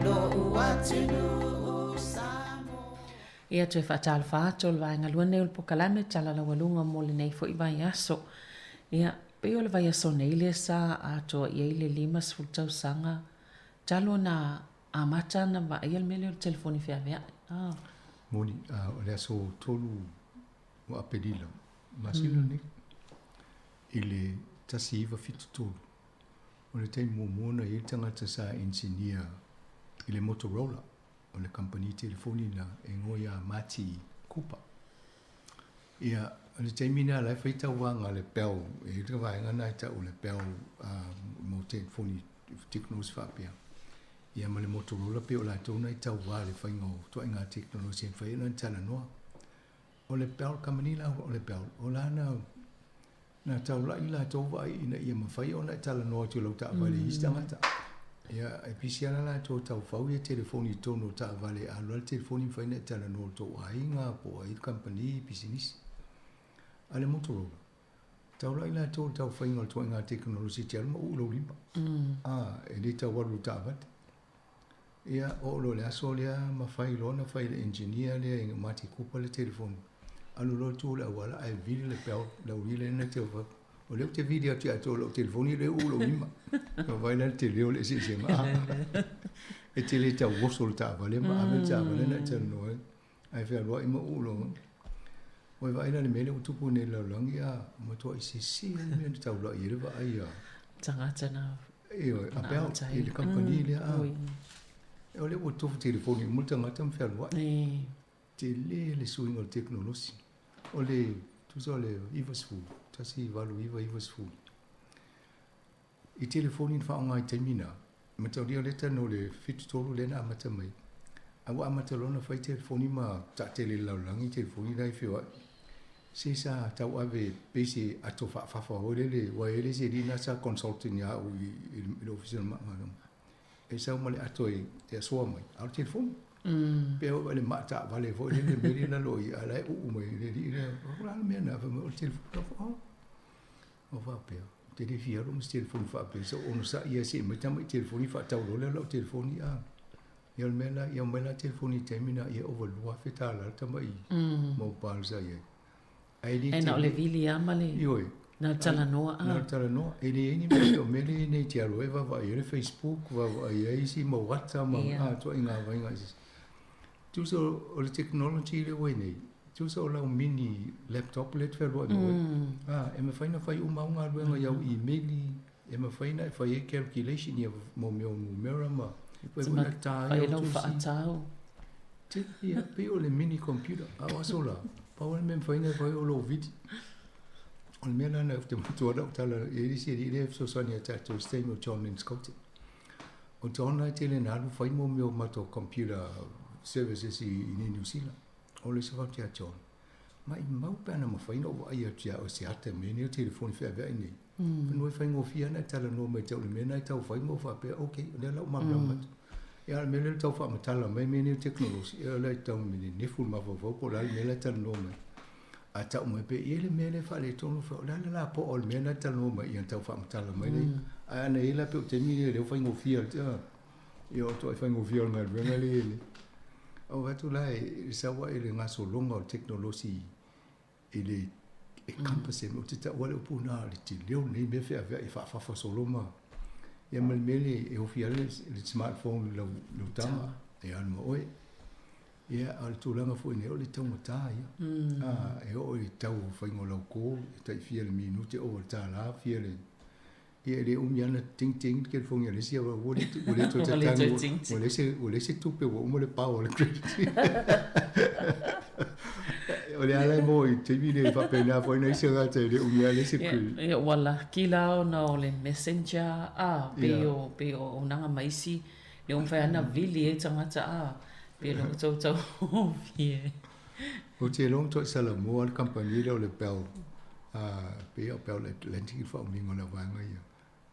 Lo'u atunuu Samoa. Ia toe faatalofa atu o le vaega lua lenei o le polokalame Tala Laualuga mo lenei foi vaiaso. Ia, pei o le vaiaso nei lea sa atoa i ai le 50 tausaga talu ona amata ona vaaia le mea lea o le telefoni feaveai. Ah. Moni, o le aso 3 o Aperila, masina lenei, i le 1973, o le taimi muamua na i ai le tagata sa engineer i le Motorola, o le kamupani telefoni na e igoa ia Marty Cooper. Ia, o le taimi lena la e fai tauvaga a le Bell, e i ai le vaega lena e tau o le Bell mo telefoni tekonolosi faapea. Ia ma le Motorola pei o latou na i tauva i le faiga o ituaiga tekonolosi e mafai ai ona talanoa. O le Bell Company la, o le Bell, o la na na taulai latou vaai ina ia mafai ona e talanoa atu i lau taavale i isi tagata. Ia, e pisi lava latou e tau fau ia telefoni i totonu o taavale, a alu lava le telefoni mafai ona e talanoa i lo tou aiga po o ai le kamupani, pisinisi. A le Motorola, taulai latou i le tau faiga o le ituaiga tekonolosi e te alu ma uu lou lima. E le tau alu i le taavale. Ia, oo loa i le aso lea ma fai loa ona fai e le engineer lea e Marty Cooper le telefoni. Alu loa tu i le auala ae vili le bell, le aualii lea na te o O lea ou te vili atu ia te oe i lau telefoni lea e uu lou lima. Ua vaai la le tele o le eseesega. E te le tau oso i le taavale ma ave le taavale ona e talanoa ai. Ae fealuai ma uu lou... Ua e vaai la i le mea lea ua tupu nei i le lalolagi, a matuai sese lava le mea na taulai ai le vaai a... Tagata na... Ioe, a Bell, i le kamupani lea, a. O lea ua tofu telefoni uma le tagata ma fealuai. Tele le suiga o le tekonolosi. O le, tusa o le 90, 1890, i telefoni na faaaoga i taimi na, mataulia lea talanoa i le 73 lea na amata mai, a ua amata loa ona fai telefoni ma taatele i le lalolagi telefoni la e feoai, se sa tauave pei se ato faafafa foi lele, aua e i ai le isi alii lena sa consulting ia au i le Ofisa o le Malo. E sau ma le ato e asoa mai, a o le telefoni. Pe o le maa taavale foi lele mea lea i lalo i i, a o la e uu mai e le alii lea, o le a le mea lena? Fai mai, o le telefoni. Ou oh, faapea, ou te le fia alu ma se telefoni faapea, se i ou onosai lava se i aumai tamai telefoni faatau loa lea o lau telefoni. A ia o le mea la, ia aumai la telefoni i le taimi lena, ia ova $2,000 le tamai mobile sa i ai. Ae le na o le vili lava ma le... Ioe. Na o le talanoa. Na o le talanoa. E leai ni mea, o mea lea nei te alu ai vaavaai ai le Facebook, vaavaai ai isi mau ata ma ituaiga vaaiga eseese. Tusa o le technology lea ua i nei, tusa o lau mini laptop lea e te fealuai ma oe, e mafai ona fai uma au galuega i au email, e mafai ona e fai ai calculation ia mo mea o numera ma mafai foi ona ta ai au tusi. Tele ia, pei o le mini computer. A o aso la, pau lava le mea e mafai ona e fai o lou vili. O le mea la lena ou te manatua lau tala, e i ai le isi alii lea e fesoasoani ia tatou i se taimi o John Linscott. O John la e tele ina alu fai mo mea o matou computer services i Niu Sila. O le isi fatu ia John, maimau pe ana mafai ona ou vaai atu ia oe se ata i mea nei o telefoni feaveai nei. Manu e faigofie lava ona e talanoa mai te au i le mea lena e tau fai ma ou faapea, okay, o lea la ua malamalama atu. Ia a o le mea lea o le tau faamatala mai mea nei o tekonolosi, ia o lea e tau nenefu le mafaufau po o le a le mea la e talanoa mai. A tau mai pea, e i ai le mea lea e faaletonu, fai, o le a le lapoa o le mea lena e talanoa mai, ia ona tau faamatala mai lea. Ae ana i ai la pei o le taimi lea o lea ua faigofie, ia o toai faigofie o le galuega lea i le. Ou vaai atu la e sau ae le gasologa o le tekonolosi i le e compass e ou te taua le upu lena le tele o lenei mea feaveai e faafafa solo ma ia ma le mea lea e ofi ai le smartphone i lau taga. e alu ma oe. Ia, a o le tulaga foi nei, o le taugata ia. A, e oo i le tau o faiga o lau call, e tai fia le minute ova le $1, fia le... Ia e le umi lava ona ting ting le telefoni a le isi, ua le ua le toe tatagi, ua leai se ua leai se tupe ua uma le power o le credit. O le ala e maua i le taimi lenei faapena foi nai isi tagata e le umi lava leai se credit. Ia, ua laki la ona o le messenger a, pei o pei o auaunaga ma isi lea ua mafai lava ona vili ai tagata a, pei o lea ua tautaugofie. Ou te iloa ua toe salamo lava le kamupani lea o le Bell, pei o Bell Atlantic le faaumiga o le vaega ia,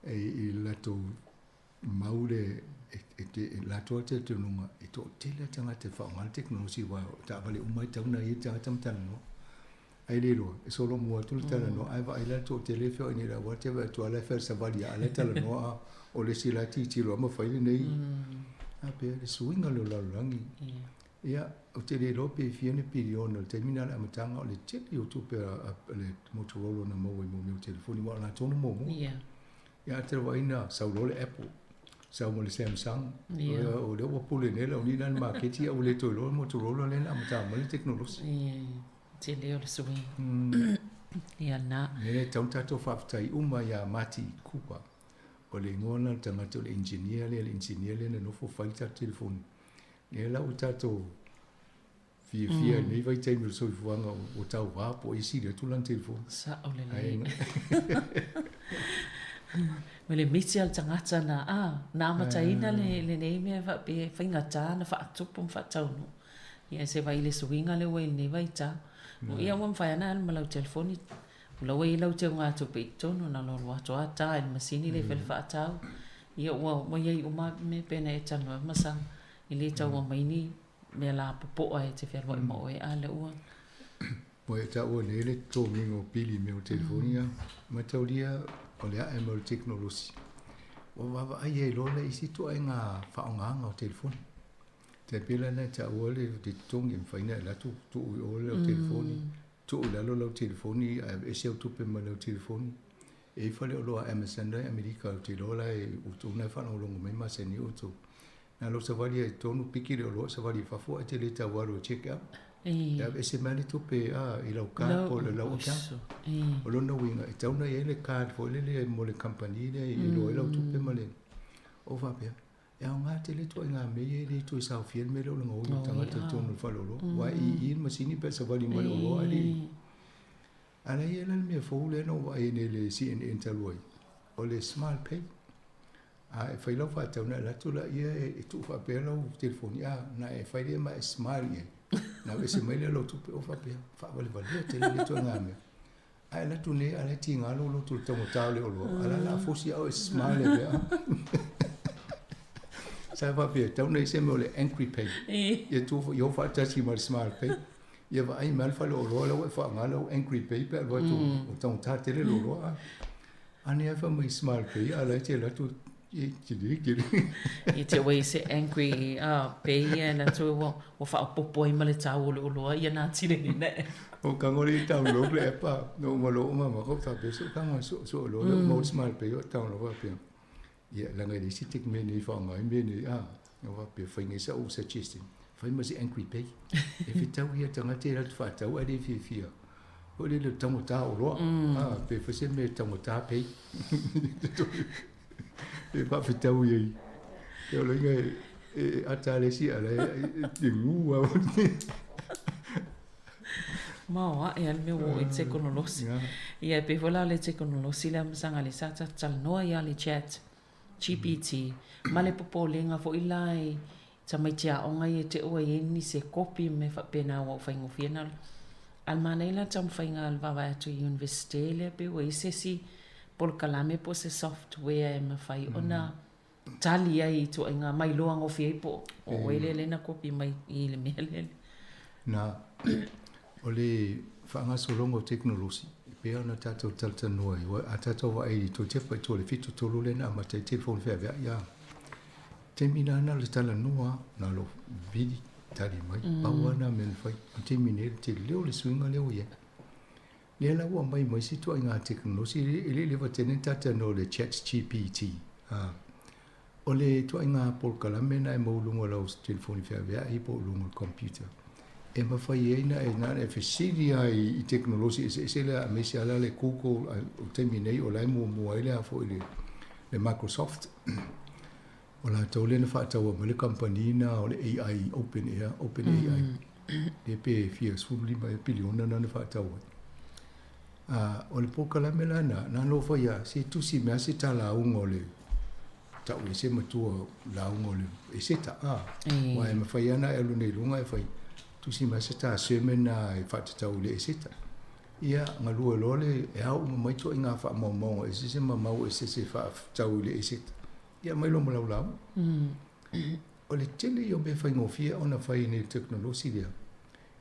e i le latou mau le, e te, e latou lava talitonuga e toatele lava tagata e faaaoga le tekonolosi aua o taavale uma lava e tatau ona i ai le tagata ma talanoa. Ai le iloa, e solomua atu le talanoa ae vaai la le toatele e feoai nei i le auala te vaai atu lava la e fai o le savali lava a o la e talanoa a o le isi la e tilotilo lava ma fai lenei. A pea le suiga lea o le lalolagi. Ia, ou te le iloa pe fia ni piliona i le taimi lena i le amataga o le tele o tupe a le Motorola na maua i mea o telefoni aua o latou na muamua. Ia a te vaai na sau loa le Apple, sau ma le Samsung, o lea ua pule nei le auniina i le maketi ae ua le toe iloa le Motorola lea na amata mai le tekonolosi. Tele o le suiga. Ia na. E tatau ona tatou faafetai uma ia Marty Cooper. O le igoa lena o le tagata o le engineer lea, le engineer lea na nofo fai le tatou telefoni. Lea la ua tatou fiafia i lenei vaitaimi o le soifuaga ua tauva po o ai e sili atu lana telefoni. Sao lelei. Ma le miti a le tagata na, na amataina lenei mea faapea e faigata ona faatupu ma faataunuu. Ia se vaai i le suiga lea ua i lenei vaitau. Ia ua mafai lava ona alu ma lau telefoni, o la ua i ai lau teugatupe i totonu, na ona alu atu lava ta i le masini lea e fai le faatau. Ia ua i ai uma lava mea pe na e talanoa ai ma Masaga, e le tau aumai ni mea lapopoa e te fealuai ma oe, a o lea ua. Ua e taua nei le totogiina o pili i mea o telefoni, a mataulia o le ae mai o le tekonolosi, ua vaavaai ai loa le isi ituaiga faaaogaga o telefoni. Tai pei la na taua le totogi e mafai ona e alu atu tuu i o lau telefoni, tuu i lalo lau telefoni ae aveese au tupe mai lau telefoni. E i ai faleoloa Amazon la i Amerika ou te iloa la ua outou na e faalogologo mai masani outou. Na lou savali ai i totonu piki le oloa savali i fafo ae te le tau alu e check out. E aveese mai le tupe i lau card po o lau account. O lona uiga e tatau ona i ai le card foi lele mo le kamupani lea e iloa ai lau tupe ma le ou faapea. E aoga tele ituaiga mea ia e le toe saofia le mea lea o le gaoi o tagata i totonu o le faleoloa. Aua e ii le masini pe a savali mai le oloa ae le i. A la e i ai la le mea fou lea na ou vaai ai nei i le CNN talu ai, o le Smile Pay. A e fai lau faatau ona e alu atu laia e tuu faapea lau telefoni, a na e fai lea ma e smile i ai, ona aveese mai lea o lau tupe. Ou faapea, faavalevalea tele lea ituaiga mea. Ae alu atu nei a la e tiga lou loto i le taugata o le oloa, a la o le a fosi au e smile e pea. Sa faapea, e tatau ona i ai se mea o le angry pay. Ia tu ia o faatasi ma le smile pay. Ia vaai mai le faleoloa la ua e faaaoga lau angry pay pe a alu atu ua taugata tele le oloa. A nei lava fai mai smile pay a la e te alu atu e tele tele. I te ua i se angry pay ia e alu atu ua faaopoopo ai ma le tau o le oloa ia na tile nei na e. O kago le download le app a no uma loa uma ma ko faapea so kago so so lo le uma o smile pay o download faapea. Ia leaga e leai se tech mea nei e faaaoga ai mea nei a o faapea fai nei sau suggestion fai ma se angry pay e fetau ia tagata e latou faatau ae le fiafia foi lele o le taugata o oloa a pe fai se mea e taugata pay e faafetau i ai e o loiga e ata le isi ala e gu a Maoaʻe a le mea ua oo i le tekonolosi. Ia e pei foi la o le tekonolosi lea masaga lea sa tatou talanoa ia le chat GPT ma le popolega foi la i tamaiti aoga ia te ua i ai nisi e kopi ma mea faapena ua faigofie ona A o le manaia la le taumafaiga a le vaavaai atu i Iunivesite lea pei ua i ai se isi polokalame po o se software e mafai ona tali ai i ituaiga ma iloa gofie ai po o oe lea lea na kopi mai i le mea lea. Na, o le faagasologa o tekonolosi, e pei ona tatou talatalanoa ai, a tatou vaai i toe tepa i tua i le 73 lea na amata ai telefoni feaveai, a taimi la na o le talanoa, na o le vili tali mai, pau lava na mea na fai. O le taimi nei, le tele o le suiga lea ua i ai. Lea la ua aumai ma isi ituaiga tekonolosi, e le i leva tele na tatou talanoa i le chat GPT. O le ituaiga polokalame lena e maua i luga o lau telefoni feaveai po o luga o le computer e mafai ai ona e na ona e fesili lava i tekonolosi eseese lea aemaise lava la le Google o le taimi nei o la e muamua ai le a foi le Microsoft. O latou lea na faataua mai le kamupani lena o le AI Open Air, Open AI, lea pe fia 15 ea piliona na na faatau ai. O le polokalame la lena, na ona ou fai lava, se tusi mai lava se ta lauga o le tau ese matua lauga o le eseta, a. Aua e mafai lava ona e alu nei i luga e fai, tusi mai se ta sermon lena e faatatau i le eseta. Ia, galue loa le, e ao uma mai ituaiga faamaumauga eseese ma mau eseese e faatatau i le eseta. Ia aumai loa ma lau lauga. O le tele ia o mea faigofie ona fai nei i le tekonolosi lea,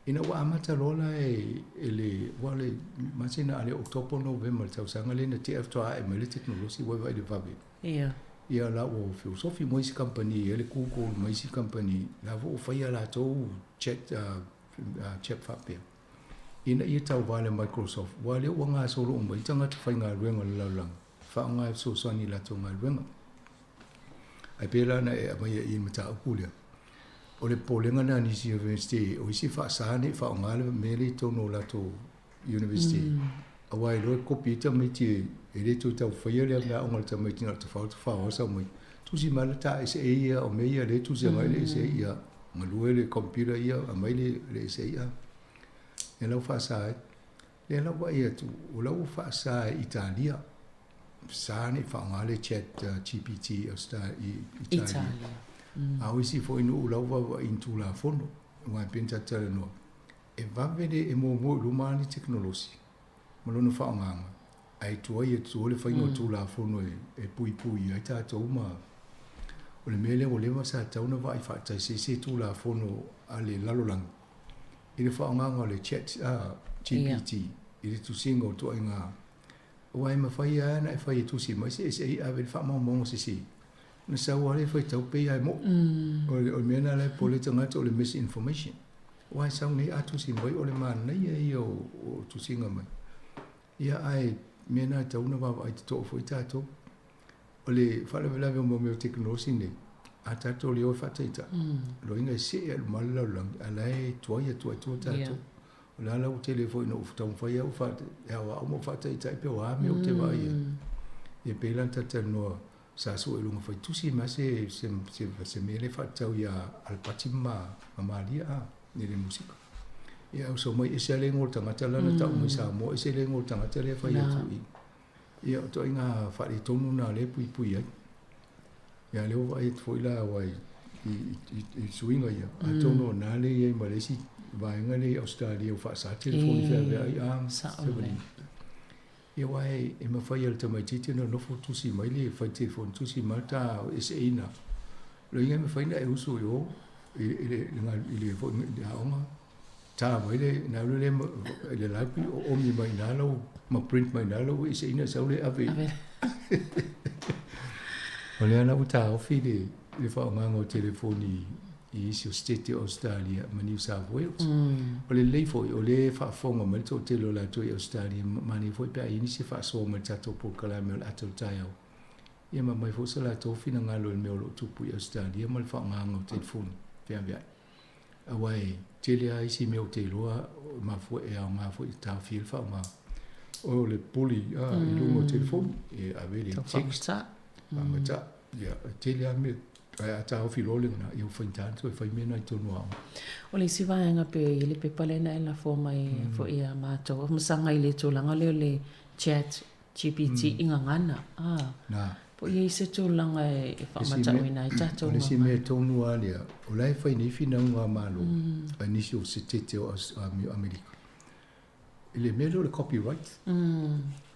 ina ua amata loa la e le, aua o le masina a le Oketopa, Novema i le tausaga lea na tea faatoa ae mai le tekonolosi ua vaai i le vave. Ia. Ia la ua feosofi ma isi kamupani e i ai le Google ma isi kamupani, la foi ua fai a latou chat, chat faapea ina ia tauva le Microsoft, aua lea ua gasolo uma ai tagata faigaluega o le lalolagi e faaaoga e fesoasoani i latou galuega. Ae pei la ona e aumaia i le mataupu lea, o le popolega lena a nisi University, o isi faasa ne i faaaoga le mea lea i totonu o latou University, aua e iloa e kopi ai tamaiti e le toe tau faia le mea aoga a le tamaiti na o le tafao tafao lava sau mai. Tusi mai la ta essay ia, o mea ia lea e tusi agai le essay ia, galue le computer ia, aumai le essay ia. Lea la ua faasa ai. Lea la ua vaai atu, o la ua faasa e Italia. Sa ne i faaaoga le chat GPT i Italia. A o isi foi nuu la ua vaavaai i ni Tulafono, aua e pei ona tatou talanoa, e vave le e muamua i luma lava le tekonolosi ma lona faaaogaga, ae tuai atu le faiga o Tulafono e puipui ai tatou ma o le mea lea ua leva sa tatau ona vaai faatasi ai se Tulafono a le lalolagi i le faaaogaga o le chat GPT i le tusiga o ituaiga Aua e mafai lava ona e fai e tusi mai se ese i ave i le faamaumauga sese, ona sau lava lea e faitau pei lava e mo'i. O le mea lena la e popole ai tagata o le misinformation. Aua e sau nei a tusi mai o le manaia ia o tusiga mai. Ia ae mea na e tatau ona vaavaai totoa foi tatou. O le faalavelave o mea o tekonolosi nei, a tatou le o e faataitai, loiga e see lava i luma le lalolagi, a o la e tuai atu lava i tua tatou. O le a la ua tele foi ina ou taumafai au e aoao ma ou faataitai pe o a mea ou te vaai ai. Ia pei la ona talatalanoa sa sue i luga faitusi ma se se mea lea faatatau ia Alapati ma Malia a i le musika. Ia au sau mai ese lava le igoa o le tagata la na tau mai Samoa ese le igoa o le tagata lea e fai atu i. Ia o ituaiga faaletonu na lea e puipui ai. Ia lea ua vaai atu foi la aua i i suiga ia, atonu o na lea e i ai ma le isi vaega lea i Ausetalia ua faasa telefoni feaveai a Sao lelei. Ia aua e mafai e le tamaitiiti ona nofo tusi mai le fai telefoni tusi mai le ta eseina. Loiga e mafai ona e usu i o i le i le foi i le aoga ta mai le na alu lea i le library o omi mai i ina lau ma print mai i ina lau eseina sau lea ave i O lea la ua taofi le le faaaogaga o telefoni i isi o Setete o Ausetalia ma New South Wales. O le lelei foi o lea e faafofoga mai le toatele o latou i Ausetalia ma manaia foi pe a i ai nisi e faasoa mai i le tatou polokalame o le ata o le taeao ia ma aumai foi so latou finagalo i le mea o lo o tupu i Ausetalia ma le faaaogaga o telefoni feaveai. Aua e tele lava isi mea ou te iloa e mafua e aoga foi e taofia ai le faaaoga o le puli i luga o telefoni e ave le text faamata. Ia e tele lava mea ae a taofi loa lena ia ua faigata ona toe fai mea na i totonu o aoga. O le isi vaega pei e i ai le pepa lea na e lafo mai foi ia matou, masaga i le tulaga lea o le chat GPT i gagana, ā, Nā. po o i ai se tulaga e faamatauina ai tatou O le isi mea tonu lava lea, o la e fai nei finauga a Malo, a nisi o Setete o Amerika, i le mea lea o le copyright.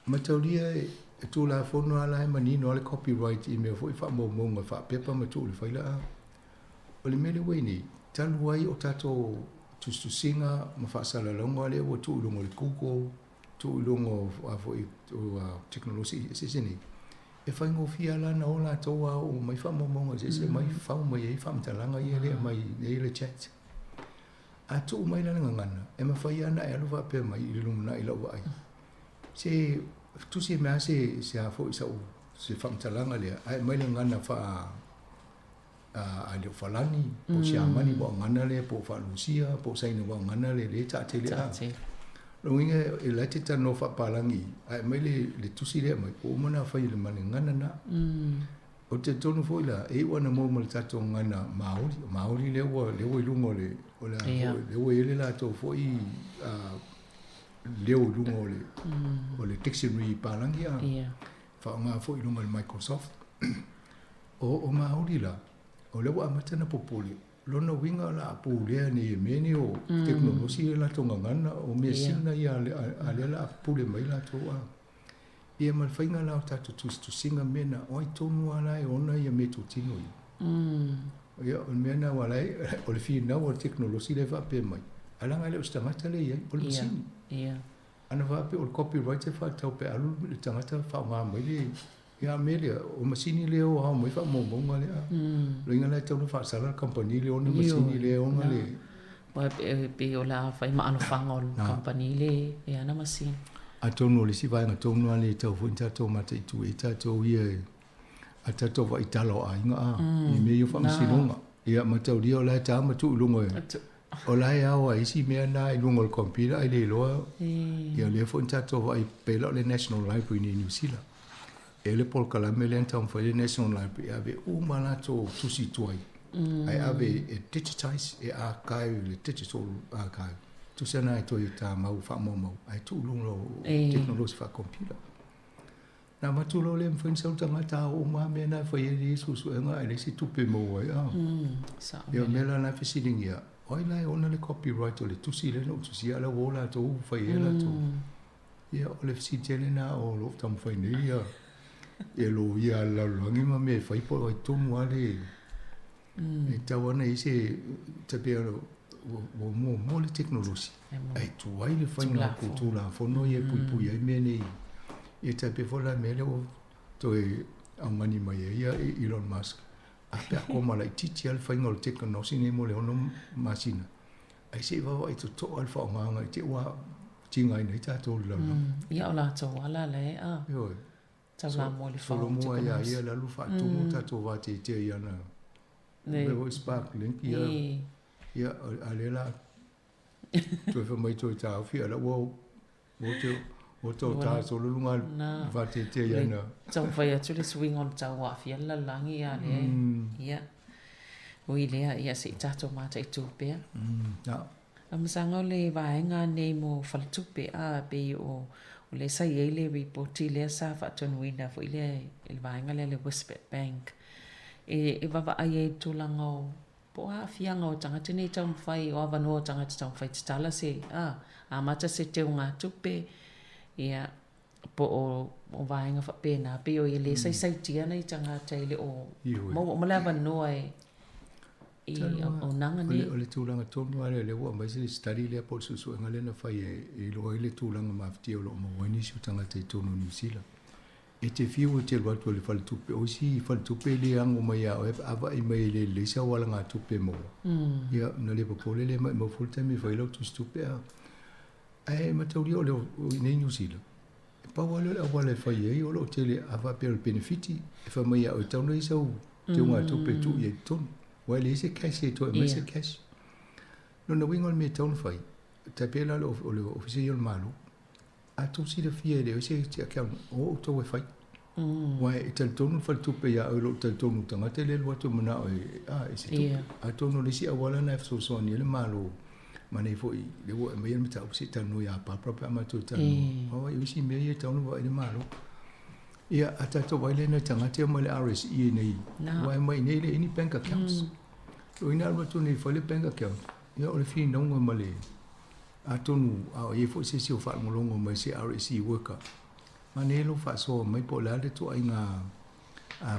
Mataulia e Tulafono lava la e manino lava le copyright i mea foi faamaumauga faapepa ma tuu i le faila a. O le mea lea ua i ai nei, talu ai o tatou tusitusiga ma faasalalauga lea ua tuu i luga o le Google, tuu i luga o a foi o tekonolosi eseese nei, e faigofie lava la ona o latou a oo mai faamaumauga eseese mai fau mai ai faamatalaga ia lea e aumai nei le chat. A tuu mai la le gagana, e mafai lava ona e alu faapea mai i le lumanai i lau vaai, se tusi mai lava se a foi sau se faamatalaga lea, ae aumai le gagana faa A le o Falani, po o Siamani ua gana lea, po o Faalusia, po o Saina ua gana lea, lea e taatele a. Lona uiga e la e te talanoa faapalagi ae aumai le, le tusi lea aumai, ua uma ona fai ma le gana na. Ou te talitonu foi la, e iu lava ina maua ma le tatou gana Māori, o Māori lea ua, lea ua i luga o le, o le a foi, lea ua i ai le latou foi leo i luga o le, o le dictionary palagi a, faaaoga foi i luga o le Microsoft. O, o Māori la, o lea ua amata ona popole, lona uiga o le a pulea nei e mea nei o tekonolosi le latou gagana, o measina ia a lea o le a pule mai latou a. Ia ma le faiga la o tatou tusitusiga mea na, o ai tonu lava la e ona ia meatotino ia. Ia, o le mea lena aua la e, o le finau a le tekonolosi lea e faapea mai, ae leaga e le o se tagata lea e i ai, o le masini. Ana faapea o le copyright e faatatau pe alu le tagata faaaoga mai le ia mea lea, o masini lea o ao mai faamaumauga lea. Loiga la e tatau ona faasala le kamupani lea ona masini lea ona le. Aua e pei o le a fai ma alofaga o le kamupani le e ana masini. Atonu o le isi vaega tonu lava lea e tatau foi ona tatou mataitu ai tatou ia a tatou vaai tala o aiga a, i mea ia o faamasinoga. Ia mataulia o la e ta ma tuu i luga e O la e ao ai isi mea na i luga o le computer ai le iloa. Ia lea foi na tatou vaai pei la o le National Library nei i Niu Sila. E le polokalame lea na taumafai le National Library e ave uma latou tusi tuai. Ae ave e digitize, e archive le digital archive. Tusi ana e toe tamau faamaumau ae tuu i luga o tekonolosi faa-computer. Na avatu loa lea mafai ona sau le tagata a oo uma lava mea na e fai ai le suesuega ae leai se tupe e maua ai. Ia o le mea la na fesiligia, o ai la e ona le copyright o le tusi lea na ou tusia a o la ua o latou fai ai latou. Ia o le fesili tele lena o lo o taumafai nei ia ia loia a le lalolagi ma mea e fai po o ai tonu lava le E tatau lava ona i ai se tai pei ua muamua le tekonolosi ae tuai le faiga o Tulafono ia e puipui ai mea nei. Ia tai pei foi la le mea lea ua toe augani mai ai ia Elon Musk, a pe a koma laitiiti lava le faiga o le tekonolosi nei mo le 6 masina, ae se i vaavaai totoa le faaaogaina i te i ua tigaina ai tatou i le lalolagi. Ia o latou ala lea e. Ioe. Taulamua i le fao o Solomua ia ia le alu faatumu tatou vateatea i ana mea foi spark link ia ia a lea la toe fai mai toe taofi a la ua ua te ua tau ta solo luga vateatea i ana taumafai atu le suiga o le tau aafia le lalolagi a lea ia ui lea ia se i tatou mataitu pea. Amasaga o le vaega nei mo faletupe a pei o o lea sa i ai le ripoti lea sa faatonuina foi lea e le vaega lea le Westpac Bank e e vaavaai ai i le tulaga o po o aafiaga o tagata nei taumafai o avanoa o tagata taumafai tatala se a amata se teugatupe ia po o o vaega faapena pei o ia le saisaitia nai tagata e le o maua uma le avanoa e i auaunaga nei. O le tulaga tonu lava lea, o lea ua aumai se study lea po o le suesuega lea na fai e iloa ai le tulaga mafatia o lo o maua ai nisi o tagata i totonu o Niu Sila. E te fiu e te alu atu i le faletupe, o isi faletupe e le ano mai ia oe pe a vaai mai e le lelei sau alagatupe e maua. Ia, ona le popole lea, maumau foi le taimi e fai ai lau tusitupe. Ae mataulia o le i nei Niu Sila, e pau lava lea o le auala e fai ai, o lo o tele, a faapea o le penefiti, e fai mai ia oe, e tatau ona i ai sau teugatupe e tuu i ai i totonu. Aua e leai se cash e toe aumai se cash. Lona uiga o le mea e tatau ona fai, e tai pei la o le Ofisa ia o le Malo, a outou silafia e leai se account, o outou e fai. Aua e talitonu le faletupe ia oe i lou talitonu tagata e le alu atu e manao e, a, e se tupe. Atonu o le isi auala lena e fesoasoani ai le Malo ma nei foi lea ua aumai le mataupu se i talanoa ia Barbara pe a matou talanoa. Aua o isi mea ia e tatau ona vaai le Malo. Ia, a tatou vaai lea i nai tagata ia mai le RSE nei, aua e omai i inei e leai ni bank accounts. O ina alu atu nei e fai le bank account, ia o le finauga ma le, atonu a o i ai foi se isi o faalogologo mai se RSE worker, Manaia lou faasoa mai po o le a le ituaiga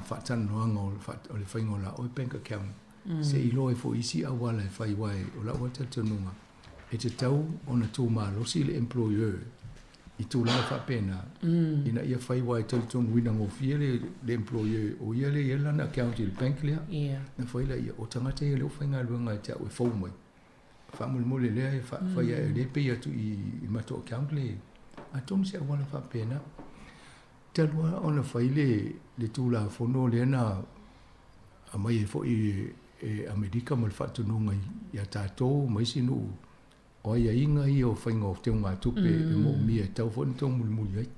faatalanoaga o le faiga o la oe bank account se i iloa ai foi isi auala e fai aua o lau lava talitonuga e tatau ona tumalosi le employer i tulaga faapena ina ia fai aua e talitonuina gofie le employer o ia lea e i ai lana account i le bank lea ona fai lea o tagata ia lea ua faigaluega ia te au e fou mai. Faamolemole lea e fai ae lea e pay atu i matou account le atonu se auala faapena. Talu lava ona fai le Tulafono lea na aumai ai foi e Amerika ma le faatonuga ia tatou ma isi nuu, o aiaiga ia o faiga o teugatupe e moomia e tatau foi ona taumulimuli ai.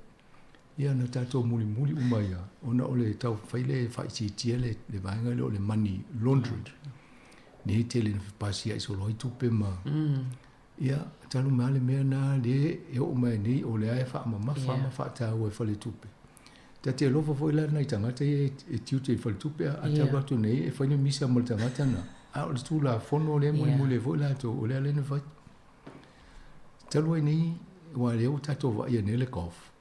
Ia na tatou mulimuli uma ai lava ona o le taumafai lea e faaitiitia le vaega lea o le money laundering. Nei tele ina fepasia'i solo ai tupe ma ia talu mai lava le mea lena lea e oo mai nei o lea e faamamafa ma faataua e faletupe. Ta te alofa foi la nai tagata ia e tiute i faletupe a talu atu nei e fai le misa ma le tagata na a o le Tulafono lea e mulimuli ai foi latou o lea lea na fai. Talu ai nei aua lea ua tatou vaaia nei le golf.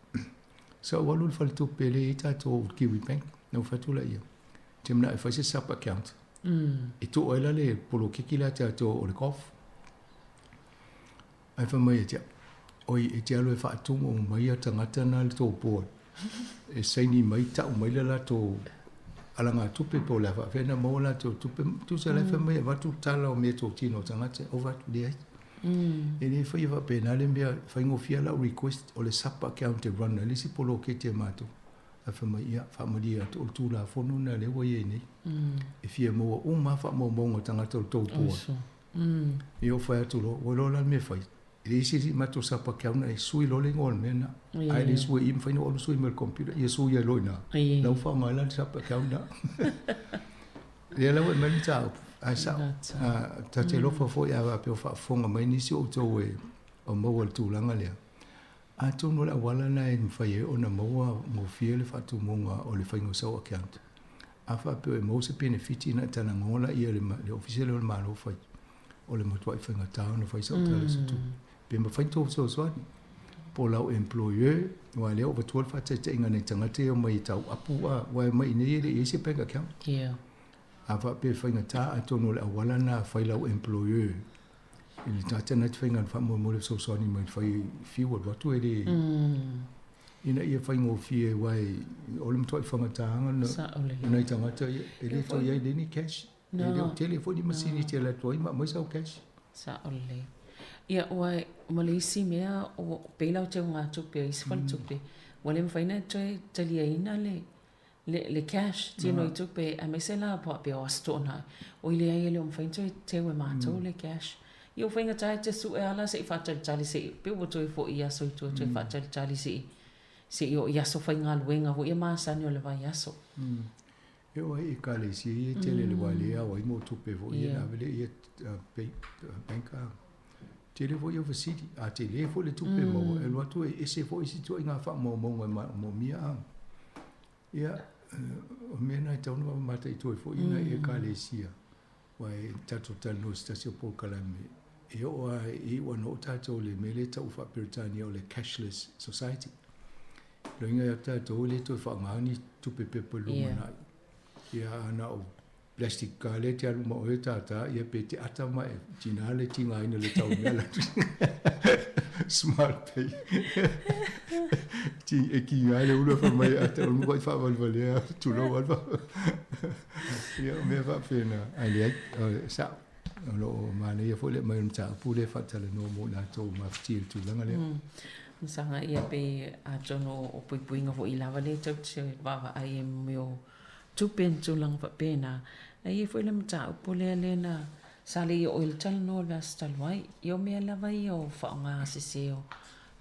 Sa ou alu i le faletupe lea e i ai tatou o le Kiwi Bank na ou fai atu laia, ou te manao e fai se sub account e tuu ai la le polokiki lea a tatou o le golf. Ae fai mai ia te au, oi e te alu e faatumu mai ia tagata na i le tou board e saini mai tau mai le latou alagatupe po o le a faapefea ona maua latou tupe. Tusa la e fai mai e avatu tala o meatotino a tagata, ova atu leai. E le faia faapena le mea, faigofie lava lau request o le sub account e run ai le isi poloketi a matou. Ae fai mai, ia, faamalie atu o le Tulafono lena lea ua i ai nei. E fia maua uma lava faamaumauga a tagata o le tou board. Ia ou fai atu loa, ua iloa la le mea e fai. E leai se isi matou sub-account e sui loa le igoa o le mea lena. A e le sui i, mafai ona ou alu sui mai i le computer, ia sui ai loa i ina. La ua faaaoga ai la le sub-account lena. Lea la ua aumai le mataupu, ae sao. Ta te alofa foi a faapea o faafofoga mai nisi o outou e maua i le tulaga lea. Atonu o le auala lena e mafai ai ona maua gofie le faatumuga o le faiga o sau account. A faapea e maua se penefiti ona e talanoa laia i le Ofisa lea o le Malo fai, o le matuai faigata ona fai sau tala o se tupe. Pe mafai ona tou fesoasoani po o lau employer, aua lea ua avatua le faataitaiga nai tagata ia e omai e tau apu a, aua e omai i inei e le i i ai se bank account. A faapea e faigata, atonu o le auala lena e fai lau employer i le tagata lena e te faigaluega faamolemole e fesoasoani mai i le fai fiu alu atu e le ina ia faigofie aua o le matuai fagataaga o nai tagata ia e le toe i ai ni cash. E le o tele foi ni masini e te alu atu ai ma aumai sau cash. Sao lelei. Ia ua ma le isi mea o pei la o teugatupe a isi faletupe ua le mafai ona toe taliaina le le cash tino i tupe aemaise la faapea o Aso Toonai, oi leai e le o mafai ona toe teu e matou le cash. Ia ua faigata e te sue lava la se i faatalitali se i pei ua toe foi i aso i tua toe faatalitali se i se i oo i aso faigaluega foi ia masani o le vaiaso. E oo ai i Ekalesia ia e tele le wā le ao ai mo tupe foi ia na ave lea ia bank a tele foi ia fesili a tele foi le tupe maua e alu atu e ese foi isi ituaiga faamaumauga e manaomia a Ia, o mea na e tatau ona mataitu ai foi nai Ekalesia, aua e tatou talanoa i se tasi o polokalame, e oo lava e iu ana oo tatou i le mea lea e tau faa-Peretania o le cashless society. Loiga ia tatou e le toe faaaoga ni tupe pepa i le lumanai. Ia, a na o plastic ka lea e te alu ma oe e tātā, ia pe te ata ma e tina le tigaina le tau mea la smart pay. Ti e ki ngai le ulu fa mai ata o mo fa vale a tulou alfa. Ia o mea faapena. Ai leai, sa o lo o manaia foi le aumai o le mataupu lea e faatalanoa mo i latou mafatia i le tulaga lea. Masaga ia pe atonu o puipuiga foi lava lea tou te vaavaai ai ma mea o tupe ma tulaga faapena. Ae i ai foi le mataupu lea lea na sa le i oo i le talanoa o le aso talu ai. Ia o mea lava ia o faaaoga sese o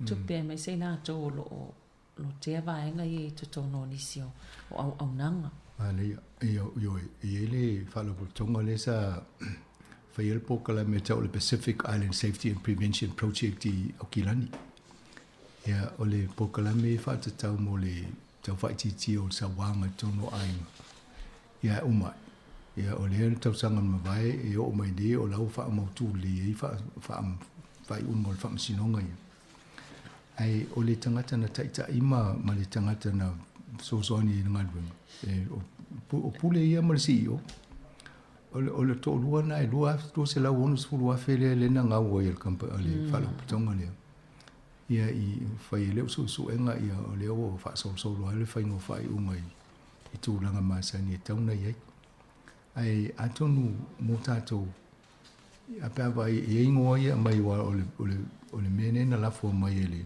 tupe aemaise i latou o lo o lotea vaega ia i totonu o nisi o auaunaga. Manaia. Ioe, e i ai le faalapotopotoga lea sa faia le polokalame tau o le Pacific Island Safety and Prevention Project i Aukilani. Ia, o le polokalame e faatatau mo le tau faaitiitia o le sauaga i totonu o aiga. Ia, e uma ai. Ia, o lea tausaga na mavae e oo mai nei o la ua faamautu lelei ai faaiuga o le faamasinoga ia. Ae o le tagata na taitai ma, ma le tagata na fesoasoani i le galuega, e, o, o Pule ia ma le CEO, o le, o le toalua na e 260,000 lea lea na gau ai e le, le faalapotopotoga lea. Ia i fai ai lea suesuega ia o lea ua faasolosolo ai le faiga o faaiuga i, i tulaga masani e tatau ona i ai. Ae atonu mo tatou, a pe a vaai e i ai igoa ia e aumai aua o le, o le, o le mea lenei na lafo mai e le,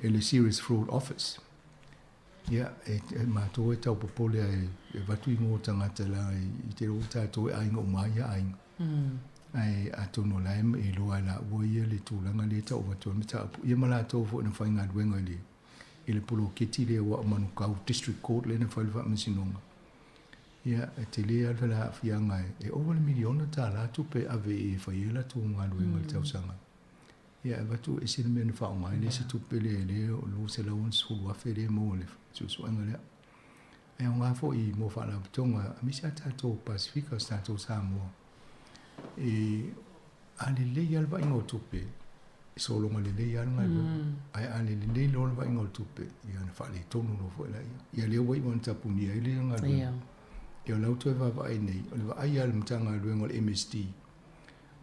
e le Serious Fraud Office. Ia, e, e matou e tau popole a e, e avatu igoa o tagata leaga i, i tele ua tatou e aiga uma ai ia aiga. Ae atonu o la e iloa e laua ia le tulaga lea e tau avatu ai le mataupu. Ia ma latou foi na faigaluega i le, i le poloketi lea ua o Manukau District Court lea na fai le faamasinoga. Ia, e tele lava le felaafiaga e, e ova le miliona tala tupe e ave e fai ai latou galuega i le tausaga. Ia, e avatu ese le mea na faaaoga ai le isi tupe lea, lea o $260,000 lea e maua i le suesuega lea. E aoga foi mo faalapotopotoga aemaise a tatou Pasefika, o tatou Samoa. E a lelei lava le vaaiga o tupe, e sologa lelei lava le galuega. Ae a le lelei loa le vaaiga o tupe, ia ona faaletonu loa foi lea. Ia lea ua iu ina tapunia ai le galuega. Ia o la ua toe vaavaai nei, o le vaai lava a le Matagaluega o le MSD,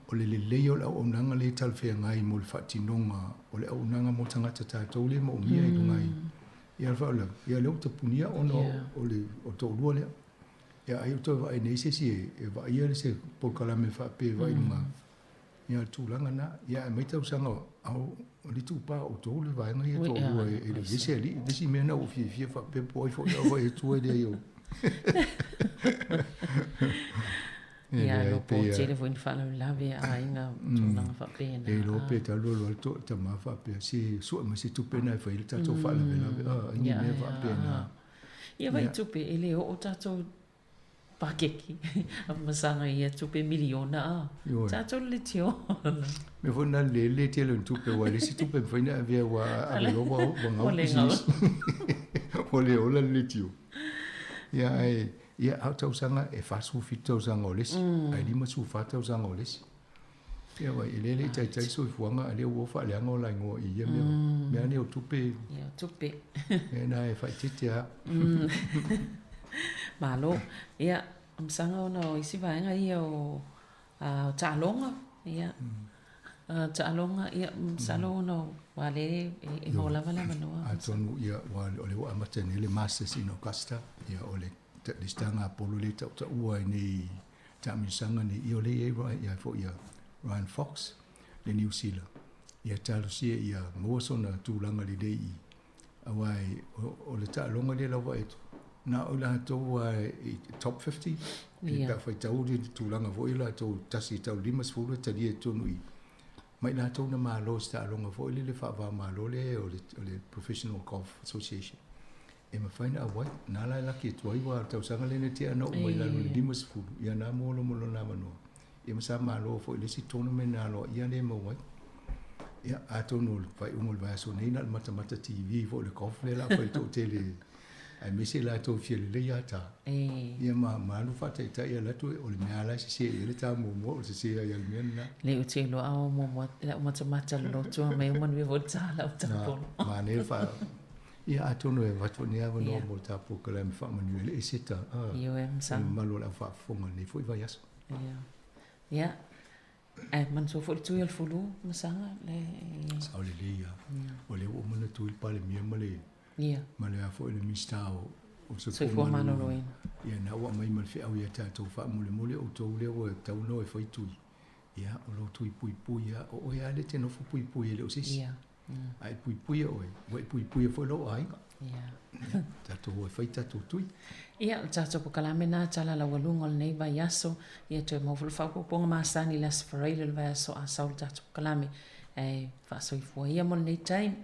o le lelei o le auaunaga lea e talafeagai mo le faatinoga o le auaunaga mo tagata tatou lea e moomia i luga i ia le faalavelave, ia lea ua tapunia ona o le o le toalua lea. Ia ai ua toe vaai nei se isi e vaaia le se polokalame faapea e vaai i luga ia le tulaga lena. Ia ae mai tausaga o le itupa o outou le vaega ia toalua e le ese alii. Le isi mea lena ua ou fiafia faapea po o ai foi au e tua e leai o Ia, lo po tele foi ni faalavelave a aiga tulaga faapena. E iloa pe talu alu alu to tama faapea se sue mai se tupe na e fai ai le tatou faalavelave a ni mea faapena. Ia vai tupe e le oo tatou pakeki a masaga ia tupe miliona a. Tatou le tiola. Mea foi na le le tele o ni tupe aua e leai se tupe e mafai ona avea ua ave loa ua gau pisinisi. Ua le ola le leitio. Ia ae Ia, a o tausaga e 47 tausaga o le isi, ae 54 tausaga o le isi. Ia wai, e le le i taitai soifuaga, a lea ua faaleaga o la igoa i ia mea, mea nei o tupe. Ia, o tupe. Mea na e faaeteete lava. Malo. Ia, masaga ona o isi vaega ia o taaloga, ia. Taaloga, ia, masalo ona ua lea e maua lava le avanoa. Atonu, ia, ua, o lea ua amata nei le Masters in Augusta, ia, o le lesitaga a polo lea e tautaua ai nei taamilosaga nei, ia o lea e i ai ia foi ia Ryan Fox le Niu Sila, ia talosia ia maua sona tulaga lelei i aua o le taaloga lea lava e na o i latou i top 50 pe a faitau le tulaga foi o latou 1 tau 50 e talia i totonu i mai latou na malo i se taaloga foi lele faava-o-Malo lea o le Professional Golf Association. E mafai ona auai. Na ala e laki atu ai aua o le tausaga lea na tea na oo mai lalo i le 50, ia na mo lo mo lona avanoa. Ia ma sa malo foi i le isi tournament na aloaia lea e maua ai. Ia, atonu o le faaiuga o le vaiaso nei na o le matamata TV foi i le golf lea o le a fai i le toatele aemaise i latou e fia lelei ata. Ia ma ma alu faataitai alu atu o le mea lava la e sese i ai le ta muamua o le sese ai lava i le mea lena. Le ou te iloa o muamua lau matamata loloto mai o manuia foi le ta lau tapolo. Na, manaia le faa Ia, atonu e avatu foi lenei avanoa mo le ta polokalame faamanuia i le Eseta, a, Ioe, i le mamalu o le aufaafofoga i lenei foi vaiaso. Ia. Ia. Ae manatua foi le tui o le fulu, Masaga, le... Sao lelei lava. O lea ua uma ona tui le Palemia ma le, ma le a foi le Minisita o, o le Soifua Maloloina. Ia, na ua aumai ma le feau ia tatou, faamolemole outou lea ua tatau ona o e fai tui. Ia, o lou tui puipui lava. O oe lava lea e te nofo puipui e le o se isi. Ia. A e puipuia oe, ua e puipuia foi lou aiga. Ia. Tatou o e fai tatou tui. Ia, o le tatou polokalame lena tala laualuga o lenei vaiaso. Ia toe maua foi le faaopoopoga masani i le Aso Faraile o le vaiaso a sau le tatou polokalame. Ae faasoifua ia mo lenei taimi.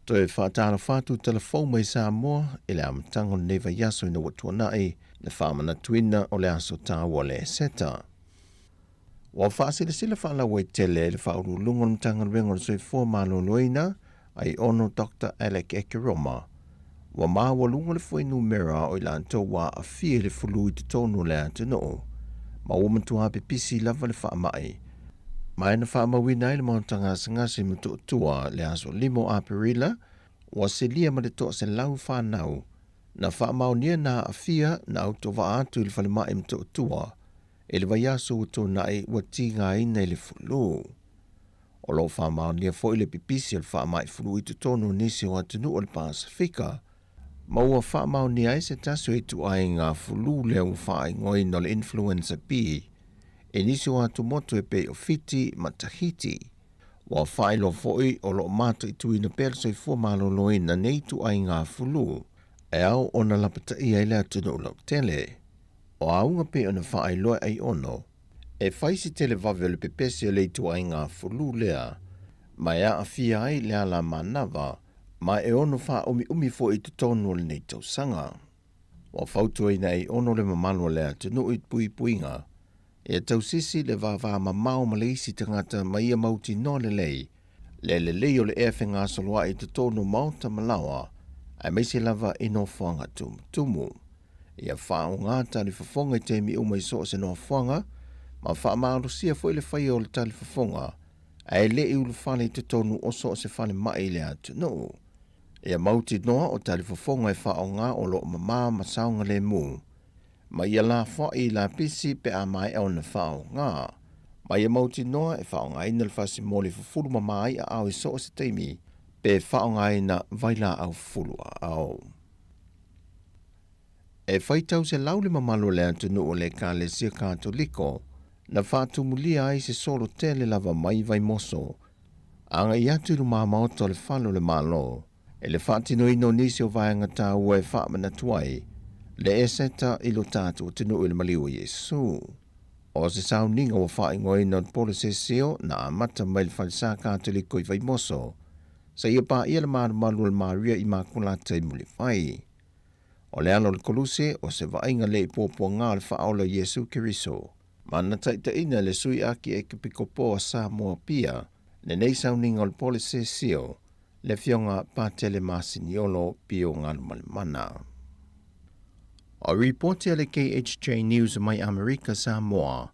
Toe faatalofa atu tala fou mai Samoa i le amataga o lenei vaiaso ina ua tuanai le faamanatuina o le aso taua o le Eseta. Ua faasilasila faalauaitele e le Faauluuluga o le Matagaluega o le Soifua Maloloina, Aiono Doctor Alec Ekeroma, ua maualuga le fuainumera o i latou ua aafia i le fulu i totonu o le atunuu, ma ua matua pipisi lava le faamai, ma na faamauina ai le Maota Gasegase i Motootua le aso 5 o Aperila, ua silia ma le 100 fanau na faamaonia na aafia na autovaa atu i le falemai i Motootua i le vaiaso ua tuanai ua tigaina i le fulu. O lo o faamaonia foi le pipisi o le faamai fulu i totonu o nisi o atunuu o le Pasefika, ma ua faamaonia ai se tasi o ituaiga fulu lea ua faaigoaina o le Influenza B i nisi o atumotu e pei o Fiti ma Tahiti. Ua faailoa foi o lo o mataituina pea le soifua maloloina nei ituaiga fulu e ao ona lapataia ai le atunuu lautele. O auga pei ona faailoa e Aiono, e fai se televave o le pepesi o le ituaiga fulu lea, ma e aafia ai le ala manava, ma e ono faaumiumi foi i totonu o lenei tausaga. Ua fautuaina e Aiono le mamalu o le atunuu i puipuiga, ia tausisi le vavamamao ma le isi tagata ma ia mautinoa lelei le lelei o le ea fegasoloai i totonu o maota ma laoa, aemaise lava i nofoaga tumutumu. Ia faaaoga talifofoga i taimi uma i so o se nofoaga, ma faamalosia foi le faia o le talifofoga, ae le i ulufale i totonu o so o se falemai i le atunuu. Ia mautinoa o talifofoga e faaaoga o lo o mama ma saogalemu, ma ia lafoai i lapisi pe a maea ona faaaoga. Ma ia mautinoa e faaaogaina le fasimoli fufulu mama ai aao i so o se taimi pe faaaogaina vailaau fufulu aao. E faitau selau le mamalu o le atunuu o le Ekalesia Katoliko na faatumulia ai se solo tele lava mai Vaimoso agai atu i lumamaota o le Fale o le Malo i le faatinoina o nisi o vaega taua e faamanatu ai le Eseta i lo tatou atunuu i le maliu o Iesu. O se sauniga ua faaigoaina o le Polosesio na amata mai le Falesa Katoliko i Vaimoso seia paia le malumalu o le Maria Imakulata i Mulivai. O le ala o le Koluse o se vaaiga le i puapuaga o le Faaola o Iesu Keriso, ma na taitaiina e le Sui Akiekepikopo a Samoa Pia lenei sauniga o le Polesesio, le Afioga Patele Masiniolo Pio Galumalemana. O ripoti a le KHJ News mai Amerika Samoa,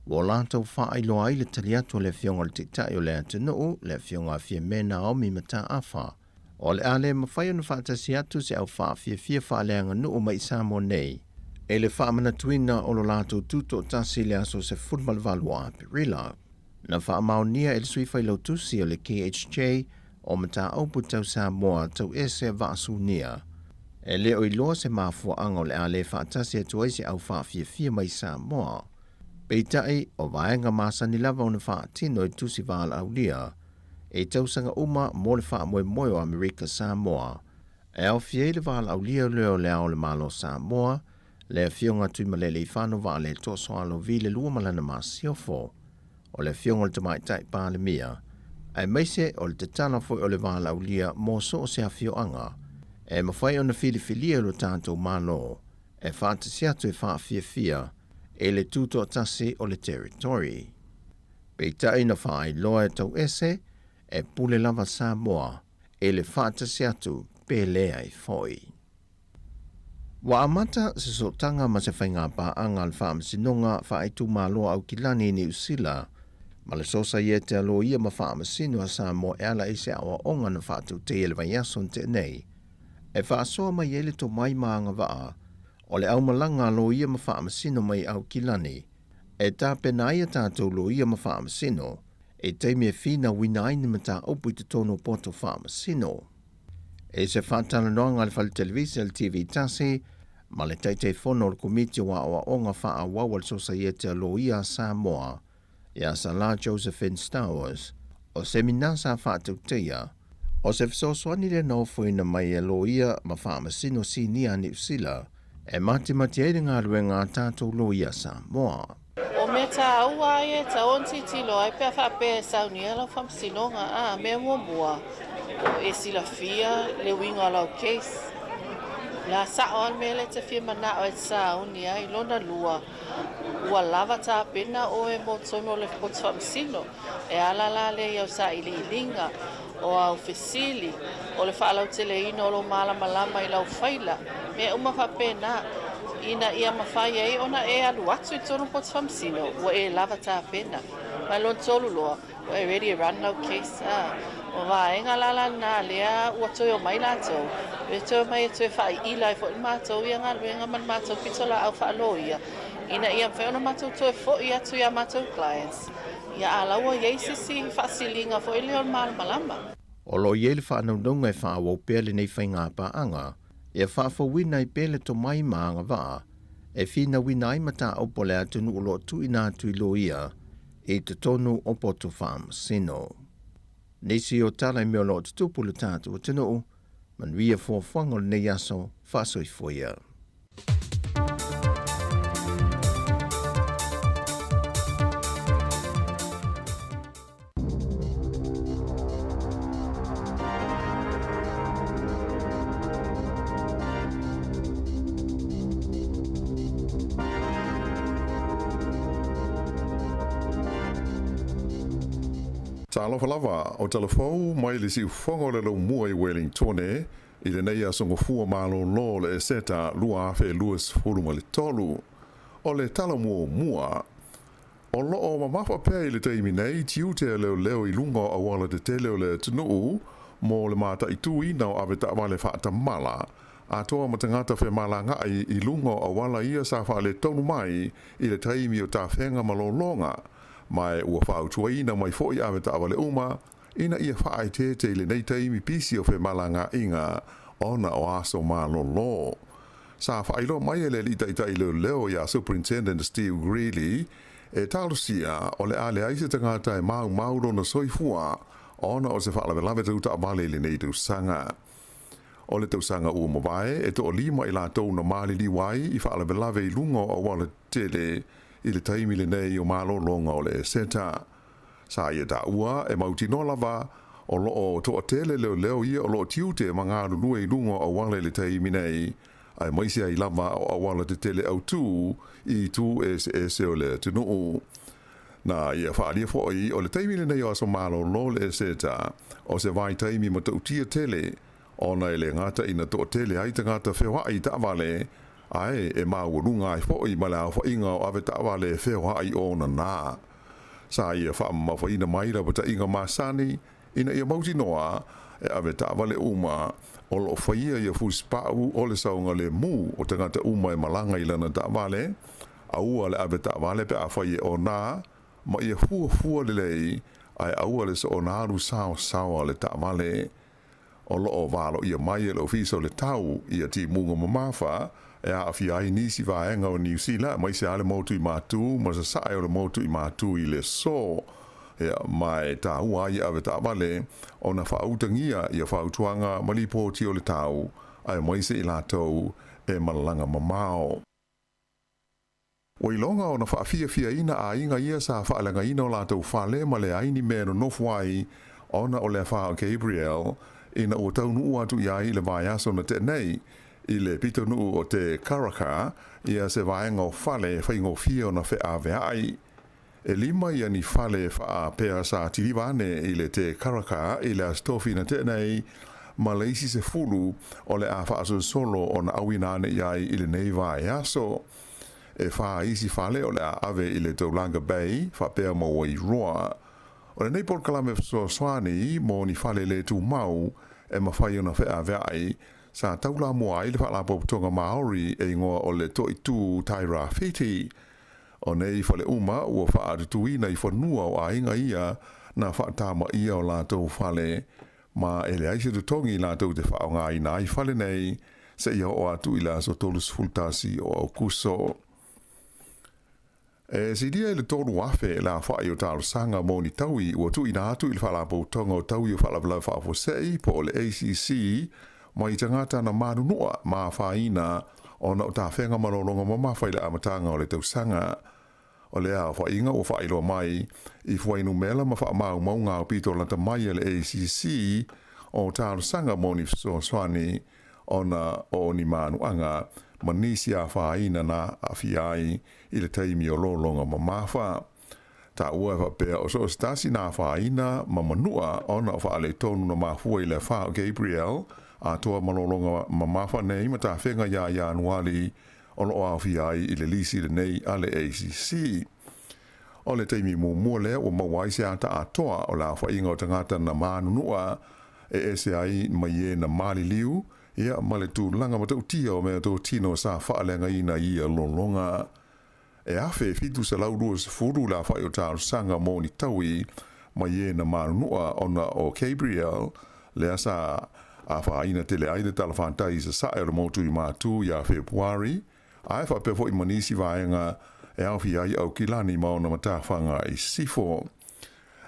ua latou faailoa ai le tali atu a le Afioga i le Taitai o le atunuu, le Afioga a Fiame Naomi Mataafa, o le a le mafai ona faatasi atu se au faafiafia faaleaganuu mai i Samoa nei i le faamanatuina o lo latou tutoatasi i le aso 18 o Aperila. Na faamaonia e le Sui Failautusi o le KHJ o Mataupu Tau Samoa Tauese Vaasunia, e le o iloa se mafuaaga o le a le faatasi atu ai se au faafiafia mai Samoa. Peitai, o vaega masani lava ona faatino i tusi valaaulia i tausaga uma mo le faamoemoe o Amerika Samoa, e aofia ai le valaaulia lea o Le Ao o le Malo Samoa, le Afioga Tuimalealiifano Vaaletoa Sualauvi le Lua ma lana Masiofo, o le Afioga i le Tamaitai Palemia, aemaise o le tatala foi o le valaaulia mo so o se afioaga e mafai ona filifilia e lo tatou Malo e faatasi atu e faafiafia i le tutoatasi o le Territory. Peitai na faailoa e Tauese e pule lava Samoa i le faatasi atu pe leai foi. Ua amata se sootaga ma se faigapaaga a le Faamasinoga Faaitumalo a Aukilani i Niu Sila ma le Sosaiete a Loia ma Faamasino a Samoa e ala i se aoaoga na faatauteia i le vaiaso na tea nei e faasoa mai ai le tomai ma agavaa o le aumalaga a loia ma faamasino mai Aukilani e tapena ai a tatou loia ma faamasino i taimi e finauina ai ni mataupu i totonu o poto faamasino. I se faatalanoaga a le Fale Televisa le TV Tasi ma le Taitaifono o le Komiti o Aoaoga Faaauau a le Sosaiete a Loia a Samoa, ia Salah Josephine Stowers, o semina sa faatauteia, o se fesoasoani lea na ofoina mai e loia ma faamasino sinia a Niu Sila e matimati ai le galuega a tatou loia Samoa. O mea mea tāua a ia e tatau ona tilotilo ai pe a faapea e saunia lau faamasinoga, a mea muamua, ua e silafia le uiga o lau case. O le a sao lava le mea lea e te fia manao e te sauni ai. Lona lua, ua lava tapena oe mo totonu o le poto faamasino. E ala la lea i au sailiiliga, o au fesili, o le faalauteleina o lou malamalama i lau faila, mea uma faapena, ina ia mafai ai ona e alu atu i totonu o le poto faamasino, ua e lava tapena. Ma le lona tolu loa, ua e ready e run lau case. A, o vaega la la lena lea ua toe omai latou, e toe omai e toe faaiila ai foi le matou ia galuega ma le matou pitolaau faaloia, ina ia mafai ona matou toe foi atu i a matou clients. Ia a la ua i ai se isi faasiliga foi lea o le malamalama. O lo o i ai le faanaunauga e faaauau pea lenei faiga paaga ia faafouina ai pea le tomai ma agavaa e finauina ai mataupu a le atunuu o lo o tuuina atu i loia i totonu o poto faamasino. Nisi o tala i mea o lo o tutupu i le tatou atunuu, manuia fuafuaga o lenei aso, faasoifua ia. Talofa lava, o Talafou mai le siufofoga o le laumua i Wellingtone I lenei aso gofua malōlō o le Eseta 2023, o le tala muamua, o lo o mamafa pea i le taimi nei tiute a leoleo i luga o auala tetele o le atunuu mo le mataituina o avetaavale faatamala atoa ma tagata femalagaai i luga o auala ia sa faaletonu mai i le taimi o tafega malōlōga, ma ua fautuaina mai foi avetaavale uma ina ia faaeteete i lenei taimi pisi o femalagaaiga ona o aso malolo. Sa faailoa mai e le Alii Taitai Leoleo ia Superintendent Steve Greeley, e talosia o le a leai se tagata e maumau lona soifua ona o se faalavelave tau taavale i lenei tausaga. O le tausaga ua mavae, e toalima i latou na maliliu ai i faalavelave i luga o auala tetele i le taimi lenei o malologa o le Eseta. Sa ia taua e mautinoa lava o lo o toatele leoleo ia o lo o tiute ma galulue i luga o auala i le taimi nei, aemaise ai lava o auala tetele autū i itu eseese o le atunuu. Na ia faaalia foi o le taimi lenei o aso malolo le Eseta o se vaitaimi matautia tele ona e le gata ina toatele ai tagata feoai i taavale, ae e maualuga ai foi ma le aofaiga o avetaavale e feoai ona na. Sa ia faamamafaina mai lapataiga masani ina ia mautinoa e ave taavale uma o lo o faia ia fusipau o le saogalemu o tagata uma e malaga i lana taavale, aua le ave taavale pe afai e ona ma ia fuafua lelei ae aua le soona alu saosaoa le taavale. O lo o valoia mai e le Ofisa o le Tau ia timuga mamafa e aafia ai nisi vaega o Niu Sila aemaise lava le motu i Matū ma sasae o le motu i Matū i le aso. Ia, ma e taua ai ave taavale ona faautagia ia fautuaga ma lipoti o le tau aemaise i latou e malaga mamao. Ua iloga ona faafiafiaina aiga ia sa faaleagaina o latou fale ma leai ni mea e nonofo ai ona o le afa o Gabrielle ina ua taunuu atu i ai i le vaiaso na tea nei i le pitonuu o Te Karaka ia se vaega o fale e faigofie ona feaveai. E lima ia ni fale faapea sa tiliva ane i le Te Karaka i le Aso Tofi na tea nei ma le isi 10 o le a faasolosolo ona auina ane i ai i lenei vaiaso. E fa isi fale o le a ave i le Tauranga Bay faapea ma Wairoa. O lenei polokalame fesoasoani mo ni fale le tumau e mafai ona feaveai, sa taulamua ai le Faalapotopotoga Māori e igoa o le Toitū Tairāwhiti. O nei fale uma ua faatutuina i fanua o aiga ia na faatamaia o latou fale, ma e leai se totogi latou te faaaogaina ai fale nei seia oo atu i le aso 31 o Aokuso. E silia i le 3,000 le aofai o talosaga mo ni taui ua tuuina atu i le Faalapotopotoga o Taui o Faalavelave Faafuasei po o le ACC mai tagata na manunua ma afaina ona o tafega malologa mamafa i le amataga o le tausaga. O lea aofaiga ua faailoa mai i fuainumera ma faamaumauga aupito lata mai a le ACC o talosaga mo ni fesoasoani ona o ni manuaga ma nisi afaina na aafia ai i le taimi o lologa mamafa. Taua e faapea o so o se tasi na afaina ma manua ona o faaletonu na mafua i le afa o Gabrielle atoa ma lologa mamafa nei ma tafega ia Ianuali o loo aofia ai i le lisi lenei a le ACC. O le taimi muamua lea ua maua ai se ata atoa o le aofaiga o tagata na manunua e ese ai mai e na maliliu, ia ma le tulaga matautia o meatotino sa faaleagaina i ia lologa. E 1720 le aofai o talosaga mo ni taui mai e na manunua ona o Gabrielle, lea sa afaina tele ai le talafatai i sasae o le motu i Matu ia Fepuari, ae faapea foi ma nisi vaega e aofia ai Aukilani ma ona matafaga i sisifo.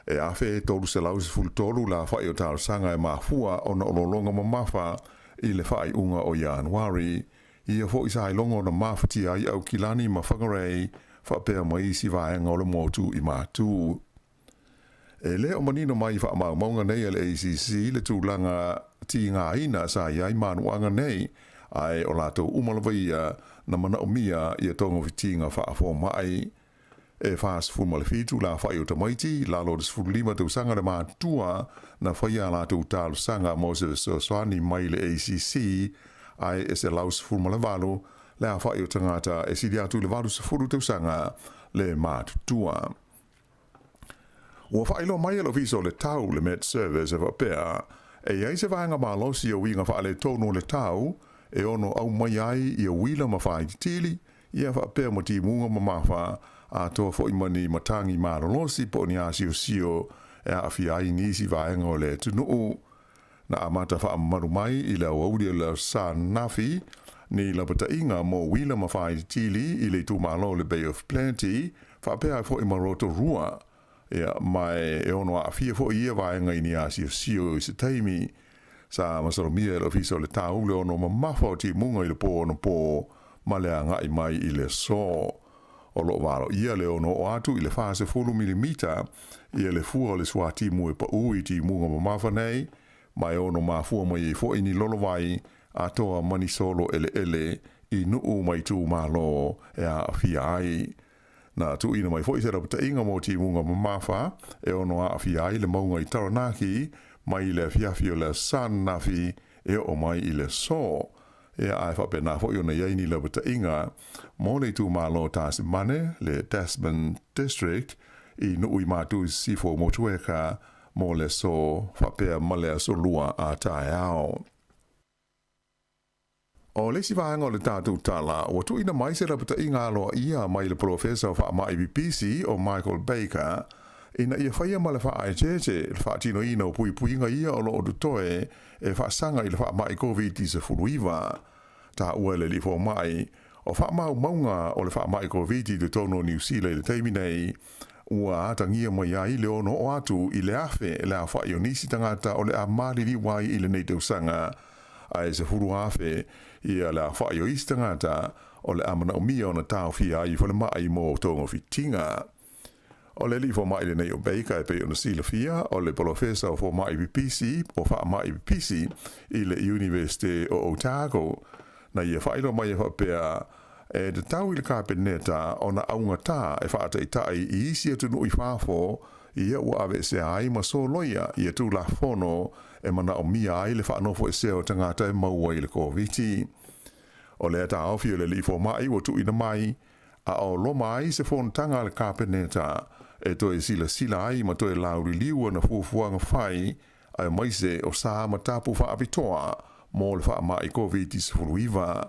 E 1313 le aofai o talosaga e mafua ona o lologa mamafa i le faaiuga o Ianuari. Ia foi sa iloga ona mafatia ai Aukilani ma Whangarei faapea ma isi vaega o le motu i Matu. E le o manino mai i faamaumauga nei a le ACC le tulaga tigaina sa i ai manuaga nei, ae o latou uma lava ia na manaomia ia togafitiga faafoma'i. E 47 le afa'i o tamaiti i lalo o le 15 tausaga le matutua na faia a latou talosaga mo se fesoasoani mai le ACC, ae e 118 le afa'i o tagata e sili atu i le 80 tausaga le matutua. Ua faailoa mai e le Ofisa o le Tau, le Met Service, e faapea, e i ai se vaega malosi o uiga faaletonu o le tau e ono aumai ai ia uila ma faaititili, ia faapea ma timuga mamafa, atoa foi ma ni matagi malolosi po o ni asiosio e aafia ai nisi vaega o le atunuu. Na amata faamamalu mai i le aoauli o le Aso Sa ananafi ni lapataiga mo uila ma faaititili i le itumalo o le Bay of Plenty faapea ai foi ma Rotorua. Ia, ma e ono aafia foi ia vaega i ni asiosio i se taimi. Sa masalomia e le Ofisa o le Tau le ono mamafa o timuga i le pō anapo ma le agai mai i le aso. O lo o valoia le ono oo atu i le 40 milimita ia le fua o le suatimu e paʻū i timuga mamafa nei, ma e ono mafua mai ai foi ni lolovai atoa ma ni solo eleele i nuu ma itumalo e aafia ai. Na tuuina mai foi se lapataiga mo timuga mamafa e ono aafia ai le mauga i Taranaki mai le afiafi o le Aso Sa ananafi e oo mai i le aso. Ia, ae faapena foi ona i ai ni lapataiga mo le itumalo o Tasimane, le Tasman District, i Nuu i Matu i Sisifo o Motueka mo le aso faapea ma le aso Lua a taeao. O le isi vaega o le tatou tala, ua tuuina mai se lapataiga aloaia mai le Polofesa o Faamai Pipisi o Michael Baker ina ia faia ma le faaeteete le faatinoina o puipuiga ia o lo o totoe e faasaga i le faamai Koviti-19. Taua e le alii fomai, o faamaumauga o le faamai Koviti i totonu o Niu Sila i le taimi nei, ua atagia mai ai le ono oo atu i le 1000 le aofai o nisi tagata o le a maliliu ai i lenei tausaga, ae 10,000 ia le aofai o isi tagata o le a manaomia ona taofia ai i falemai mo togafitiga. O le alii fomai lenei o Baker e pei ona silafia, o le polofesa o fomai pipisi o faamai pipisi i le Iunivesite o Otago. Na ia faailoa mai e faapea, e tatau i le Kapeneta ona augatā e faataitai i isi atunuu i fafo ia ua aveesea ai ma soloia ia Tulafono e manaomia ai le faanofoesea o tagata e maua i le Koviti. O lea taofi o le alii fomai ua tuuina mai a o loma ai se fonotaga a le Kapeneta e toe silasila ai ma toe lauliliu ana fuafuaga fai aemaise o sa ma tapu faapitoa mo le faamai Koviti-19.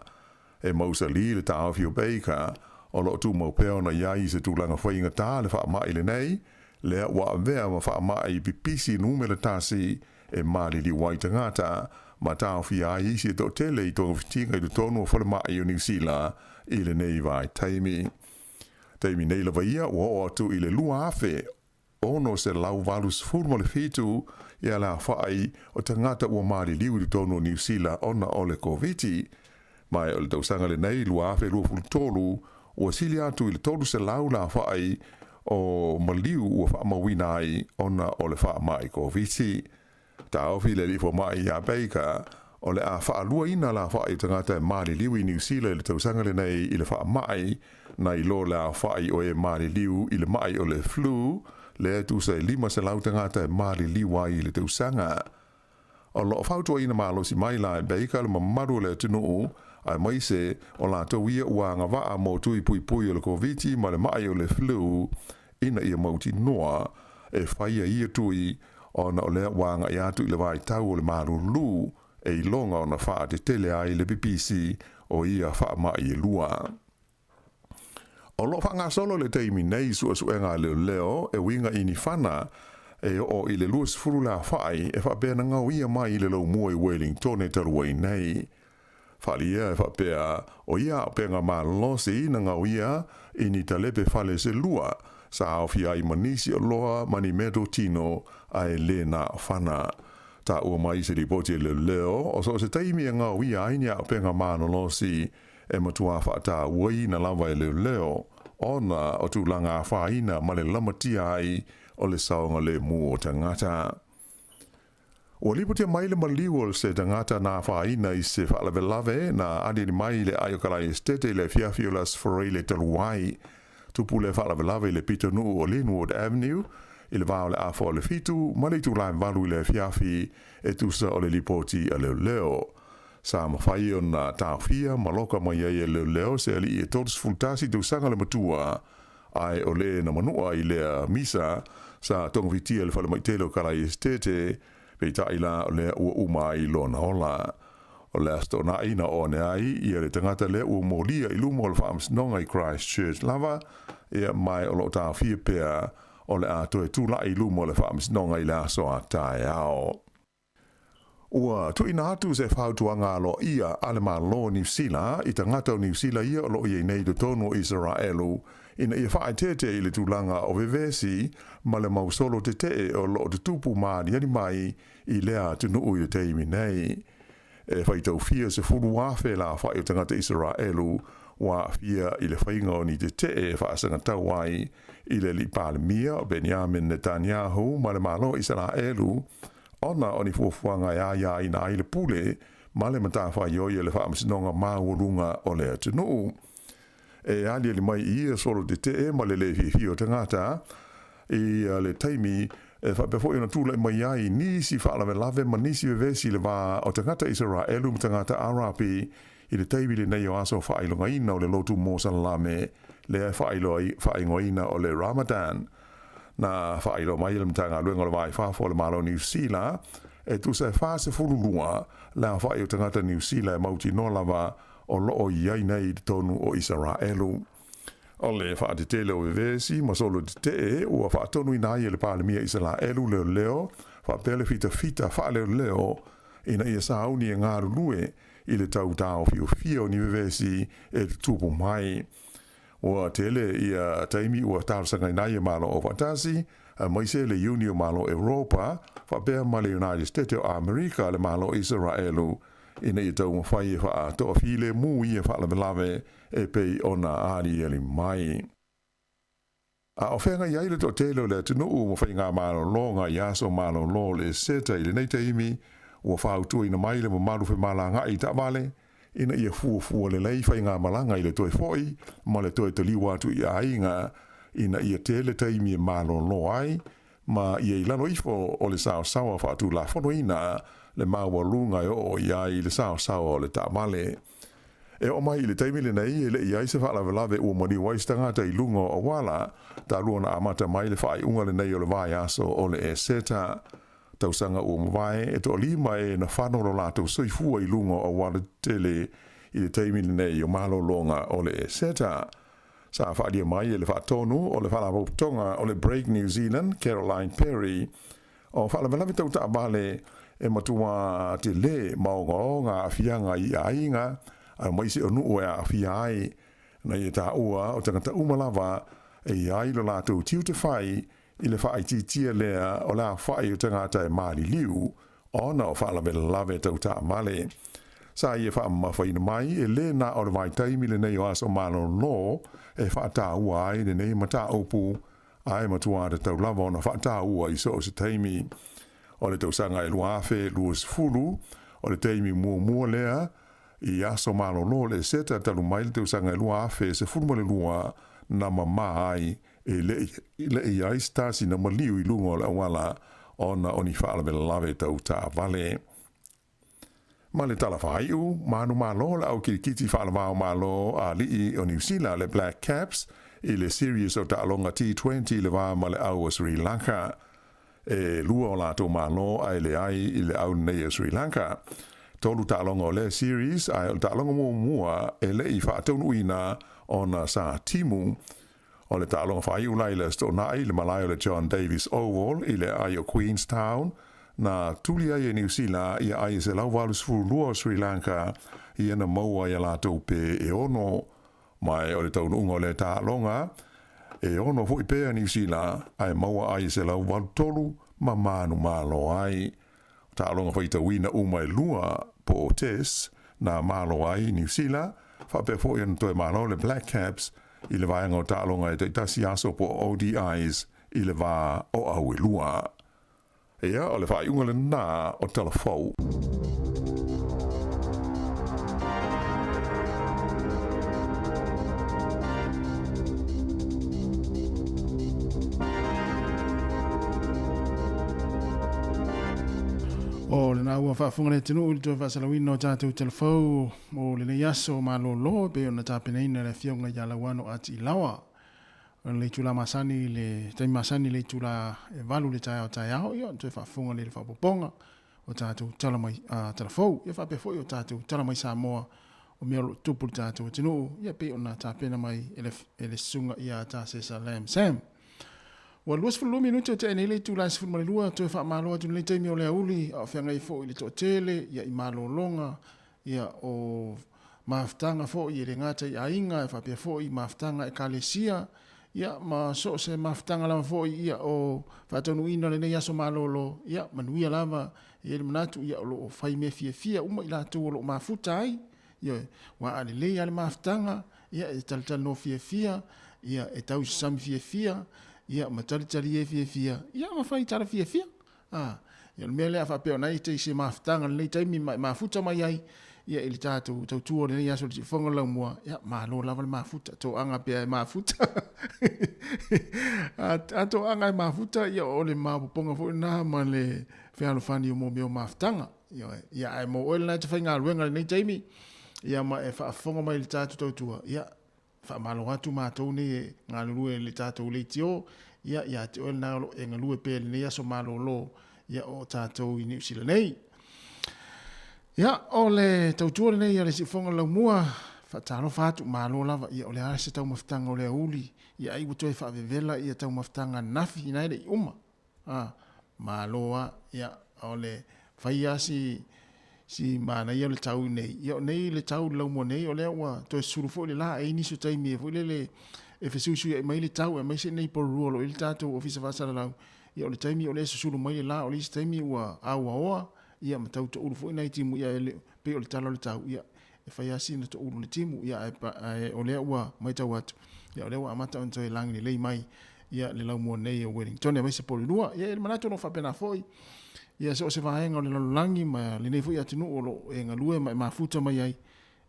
E mausali le taofi o Baker, o lo o tumau pea ona i ai i se tulaga faigata le faamai lenei, lea ua avea ma faamai pipisi numera tasi e maliliu ai tagata ma taofia ai isi e toatele i togafitiga i totonu o falemai o Niu Sila i lenei vaitaimi. Taimi nei lava ia ua oo atu i le 2687 ia le aofai o tagata ua maliliu i totonu o Niu Sila ona o le Koviti. Ma o le tausaga lenei 2023 Ua sili atu i le 300 le aofa'i o maliu ua faamauina ai ona o le faama'i Koviti. Taofi le alii foma'i ia Baker, o le a faaluaina le aofa'i o tagata e maliliu i Niu Sila i le tausaga lenei i le faama'i, nai lo le aofa'i o e maliliu i le ma'i o le flu, lea e tusa e 500 tagata e maliliu ai i le tausaga. O lo o fautuaina malosi mai la e Baker le mamalu o le atunuu, aemaise o latou ia ua agavaa mo tui puipui o le Koviti ma le ma'i o le flu, ina ia mautinoa e faia ia tui ona o lea ua agai atu i le vaitau o le malulu e iloga ona faatetele ai le pipisi o ia faama'i e lua. O lo o faagasolo i le taimi nei suesuega a leoleo e uiga i ni fana e oo i le 20 le aofa'i e faapea na gaoia mai i le laumua i Wellingtone talu ai nei. Faaalia e faapea o ia auupega malolosi na gaoia i ni talepe fale se lua sa aofia ai ma nisi oloa ma ni meatotino ae le na fana. Taua mai i se lipoti a leoleo o so o se taimi e gaoia ai ni auupega malolosi e matua faatauaina lava e leoleo ona o tulaga afaina ma le lamatia ai o le saogalemu o tagata. Ua lipotia mai le maliu o se tagata na afaina i se faalavelave na aliali mai i le aai o Kalae Esitete i le afiafi o le Aso Faraile talu ai. Tupu le faalavelave i le pitonuu o Linwood Avenue i le va o le afa o le 7 ma le itula e 8 i le afiafi e tusa o le lipoti a leoleo. Sa mafai ona taofia ma loka mai ai e leoleo se alii e 31 tausaga le matua, ae o le na manua i lea misa sa togafitia i le falemai tele o Kalae Esitete, peitai la o lea ua uma ai lona ola. O le Aso Toonai na oo ane ai ia le tagata lea ua molia i luma o le faamasinoga i Christchurch lava, ia mae o lo o taofia pea o le a toe tula'i i luma o le faamasinoga i le aso a taeao. Ua tuuina atu se fautuaga aloaia a le Malo o Niu Sila i tagata o Niu Sila ia o lo o i ai nei i totonu o Isaraelu ina ia faaeteete i le tulaga o vevesi ma le mau solo tetee o lo o tutupu maaliali mai i lea atunuu i le taimi nei. E faitaufia 10,000 le aofai o tagata Isaraelu ua aafia i le faiga o ni tetee e faasagatau ai i le alii Palemia o Benjamin Netanyahu ma le Malo o Isaraelu ona o ni fuafuaga e aiaina ai le pule ma le matafaioi a le Faamasinoga Maualuga o le atunuu. E aliali mai i ia solo tetee ma le le fiafia o tagata i le taimi e faapea foi ona tulai mai ai nisi faalavelave ma nisi vevesi i le va o tagata Isaraelu ma tagata Arapi i le taimi lenei o aso faailogaina o le lotu Mosalame lea e faaigoaina o le Ramadan. Na faailoa mai e le Matagaluega o le Va i Fafo a le Malo o Niu Sila, e tusa e 42 le aofai o tagata Niu Sila e mautinoa lava o lo o i ai nei i totonu o Isaraelu. O le faatetele o vevesi ma solo tetee ua faatonuina ai e le Palemia Isaraelu leoleo faapea le fitafita faaleoleo ina ia sauni e galulue i le tau taofiofia o ni vevesi e tutupu mai. Ua tele ia taimi ua talosagaina ai e Malo Aufaatasi, aemaise le Iuni o Malo Europa, faapea ma le United State o Amerika le Malo Isaraelu, ina ia taumafai e faatoafilemu ia faalavelave e pei ona aliali mai. A o feagai ai le toatele o le atunuu ma faigamalologa i aso malolo o le Eseta i lenei taimi, ua fautuaina mai le mamalu femalagaai i taavale ina ia fuafua lelei faigamalaga i le toe foi ma le toe taliu atu i aiga ina ia tele taimi e malolo ai ma ia i lalo ifo o le saosaoa faatulafonoina le maualuga e oo i ai le saosaoa o le taavale. E oo mai i le taimi lenei e le i ai se faalavelave ua maliu ai se tagata i luga o auala, talu ona amata mai le faaiuga lenei o le vaiaso o le Eseta. Tausaga ua mavae, e toalima e na fano lo latou soifua i luga o auala tetele i le taimi lenei o malologa o le Eseta. Sa faaalia mai e le faatonu o le Faalapotopotoga o le Break New Zealand, Caroline Perry, O faalavelave tau taavale e matua tele ma ogaoga aafiaga i aiga aemaise o nuu e aafia ai. Na ia taua o tagata uma lava e i ai lo latou tiute fai i le faaitiitia lea o le aofai o tagata e maliliu ona o faalavelave tau taavale. Sa ia faamamafaina mai, e lē na o le vaitaimi lenei o aso malōlō e faataua ai lenei mataupu, ae matuā tatau lava ona faataua i so o se taimi. O le tausaga e 2020, o le taimi muamua lea i aso malōlō le Eseta talu mai le tausaga e 2012 na mamā ai e le i ai se tasi na maliu i luga o le auala ona o ni faalavelave tau taavale. Ma le tala faaiu, manumalo le au kirikiti faalavao malo a alii o Niu Sila le Black Caps i le Series o taaloga T20 i le va ma le au o Sri Lanka. E lua o latou malo ae leai i le au lenei o Sri Lanka. Tolu taaloga o lea series ae o le taaloga muamua e le i faataunuuina ona sa timu. O le taaloga faaiu la i le Aso Toonai i le malae o le John Davis Oval i le aai o Queenstown, na tuli ai e Niu Sila ia ai e 182 o Sri Lanka ia na maua i a latou pē e ono. Ma o le taunuuga o lea taaloga, e ono foi pea Niu Sila ae maua ai e 183 ma manumalo ai. O taaloga faitauina uma e lua po o Tests na malo ai Niu Sila, faapea foi ona toe malo le Black Caps i le vaega o taaloga e taitasi aso po o ODIs i le va o au e lua. Ia, o le faaiuga lena o Tala Fou. O lena ua faafofoga le atunuu i le toe faasalauina o tatou talafou o lenei aso malōlō e pei ona tapenaina e le Afioga ia Lauano Atiilawa. O le itula masani i le taimi masani i le itula e 8 i le taeao taeao, ia ona toe faafofoga lea i le faaopoopoga o tatou tala mai, talafou. Ia faapea foi o tatou tala mai Samoa o mea o lo o tutupu i le tatou atunuu, ia pei ona tapena mai e le, e le susuga ia Tasesa Lam Sam. Ua 22 minute o tea nei le itula e 12, toe faamalo atu i lenei taimi o le aoauli, a o feagai foi i le toatele, ia i malologa, ia o mafutaga foi e le gata i aiga, e faapea foi mafutaga ekalesia, ia ma so o se mafutaga lava foi ia o faataunuuina lenei aso malolo, ia manuia lava. E i ai le manatu ia o lo o fai mea fiafia uma i latou o lo o mafuta ai, ioe, aua a lelei lava le mafutaga, ia e talatalanoa fiafia, ia e tausasami fiafia, ia ma talitalie fiafia, ia ma fai tala fiafia. A, ia o le mea lea a faapea o na e te i se mafutaga i lenei taimi ma e mafuta mai ai, ia i le tatou tautua o lenei aso i le siufofoga o le laumua, ia malo lava le mafuta, toaga pea e mafuta. A, a toaga e mafuta, ia o le maopoopoga foi lena ma le fealofani o mea o mafutaga. Ioe, ia ae mo oe lena e te faigaluega i lenei taimi, ia ma e faafofoga mai i le tatou tautua, ia faamalo atu matou nei e galulue i le tatou leitio, ia ia te oe lena o lo o e galue pea i lenei aso malolo, ia o tatou i Niu Sila nei. Ia, o le tautua lenei a le Siufofoga o le Laumua, faatalofa atu, malo lava, ia o le a se taumafataga o le aoauli, ia ai ua toe faavevela ia taumafataga ananafi, ina e le i uma. A, malo a, ia, o le fai a si, si manaia o le tau nei. Ia, o nei le tau i le laumua nei, o lea ua toe susulu foi le la, e i ai nisi o taimi e foi lele e fesuisuiai mai le tau, aemaise nei Porirua o lo o i ai le tatou Ofisa Faasalalau. Ia, o le taimi o lea e susulu mai le la, o le isi taimi ua auaoa, ia, ma tau toulu foi nai timu, ia, e pei o le tala o le tau, ia, e fai lava sina toulu le timu, ia, ae, ae o lea ua matau atu, ia, o lea ua amata ona toe lagi lelei mai, ia, le laumua nei o Wellington, aemaise Porirua. Ia, e manatu o lo o faapena foi, ia, so o se vaega o le lalolagi ma lenei foi atunuu o lo o e galue ma e mafuta mai ai,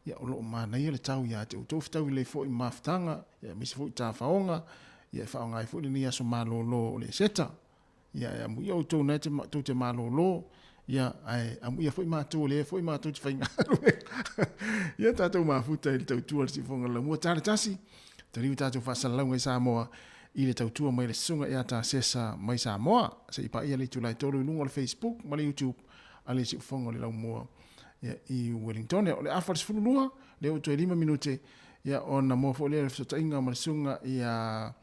ia, o lo o manaia le tau ia te outou fetaui lelei foi ma mafutaga, ia, aemaise foi tafaoga, ia, e faaaoga ai foi lenei aso malolo o le Eseta. Ia, e amuia outou na tou te malolo, ia, ae amuia foi matou o lea foi matou te faigaluega. Ia tatou mafuta i le tautua i le siufofoga o le laumua. Tala tasi, taliu tatou faasalalauga i Samoa i le tautua mai le Susuga ia Tasesa mai Samoa. Se i paia le itula e 3 i luga o le Facebook ma le YouTube a le siufofoga o le laumua ia, i Wellington. O le afa le 12, lea ua toe 5 minute, ia, ona maua foi lea le fesootaiga ma le Susuga ia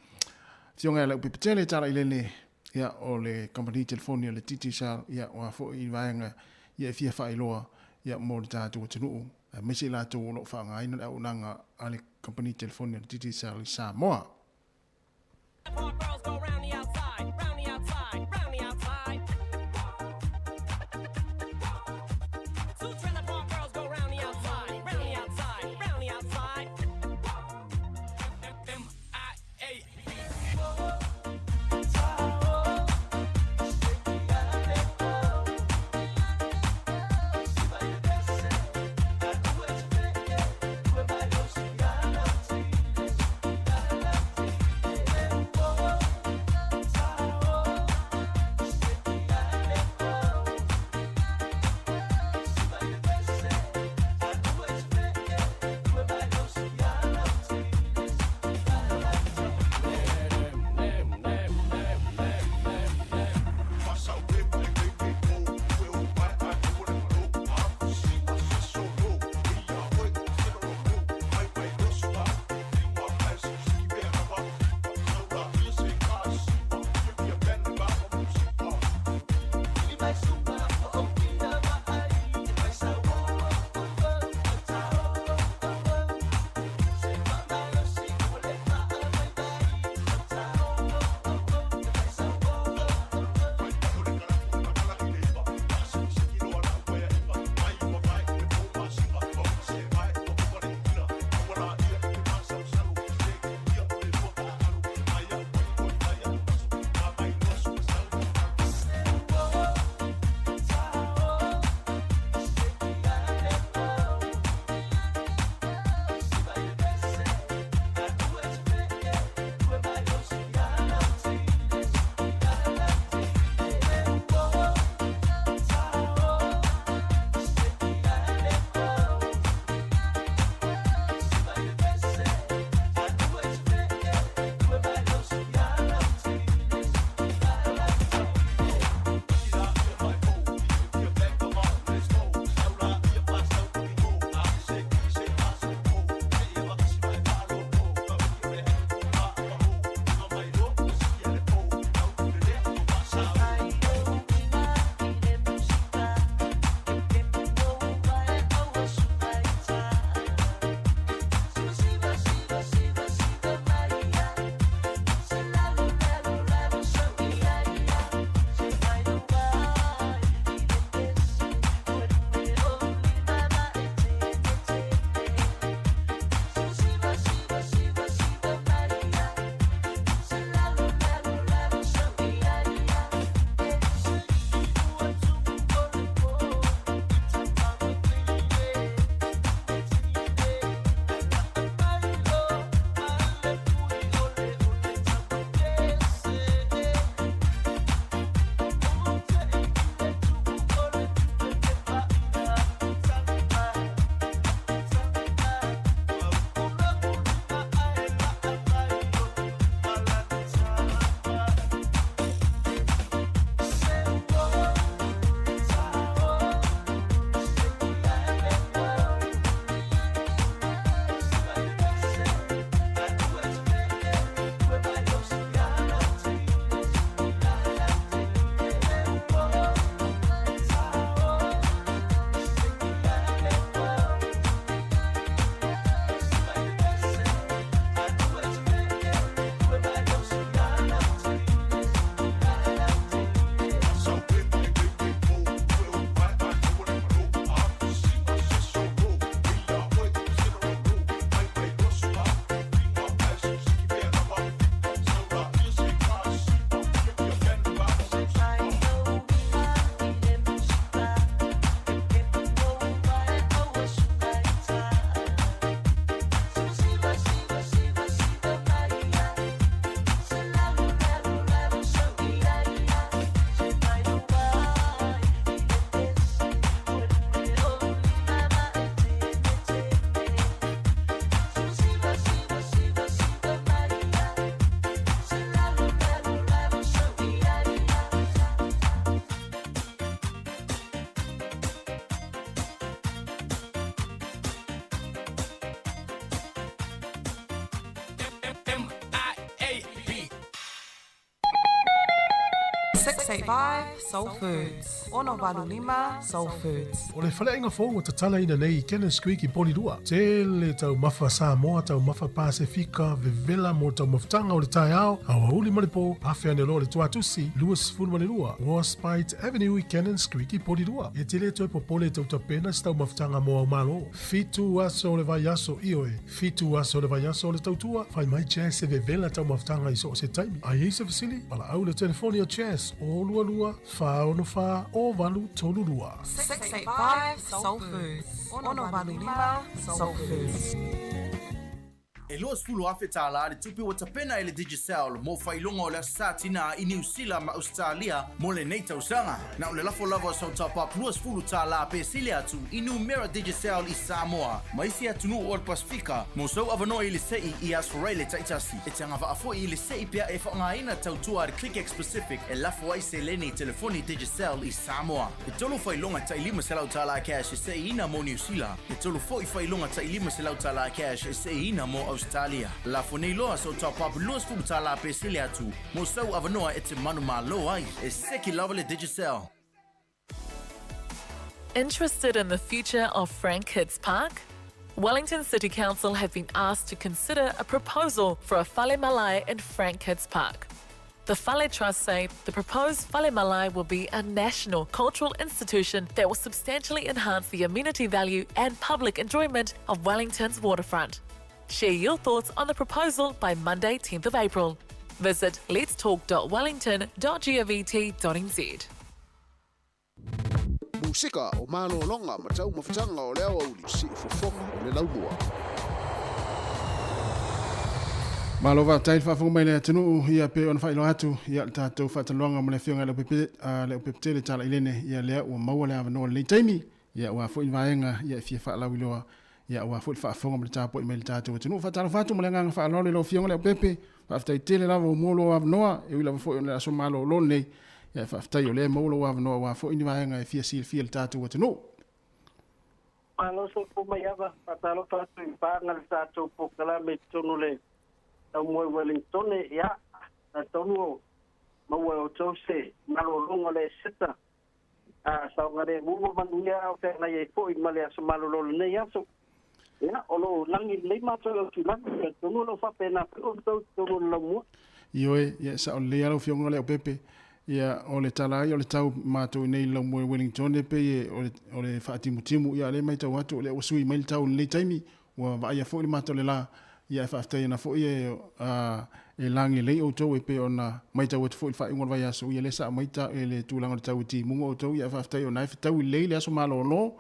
Afioga ia Leupepetele Talailele, ia, o le kamupani telefoni o le Digicel, ia, o a foi vaega ia e fia faailoa, ia, mo le tatou atunuu, aemaise i latou o lo o faaaogaina le auaunaga a le kamupani telefoni o le Digicel i Samoa. 685 Soul Foods. 685 Soul Foods. O le faleaiga fou ua tatalaina nei i Cannons Creek i Porirua. Tele taumafa Samoa, taumafa Pasefika, vevela mo taumafataga o le taeao, aoauli ma le po, afe ane loa le tuatusi, 22 Warspite Avenue i Cannons Creek i Porirua. E te le toe popole e tautapena se taumafataga mo au malo. Fitu aso o le vaiaso, ioe, fitu aso o le vaiaso o le tautua, fai mai Jazz e vevela taumafataga i so o se taimi. A i ai se fesili, valaau i le telefoni a Jazz, 0 22 464 0832. 685 Soul Foods. 685 Soul Foods. E $20,000 le tupe ua tapena e le Digicel mo faailoga o le Aso Sa Tinā i Niu Sila ma Ausetalia mo lenei tausaga. Na o le lafo lava o sau top-up $20 pe sili atu i numera Digicel i Samoa ma isi atunuu o le Pasefika mo sou avanoa i le se'i i Aso Faraile taitasi. E te agavaa foi i le se'i pea e faaaogaina tautua a le ClickX Pacific e lafo ai seleni i telefoni Digicel i Samoa. E tolu faailoga tai $500 cash e se'iina mo Niu Sila, e tolu fo'i faailoga tai $500 cash e se'iina mo Ausetalia. Lafo nei loa sou top-up $20 pe sili atu mo sou avanoa e te manumalo ai. E seki lava le Digicel. Interested in the future of Frank Hitz Park? Wellington City Council have been asked to consider a proposal for a Fale Malae in Frank Kitts Park. The Fale Trust say the proposed Fale Malae will be a national cultural institution that will substantially enhance the amenity value and public enjoyment of Wellington's waterfront. Share your thoughts on the proposal by Monday, 10th of April. Visit letstalk.wellington.govt.nz. Musika o malologa ma taumafataga o le aoauli siufofoga o le laumua. Malo faafetai le faafofoga mai le atunuu ia pei ona faailoa atu ia le tatou faatalanoaga ma le afioga i le Leaupepe Tala Ilene ia lea ua maua le avanoa i lenei taimi ia aua foi ni vaega ia e fia faalauiloa ia aua foi le faafofoga ma le tapuai mai le tatou atunuu. Faatalofa atu ma le agaga faaaloalo i lau afioga Leaupepe, faafetai tele lava ua maua lou avanoa e ui lava foi ona o le aso malolo lenei ia faafetai o lea e maua lou avanoa aua foi ni vaega e fia silafia e le tatou atunuu. Malo soifua mai ava, faatalofa atu i paga le tatou polokalame i totonu o le Taumua i Wellingtone, ia, talitonu o maua e outou se malologa o le Eseta, a saogalemu ma manuia a o feagai ai foi ma le aso malolo o lenei aso. Ia, o lo o lagi lelei matou i Aukilani, talitonu o lo o faapena foi outou i totonu o le laumua. Ioe, ia e sao lelei lava lau Afioga Leaupepe. Ia, o le tala ai o le tau matou i nei i le laumua i Wellington e pei e, o le, o le faatimutimu, ia o lea e matau atu o lea ua sui mai le tau i lenei taimi, ua vaaia foi le mata o le la, ia ae faafetai ana foi e, a, e lagi lelei outou e pei ona matau atu foi i le faaiuga o le vaiaso, ia lea sa aumai ta, e le tulaga o le tau i timuga outou, ia ae faafetai o na e fetaui lelei le aso malolo,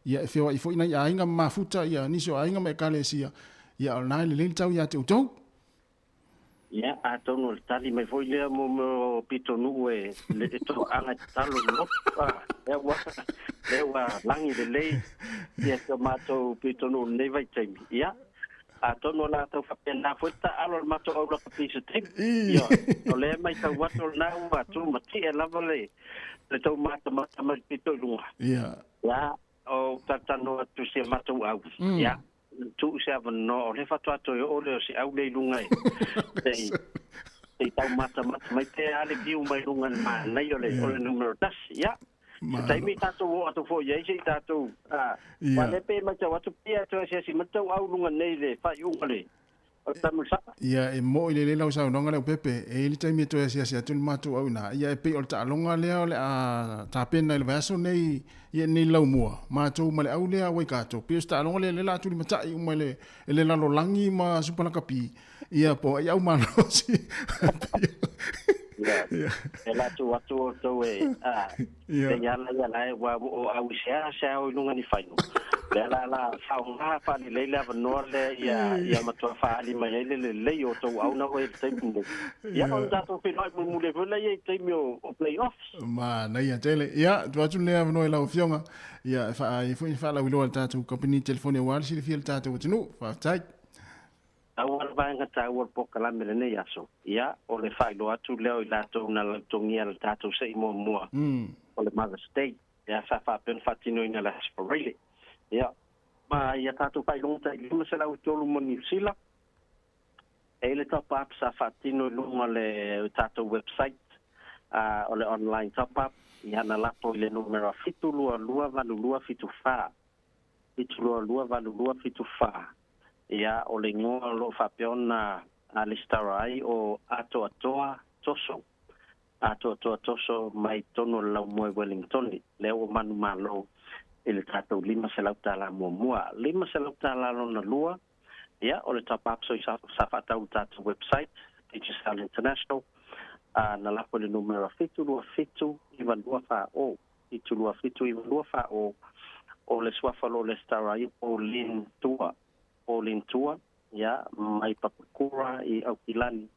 ia e feoai foi nai aiga ma mafuta, ia nisi o aiga ma ekalesia, ia o lena e lelei le tau ia te outou. Ia, atonu o le tali mai foi lea mo mea o pitonuu e le toaaga e tatalo i le lotu, a, lea ua, lea ua lagi lelei ia si o matou pitonuu i lenei vaitaimi. Ia, atonu o le a tau faapena foi le taaalo a le matou au lakapi i se taimi. Ia, o lea e matau atu o lena ua tumatie lava le, le tou matamata mai le pito i luga. Ia. Ia, o talatalanoa atu i si a matou au. Ia, tuu se avanoa, o lea faatoa toe oo lea o se au lea i luga e sei sei taumatamata mai pe a le viu mai luga i le manaia o le o le numera tasi. Ia, se taimi tatou oo atu foi i ai se i tatou a, aua lea pei e matau atu pei lava e toe asiasi mai le tau au i luga nei i le faaiuga o le Ia, e moʻi lelei lau saunoaga Leaupepe, e i ai le taimi e toe asiasi atu le matou au ina, ia e pei o le taaloga lea o le a tapena i le vaiaso nei, ia nei laumua, matou ma le au lea a Waikato, pei o se taaloga lea lea la a tulimatai uma e le, e le lalolagi ma Supa Lakapi, ia po o ai au malosi. Ia, e la atu atu outou e, a, Ia. Te ala ia la e ua o au i sea sea o i lunga ni whainu. Le ala la whaonga whaalelei le avanoa le ia ia matua whaali mai ai le lelei o tou auna oe i le taimi nei. Ia o le tatou feiloai mulimuli foi lea i taimi o, o play-offs. Manaia tele. Ia, tuu atu lenei avanoa i lau Afioga, ia, e faa, ai foi ni faalauiloa a le tatou kamupani telefoni aua le silafia e le tatou atunuu. Faafetai. Aua le vaega taua o le polokalame i lenei aso, ia, o le faailoa atu lea o i latou na lautogia le tatou se'i muamua o le Mother's Day, ia, sa faapea ona faatinoina i le Aso Faraile. Ia, ma ia tatou faailoga tai 503 mo Niu Sila, e i ai le top up sa faatino i luga o le tatou website, o le online top up, ia, na lafo i le numera 7228274, 7228274. Ia, o le igoa o lo o faapea ona lesitala ai o Atoatoa Toso. Atoatoa Toso mai totonu o le laumua i Wellingtone, lea ua manumalo i le tatou $500 muamua. $500 lona lua, ia, o le top up sa faatau i le tatou website, Digicel International, a na lafo i le numera 727 9240. 727 9240, o le suafa o lo o lesitala ai o Pauline Tua, Pauline Tua, ia, mai Papakura i Aukilani,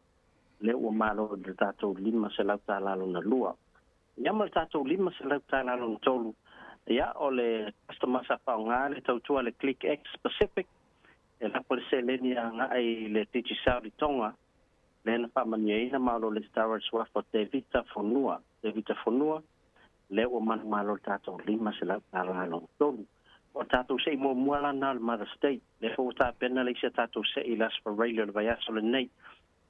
lea ua malo i le tatou $500 lona lua. Ia ma le tatou $500 lona tolu, ia, o le customer sa faaaoga le tautua a le Click X Pacific, e lafo le seleni agai i le Digicel i Tonga, lea na faamanuiaina ma o lo o lesitala i le suafa o Tevita Fonua, Tevita Fonua, lea ua manumalo le tatou $500 lona tolu. O le tatou se'i muamua la lena o le Mother's Day. Lea foi ua tapena le isi a tatou se'i i le Aso Faraile o le vaiaso lenei.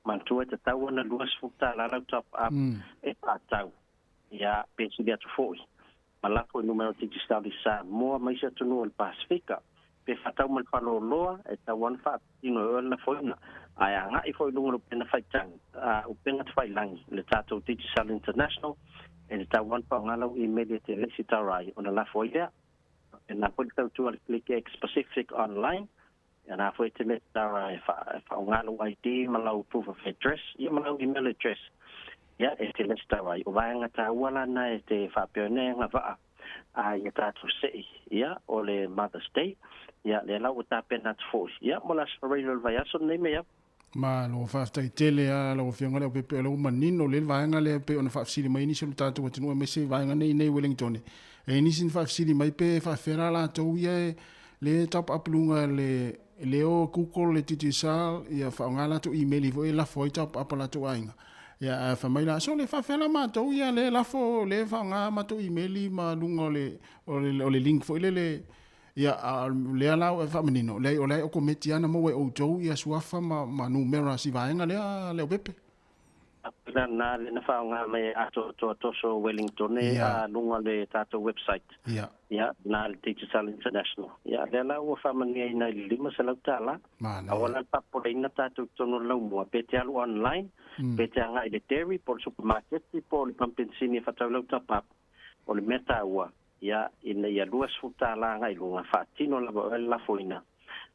Manatua e tatau ona $20 lau top up e faatau. Ia, pe sili atu foi. Ma lafo i numera o Digicel i Samoa ma isi atunuu o le Pasefika. Pe faatau ma le faleoloa, e tatau lava ona faatino e oe le lafoina. Ae agai foi i luga o le upega faitagi, upega tafailagi, le tatou Digicel International, e tatau lava ona faaaoga lau imeli e te lesitala ai ona lafo ai lea. Faapena foi le tautua a le KlickEx Pacific Online, ia na foi e te lesitala e faaaoga lou ID ma lau proof of address, ia ma lau email address, ia e te lesitala ai. O vaega taua la na e te faapea nei agavaa a ia tatou sei, ia, o le Mother's Day, ia, lea la ua tapena atu foi, ia, mo le Aso Faraile o le vaiaso lenei mea. Malo, faafetai tele lava lau Afioga Leaupepe, o lea ua manino lelei le vaega lea e pei ona faafesili mai ai nisi o le tatou atunuu aemaise i vaega nei i inei i Wellington. E i ai nisi na faafesili mai pe faafefea la latou ia e le e top up luga le le o Google le Digicel ia faaaoga latou email foi e lafo ai top up a latou aiga. Ia ae fai mai la, sole, faafefea la matou ia lea e lafo lea e faaaoga matou email ma luga o le o le o le link foi lele ia a o lea la ua e faamanino, leai o la e okometi lava na maua e outou ia suafa ma ma numera si vaega lea Leaupepe. Pena na le na faaaoga mai e atoatoa toso Wellington e a luga o le tatou website. Ia. Ia, na le Digicel International. Ia, lea la ua faamanuiaina i le $500. Manaia. Aua la le faapopoleina tatou i totonu o le laumua, pe te alu online, pe te agai i le dairy po o le supamaketi po o le pamu penisini e faatau lau top-up. O le mea taua, ia, ina ia $20 agai i luga, faatino lava oe le lafoina.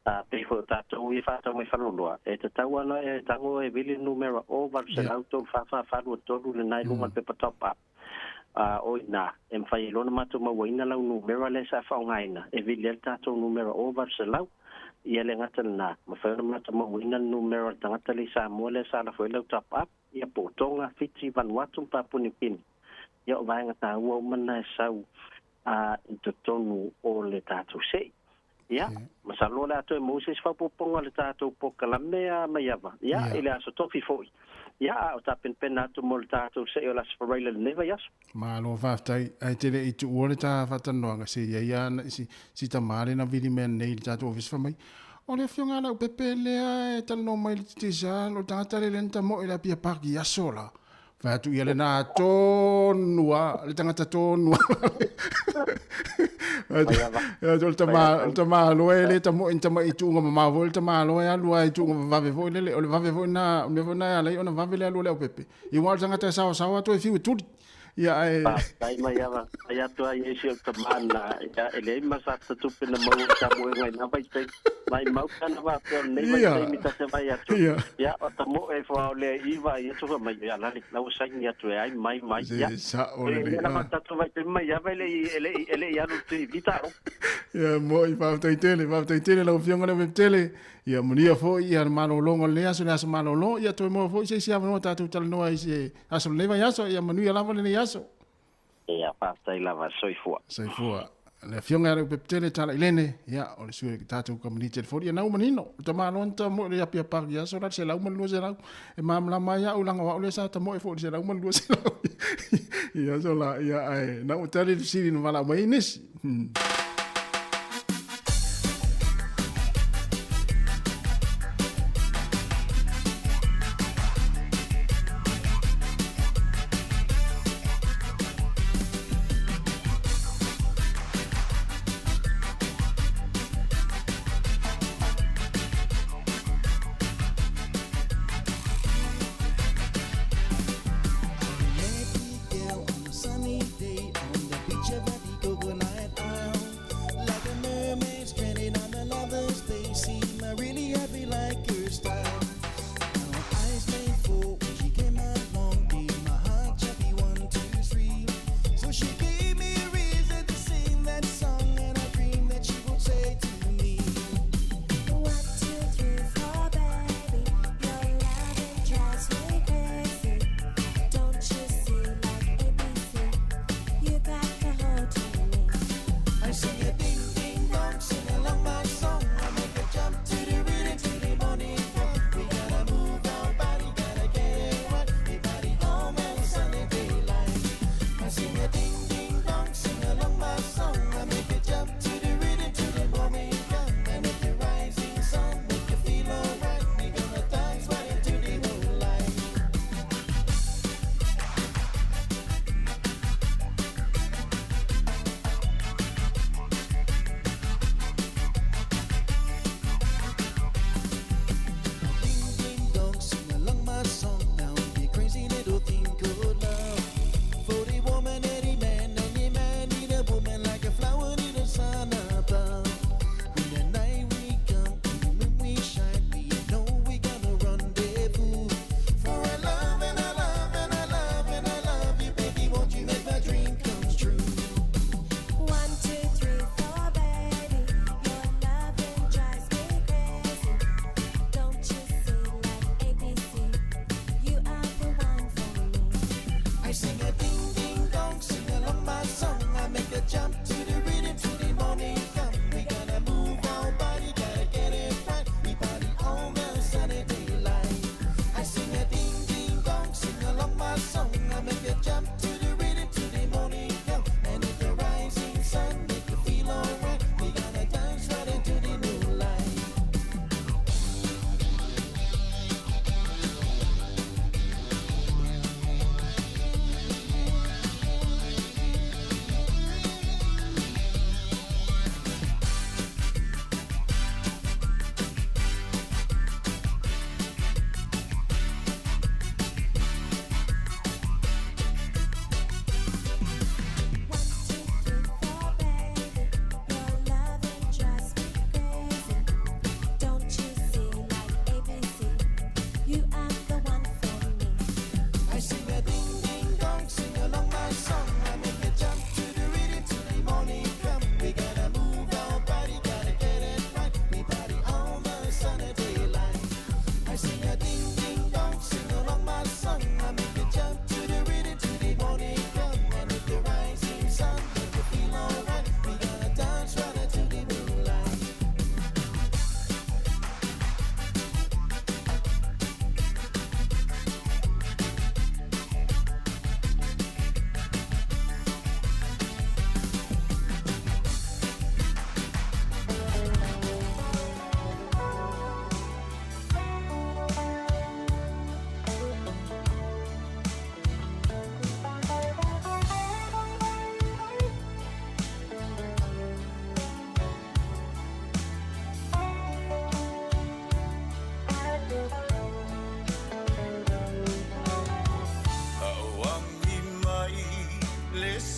A pei foi o tatou ia e faatau mai faleoloa, e tatau lava ona e tago e vili le numera o 800 344 23 lena i luga o le pepa top-up. A o i ina, e mafai ai loa ona matou mauaina lau numera lea sa faaaogaina e vili ai le tatou numera o 800. Ia le gata lena, mafai ona matou mauaina le numera o le tagata lea i Samoa lea sa lafo ai lau top-up, ia po o Tonga, Fiti, Vanuatu ma Papua New Guinea. Ia o vaega taua uma na e sau a i totonu o le tatou sei. Ia, masalo o le a toe maua se isi faaopoopoga o le tatou polokalame a Maiava, ia, i le Aso Tofi foi. Ia, a o tapenapena atu mo le tatou sei o le Aso Faraile lenei vaiaso. Malo faafetai. Ae te le i tuua le ta faatalanoaga, se i ai lava si, si tama lea na vili mea nei i le tatou ofisa fai mai, O le afioga a Leaupepe lea e talanoa mai i le Digicel, o le tagata lea lea na tamoe i le Apia Park i aso la. Fai atu ia lena tonu a, le tagata tonu a. O le tama, le tama aloa e le tamo in tama i tuuga mamao foi le tama aloa e alu ai tuuga vave foi lele, o le vave foi na, o le mea foi na e ala ai ona vave le alu o Leaupepe. Ia aua o le tagata e saosaoa atu e fiu e tuli. Ia ae. Faafetai mai ava, fai atu ai e si ou tama na, ia e leai ma sa ta tupe na maua i tamoega i na vaitaimi. Maimau pe ana faapea o lenei vaitaimi ta te vaai atu, ia o ta moe ifo a o lea i vaai atu fai mai, ia lale, la ua saini atu e ai mai mai, ia. Sao lelei. Ia lava tatou vaitaimi mai ava e le i, e le i, e le i alu i le TV talo. Ia moi, faafetai tele, faafetai tele lau Afioga Leaupepe Tele. Ia manuia foi ia le malologa o lenei aso, le aso malolo. Ia toe maua foi se isi avanoa tatou talanoa i se aso lenei vaiaso. Ia manuia lava lenei aso. Ia, faafetai lava. Soifua. Soifua. Le Afioga ia Leaupepe Tele Talailene, ia, o le sui o le tatou kamupani telefoni. Ia na ua manino, o le tamaloa na tamoe i le Apia Park i aso la le $102. E malamalama ai au leaga o au lea sa tamoe foi i le $102 i aso la. Ia, ae na ua tali le fesili na valaau mai ai nisi.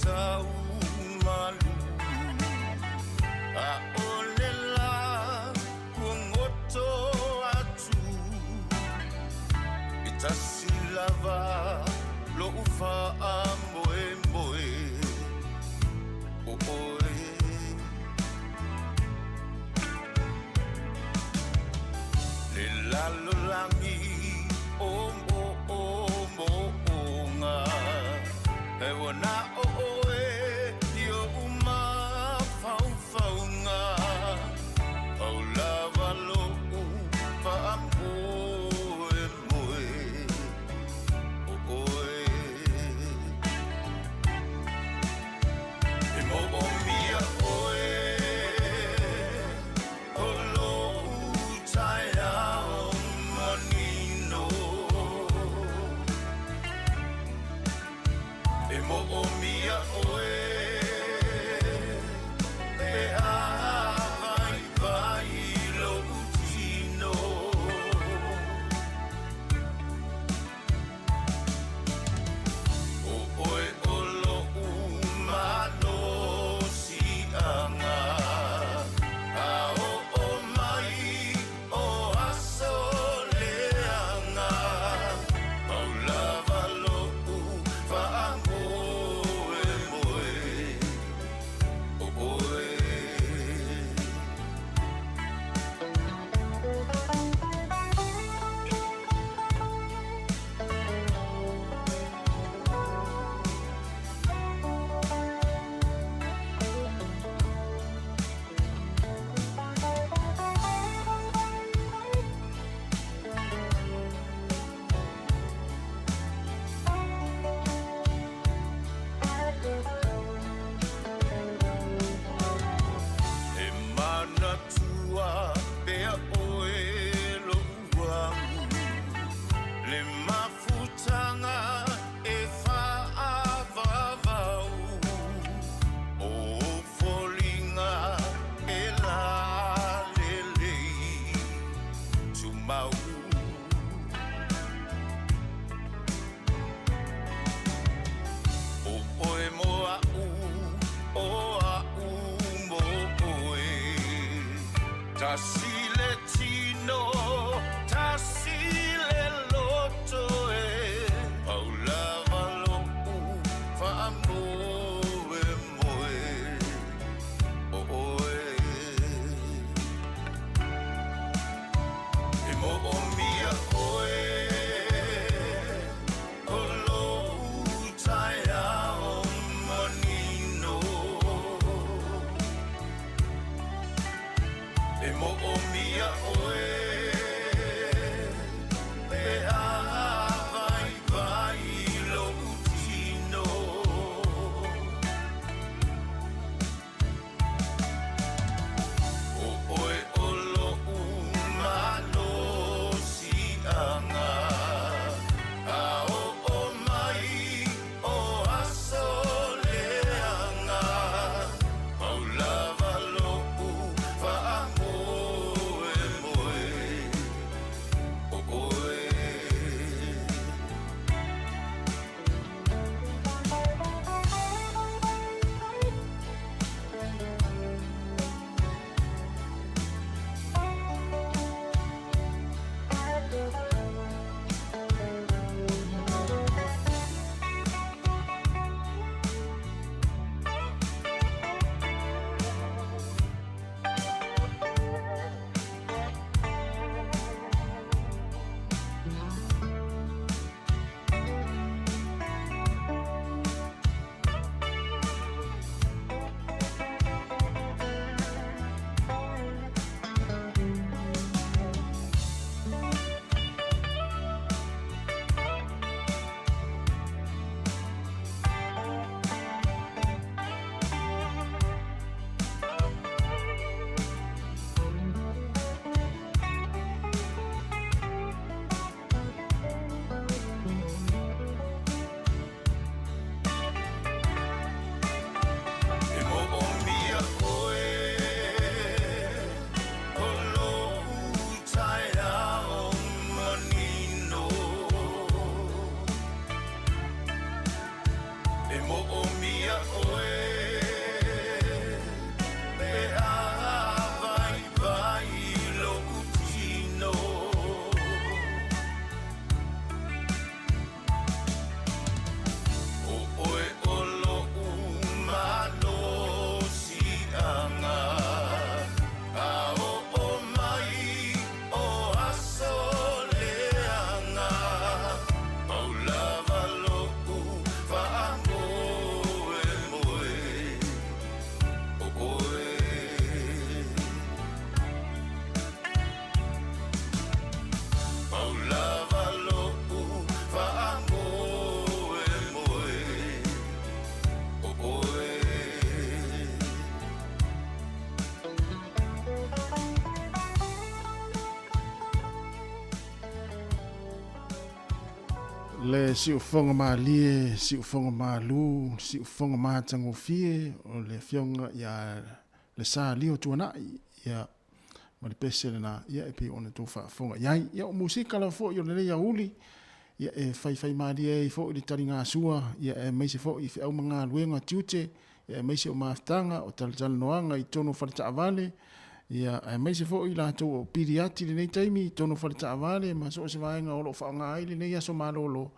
sau malu A o le la kuagoto atu I tasi lava lo'u faamoemoe o oe Le lalolagi o moomooga E ua na o oe i oʻu mafaufauga Pau lava loʻu faamoemoe o oe E moomia oe O loʻu taeao manino E moomia oe Pe a vaivai loʻu tino O oe o loʻu malosiaga A oo mai o aso leaga Pau lava loʻu faamoemoe o oe. E manatua pea oe loʻu amu Le mafutaga e faavavau O foliga e lalelei tumau O oe mo aʻu o aʻu mo oe Tasi le tino tasi le loto e Pau lava loʻu faamoemoe o oe E moomia oe O loʻu taeao manino E moomia Mo'omia oe pe a vaivai lo'u tino. O oe o lo'u malosi'aga, a o'o mai o aso leaga, pau lava lo'u fa'amoemoe o oe. Pau lava lo'u fa'amoemoe o oe. Le siufoga malie, siufoga malu, siufoga matagofie o le Afioga ia Lesa Lio Tuanai, ia, ma le pese lena, ia, e pei ona outou faafofoga i ai. Ia, o musika lava foi o lenei aoauli, ia, e faifaimalie ai foi le taligasua, ia, aemaise foi i feau ma galuega tiute, ia, aemaise o mafutaga, o talatalanoaga i totonu o faletaavale, ia, aemaise foi i latou o pili ati i lenei taimi i totonu o faletaavale ma so o se vaega o lo o faaaoga ai lenei aso malolo.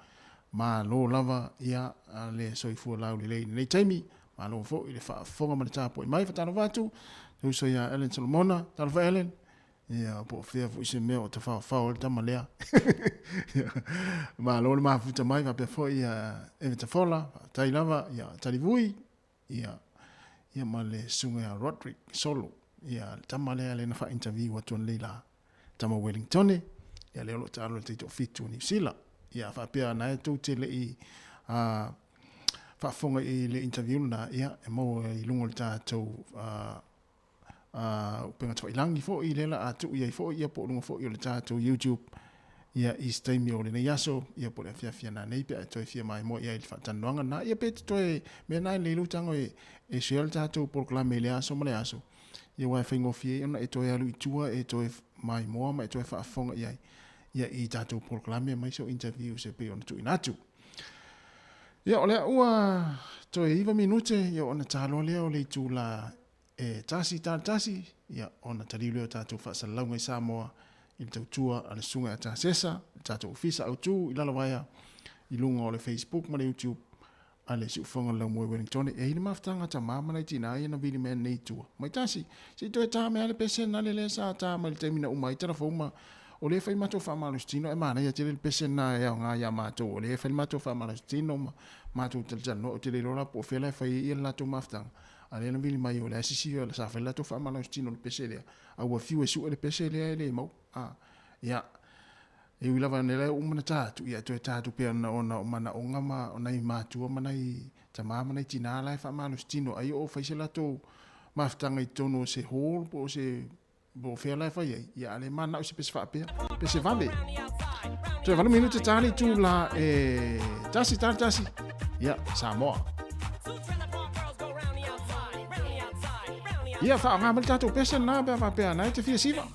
Malo lava, ia, le soifua laulelei i lenei taimi. Malo foi le faafofoga ma le tapuai mai. Faatalofa atu le uso ia Ellen Solomona. Talofa Ellen. Ia, po o fea foi se mea o tafaofao ai le tama lea. Malo le mafuta mai, faapea foi ia Eve Tafola, faafetai lava, ia Talivui, ia, ia ma le susuga ia Roderick Solo, ia le tama lea lea na faa-interview atu analei la, tama Wellingtone, ia lea o lo o taalo i le taitoafitu o Niu Sila. Ia faapea na e tou te le i faafofoga i le interview lena, ia e maua i luga o le tatou upega tafailangi foi lea la a tuu i ai foi ia po o luga foi o le tatou YouTube ia i se taimi o lenei aso ia po o le afiafi nanei pe a e toe fia maimoa i ai i le faatalanoaga lena ia pe te toe mea na e lelei lou tago e share le tatou polokalame i lea aso ma le aso ia aua e faigofie ai ona e toe alu i tua e toe maimoa ma e toe faafofoga i ai ia i tatou polokalame aemaise o interviews e pei ona tuuina atu. Ia o lea ua toe 9 minute ia ona taloa lea o le itula e 1:01, ia ona taliu lea o tatou faasalalauga i Samoa i le tautua a le Susuga ia Tasesa, le tatou Ofisa Autu i Lalovaea i luga o le Facebook ma le YouTube a le Siufofoga o le Laumua i Wellingtone. E i ai le mafutaga a tama ma nai tina ia na vili mai nei i tua. Mai tasi, se i toe ta mai lava le pese lena lea sa ta mai i le taimi na uma ai talafou ma o lea e fai matou faamalositino ae manaia tele le pese lena e aoga ia matou o lea e fai le matou faamalositino ma matou talatalanoa. Ou te le iloa la po o fea la e fai ai ia le latou mafutaga, a lea na vili mai o le asiasi sa fai le latou faamalositino i le pese lea, a ua fiu e sue le pese lea e le maua. A, ia, e ui lava ina lea ua uma ona ta atu, ia e toe ta atu pea ona o manaoga ma o nai matua ma nai tama ma nai tina la e faamalositino ai o fai se latou mafutaga i totonu o se hall po o se po o fea la e fai ai, ia a le mananao i se pese faapea, pese vave. Toe 8 minute ta le itula e 1:01, ia, Samoa. Ia, faaaoga mai le tatou pese lena pe a faapea na e te fia siva.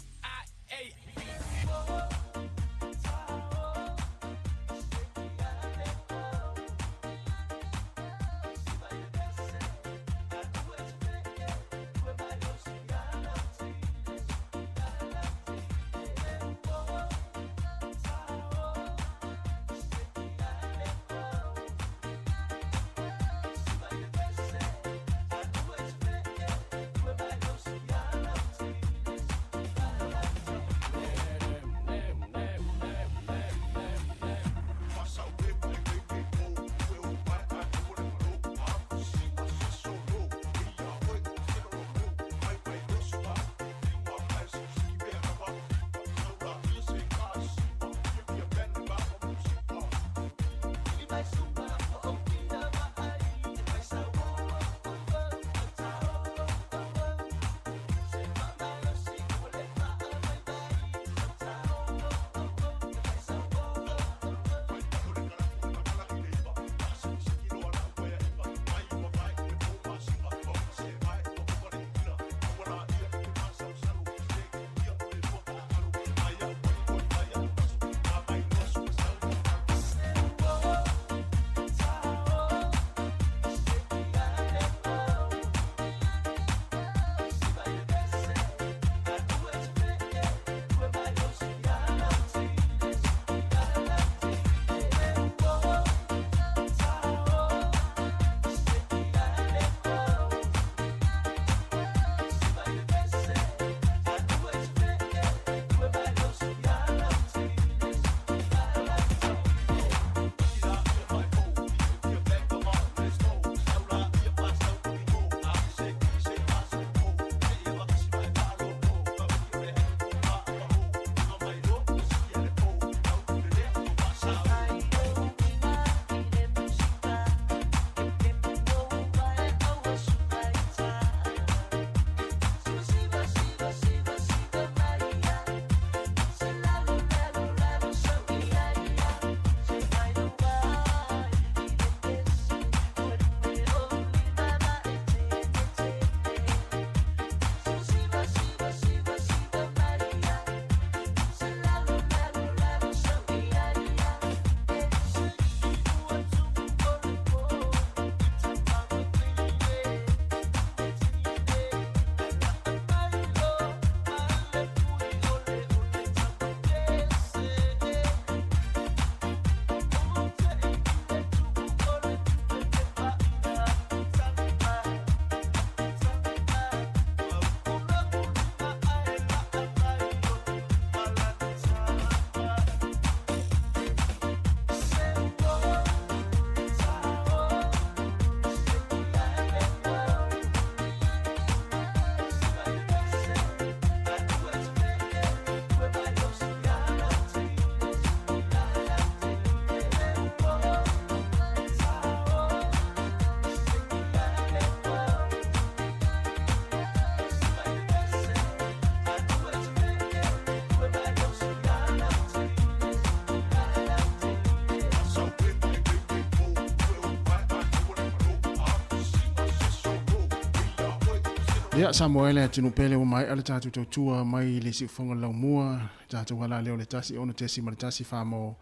Ia, Samoa e le atunuu pele ua maea le tatou tautua mai le siufofoga o le laumua, le tatou ala lea o le 1 6.1 famo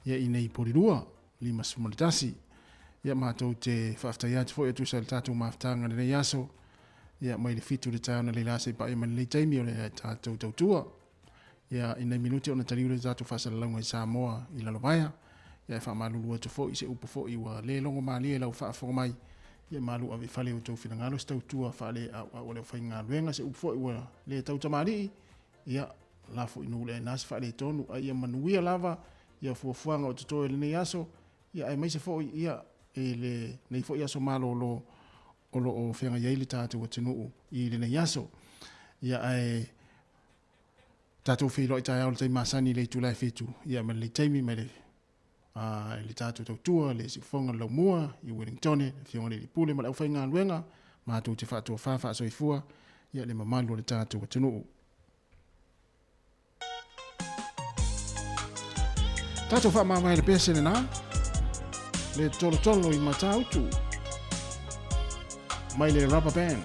ia i nei Polilua 51. Ia matou te faafetai atu foi e tusa i le tatou mafutaga i lenei aso, ia mai le 7 i le taeao analeila seia paia mai lenei taimi o le tatou tautua. Ia i nai minute ona taliu lea o le tatou faasalalauga i Samoa i Lalovaea. Ia e faamalulu atu foi i se upu foi ua le logo malie i lau faafofoga mai, ia malu ave i fale i outou finagalo se tautua faaleauau a le aufaigaluega, se upu foi ua le tautamalii, ia lafo i nuu le aina se faaletonu, a ia manuia lava ia fuafuaga o totoe i lenei aso, ia aemaise foi ia i lenei foi aso malolo o lo o feagai ai le tatou atunuu i lenei aso. Ia ae tatou feiloai taeao i le taimi masani i le itula e 7, ia ma lenei taimi mai le i le tatou tautua, le siufofoga o le laumua i Wellingtone, le Afioga i le Alii Pule ma le aufaigaluega, matou te faatofa faasoifua ia le mamalu o le tatou atunuu. Tatou faamavae le pese lena, le tolotolo i Matautu, mai le Rubber Band.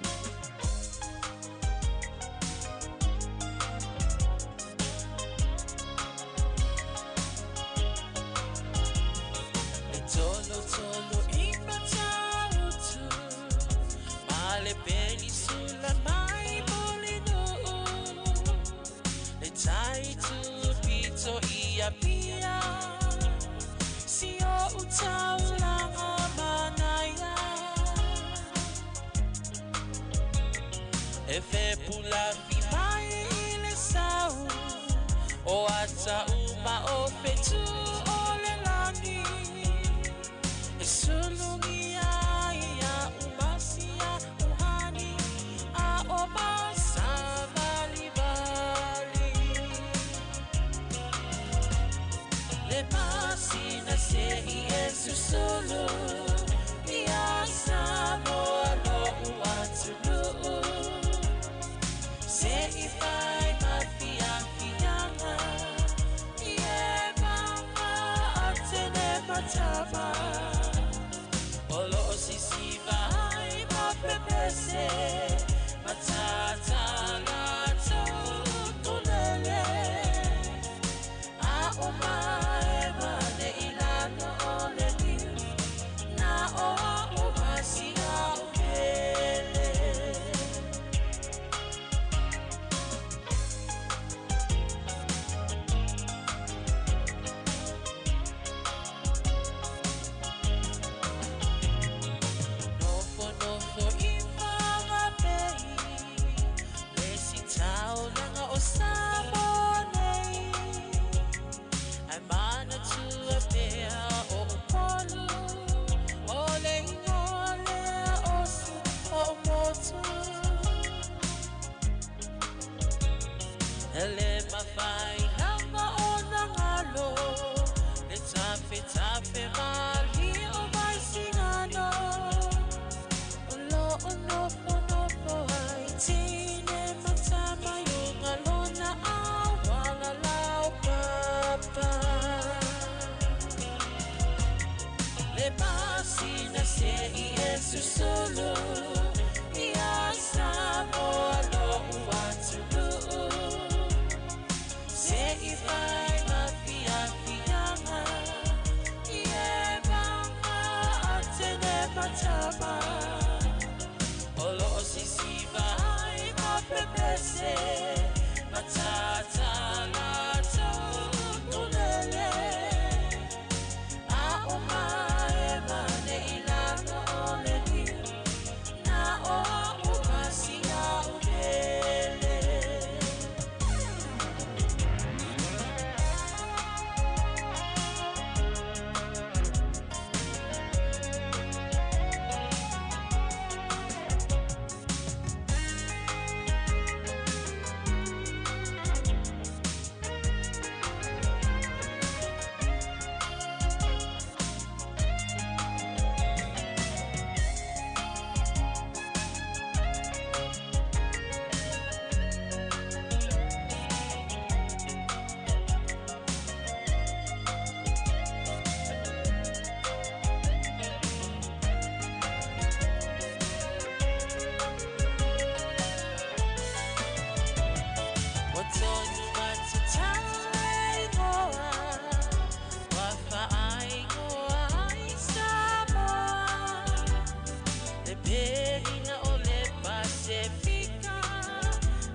Telina o le Pasefika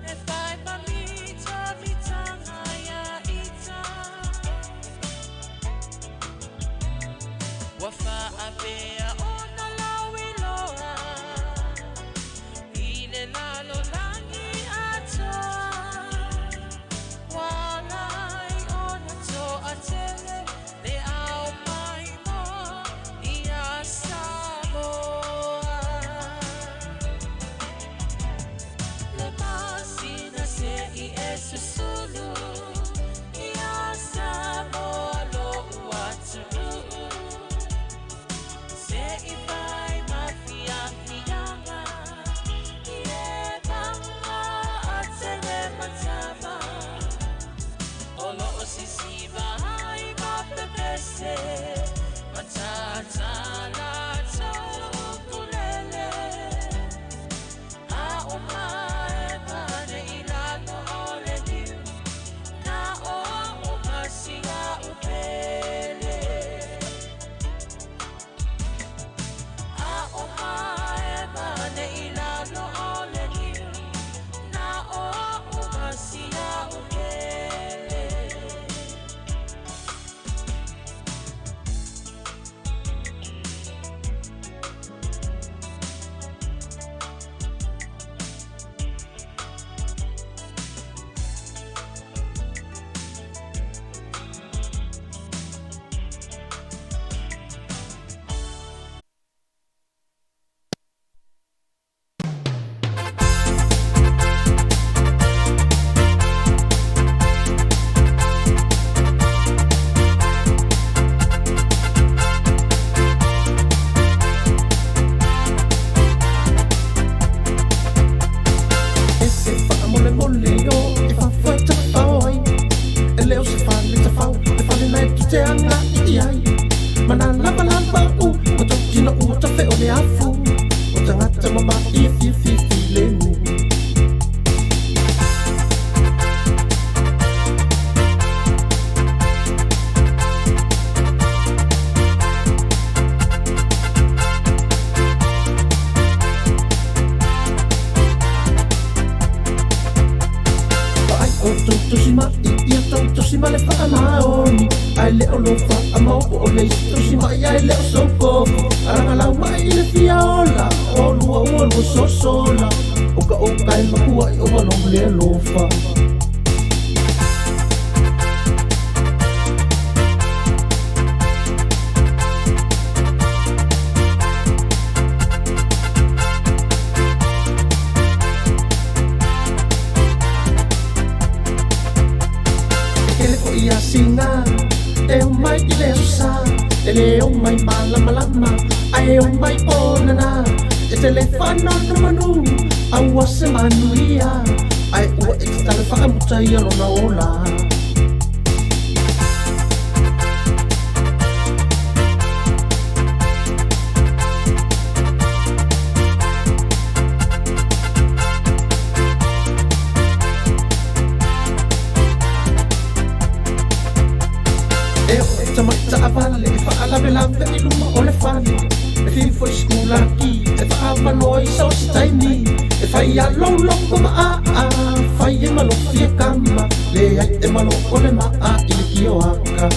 E whai ma mita mitanga ia ita Ua whaapea ona lauiloa I le lalolagi atoa Walai ona toatele le au mai mo ia Samoa Le masina se i e susulu Ia Samoa lo'u atunuu Se i fai ma fiafiaga I e paga atele matava O loo sisiva ai ma pepese Matata latou ukulele A o mae pane i lalo o le liu Na o au ma si a'u pele A o mae pane i lalo o le liu Na o au ma si a'u pele. E se faamolemole o e faafoe tafao ai E le o se fale tafao Le fale na e tu te agai i ai Manalavalava u Ma tautino ua tafe o le afu O tagata mama'i e fiafia filemu. Vaai outou tausi mai ia tou tausi ma le faamaoni, ae le o lou faamau po o le isi tausi mai ae le o sou kofo. Alagalau mai i le fia ola, o lua ua lua sosola, o ka oukai makua i ova lou le alofa. E kele foi asiga e omai i le aso sa, e le omai malamalama ae omai onana. E te le faanonomanu aua se manuia, ae ua e tatalo faamuta ia lona ola. E oo e tamaʻi taavale e faalavelave i luma o le fale, e fiu foi sikulaki e faaavanoa i so se taimi, e fai a lou ma aa, fai e malo fia kama, leai e malo o le maa i le kioaka.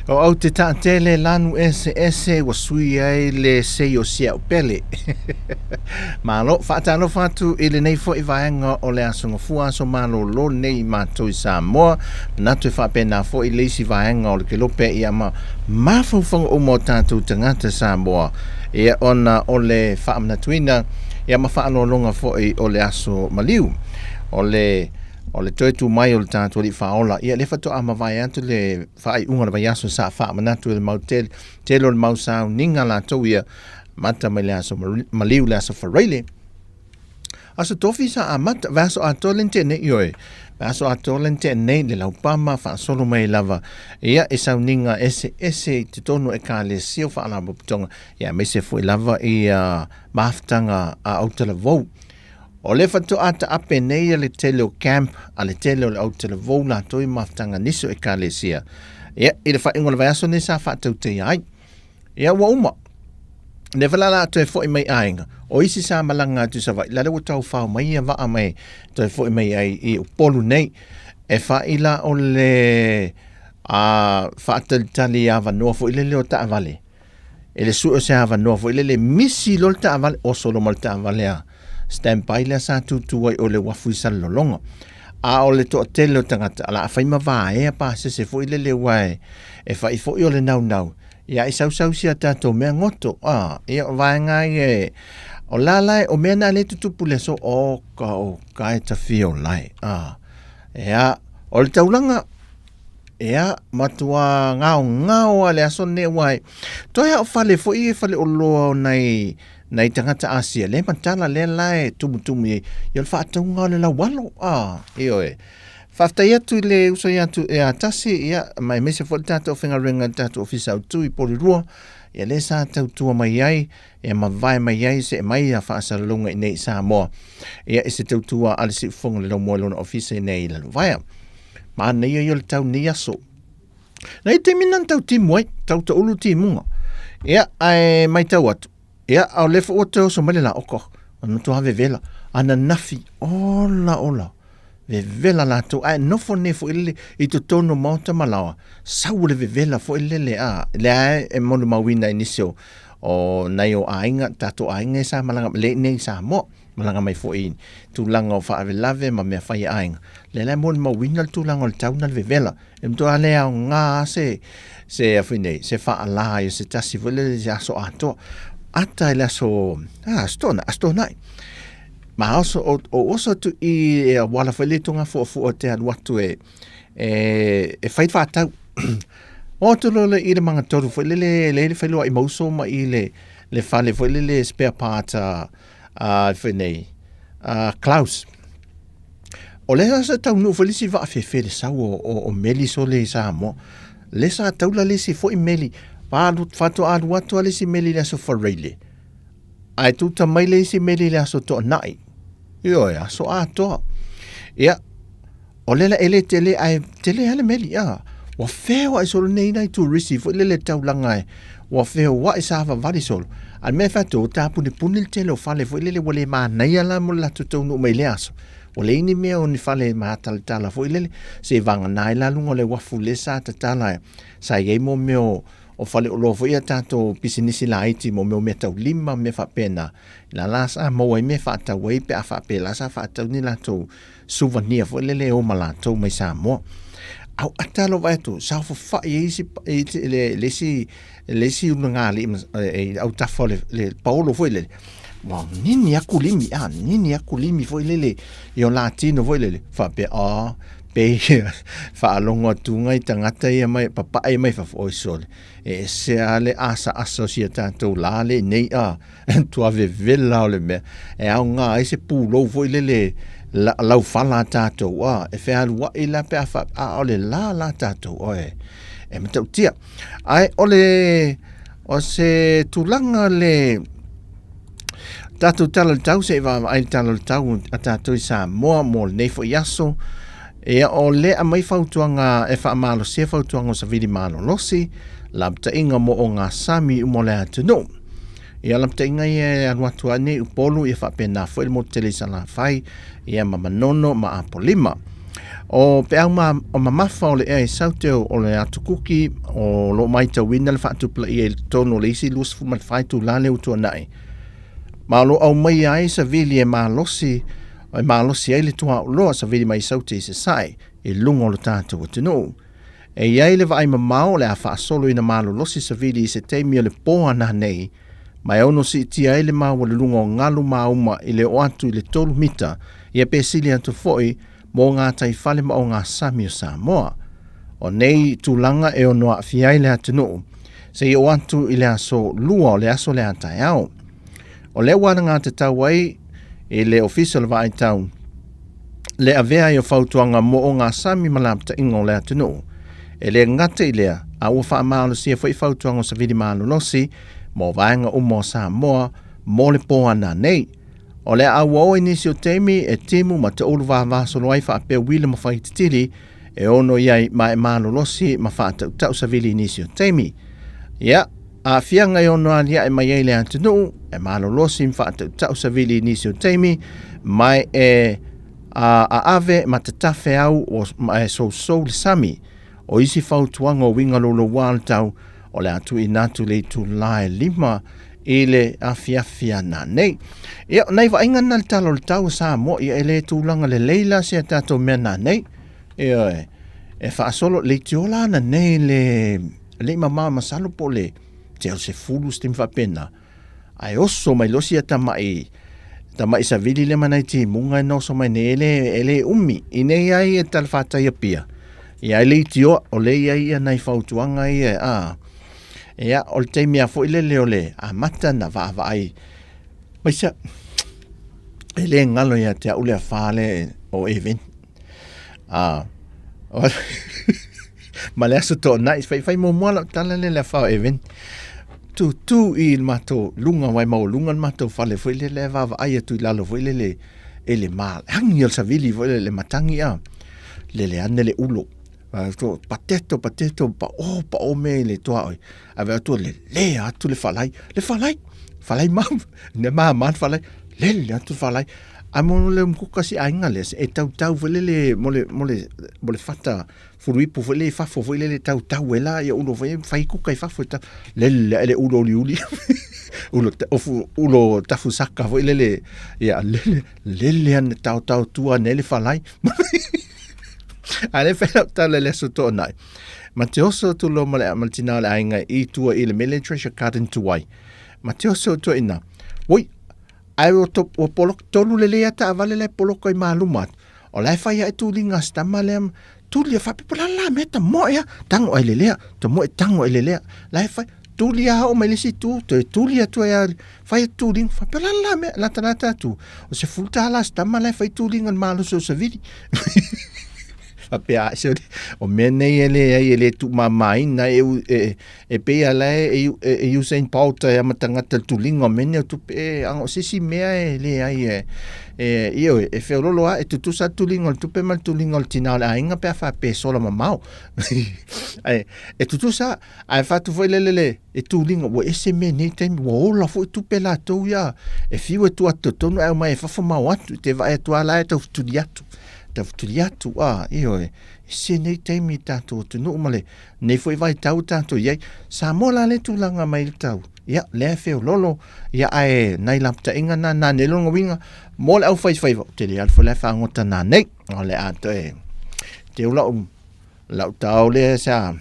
O au te taatele lanu ese ese ua sui ai le sei o si au pele. Malo, faatalofa atu i lenei foi vaega o le Aso Gafua, aso malōlō lenei i matou i Samoa. Manatu e faapena foi le isi vaega o le kelope ia ma mafaufauga uma o tatou tagata Samoa ia ona o le faamanatuina ia ma faaaloaloga foi o le aso maliu. O le o le toe tu mai o le tatou Alii Faaola, ia lea faatoa mavae atu le faaiuga o le vaiaso sa faamanatu e le mau tele, tele o le mau sauniga latou ia mata mai le aso maliu le aso Faraile. Aso Tofi sa amata, vaiaso atoa le na nei, ioe, vaiaso atoa le na nei le laupama faasolo mai lava ia i sauniga eseese i totonu o ekalesia o faalapotopotoga, ia aemaise foi lava i mafutaga a autalavou. O le faatoa taape nei le tele o camp a le tele o le autalavou latou i mafutaga nisi o ekalesia. Ia, i le faaiuga o le vaiaso nei sa faatautaia ai. Ia ua uma. Lea la la toe foi mai aiga. O isi sa malaga atu i Savaii, la lea ua taufao mai ia vaa mai toe foi mai ai i Upolu nei. E fai la o le a faatalitali avanoa foi lele o taavale. E le sue o se avanoa foi lele misi loa le taavale, oso loa ma le taavale a standby lea sa tutu ai o le uafu i Salelologa. A o le toatele o tagata, o le a fai ma vaea pasese foi lele aua e fai foi o le naunau, ia i sausau si a tatou mea goto. A, ia o vaega ia e, o la la e, o mea na lea e tutupu i le aso, oka oka e tafia o lae. A, ea, o le taulaga, ea, matua gaogao lava le aso lenei aua e, toe lava o fale foi ia faleoloa o nai, nai tagata Asia, lea e matala lea la e tumutumu i ai, ia o le faatauga o le laualo, a, ioe. Faafetai atu i le uso ia atu ia Tasi, ia, ma aemaise foi le tatou aufaigaluega i le tatou Ofisa Autu i Porirua, ia lea sa tautua mai ai, ia mavae mai ai see mai a faasalalauga i nei i Samoa, ia i se tautua a le Siufofoga o le Laumua i lona ofisa i nei i Lalovaea. Manaia ia o le tau nei aso. Nei taimi na tau timu ai, tau taulu timuga. Ia, ae matau atu, Ia, a o lea foi ua toe oso mai le lā, oko, o le matua vevela, ananafi, ola, ola, vevela latou, ae nofo nei foi lele i totonu o maota ma laoa, sau le vevela foi lele, a, lea e molimauina i nisi o, o nai o aiga, tatou aiga ia sa malaga, le i nei i Samoa, malaga mai foi i tulaga o faalavelave ma mea fai a aiga, lea la e molimauina le tulaga o le tau na le vevela. E matua le aoga lava se, se a foi nei, se faalā i se tasi foi lele i se aso atoa. Ata i le aso, a, aso Toonai, aso Toonai. Ma oso, o, o oso atu i e auala foi le tonga fuafua te alu atu e, e, e fai whātau. O atu loa le i le mangatolu foi lele, le le whailoa i mauso ma i le, le fale foi lele spare part a, a foi nei, a Klaus. O lea sa taunuu foi le isi vaa fefe le sau o, o, o meli sole i Samoa. Le sa taula le isi foi meli, falu, faatoa alu atu a le isi meli i le aso Faraile. Ae tuta mai le isi meli i le aso Toonai. Ioe, aso atoa. Ia, o le la e le tele, ae tele lava le meli, a. Ua feoai solo nei nai turisi foi lele taulaga e, ua feoai savavali solo. A le mea e fai atu, ua tapunepune le tele o fale foi lele ua le manaia la mo le latou taunuu mai i lea aso. Ua leai ni mea o ni fale matalatala foi lele, seiavagana ai la luga o le uafu lea sa tatala sa i ai mo mea o, o faleoloa foi ia tatou pisinisi laiti mo mea o meataulima ma mea faapena. La la sa maua ai mea e faatau ai pe a faapea la sa faatau ni latou souvenir foi lele e o ma latou mai Samoa. Au ata lou vaai atu, saofafai ai isi, le, le isi, le isi ulugalii i autafa o le, le paolo foi lele, ua nini aku limi, a, nini aku limi foi lele i o latino foi lele, faapea, a, pe ia, faalogo atu ngai tagata ia mai, papae mai fafo, oi sole, e ese lava le asaasa o si a tatou la le nei, a, matua vevela o le mea, e aoga ai se pulou foi lele la, laufala a tatou, a, e fealuai la pe a fa, a o le la la tatou, oe, e matautia. Ae o le, o se tulaga le, tatou tala o le tau, se i vaavaai le tala o le tau a tatou i Samoa mo lenei foi aso. Ia, o le aumai fautuaga e faamalosia fautuaga o savili malolosi, lapataiga mo ogasami uma o le atunuu. Ia, lapataiga ia e alu atu ai nei Upolu, ia faapena foi le motu tele i Salafai, ia ma Manono ma Apolima. O peau ma, o mamafa o le ea i Saute o, o le Atu Kuki o lo o maitauina le faatupulaia i totonu o le isi 24 itulā lea ua tuanai. Ma o lo o aumaia ai savili e malosi e malosi ai le tuaoloa savili mai Saute i Sasae i luga o lo tatou atunuu. E i ai le vaai mamao o le a faasolo ina malolosi savili i se taimi o le pō ana nei, ma e ono siitia ai le maualuluga o galu mauma i le oo atu i le 3 mita, ia pe sili atu foi, mō ngā tai fale ma o ngā sami o Samoa. O nei tulaga e ono aafia ai le atunuu, seia oo atu i le aso Lua o le aso lea taeao. O lea ua alagatatau ai i le Ofisa o le Vaai Tau le avea ai o fautuaga mo o ngā sami ma lapataiga o le atunuu. E le gata i lea, a ua faamalosia foi fautuaga o Savili Malolosi mo vaega uma o Samoa mo le pō ana nei. O le a auaoa i nisi o taimi e timu ma taulu vavasolo ai faapea uila ma faititili e ono i ai ma e malolosi ma faatautau savili i nisi o taimi. Ia, aafiaga e ono aliae mai ai le atunuu, e malolosi ma faatautau savili i nisi o taimi, ma e aave ma tatafe au o, ma e sousou le sami. O isi fautuaga o uiga louloua o le tau, o le a tuuina atu i le itulā e 5 i le afiafi ana nei. Ia, o nai vaaiga na le tala o le tau o Samoa, ia e le tulaga lelei la se a tatou mea na nei. Ia, e, e faasolo, le itiola ana nei le, le i mamao masalo po le te o se fulu se taimi faapena. Ae oso mai loa sia tama'i tama'i savili lea ma nai timuga e na oso mai nei e le e le umi i nei ai e talafatai Apia. Ia e le itioa o lea i ai ia nai fautuaga ia a ia o le taimi a foi lele o le amata na vaavaai mai sia e le galo ia te au le afa le o Evan. A ma le aso toonai, faifai muamua lau tala lea le afa o Evan. Tūtū i le matou luga, wai maualuga le matou fale foi lele e vaavaai atu i lalo foi lele e le ma, hangi o le savili foi lele, le matagi a, lele ane le ulo. To, pateto, pateto, pa o, pa o me le toa oi. A vea atu le le atu le falai, le falai, falai ma, ne ma ma le falai, lele atu le falai. A mo le umkuka si aiga lea, e tautau foi lele mo le, mo le, mo le fata fuluipu foi lele i fafo foi lele tautau e la, ia ulo foi fai kuka i fafo e tau, lele ae le ulo uliuli, ulo, ofu, ulo tafusaka foi lele, ia lele, lele ane taotao tua ane le falai. A le fai lau tala i le aso toonai. Ma te oso atu loa ma le, ma le tina o le aiga i tua i le mele Treasure Garden tuai. Ma te oso atu ai ina, Woi, Ae ua, to, ua poloka, tolu lelei a taavale la e poloka i maluma atu. O la e fai ae tuliga a si tama lea, tuli e faapea, po la la mea tamoe a, tago ai le lea, tamoe tago ai le lea. La e fai, tuli a oo mai le isi itu, toe tuli atu ai a, fai atu tuliga, faapea la la mea, latalata atu, o se $10 a si tama la e fai tuliga i le malosi o savili. Faapea, se o mea nei e leai e le tuumamaina e, e, E pei a la e, e, e Usain Bolt e ama tagata le tuliga o mea nei o tupe, e, aga o se isi mea e leai e, e, ioe, e feololo a, e tutusa le tuliga o le tupe ma le tuliga o le tina o le aiga pe a faapea e sola mamao. Ae, e tutusa, ae fatu foi lele le, e tuliga, ua ese mea nei taimi, ua ola foi tupe latou ia, e fiu e tuu atu totonu ae omai e fafo ma o atu, te vaai atu a la e taufetuli atu, taufetuli atu, a, ioe, ese nei taimi i tatou atunuu ma le, Nei foi vaitau tatou i ai. Samoa la le tulaga mai le tau. Ia, lea e feololo. Ia, ae nai lapataiga na, na nei lona uiga, mo le aufaifaiva, ou te le alu foi la e fagota na nei. O le a toe, teu lau, lau tao lea sa,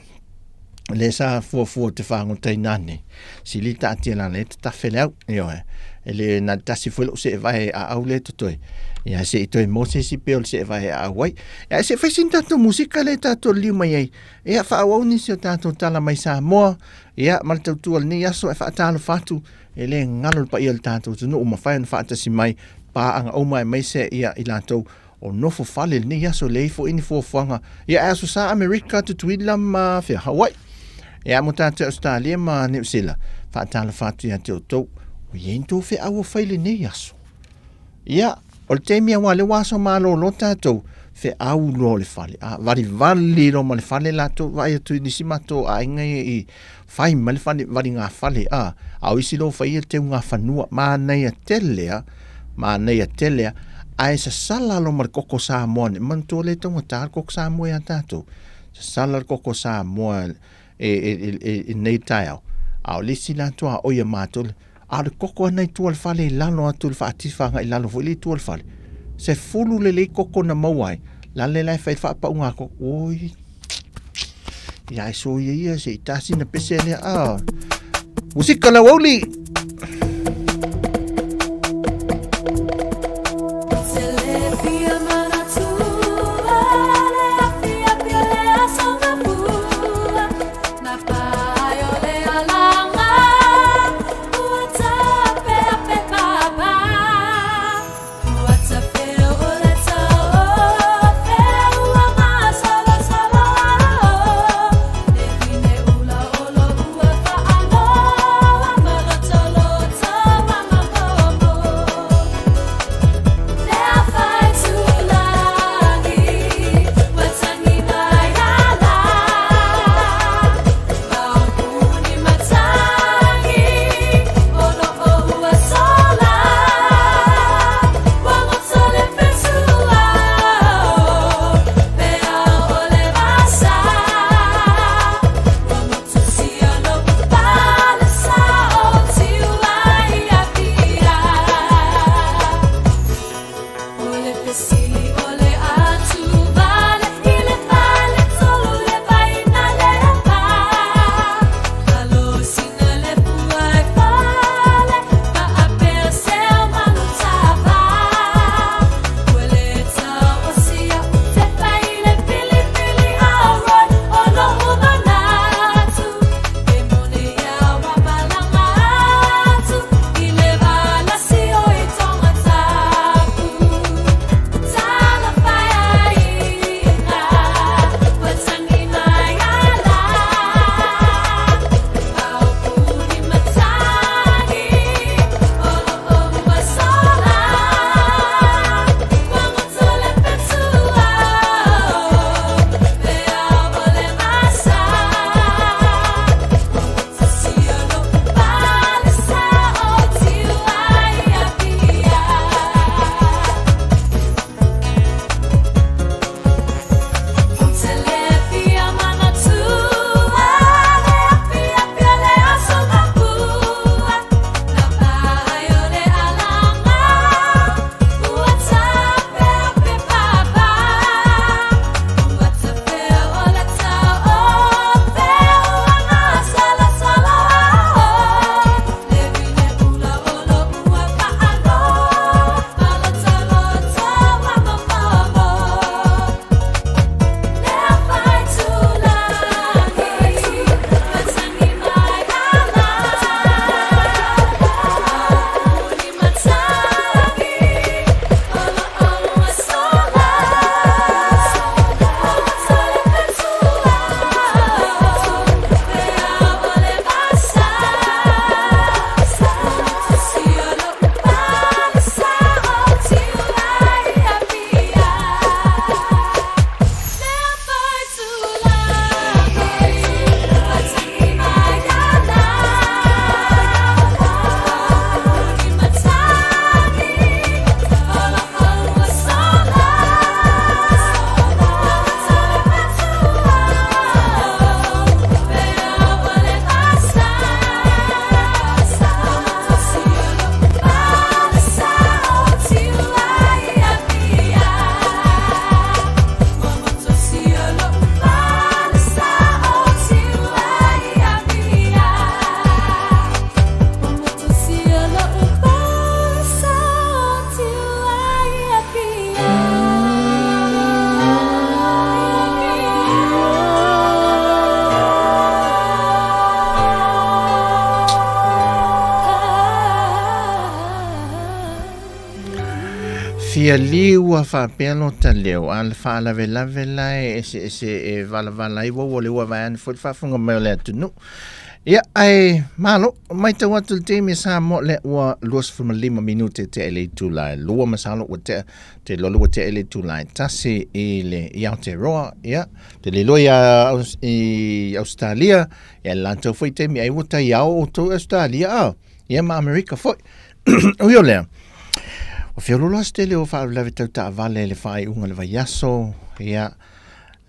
lea sa fuafua te fagota i na nei. Sili taatia la le tatafe le au. Ioe. E le na tasi foi lou seevae aau lea totoe. Ia se i toe mo se isi pea o le seevae aau ai. Ia se fai sina tatou musika lea tatou liliu mai ai. Ia faaauau nisi o tatou tala mai Samoa. Ia ma le tautua o lenei aso e faatalofa atu e le galo le paia o le tatou atunuu ua mafai ona faatasi mai paaga uma aemaise ia i latou o nofo fale i lenei aso leai foi ni fuafuaga ia e aso sa Amerika, Tutuila ma fea Hawaii. Ia mo tatou i Ausetalia ma Niu Sila, faatalofa atu ia te outou. Ua i ai ni tou feau o fai i lenei aso. Ia, o le taimi aua lea ua aso malolo tatou, feau loa o le fale. A valivali loa ma le fale latou, vaai atu i nisi matou aiga ia i fai mai le fale, valiga fale, a, a o isi loa ua fai ia teuga fanua. Manaia tele a, manaia tele a. Ae sasala lo ma le koko Samoa ne manatua le taugata le koko Samoa ia tatou. Sasala le koko Samoa e, e, e, e, e nei taeao. A o le isi la atu a oia matou, a o le koko ana i tua o le fale i lalo atu i le faatifa agai i lalo foi le i tua o le fale. Sefulu lelei koko na maua ai, lale la e fai le faapauga koko. Oi, ia e soia ia se i tasi na pese lea. Ah, musika lau auli! Fia liu a faapea lo ta leo, a le faalavelave la e eseese e valavala ai ua ua le ua vaeane foi le faafofoga mai o le atunuu. Ia, ae malo, matau atu i le taimi e Samoa lea ua 25 minute tea i le itula e lua, masalo ua tea, te iloa ua tea i le itula e tasi i le i Aotearoa, ia, te le iloa ia i Ausetalia, ia le latou foi taimi ai ua tai ao outou i Ausetalia, a, ia ma Amerika foi. Ui o lea, O feoloolo lava se tele o faalavelave tau taavale i le faaiuga o le vaiaso, ia,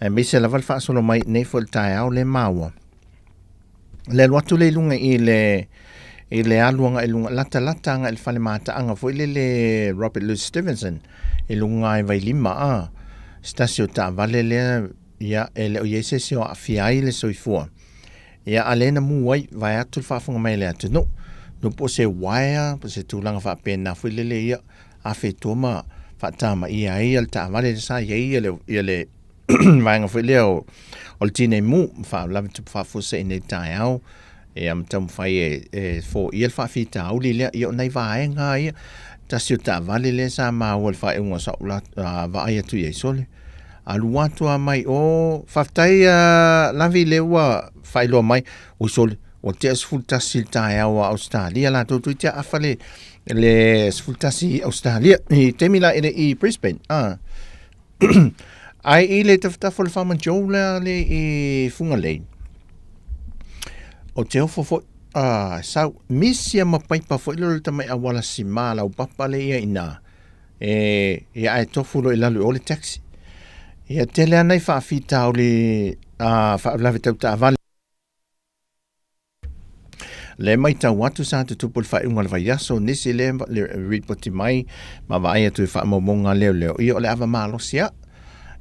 aemaise lava le faasolo mai nei foi i le taeao lea maua. Le alu atu lea i luga i le i le alu agai i luga, latalata agai i le fale mataaga foi lele Robert Louis Stevenson i luga i Vailima, a, se tasi o taavale lea, ia, e le o i ai se isi o aafia ai le soifua. Ia, a lea na mu ai, vaeatu le faafofoga mai a le atunuu, nu po o se uaea, po o se tulaga faapena foi lele, ia, afe i tua ma faatamaia ai le taavale lea sa i ai le, ia le vaega foi lea o, o le tinei mu, ma faalavelave tupu faafuasei nei taeao, ia ma taumafai e, e foia le faafitauli lea, ia o nai vaega ia, tasi o taavale lea sa maua i le faaiuga o sau la, uh, vaai atu i ai sole. Alu atu a mai o, faafetai uh, Lavi lea ua faailoa mai, ui sole, ua tea 11 i le taeao a Ausetalia latou toeitiiti afa le, le 11 i Ausetalia, i taimi la e le i Brisbane. Ah. Ai i le tafatafa o le Farmer Joe lea le i Fugalei, o te ofo foi, ah, sau, misia ma paipa foi lea o le tamai auala sima laupapa lea ia i ina, e, ia ae tofu loa i lalo i o le taxi. Ia tele lava nai faafitauli, ah, faalavelave tau taavale. Lea e matau atu sa tutupu i le faaiuga o le vaiaso, nisi lea e ripoti mai ma vaai atu i faamaumauga a leoleo, ia o le ava malosi lava.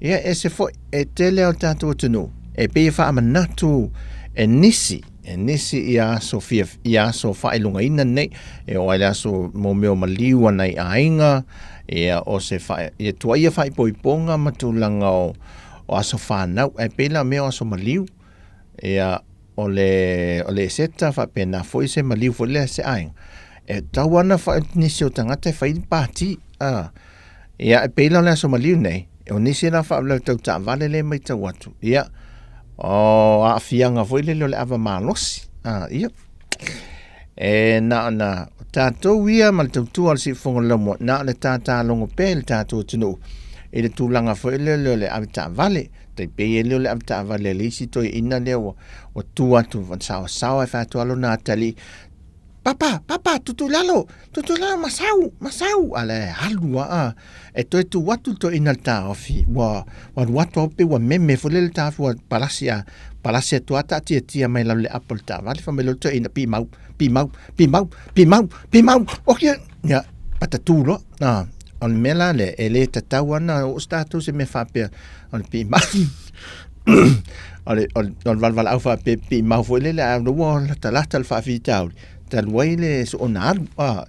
Ia e ese foi, e tele lava o le tatou atunuu e pei e faamanatu e nisi, e nisi ia aso fia, ia aso faailogaina nei, e oo ai le aso mo mea o maliu a nai aiga, ia o se faa, ia tuaia faaipoipoga ma tulaga o, o aso fanau, ae pei la o mea o aso maliu, Ia, o le, o le Eseta faapena foi se maliu foi lea se aiga. E tau ana fa, nisi o tagata e fai ni pati. A, ia, e pei la o le aso maliu nei, o nisi la faalavelave tau taavale lea e matau atu. Ia, o aafiaga foi lele o le ava malosi. A, ia, e na ona, o tatou ia ma le tautua a le Siufofoga o le Laumua, na o le tātālogo pea i le tatou atunuu i le tulaga foi lele o le avetaavale. Tai pei e leo le avetaavale a le isi toeaina lea ua, ua tu atu saosaoa e fai atu lava lona atalii, Papa, papa, tutu i lalo, tutu i lalo, masau, masau. A la e alu lava a. E toe tu atu le toeaina i le taofi, ua, ua alu atu lava pei ua meme foi lele le taofi ua palasi a, palasi atu lava taatiatia mai lalo i le apo o le taavale. Fai mai loa le toeaina, Pimau, pimau, pimau, pimau, pimau, oki. Ia, patatū loa. A, o le mea la lea, e le tatau lava ona oo se tatou se mea faapea, o le pimau. o le, o le, o le valevaleau faapea pimau foi lele, a ua latalata le faafitauli, talu ai le soona alu. A,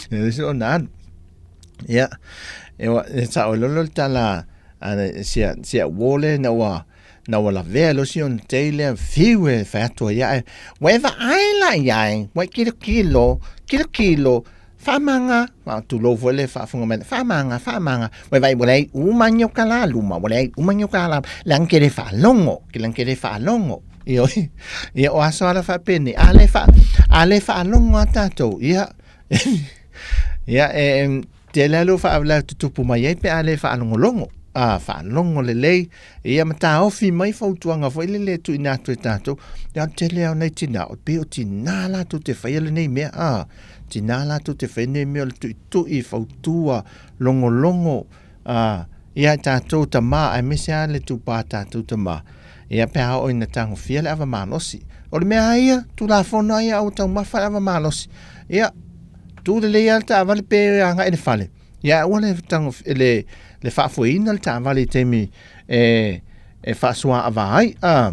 le soona alu. Ia, e, e sao ai loa le tala a sia, sia uo lea ina ua, na ua lavea loa si ona tei lea fiu e fai atu ai ae, ua e vaai la i ai, ua e kilokilo, kilokilo, faamaga, tulou foi le faafofoga mai, faamaga, faamaga, ua e vaai ua leai uma ni o ka lā luma, ua leai uma ni o ka lā, leaga ke le faalogo, ke leaga ke le faalogo. Ioe, ia o aso ala faapenei, a le faa, a le faalogo lava tatou, ia, ia e, tele lava lou faalavelave tutupu mai ai pe a le faalogologo, a faalogo lelei, Ia ma taofi mai fautuaga foi lele e tuuina atu e tatou. Ia o le tele lava o nai tina, e pei o tina latou te faia lenei mea, a, tina latou te faia lenei mea o le tuitui, fautua, logologo, a, ia tatou tama, aemaise lava le tupa a tatou tama, ia pe a oo ina tagofia le ava malosi. O le mea lava ia, Tulafono lava ia aua taumafa le ava malosi. Ia, tu lelei lava le taavale pe agai i le fale, Ia aua le tago le le faafoeina le taavale i taimi e e faasoaava ai. A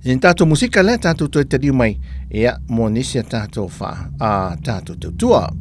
i tatou musika lea tatou toe taliu mai ia mo nisi a tatou fa a tatou tautua.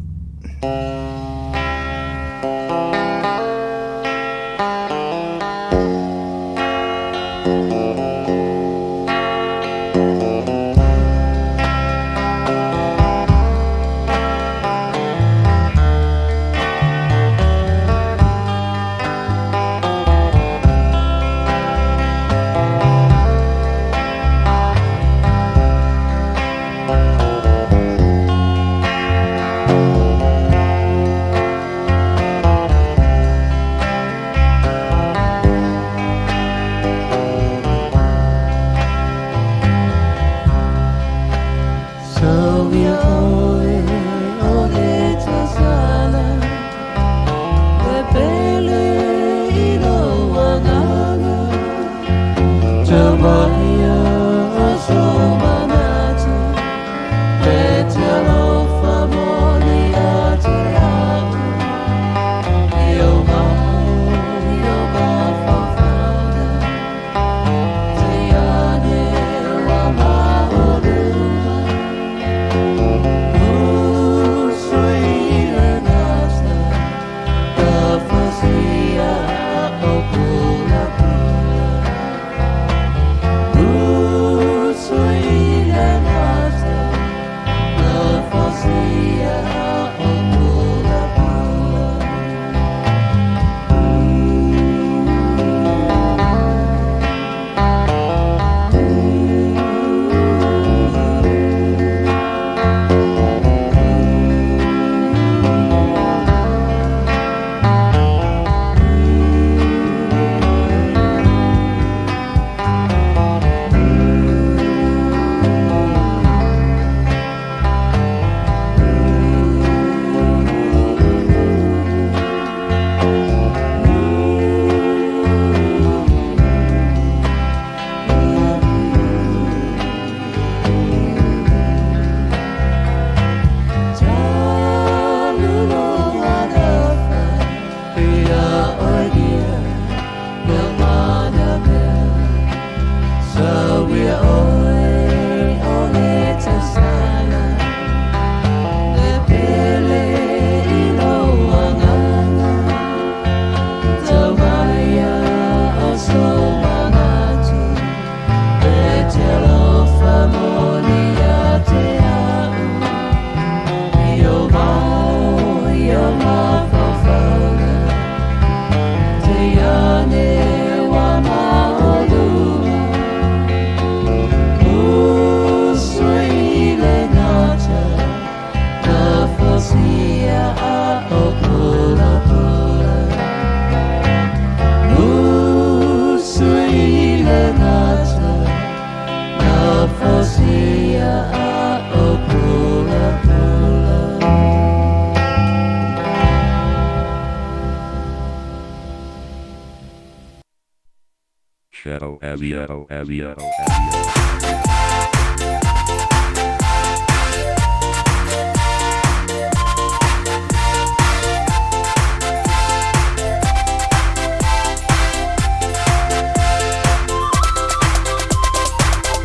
Shadow as E O as E O as E O.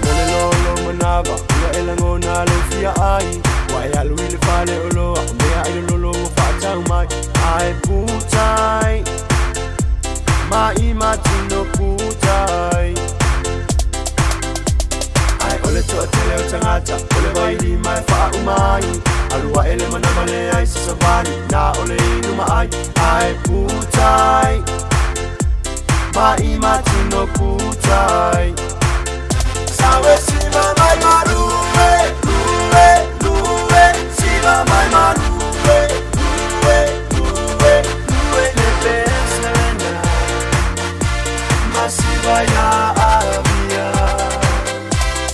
Mo le lolo manava ua e lagona lou fia ai ua e alu i le fale oloa o mea ai lololo ua faatau mai ae putai ma i putai Ai o le toatele o tagata o le vailima e faauma ai alua e le manava leai se savali na o le inu ai ae putai ma i matino putai Sawe siva mai maruwe ruwe ruwe siva mai maruwe ruwe ruwe ruwe le peselena masiva ya avia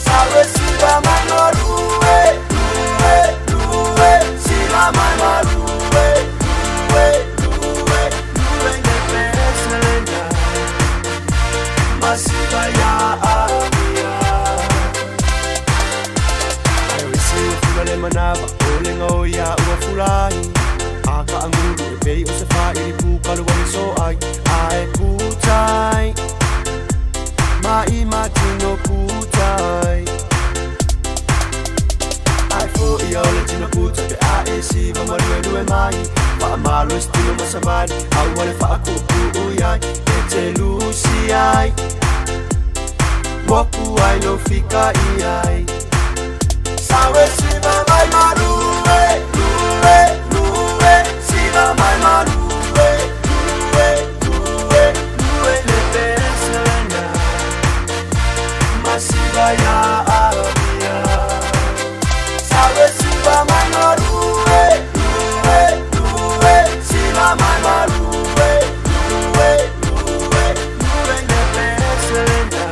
Sawe siva mai maruwe ruwe ruwe siva mai maruwe ruwe ruwe ruwe le peselena masiva ya avia Ai o isi ua fula le manava o le ngao ia ua fulai A ka angulu e pei o se whairi pū kalu wale so ai Ae putai ma i matino putai Ai fo i au le tino puta pe a e siva marue lue mai Wha malo e stilo masavali Au wale wha akupu ui ai E te lusi ai Moku ai lo fika i ai Sawe siva mai maruwe ruwe ruwe siva mai maruwe ruwe ruwe ruwe le peselena masiva ya avia Sawe siva mai maruwe ruwe ruwe siva mai maruwe ruwe ruwe ruwe le peselena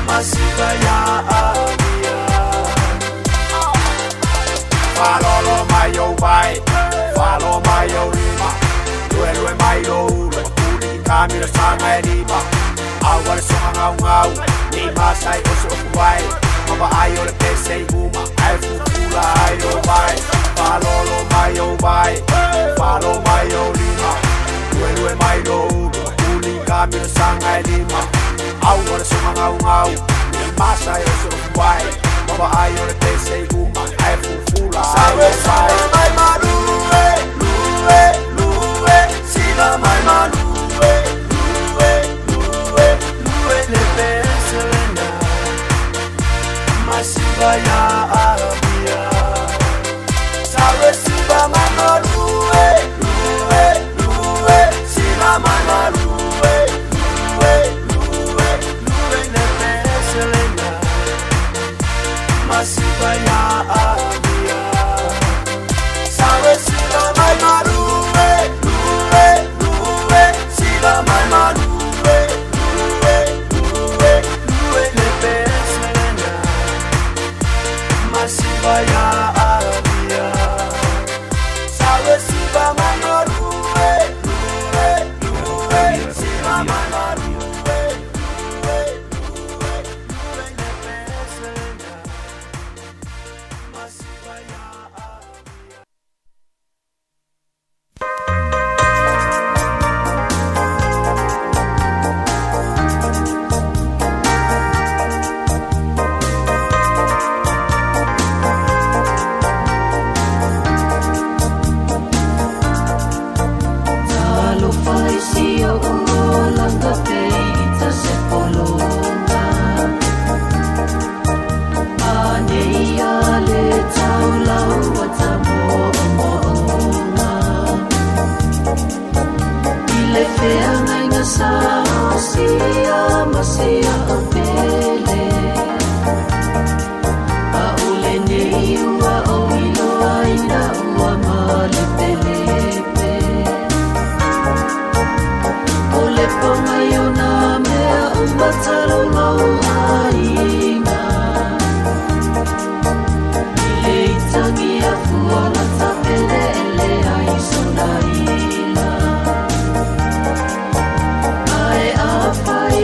masiva ya avia Falolo mai o vai, falo mai o lima Lue lue mai o ulo, kuli kamira sanga e lima Aua le songa ngau ngau, ni masai o se ofu vai Mama ai o le pese i uma, ai fufula ai o vai Falolo mai o vai, falo mai o lima Lue lue mai o ulo, kuli kamira sanga e lima Aua le songa ngau ngau, ni masai o se ofu vai Mama ai o le pese i uma, ai fufula ai o vai mai maruwe, ruwe, ruwe, siva mai maruwe, ruwe, ruwe, ruwe le peselena masiva ya avia Sawe siva mai maruwe, ruwe, ruwe, siva mai maruwe, ruwe, ruwe, ruwe le peselena masiva ya avia Sawe siva mai maruwe, ruwe, ruwe, siva mai maruwe, ruwe, ruwe, ruwe le peselena masiva ya avia Sawe siva mai maruwe, ruwe, ruwe, siva mai maruwe, ruwe, ruwe, ruwe le peselena masiva ya avia Talofa i sia o langa peita se polonga Anei a le taulau a ta mo'omo'onga I le feagaiga sa o sia ma sia o pele A o lenei ua o iloa ina ua malepelepe O le ponga i ona mea uma talolou aiga I le itagi a fua la tapele ele ai sona ila Ae a fai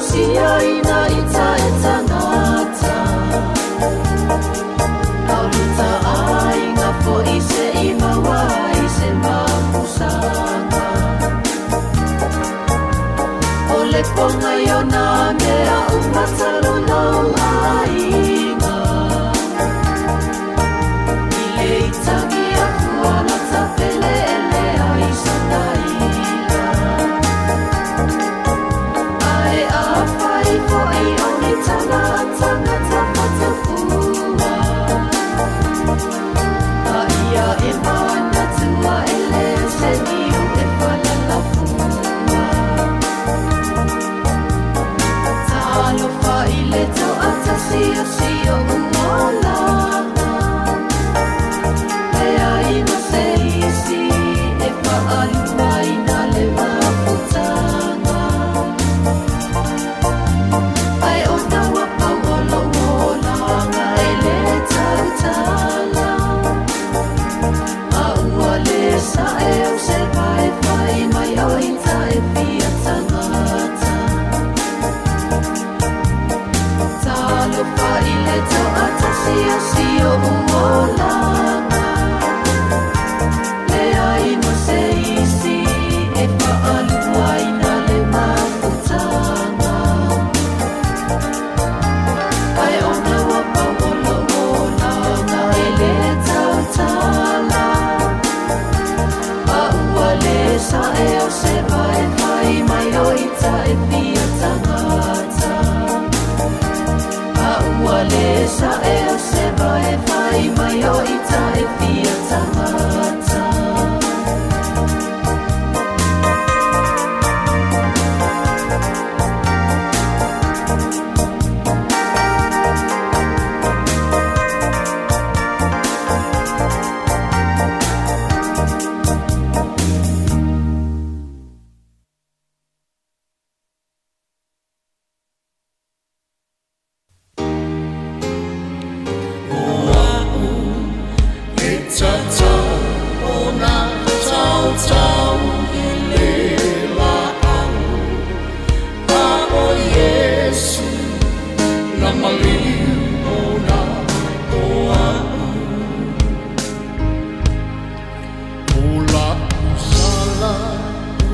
siaina i ta e tagata. Auluta aiga fo'i se'i maua ai se mapusaga. O le poga i ona mea uma talu lou aiga. I le itagi aku ala tapeleele ai sana ila. Ae afai fo'i o ni tala a tagata fatafua. A ia e manatua e le se niu e falalafua. Talofa i le to'atasi o si o'u olaga. Leai ma se isi e fa'aluaina le mafutaga. Ae ona ua pau o lo'u olaga e lē tautala. A ua lē sa'e au se vaivai mai o ita e fia tagata. Talofa i le to'atasi o si o'u olaga. Leai ma se isi e fa'aluaina le mafutaga. Ae ona ua pau o lo'u olaga e lē tautala. A ua lē sa'e au se vaivai mai o ita e fia tagata. A ua lē sa'e au se vaivai mai o ita e fia tagata. E tatau ona tautau i le laau, a o Iesu na maliu ona o a'u. O la'u sala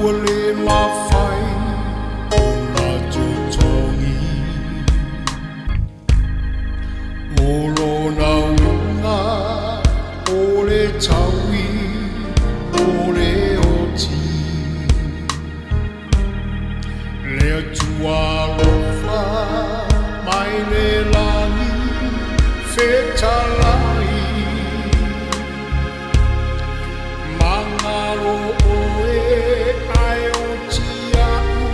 ua le mafai ona totogi. O lona uiga o le taui o le oti. Le Atua alofa mai le lagi fetalai. Magalo oe ae oti a'u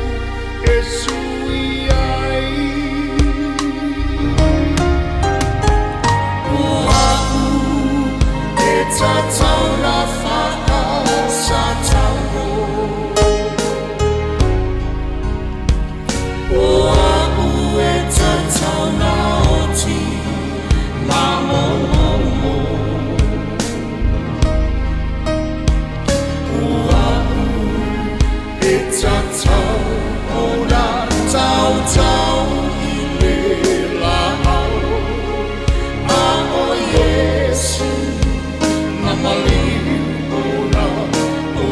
e sui ai. O a'u e tatau na fa'asatauro. O a'u e tatau na oti mamomomo. O a'u e tatau ona tautau i le laau, a o Iesu na maliu ona o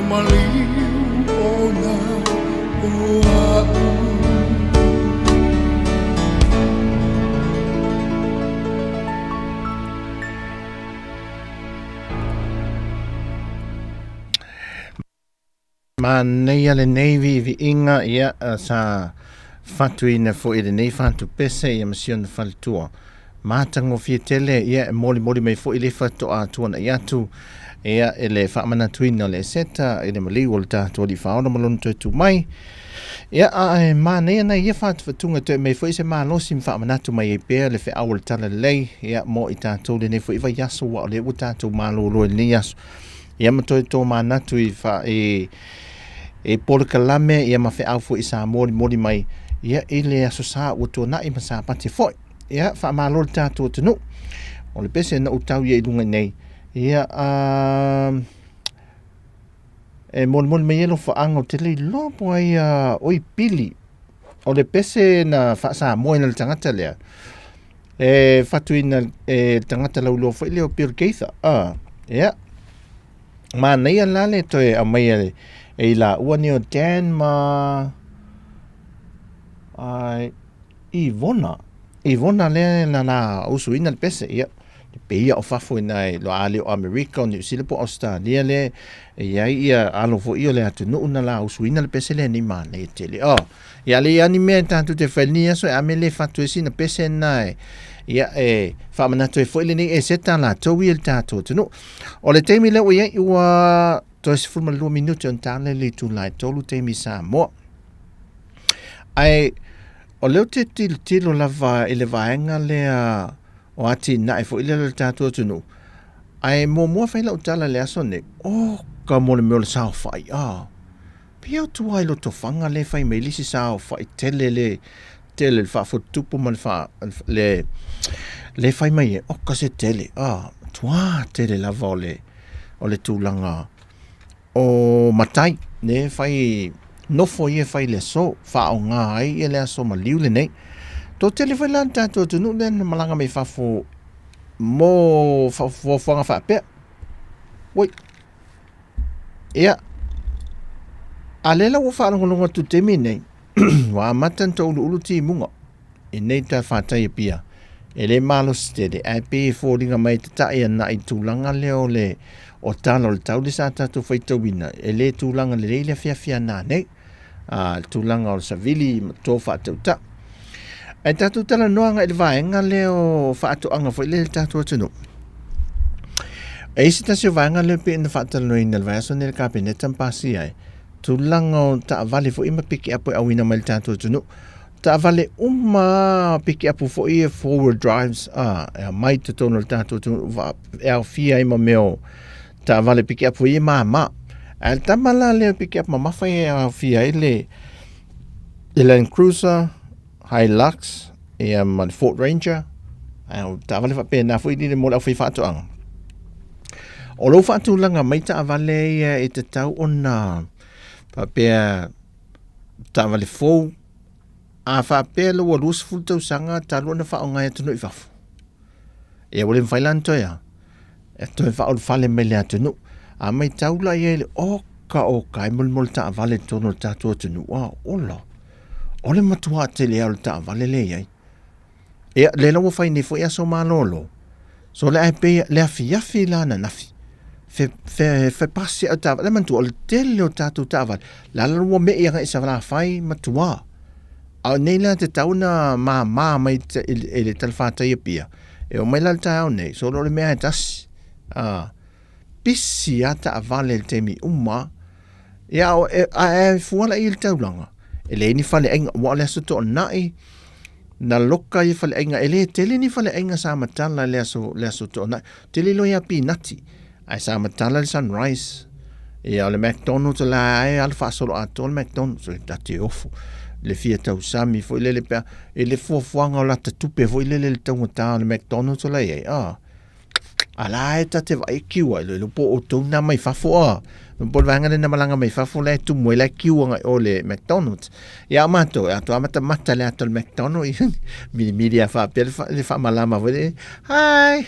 maliu ona o a'u. Manaia lenei viiviiga, ia, sa fatuina foi i lenei fatupese, ia ma si ona faletua. Matagofie tele, ia, e molimoli mai foi le faatoa tuana'i atu, ia, i le faamanatuina o le Eseta i le maliu o le tatou Alii Faaola ma Lona toe tu mai. Ia, ae manaia nai ia fatufatuga e toe aumai foi se malosi ma faamanatu mai ai pea le feau o le Talalelei, ia, mo i tatou lenei foi vaiaso, aua o lea ua tatou malolo i lenei aso. Ia ma toe tomanatu i fa i i polokalame ia ma feau foi i sa molimoli mai ia i le Aso Sa ua tuanai ma Sapati foi. Ia faamalo le tatou atunuu. O le pese na ou tau ia i luga nei. Ia a e molimoli mai ai alofaaga o te le iloa po ai a oi pili. O le pese na faasamoa ina le tagata lea. E fatuina e le tagata lauloa foi lea o Bill Gaither. Ah, ia. Manaia la le toe aumaia e, e i laua nei o Dan ma ai Ivona. Ivona lea na la usuina le pese. Ia, le peia o fafo ina e lo ale o Amerika o Niu Sila po Australia le e iai ia alo foi o le atunuu na la usuina le pese lea nei manaia tele. Oh, Ia le ia ni mea e tatou te fai lenei aso e ame le fatu e sina pese na e. Ia e faamanatu ai foi lenei e seta latou ia le tatou atunuu. O le taimi lea ua i ai ua toe 12 minute ona tala le itula e 3 taimi Samoa. Ae o lea ou te tilotilo lava i le vaega lea o atinae foi lea o le tatou atunuu. Ae muamua fai lau tala i le aso nei, oh ka mo le mea o le saofai, ah. Pei atu lava i Lotofaga lea e fai mai le isi saofai tele le tele le faafotutupu ma le faa le le fai mai e oka se tele a matua tele lava o le o le tulaga o matai le fai nofo ia fai le aso faaaoga ai ia le aso maliu lenei. Toatele foi la le tatou atunuu lea na malaga mai fafo mo fuafuaga faapea. Oi. Ia, a lea la ua faalogologo atu i le taimi lenei, ua amata ona touluulu timuga i nei talafatai Apia, e le malosi tele, ae pei e foliga mai e tata'i ana i tulaga lea o le o tala o le tau lea sa tatou faitauina, e le tulaga lelei le afiafi a nanei, a le tulaga o le savili ma to faatauta. Ae tatou talanoa agai i le vaega lea o faatoaga foi lea i le tatou atunuu. E i ai se tasi o vaega lea pei ona faatalanoaina i le vaiaso nei i le Kapeneta ma pasia ai, tulaga o taavale foi ma pikiapu e auina mai i le tatou atunuu. Taavale uma lava, pikiapu foi ia four wheel drives, a, e aumai i totonu o le tatou atunuu e aofia ai ma mea o taavale pikiapu foi ia e mama. Ae le tama la lea o pikiapu mamafa ia e aofia ai le le Land Cruiser, Hilux, ia ma le Ford Ranger, ae o taavale faapena foi lele mo le aufaifaatoaga. O lou faatulaga mai taavale ia e tatau ona faapea taavale fou, a faapea la ua 20 tausaga talu ona faaaoga e atunuu i fafo, ia ua le mafai la ona toe a, e toe faaulufale mai le atunuu. A matau la i ai le oka oka e molimoli taavale i totonu o le tatou atunuu, a ola, o le matuā tele lava o le taavale lea e i ai. Ia, lea la ua fai nei foi aso malolo. So le ae pei le afiafi la ananafi. Fe, fe, fe pasi au taavale. Le manatua, o le tele o tatou taavale, la la ua me'i agai i Salafai ma tua. A o nei la te tau na māmā mai i le talafatai Apia, e oo mai la le taeao nei, solo o le mea e tasi. A, pisi a taavale i le taimi uma. Ia, o, e, a e fua la i le taulaga, e leai ni faleaiga, ua o le aso toonai, na loka ia faleaiga, e le tele ni faleaiga sa matala i le aso, le aso toonai. Tele loa ia pinati, ae sa matala le Sunrise. Ia, o le McDonald's la e alu faasolo atoa le McDonald's, e ta te ofo. Le fia tausami foi lele pe a, e le fuafuaga o lata tupe foi lele le taugata o le McDonald's la i ai. Ah, a la e ta te vaai kiu ai, le po outou na mai fafo a. Po le vaega lea na malaga mai fafo la e tumu ai la e kiu agai o le McDonald's. Ia o matou, e atoa matamata le ata o le McDonald, milimili a faapea le, le faamalama foi le, hi,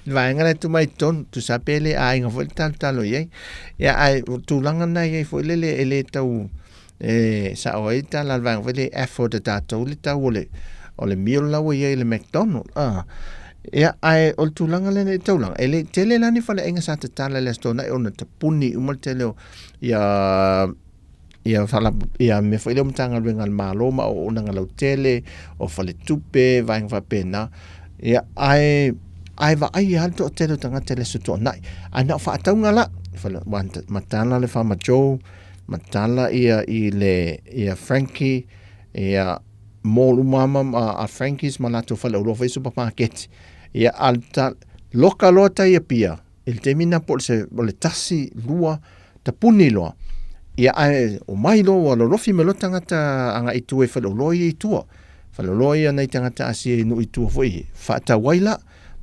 le vaega la e tumai tonu, tusa pe le aiga foi le talotalo i ai. Ia ae o tulaga na i ai foi lele e le tau e sao ai tala le vaega foi le afford e tatou le tau o le o le meal la ua i ai i le McDonald. Ah. Ia, ae o le tulaga lea i le taulaga, e le tele la ni faleaiga sa tatala i le Aso Toonai ona tapuni uma le tele o ia ia fala ia mea foi lea o Matagaluega a le Malo ma auaunaga lautele, o faletupe, vaega faapena. Ia, ae ae vaai lava le toatele o tagata i le Aso Toonai. Ae na o faatauga la, fale, matala le Farmer Joe, matala ia i le ia Frankie, ia mall uma ma a Frankie's ma latou faleoloa foi supermarket. Ia a ta, loka loa tai Apia i le taimi na po o le, o le tasi, lua, tapuni loa. Ia ae o mai loa ua lolofi mai loa tagata agai i tua i faleoloa ia i tua. Faleoloa ia nai tagata Asia i nuu i tua foi, faatau ai la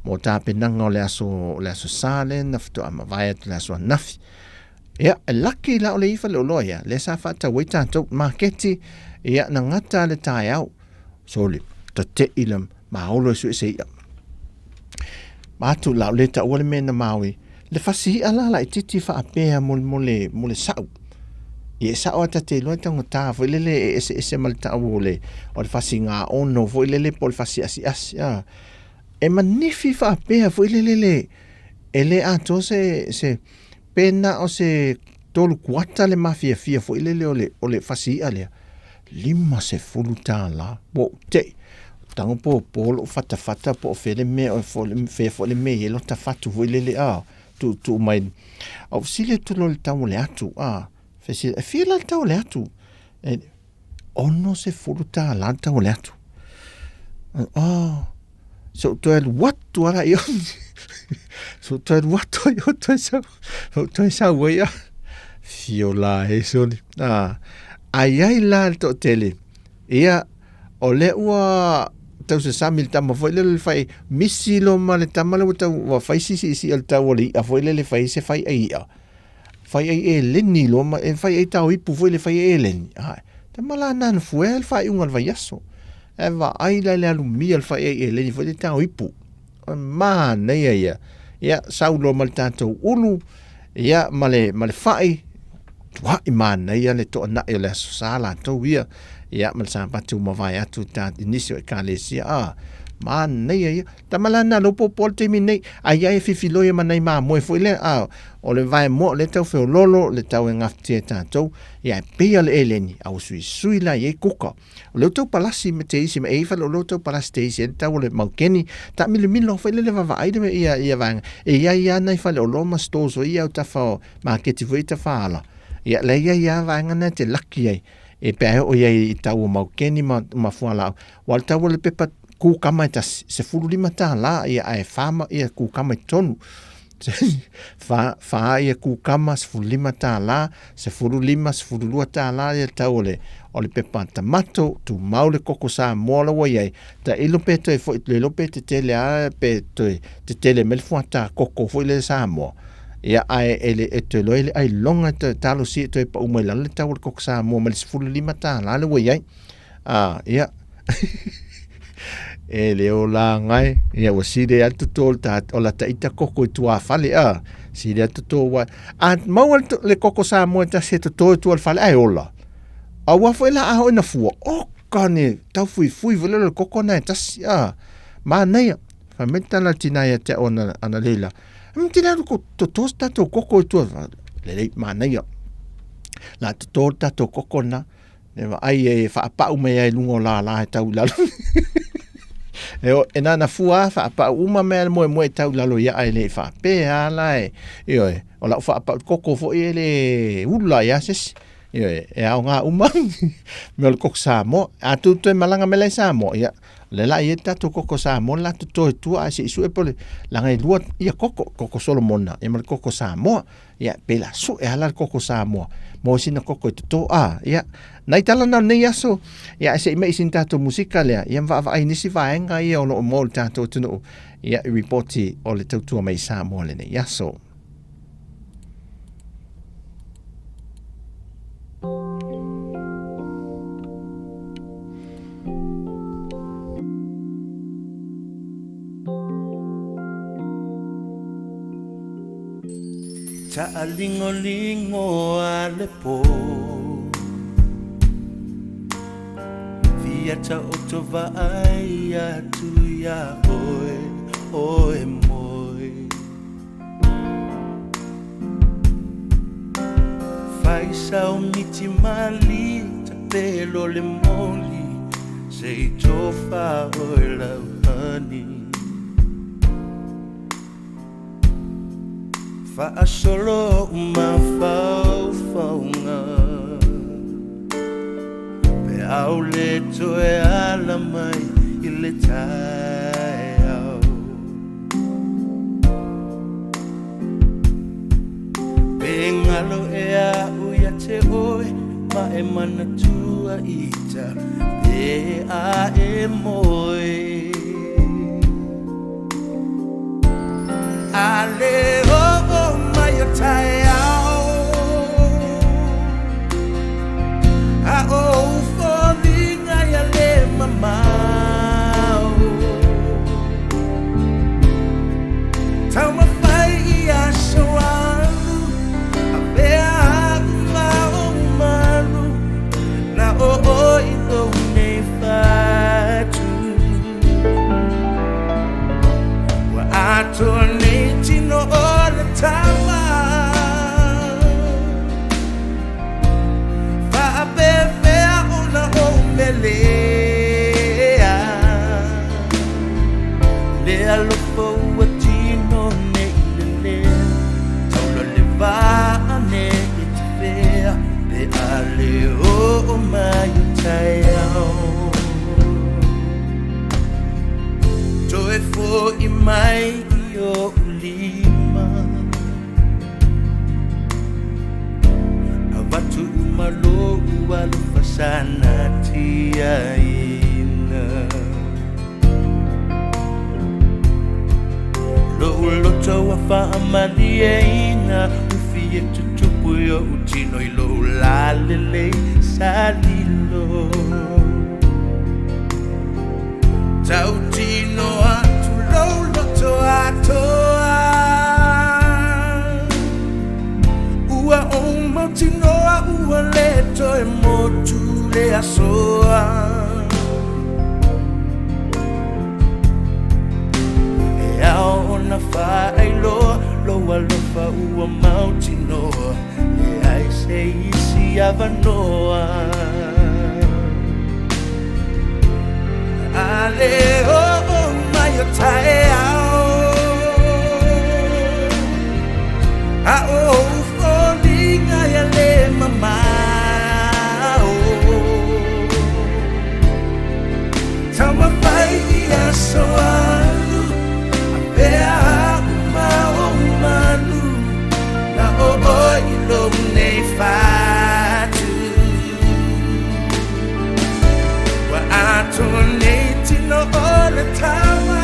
mo tapenaga o le aso, o le aso Sa lea na faatoa mavae atu le aso ananafi. Ia, e laki la o le i faleoloa ia, lea sa faatau ai tatou maketi, ia, na gata le taeao. Sole, tate'i la maolo e sue se i'a. Ma atu la o le taua le mea na maui, le fasi i'a la laitiiti faapea mo, mo le, mo le sa'u. Ia e sa'o a ta te iloa e taugata foi lele e eseese ma le ta'u o le, o le fasi gaono foi lele po o le fasi asiasi, a. E manifi faapea foi lele le, e le atoa se, se, Pe na o se tolu kuata le mafiafia foi lele o le, o le fasi i'a lea, $50. Ua ou te'i. Tago pōpō lo'u fatafata po o fea le mea o fea foi le mea e i ai lota fatu foi lele a, tuutuu mai. A ou fesili atu loa i le tau o le atu, a, fesili, e fia la le tau o le atu? E, $60 le tau o le atu. Oh, So toe alu atu ala i So toe alu atu ai o toe sau. O toe sau ai a. Fio la e soli. Ah, ai ai la le toatele. Ia, o lea ua tau sasami le tama foi lele le fai misi lo ma le tama le ua tau ua fai sisi isi o le tau o le i'a foi lele fai se fai ai i'a. Fai ai e leni loa ma e fai ai tao ipu foi le fai ai e leni. Ai, tama la nana fuea le faaiuga o le vaiaso. E vaai la i le alumia le fai ai e leni foi le tao ipu. O manaia ia. Ia, sau loa ma le tatou ulu, ia, ma le, ma le fai, tua'i manaia le toana'i o le Aso Sa latou ia, ia, ma le Sapati ua mavae atu i ta, i nisi o ekalesia, a, manaia ia. Tama la na lou popo le taimi nei, a ia e fifiloia ma nai mamoe foi lea, a, o le vaemoa o lea tau feololo, le tau e gafatia e tatou, ia, e pei lava o le eleni, a ua suisui la i ai kuka. O lea ua tau palasi ma te isi ma e i fale o lea ua tau palasi te isi e le tau o le maukeni taamilomilo foi lele vaavaai le ia ia vaega e i ai lava nai faleoloa ma stores foi ia autafa o maketi foi tafa ala ia lea i ai lava vaega na e te laki ai e pe a e oo i ai i tau o maukeni ma ma fualaau aua o le tau o le pepa kūkama e tasi $15 ia ae fa ma ia kūkama i totonu fa, fa ia kūkama $15, 15, $12 ia tau o le, o le pepa tamato, tumau le koko Samoa la ua i ai, tailo pe toe foi, le iloa pe tetele a, pe toe tetele mai le fuata koko foi lea Samoa. Ia, ae e le, e toe loa i le ailoga e talosia e toe pau mai lalo le tau o le koko Samoa mai le $15 le ua i ai. A, ia. e le o la ngai, ia ua sile atu toto o ta o la taita koko i tuafale a. Sile atu toto wa. A maua le koko Samoa tasi e toto i tua le fale ai ola. A ua foi la a hoi na fua. O kane tau fui fui vele le koko na e tasi a. Manaia. Fai mai tala tina ia te ona ana leila. Me te lea ko toto se tatou koko i tua. Lelei manaia. La toto tatou koko na. E vaai e faapau mai ai i luga o lālā e tau i lalo. E, o, e nana fua a faapau uma mea le moemoe e tau i lalo ia e le i faapea la e, ioe, o lau faapau koko foi e le ula ia se isi. Ioe, e aoga uma mea o le koko Samoa. A tu toe malaga mai la i Samoa, ia, le la i ai le tatou koko Samoa la totoe tua ae se i sue po o le laga e lua ia koko, koko Solomona ia ma le koko Samoa. Ia, pe la sue ala le koko Samoa. Mo sina koko e toto a. Ia, nai tala na o lenei aso, ia, e se i mai i sina tatou musika lea, ia ma vaavaai nisi vaega ia o lo o mo le tatou atunuu, ia, i ripoti o le tautua mai i Samoa lenei aso. Taʻaligolingo a le pō Fia taoto vaai atu iā ʻoe ʻoe moe Fai sau miti mali tapelo le moli Se i tofa ʻoe lau honey Faasolo mafaufauga Pe au le toe ala mai i le taeao Pe galo ea a'u ia te oe ma e manatua ita pe a e moe A le oo mai o taeao A o ou foliga ia le mamao Taumafai i aso alu Avea a'u ma ou malu Na o oe i lou nei fatu Ua atoa nei tino o le tama Faapefea ona ou melea Le alofa ua tino nei lelea Taula le vaa nei tafea Pe a le oo mai o taeao Toe foʻi mai i oʻu lima Avatu uma lou alofa sa natiaina Lou loto ua faamalieina Ufi e tutupu i oʻu tino i lou lalelei sa lilo Tautino atu lou loto atoa Ua ou mautinoa ua le toe motu le asoa E ao ona faailoa lou alofa ua mautinoa Leai se isi avanoa A le oo mai o taeao A o ou foliga ia le mamao Taumafai i aso alu Avea a'u ma ou malu Na o oe i lou nei fatu Ua atoa nei tino o le tama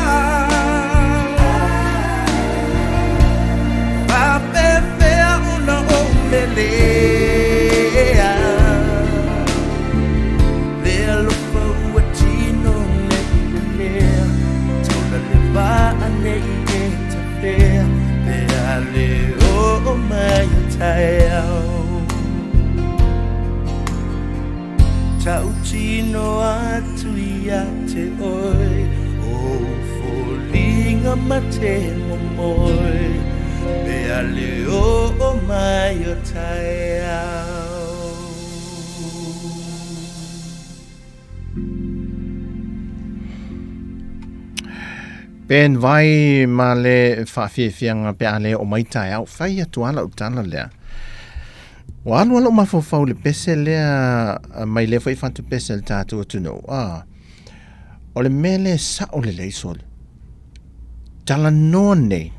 Faapefea ona ou melea Le alofa ua tino nei lelea Taula le vaa nei e tafea Pe a le oo mai o taeao Tautino atu ia te oe Ou foliga ma te momoe Pe a le oo mai o taeao. Ben Vai ma le faafiafiaga pe a le oo mai taeao, fai atu lava lau tala lea. Ua alu lava lou mafaufau i le pese lea mai lea foi fatu pese a le tatou atunuu. Ah, o le mea lea e sao lelei sole. Talanoa nei,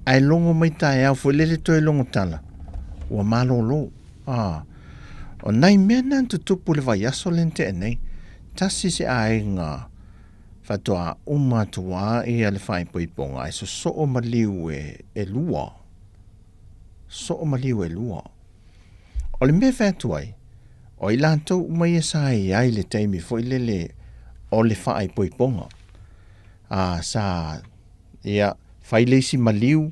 ae logo mai taeao foi lele toe logo tala, ua malolo. Ah, o nai mea na na tutupu i le vaiaso lea na tea nei, tasi se aiga faatoa uma atu lava ia le faaipoipoga ae sosoo maliu e, elua. Soo maliu elua. O le mea e fai atu ai, o i latou uma ia sa i ai i le taimi foi lele o le faaipoipoga. A, sa, ia, fai le isi maliu,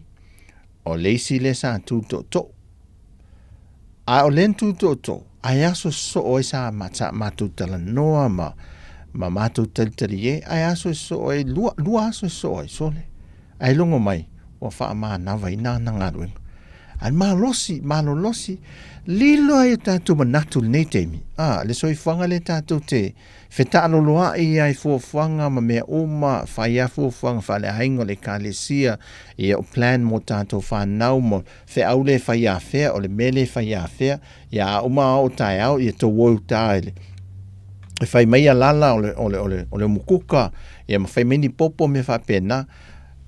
O le isi lea sa tu tootoo. A o lea na tu tootoo, ae aso sosoo ai sa sa matou talanoa ma ma matou talitalie, ae aso sosoo ai, lua, lua aso sosoo ai, sole. Ae logo mai, ua faamanavaina ana galuega. Ae malosi, malolosi, lilo ai o tatou manatu i lenei taimi, a, le soifuaga lea tatou te fetaaloloai ai i fuafuaga ma mea uma, fai lava fuafuaga faaleaiga o le Ekalesia, ia o plan mo tatou fanau ma feau lea e fai afea, o le mea lea e fai afea, ia a uma a oo taeao, ia tou o i uta i le e fai mai alala o le, o le, o le, o le umukuka, ia ma fai mai ni popo mea faapena.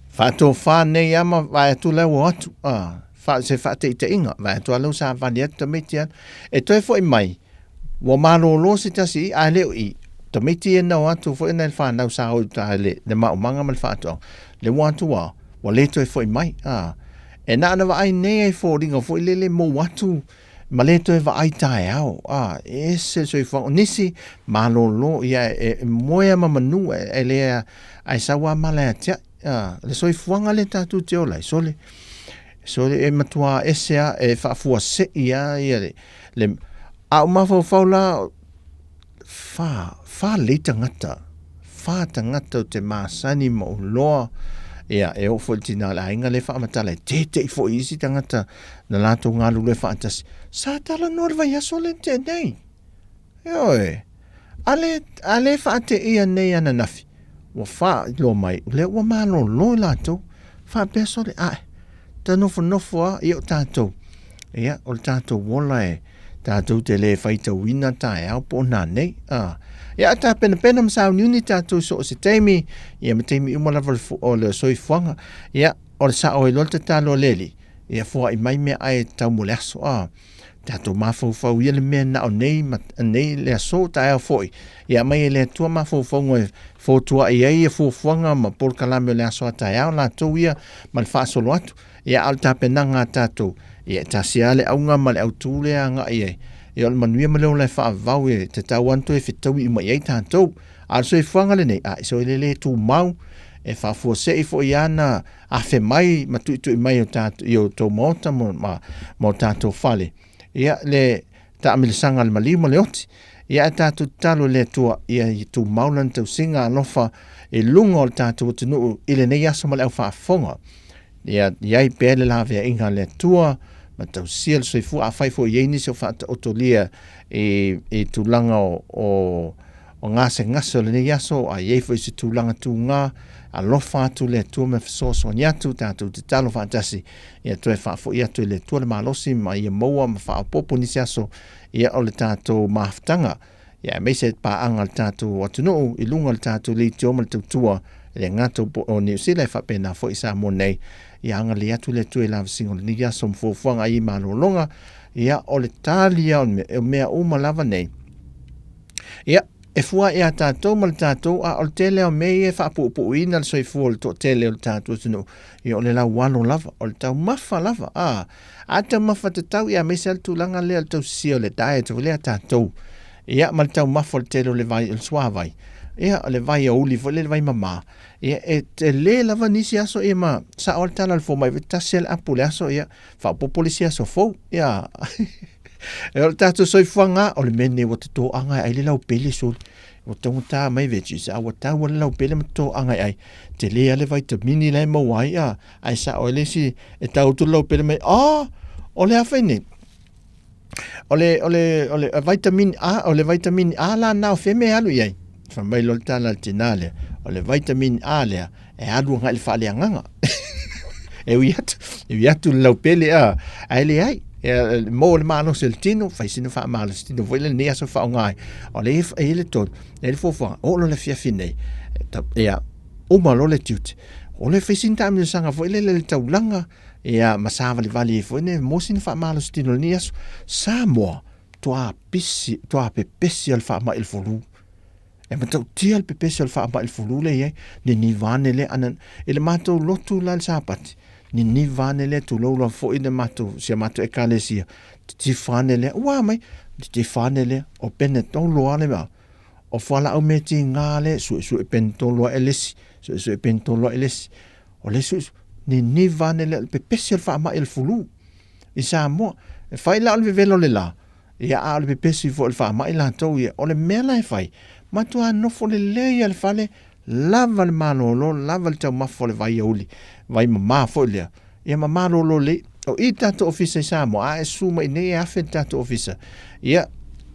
Faatofa nei lava ma vae atu la ua o atu, a, fa, se faataitaiga, vae atu lava la ua savali atu tamaiti alu. E toe foi mai, ua malolo se tasi i, ae le o i, tamaiti ia na o atu foi na i le fanau sa o i uta i le, le maumaga ma le faatoaga, le ua atu a, ua le toe foi mai, a. E na ona vaai nei ai foliga foi lele mou atu ma le toe vaai taeao, a, e ese le soifuaga. O nisi, malolo, ia, e, e moe a ma manu, e, e le, ae sau a mala ia te ai. A, le soifuaga lea tatou te ola ai, sole, sole e matua ese a, e faafuasei a ia le, le, a o mafaufau la, whā, whā lei tagata, whā tagata o te masani ma ou loa, ia, e oo foi i le tinā o le aiga lea e faamatala ai, tēteʻi foi i isi tagata na latou galulue faatasi, sa talanoa le vaiaso lea na tea nei. Ioe, a le, a le faateia nei ananafi, ua faailoa mai, o lea ua malolo i latou, faapea sole, ae, ta nofonofo lava, ia o tatou, ia, o le tatou ola e, Tatou te le faitauina taeao po o nanei. A. Ia, a tapenapena ma sauniuni tatou i so o se taimi, ia ma taimi uma lava o le soifuaga. Ia, o le sao ai loa le tatalo a le Alii, ia foai mai meaai e tatau mo le aso. A. Tatou mafaufau ia le mea na o nei ma nei le aso, taeao foi. Ia aumai e le Atua mafaufauga e fotuai ai ia fuafuaga ma polokalame o le aso a taeao latou ia ma le faasolo atu. Ia, a o le tapenaga a tatou, ia, e tasi lava le auga ma le autū lea e agai i ai, ia, o le manuia ma le ola e faavavau e tatau lava ona toe fetaui uma i ai tatou. A o le soifuaga lenei, a, so e le tumau, e faafuasei foi ana afe mai ma tuitui mai o tatou, i o tou maota ma, ma, ma o tatou fale, ia, le taamilosaga a le maliu ma le oti. Ia, ae tatou tatalo i le Atua, ia, ia tumau lana tausiga alofa i luga o le tatou atunuu i lenei aso ma le au faafofoga. Ia i ai pea le laveaiga a le Atua ma tausia le soifua, afai foi e i ai nisi o faataotolia i, i tulaga o, o, o gasegase o lenei aso, a i ai foi se tulaga tugā, alofa atu le Atua ma fesoasoani atu, tatou tatalo faatasi, ia toe faafoi atu e le Atua le malosi ma ia maua ma faaopoopo nisi aso, ia o le tatou mafutaga. Ia aemaise paaga a le tatou atunuu i luga o le tatou leitio ma le tautua e le gata o Niu Sila e faapena foi i Samoa nei. Ia agalelei atu le Atua i lavasiga o lenei aso ma fuafuaga ai i malologa. Ia o le tali ia o mea uma lava nei. Ia e fua ia tatou ma le tatou, a o le tele o mea ia e faapuupuuina le soifua o le toatele o le tatou atunuu. Ia o le laualo lava, o le taumafa lava, a. A taumafa tatau, ia aemaise lava le tulaga lea o le tausisia o le diet foi lea a tatou. Ia ma le taumafa o le tele o le vai, o le suavai. Ia, o le vai aouli foi lea, le vai mama. Ia, e tele lava nisi aso, ia ma sao lava le tala a le fomai, tasi lava le apu i le aso, ia, faaopoopo le isi aso fou. Ia, e o le tatou soifuaga lava, o le mea lenei ua totoaga e ai le laupele sole. Ua taugata mai veggies, a ua tau lava le laupele ma totoaga e ai. Tele lava le vaitamini la e maua ai, a, ae sao ai le isi e tau atu le laupele mai, oh, o le a fai nei? O le, o le, o le vitamin A, o le vitamin A la na o fea mea e alu i ai? Fai mai loa le tala a le tinā lea, o le vitamin A lea, e alu agai i le faaleagaga. e ui atu, e ui atu le laupele, a, ae leai. E, mo le malosi o le tino, fai sina faamalosi tino foi lenei aso faaaoga ai. O le e i le tolu, e le fuafuaga, oo loa le afiafi nei, ia, uma loa le tiute. O le fai sina taamilosaga foi lele i le taulaga, ia, ma savalivali ai foi nei, mo sina faamalosi tino i lenei aso. Samoa, toa pisi, toa pepesi o le faamai i le fulu. E matautia le pepesi o le faamai i le fulu lea e i ai, niniva ane lea, ana, i le matou lotu la i le Sapati, niniva ane lea, tulou lava foi le matou, si a matou ekalesia, titifa ane lea, ua a mai, titifa ane lea, o penetolo lava le mea, o fualaau mea tiga lea, suesue penetolo ae le isi, suesue penetolo ae le isi, o le suesue, Niniva ane lea o le pepesi o le faamai o le fulu i Samoa. E fai la o le vevela o le la, ia a o le pepesi foi o le faamai latou ia. O le mea la e fai, matuā nofo lelei lava le fale, lava le malolo, lava le taumafa o le vaiauli, vai mamā foi lea, ia ma malolo lelei. O i le tatou ofisa i Samoa, a e susu mai i inei e $1000 le tatou ofisa. Ia,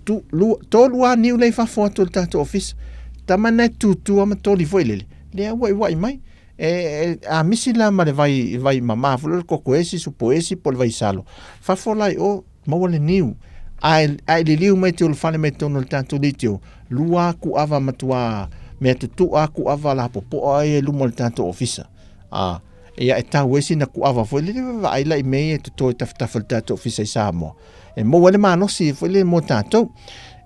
tu, lua, tolu lava niu lea i fafo atu o le tatou ofisa. Tama na e tutu lava ma toli foi lele, lea ua ua'i mai. E, a misi la ma le vai, vai mamā foi lea o le koko esi, supo esi po o le vaisalo, fafo la i o, maua le niu. Ae, ae liliu mai te ulufale mai totonu o le tatou leitio, lua kuava matuā mea tutu'a kuava lapopo'a ia i luma o le tatou ofisa. A, ia e tau ai sina kuava foi lele vaai la i mea ia e toto i tafatafa o le tatou ofisa i Samoa. E maua ai le malosi foi lele mo tatou.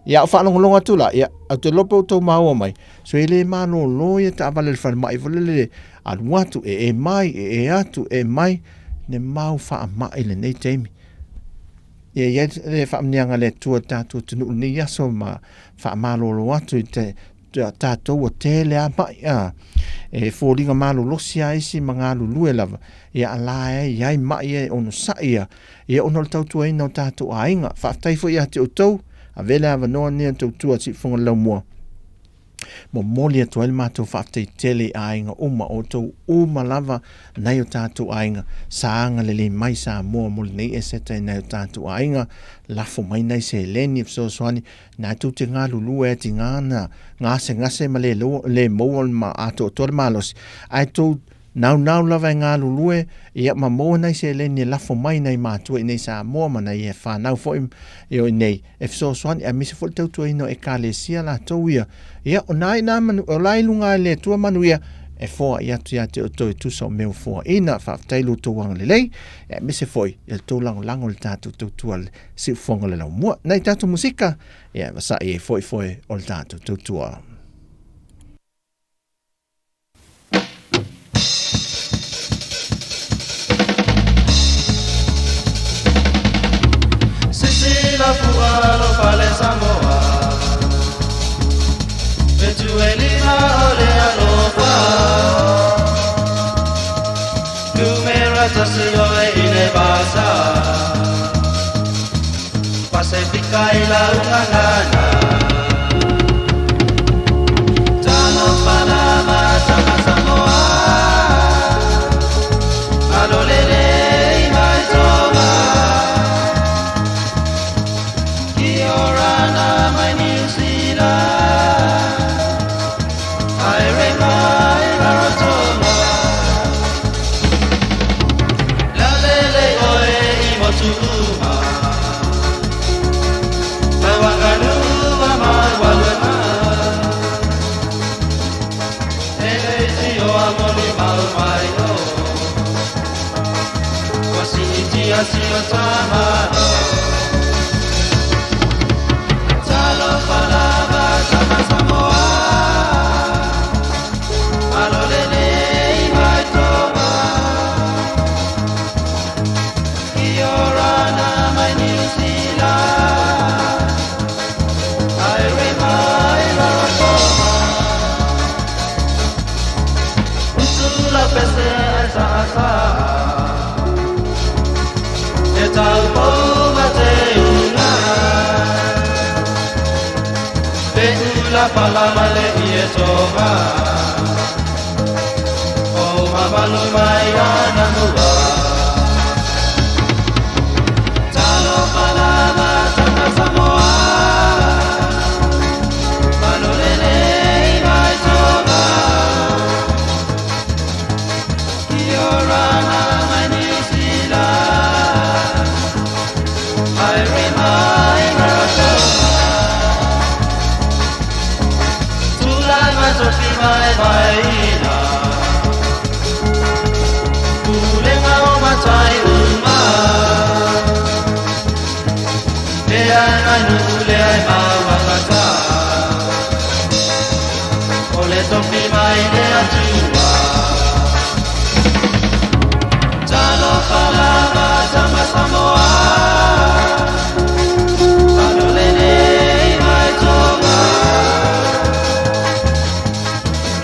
Ia a ou faalogologo atu la, ia, ou te iloa pe ua outou maua mai, so e le malolo ia taavale a le falemai foi lele alu atu, ee mai, ee atu, ee mai, le mau faamai lenei taimi. Ia i ai le faamanuiaga a le Atua i le tatou atunuu i lenei aso ma faamalolo atu i te tatou ua tele a mai a e foliga malolosi a isi ma galulue lava ia a la e i ai mai e onosai ia ia ona o le tautuaina o tatou aiga. Faafetai foi ia te outou, avea le avanoa lenei o le tautua a Siufofoga o le Laumua. Momoli atu ai le matou faafetai tele i aiga uma, o outou uma lava nai o tatou aiga, sa agalelei mai Samoa mo lenei eseta i nai o tatou aiga, lafo mai nai seleni e fesoasoani, na tou te galulue ai tiga na gasegase ma le, le maua le atoatoa le malosi, ae tou Naunau lava e galulue, ia ma maua nai seleni e lafo mai nai matua i inei Samoa ma nai fanau foi i o inei e fesoasoani aemaise foi le tautuaina o Ekalesia latou ia. Ia, o na ina manu, o la i luga e le Atua manuia e foai atu ia te outou e tusa o mea ua foaina. Faafetai lo outou agalelei, aemaise foi i le tou lagolago i le tatou tautua le siufofoga o le laumua. Nai tatou musika, ia e vasa'i ai foi foe o le tatou tautua. Sisi la fua lo fale Samoa Fetu e lima o le alofa Numera tasi o e ine basa Pasifika i la ungangana Talofa lava tama Samoa Alo lele i mai tonga Kia orana mai New Zealand Haere mai Rarotonga Lalele oe i motu uma Mai Wanganua mai Waluena E leitio a moli mau mai o Ua siitia si o tamalo Talofa lava tama Samoa Alo lele i mai tonga Kia orana mai New Zealand Haere mai Rarotonga Utu la pese ai sa'asa'a E taupou ma te unga Pe ula pala male i e tonga O mamalu mai ana mua Talofa lava tama Samoa Malo lele i mai tonga Kia orana mai New Zealand Haere mai Rarotonga Tulai mai tofi mai vaeina Pulega o matai uma E ai mai nuu le ai mauagata O le tofi mai le Atua Talofa lava tama Samoa Alo lele i mai tonga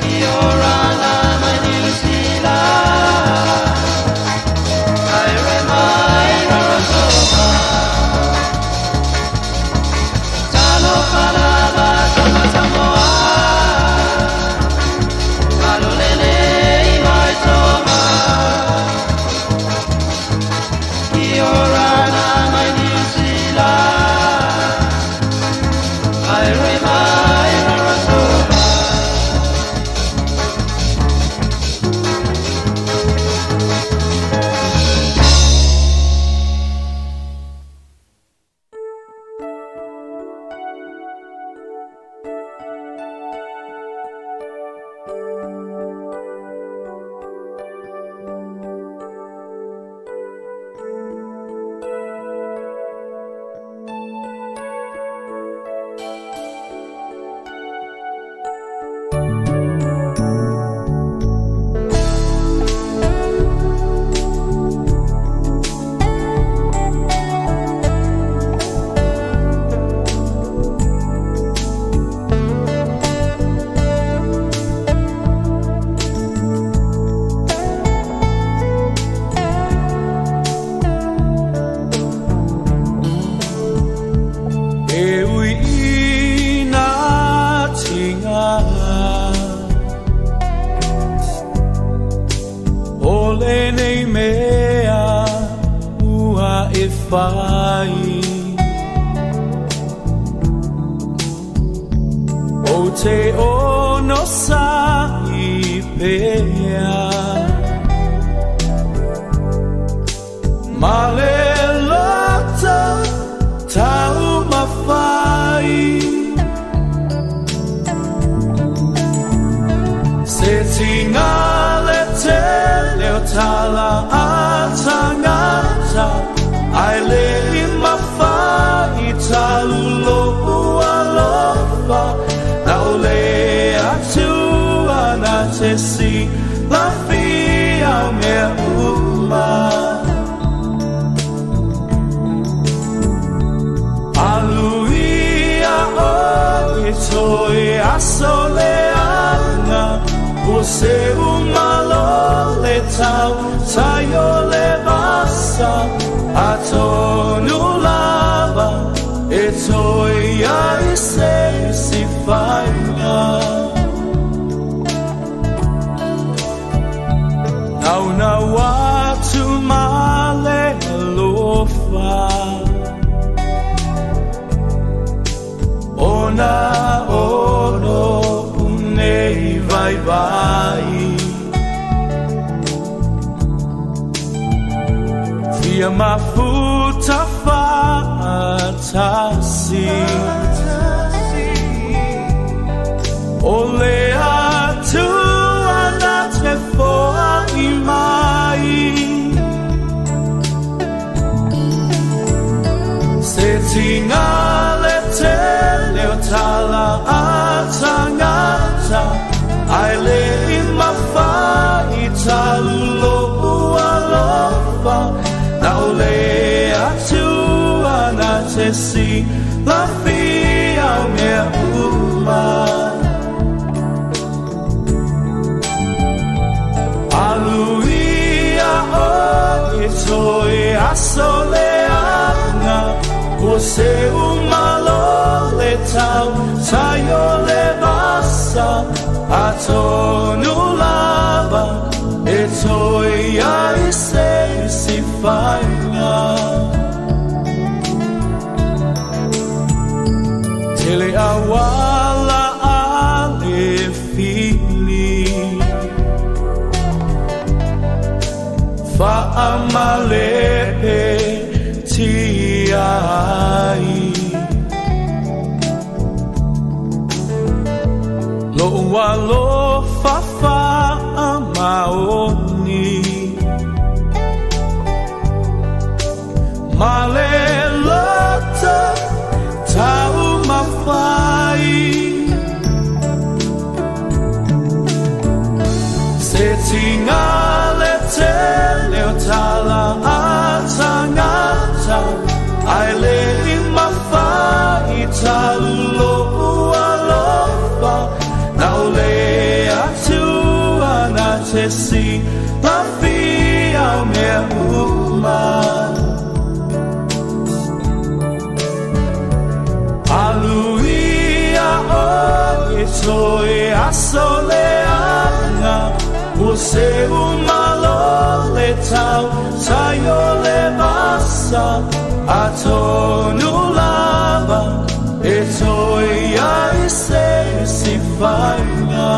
Kia orana mai New Zealand E ui i nā tinga O lenei mea ua e fai O te ono sa i pea Ma le loto tau mawhai Se tinga le te leo tala a tangata Ai le i mawhai talulo alofa Na o le atua na te si la fia o mea uma Aluia o e toe aso le anga Ua se umalo le tau taio le vasa Atonu lava e toe ai se si whainga Nau nau atu ma le alofa Ona ono unei vai vai Fia mafuta whaatasi O le atua na te foa i mai Se tinga le te leo tala a tangata Ai le i mawhai talulo alofa Na o le atua na te si la fia o mea uma Aluia o e toe aso le anga Ua se umalo le tau taio le vasa Atonu lava e toe ai se si whainga Tele awala a le fili Whaamalepe tia ai Lo ua lo fafa a maoni Ma le loto tau mawhai Se tinga le te leo tala a tangata Ai le i mawhai talulo alofa Na o le atua na te si la fia o mea uma Aluia o e toe aso le anga Ua se umalo le tau taio le vasa Atonu lava e toe ai se isi faiga.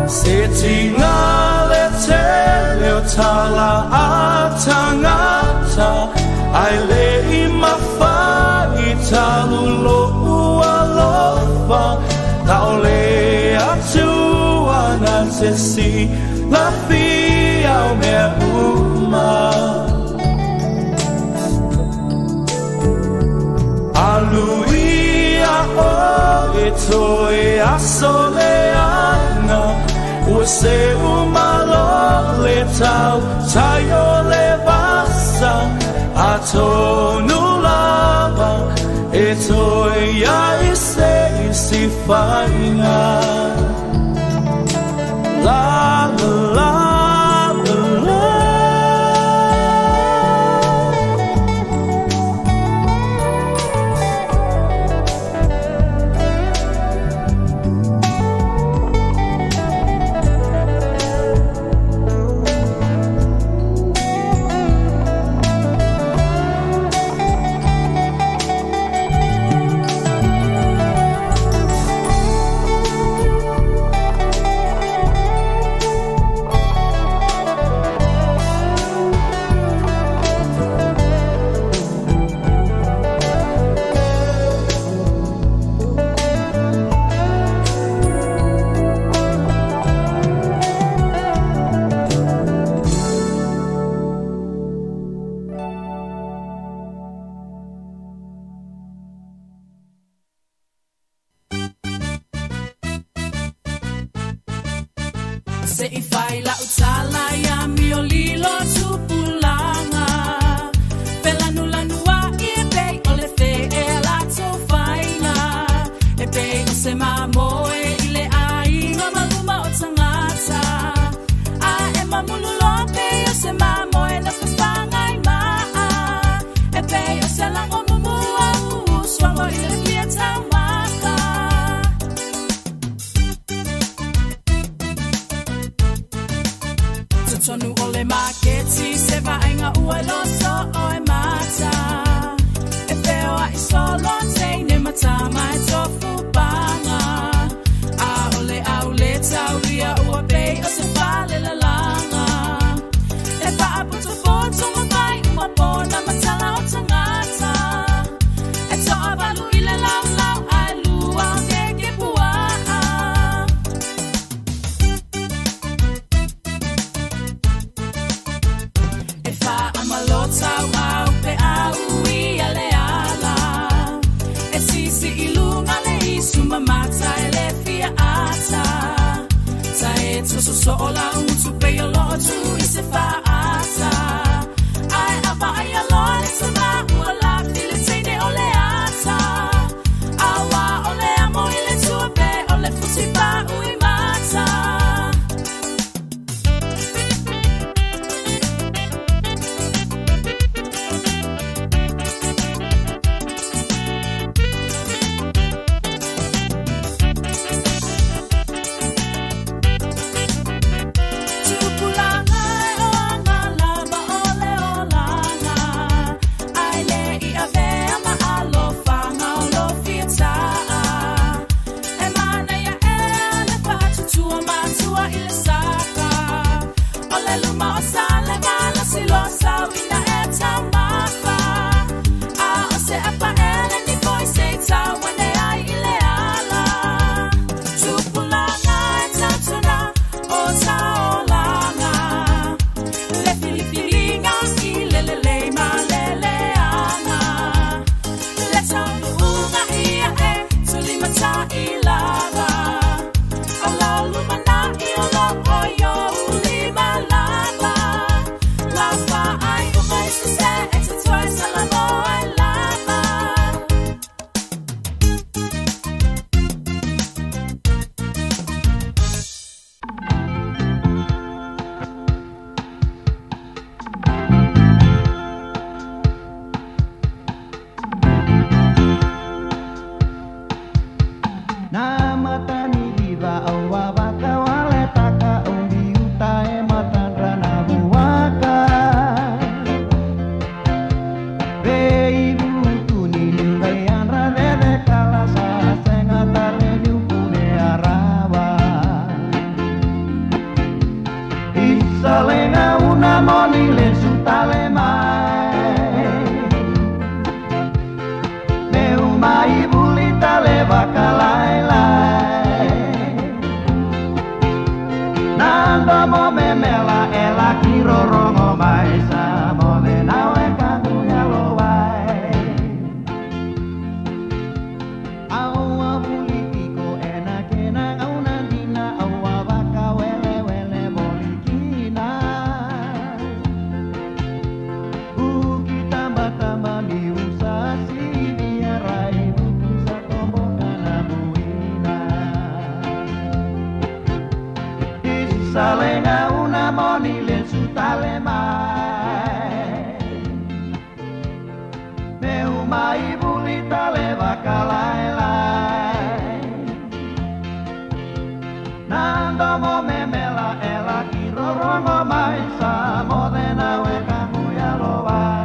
Se tiga le tele o tala a tangata, ai le i mawhai talu lo'u alofa, ta o le atua na te si la fia o mea uma. Aluia o e toe aso le anga, ua se umalo le tau tai o le vasa, atonu lava e toe ai se isi faiga. La la la la la. Se i fai la utala ia mi o lilo tupulanga. Felanu lanu a i e pei o le fe e la tō whainga. E pei o se mamoe i le aiga maluma o tangata. A e mamulu loa pei o se mamoe na whawhangai maa. E pei o se lango mumua uuswango i le fia taumaka. Tonu o le maketi se vaenga ua loso o e mata. E wheo a i solo teine matama e tofu panga. A o le au le tauria ua pei o se fale lalanga. E whaaputu foto mawhai uma pona matala o tangata. E toa valu i le lau lau ai lua o ke ke puaa. E wha amalo tau au pe au i a le ala. E sisi i lunga le isu mamata e le fia ata. Ta e toso so o la utu pe o lo tu i se wha ata. Ai apa ai a loa le tama ua la file teine o le ata. Awa o le amo i le tua pe o le fusi pa ui mata. Tupulanga e oanga lava o le olanga. Ai le i avea ma alofanga o lo fiataa. E mana ia e le whatutua matua i le saka. O le luma o sa le vala silo sau ina e taumafa. A o se apa ele ni foi se tau ane ai i le ala. Tupulanga e tautuna o taolanga. Le filifilinga i le lelei ma le leanga. Le taunuunga ia e tulimata i lava. Isalenga una moni le sutale mai. Me umai bulita le vakalai lai. Nando mo memela ela kirorongo mai sa mo le nawe kangu ya lo wai. Aua bulitiko ena kena auna dina aua vaka wele wele bolikina. Uki tamba tamba mi usasi biarai buku satombo kana buina. Isalenga una moni le sutale mai. Me umai bulita le vakalai lai. Nando mo memela ela kirorongo mai sa mo de nawe kangu ya lo vai.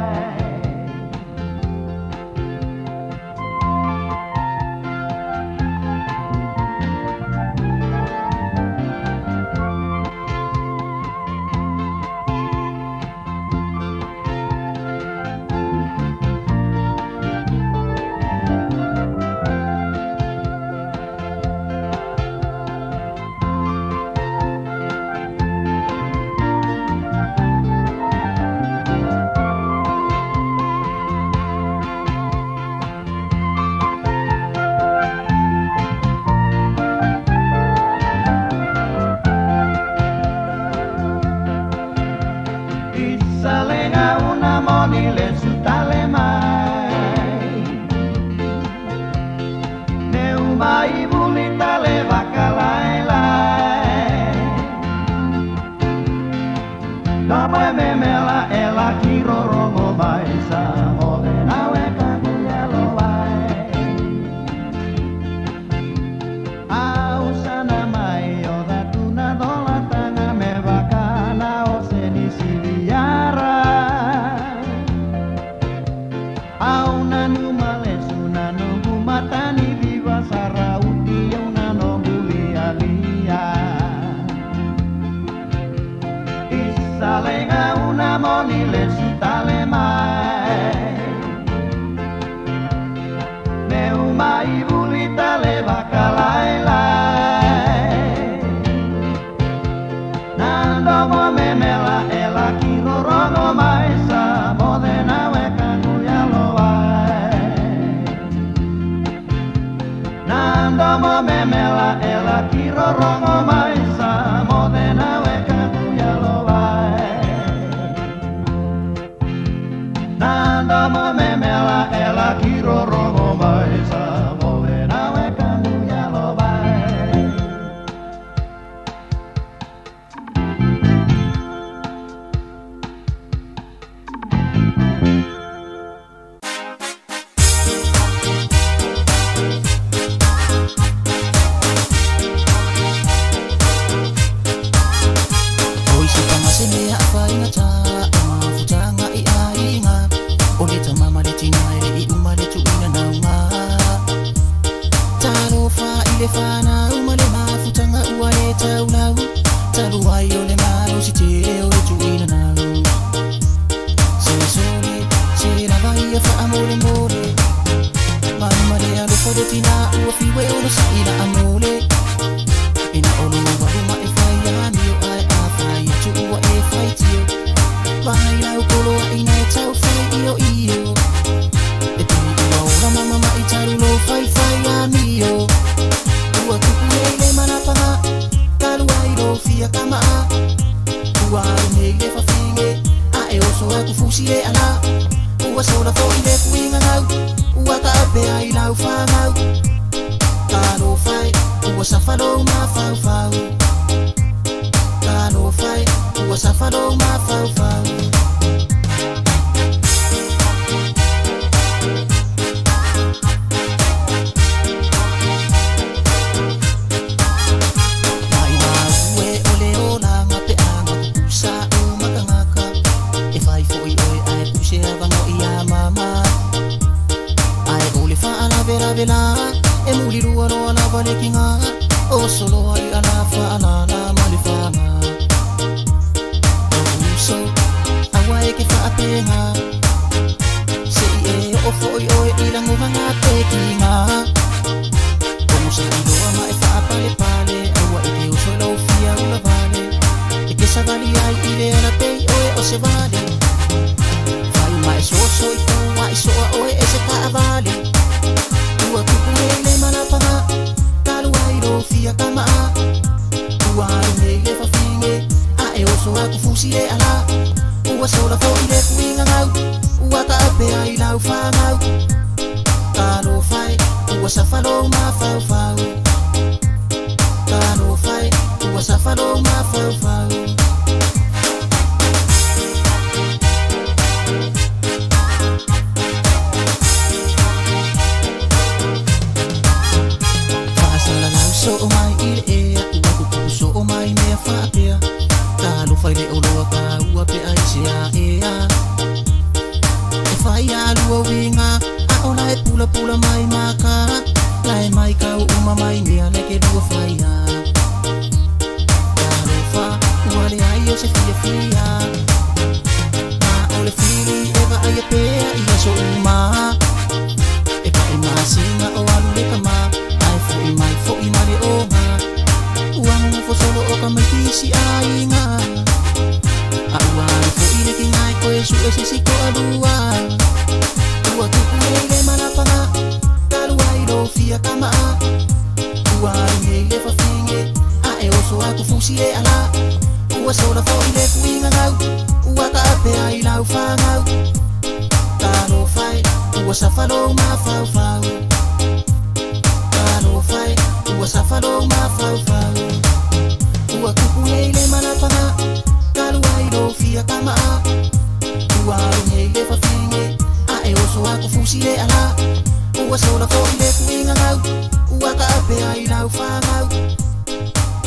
Isalenga una moni le sutale mai. Me umai bulita le vakalai lai. Dama memela ela kirorongo mai sa mo le nawe kangu ya lo wai. Au sana mai o da tuna dola tanga me vakana o se ni siviara. Au nanu malesu nanu matani viva sarauti una no bulia lia. Isalenga una moni le sutale mai. Me umai bulita le vakalai lai. Nando mo memela ela kirorongo mai sa mo de nawe kangu ya lo wai. Nando mo memela ela kirorongo mai sa mo de nawe kangu ya lo wai. Nando mo memela ela kirorongo mai sa mo de nawe kangu ya lo wai. O isi pangase mea whainga tā O mafutanga i ainga O le tamama le tina e le i uma le tuina naunga Talofa i le whanau ma le mafutanga ua le taulau Talu ai o le malo si te o le tuina nau Se sole, se lava ia wha mole mole Mama le alofa le tina ua fiwe o lo saila a mole Ina olu wa uma e whai a mio ai a whai atu ua e whai tio Vai lau kolo a ina e tau whai io io E tui ua ora mama ma i taru lo whai whai a mio Ua tupu nei le manapanga Kalu ai lo fia kama a Ua aru nei le whawhinge A e oso a kufusi e ala Ua sola fo i le kuinga ngau Ua ka ape ai lau whangau Talo whai, ua sawhalo ma whau whau Talo whai, ua sawhalo ma whau whau Mai mā ue o le ola ngā pe a ngā kukusa o makangaka E whai foi oe ai puse a vango i a mama Ai o le wha ala vela vela E muli rua roa lava le kinga O solo ai ala wha ala savali ai i le ala pei oe o se vale. Fai mai soso i tua i soa oe e se taavale. Ua tupu nei le malapanga, talu ai lo fia kamaa. Ua alu nei le fafine, a e oso aku fusi e ala. Ua sola fo'i le kuiga gau, ua taapea i lau fagau. Talofa e, ua safa lou mafaufau. Talofa e, ua safa lou mafaufau. Faasalalau soo mai i le ea, ua kukupu soo mai mea faapea. Talofa i le oloa taua pe ai se aea. E fai alua uiga, a o lae pulapula mai maka. Lae mai kau uma mai mea le ke lua faia. Talofa, ua leai o se fiafia. Ma o le fili e vaaia pea i aso uma. E paʻi masina o alu le kamā, ae foʻi mai foʻi ma le oga. Ua nonofo solo o ka maitisi aiga. A ua alu foʻi le tiga e koe suʻe se si toalua. Ua tupu nei le malapaga, talu ai lou fia kamaa. Ua alu nei le fafine, a e oso aku fusi e ala. Ua sola foʻi le kuiga gau, ua taapea i lau fagau. Talofa e, ua safa lou mafaufau. Talofa e, ua safa lou mafaufau. Ua tupu nei le malapaga, talu ai lou fia kamaa. Ua alu nei le fafine, a e oso aku fusi e ala. Ua sola foʻi le kuiga gau, ua taapea i lau fagau.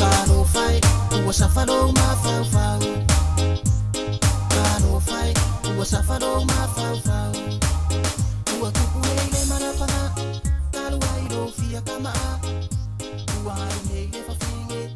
Talofa e, ua safa lou mafaufau. Talofa e, ua safa lou mafaufau.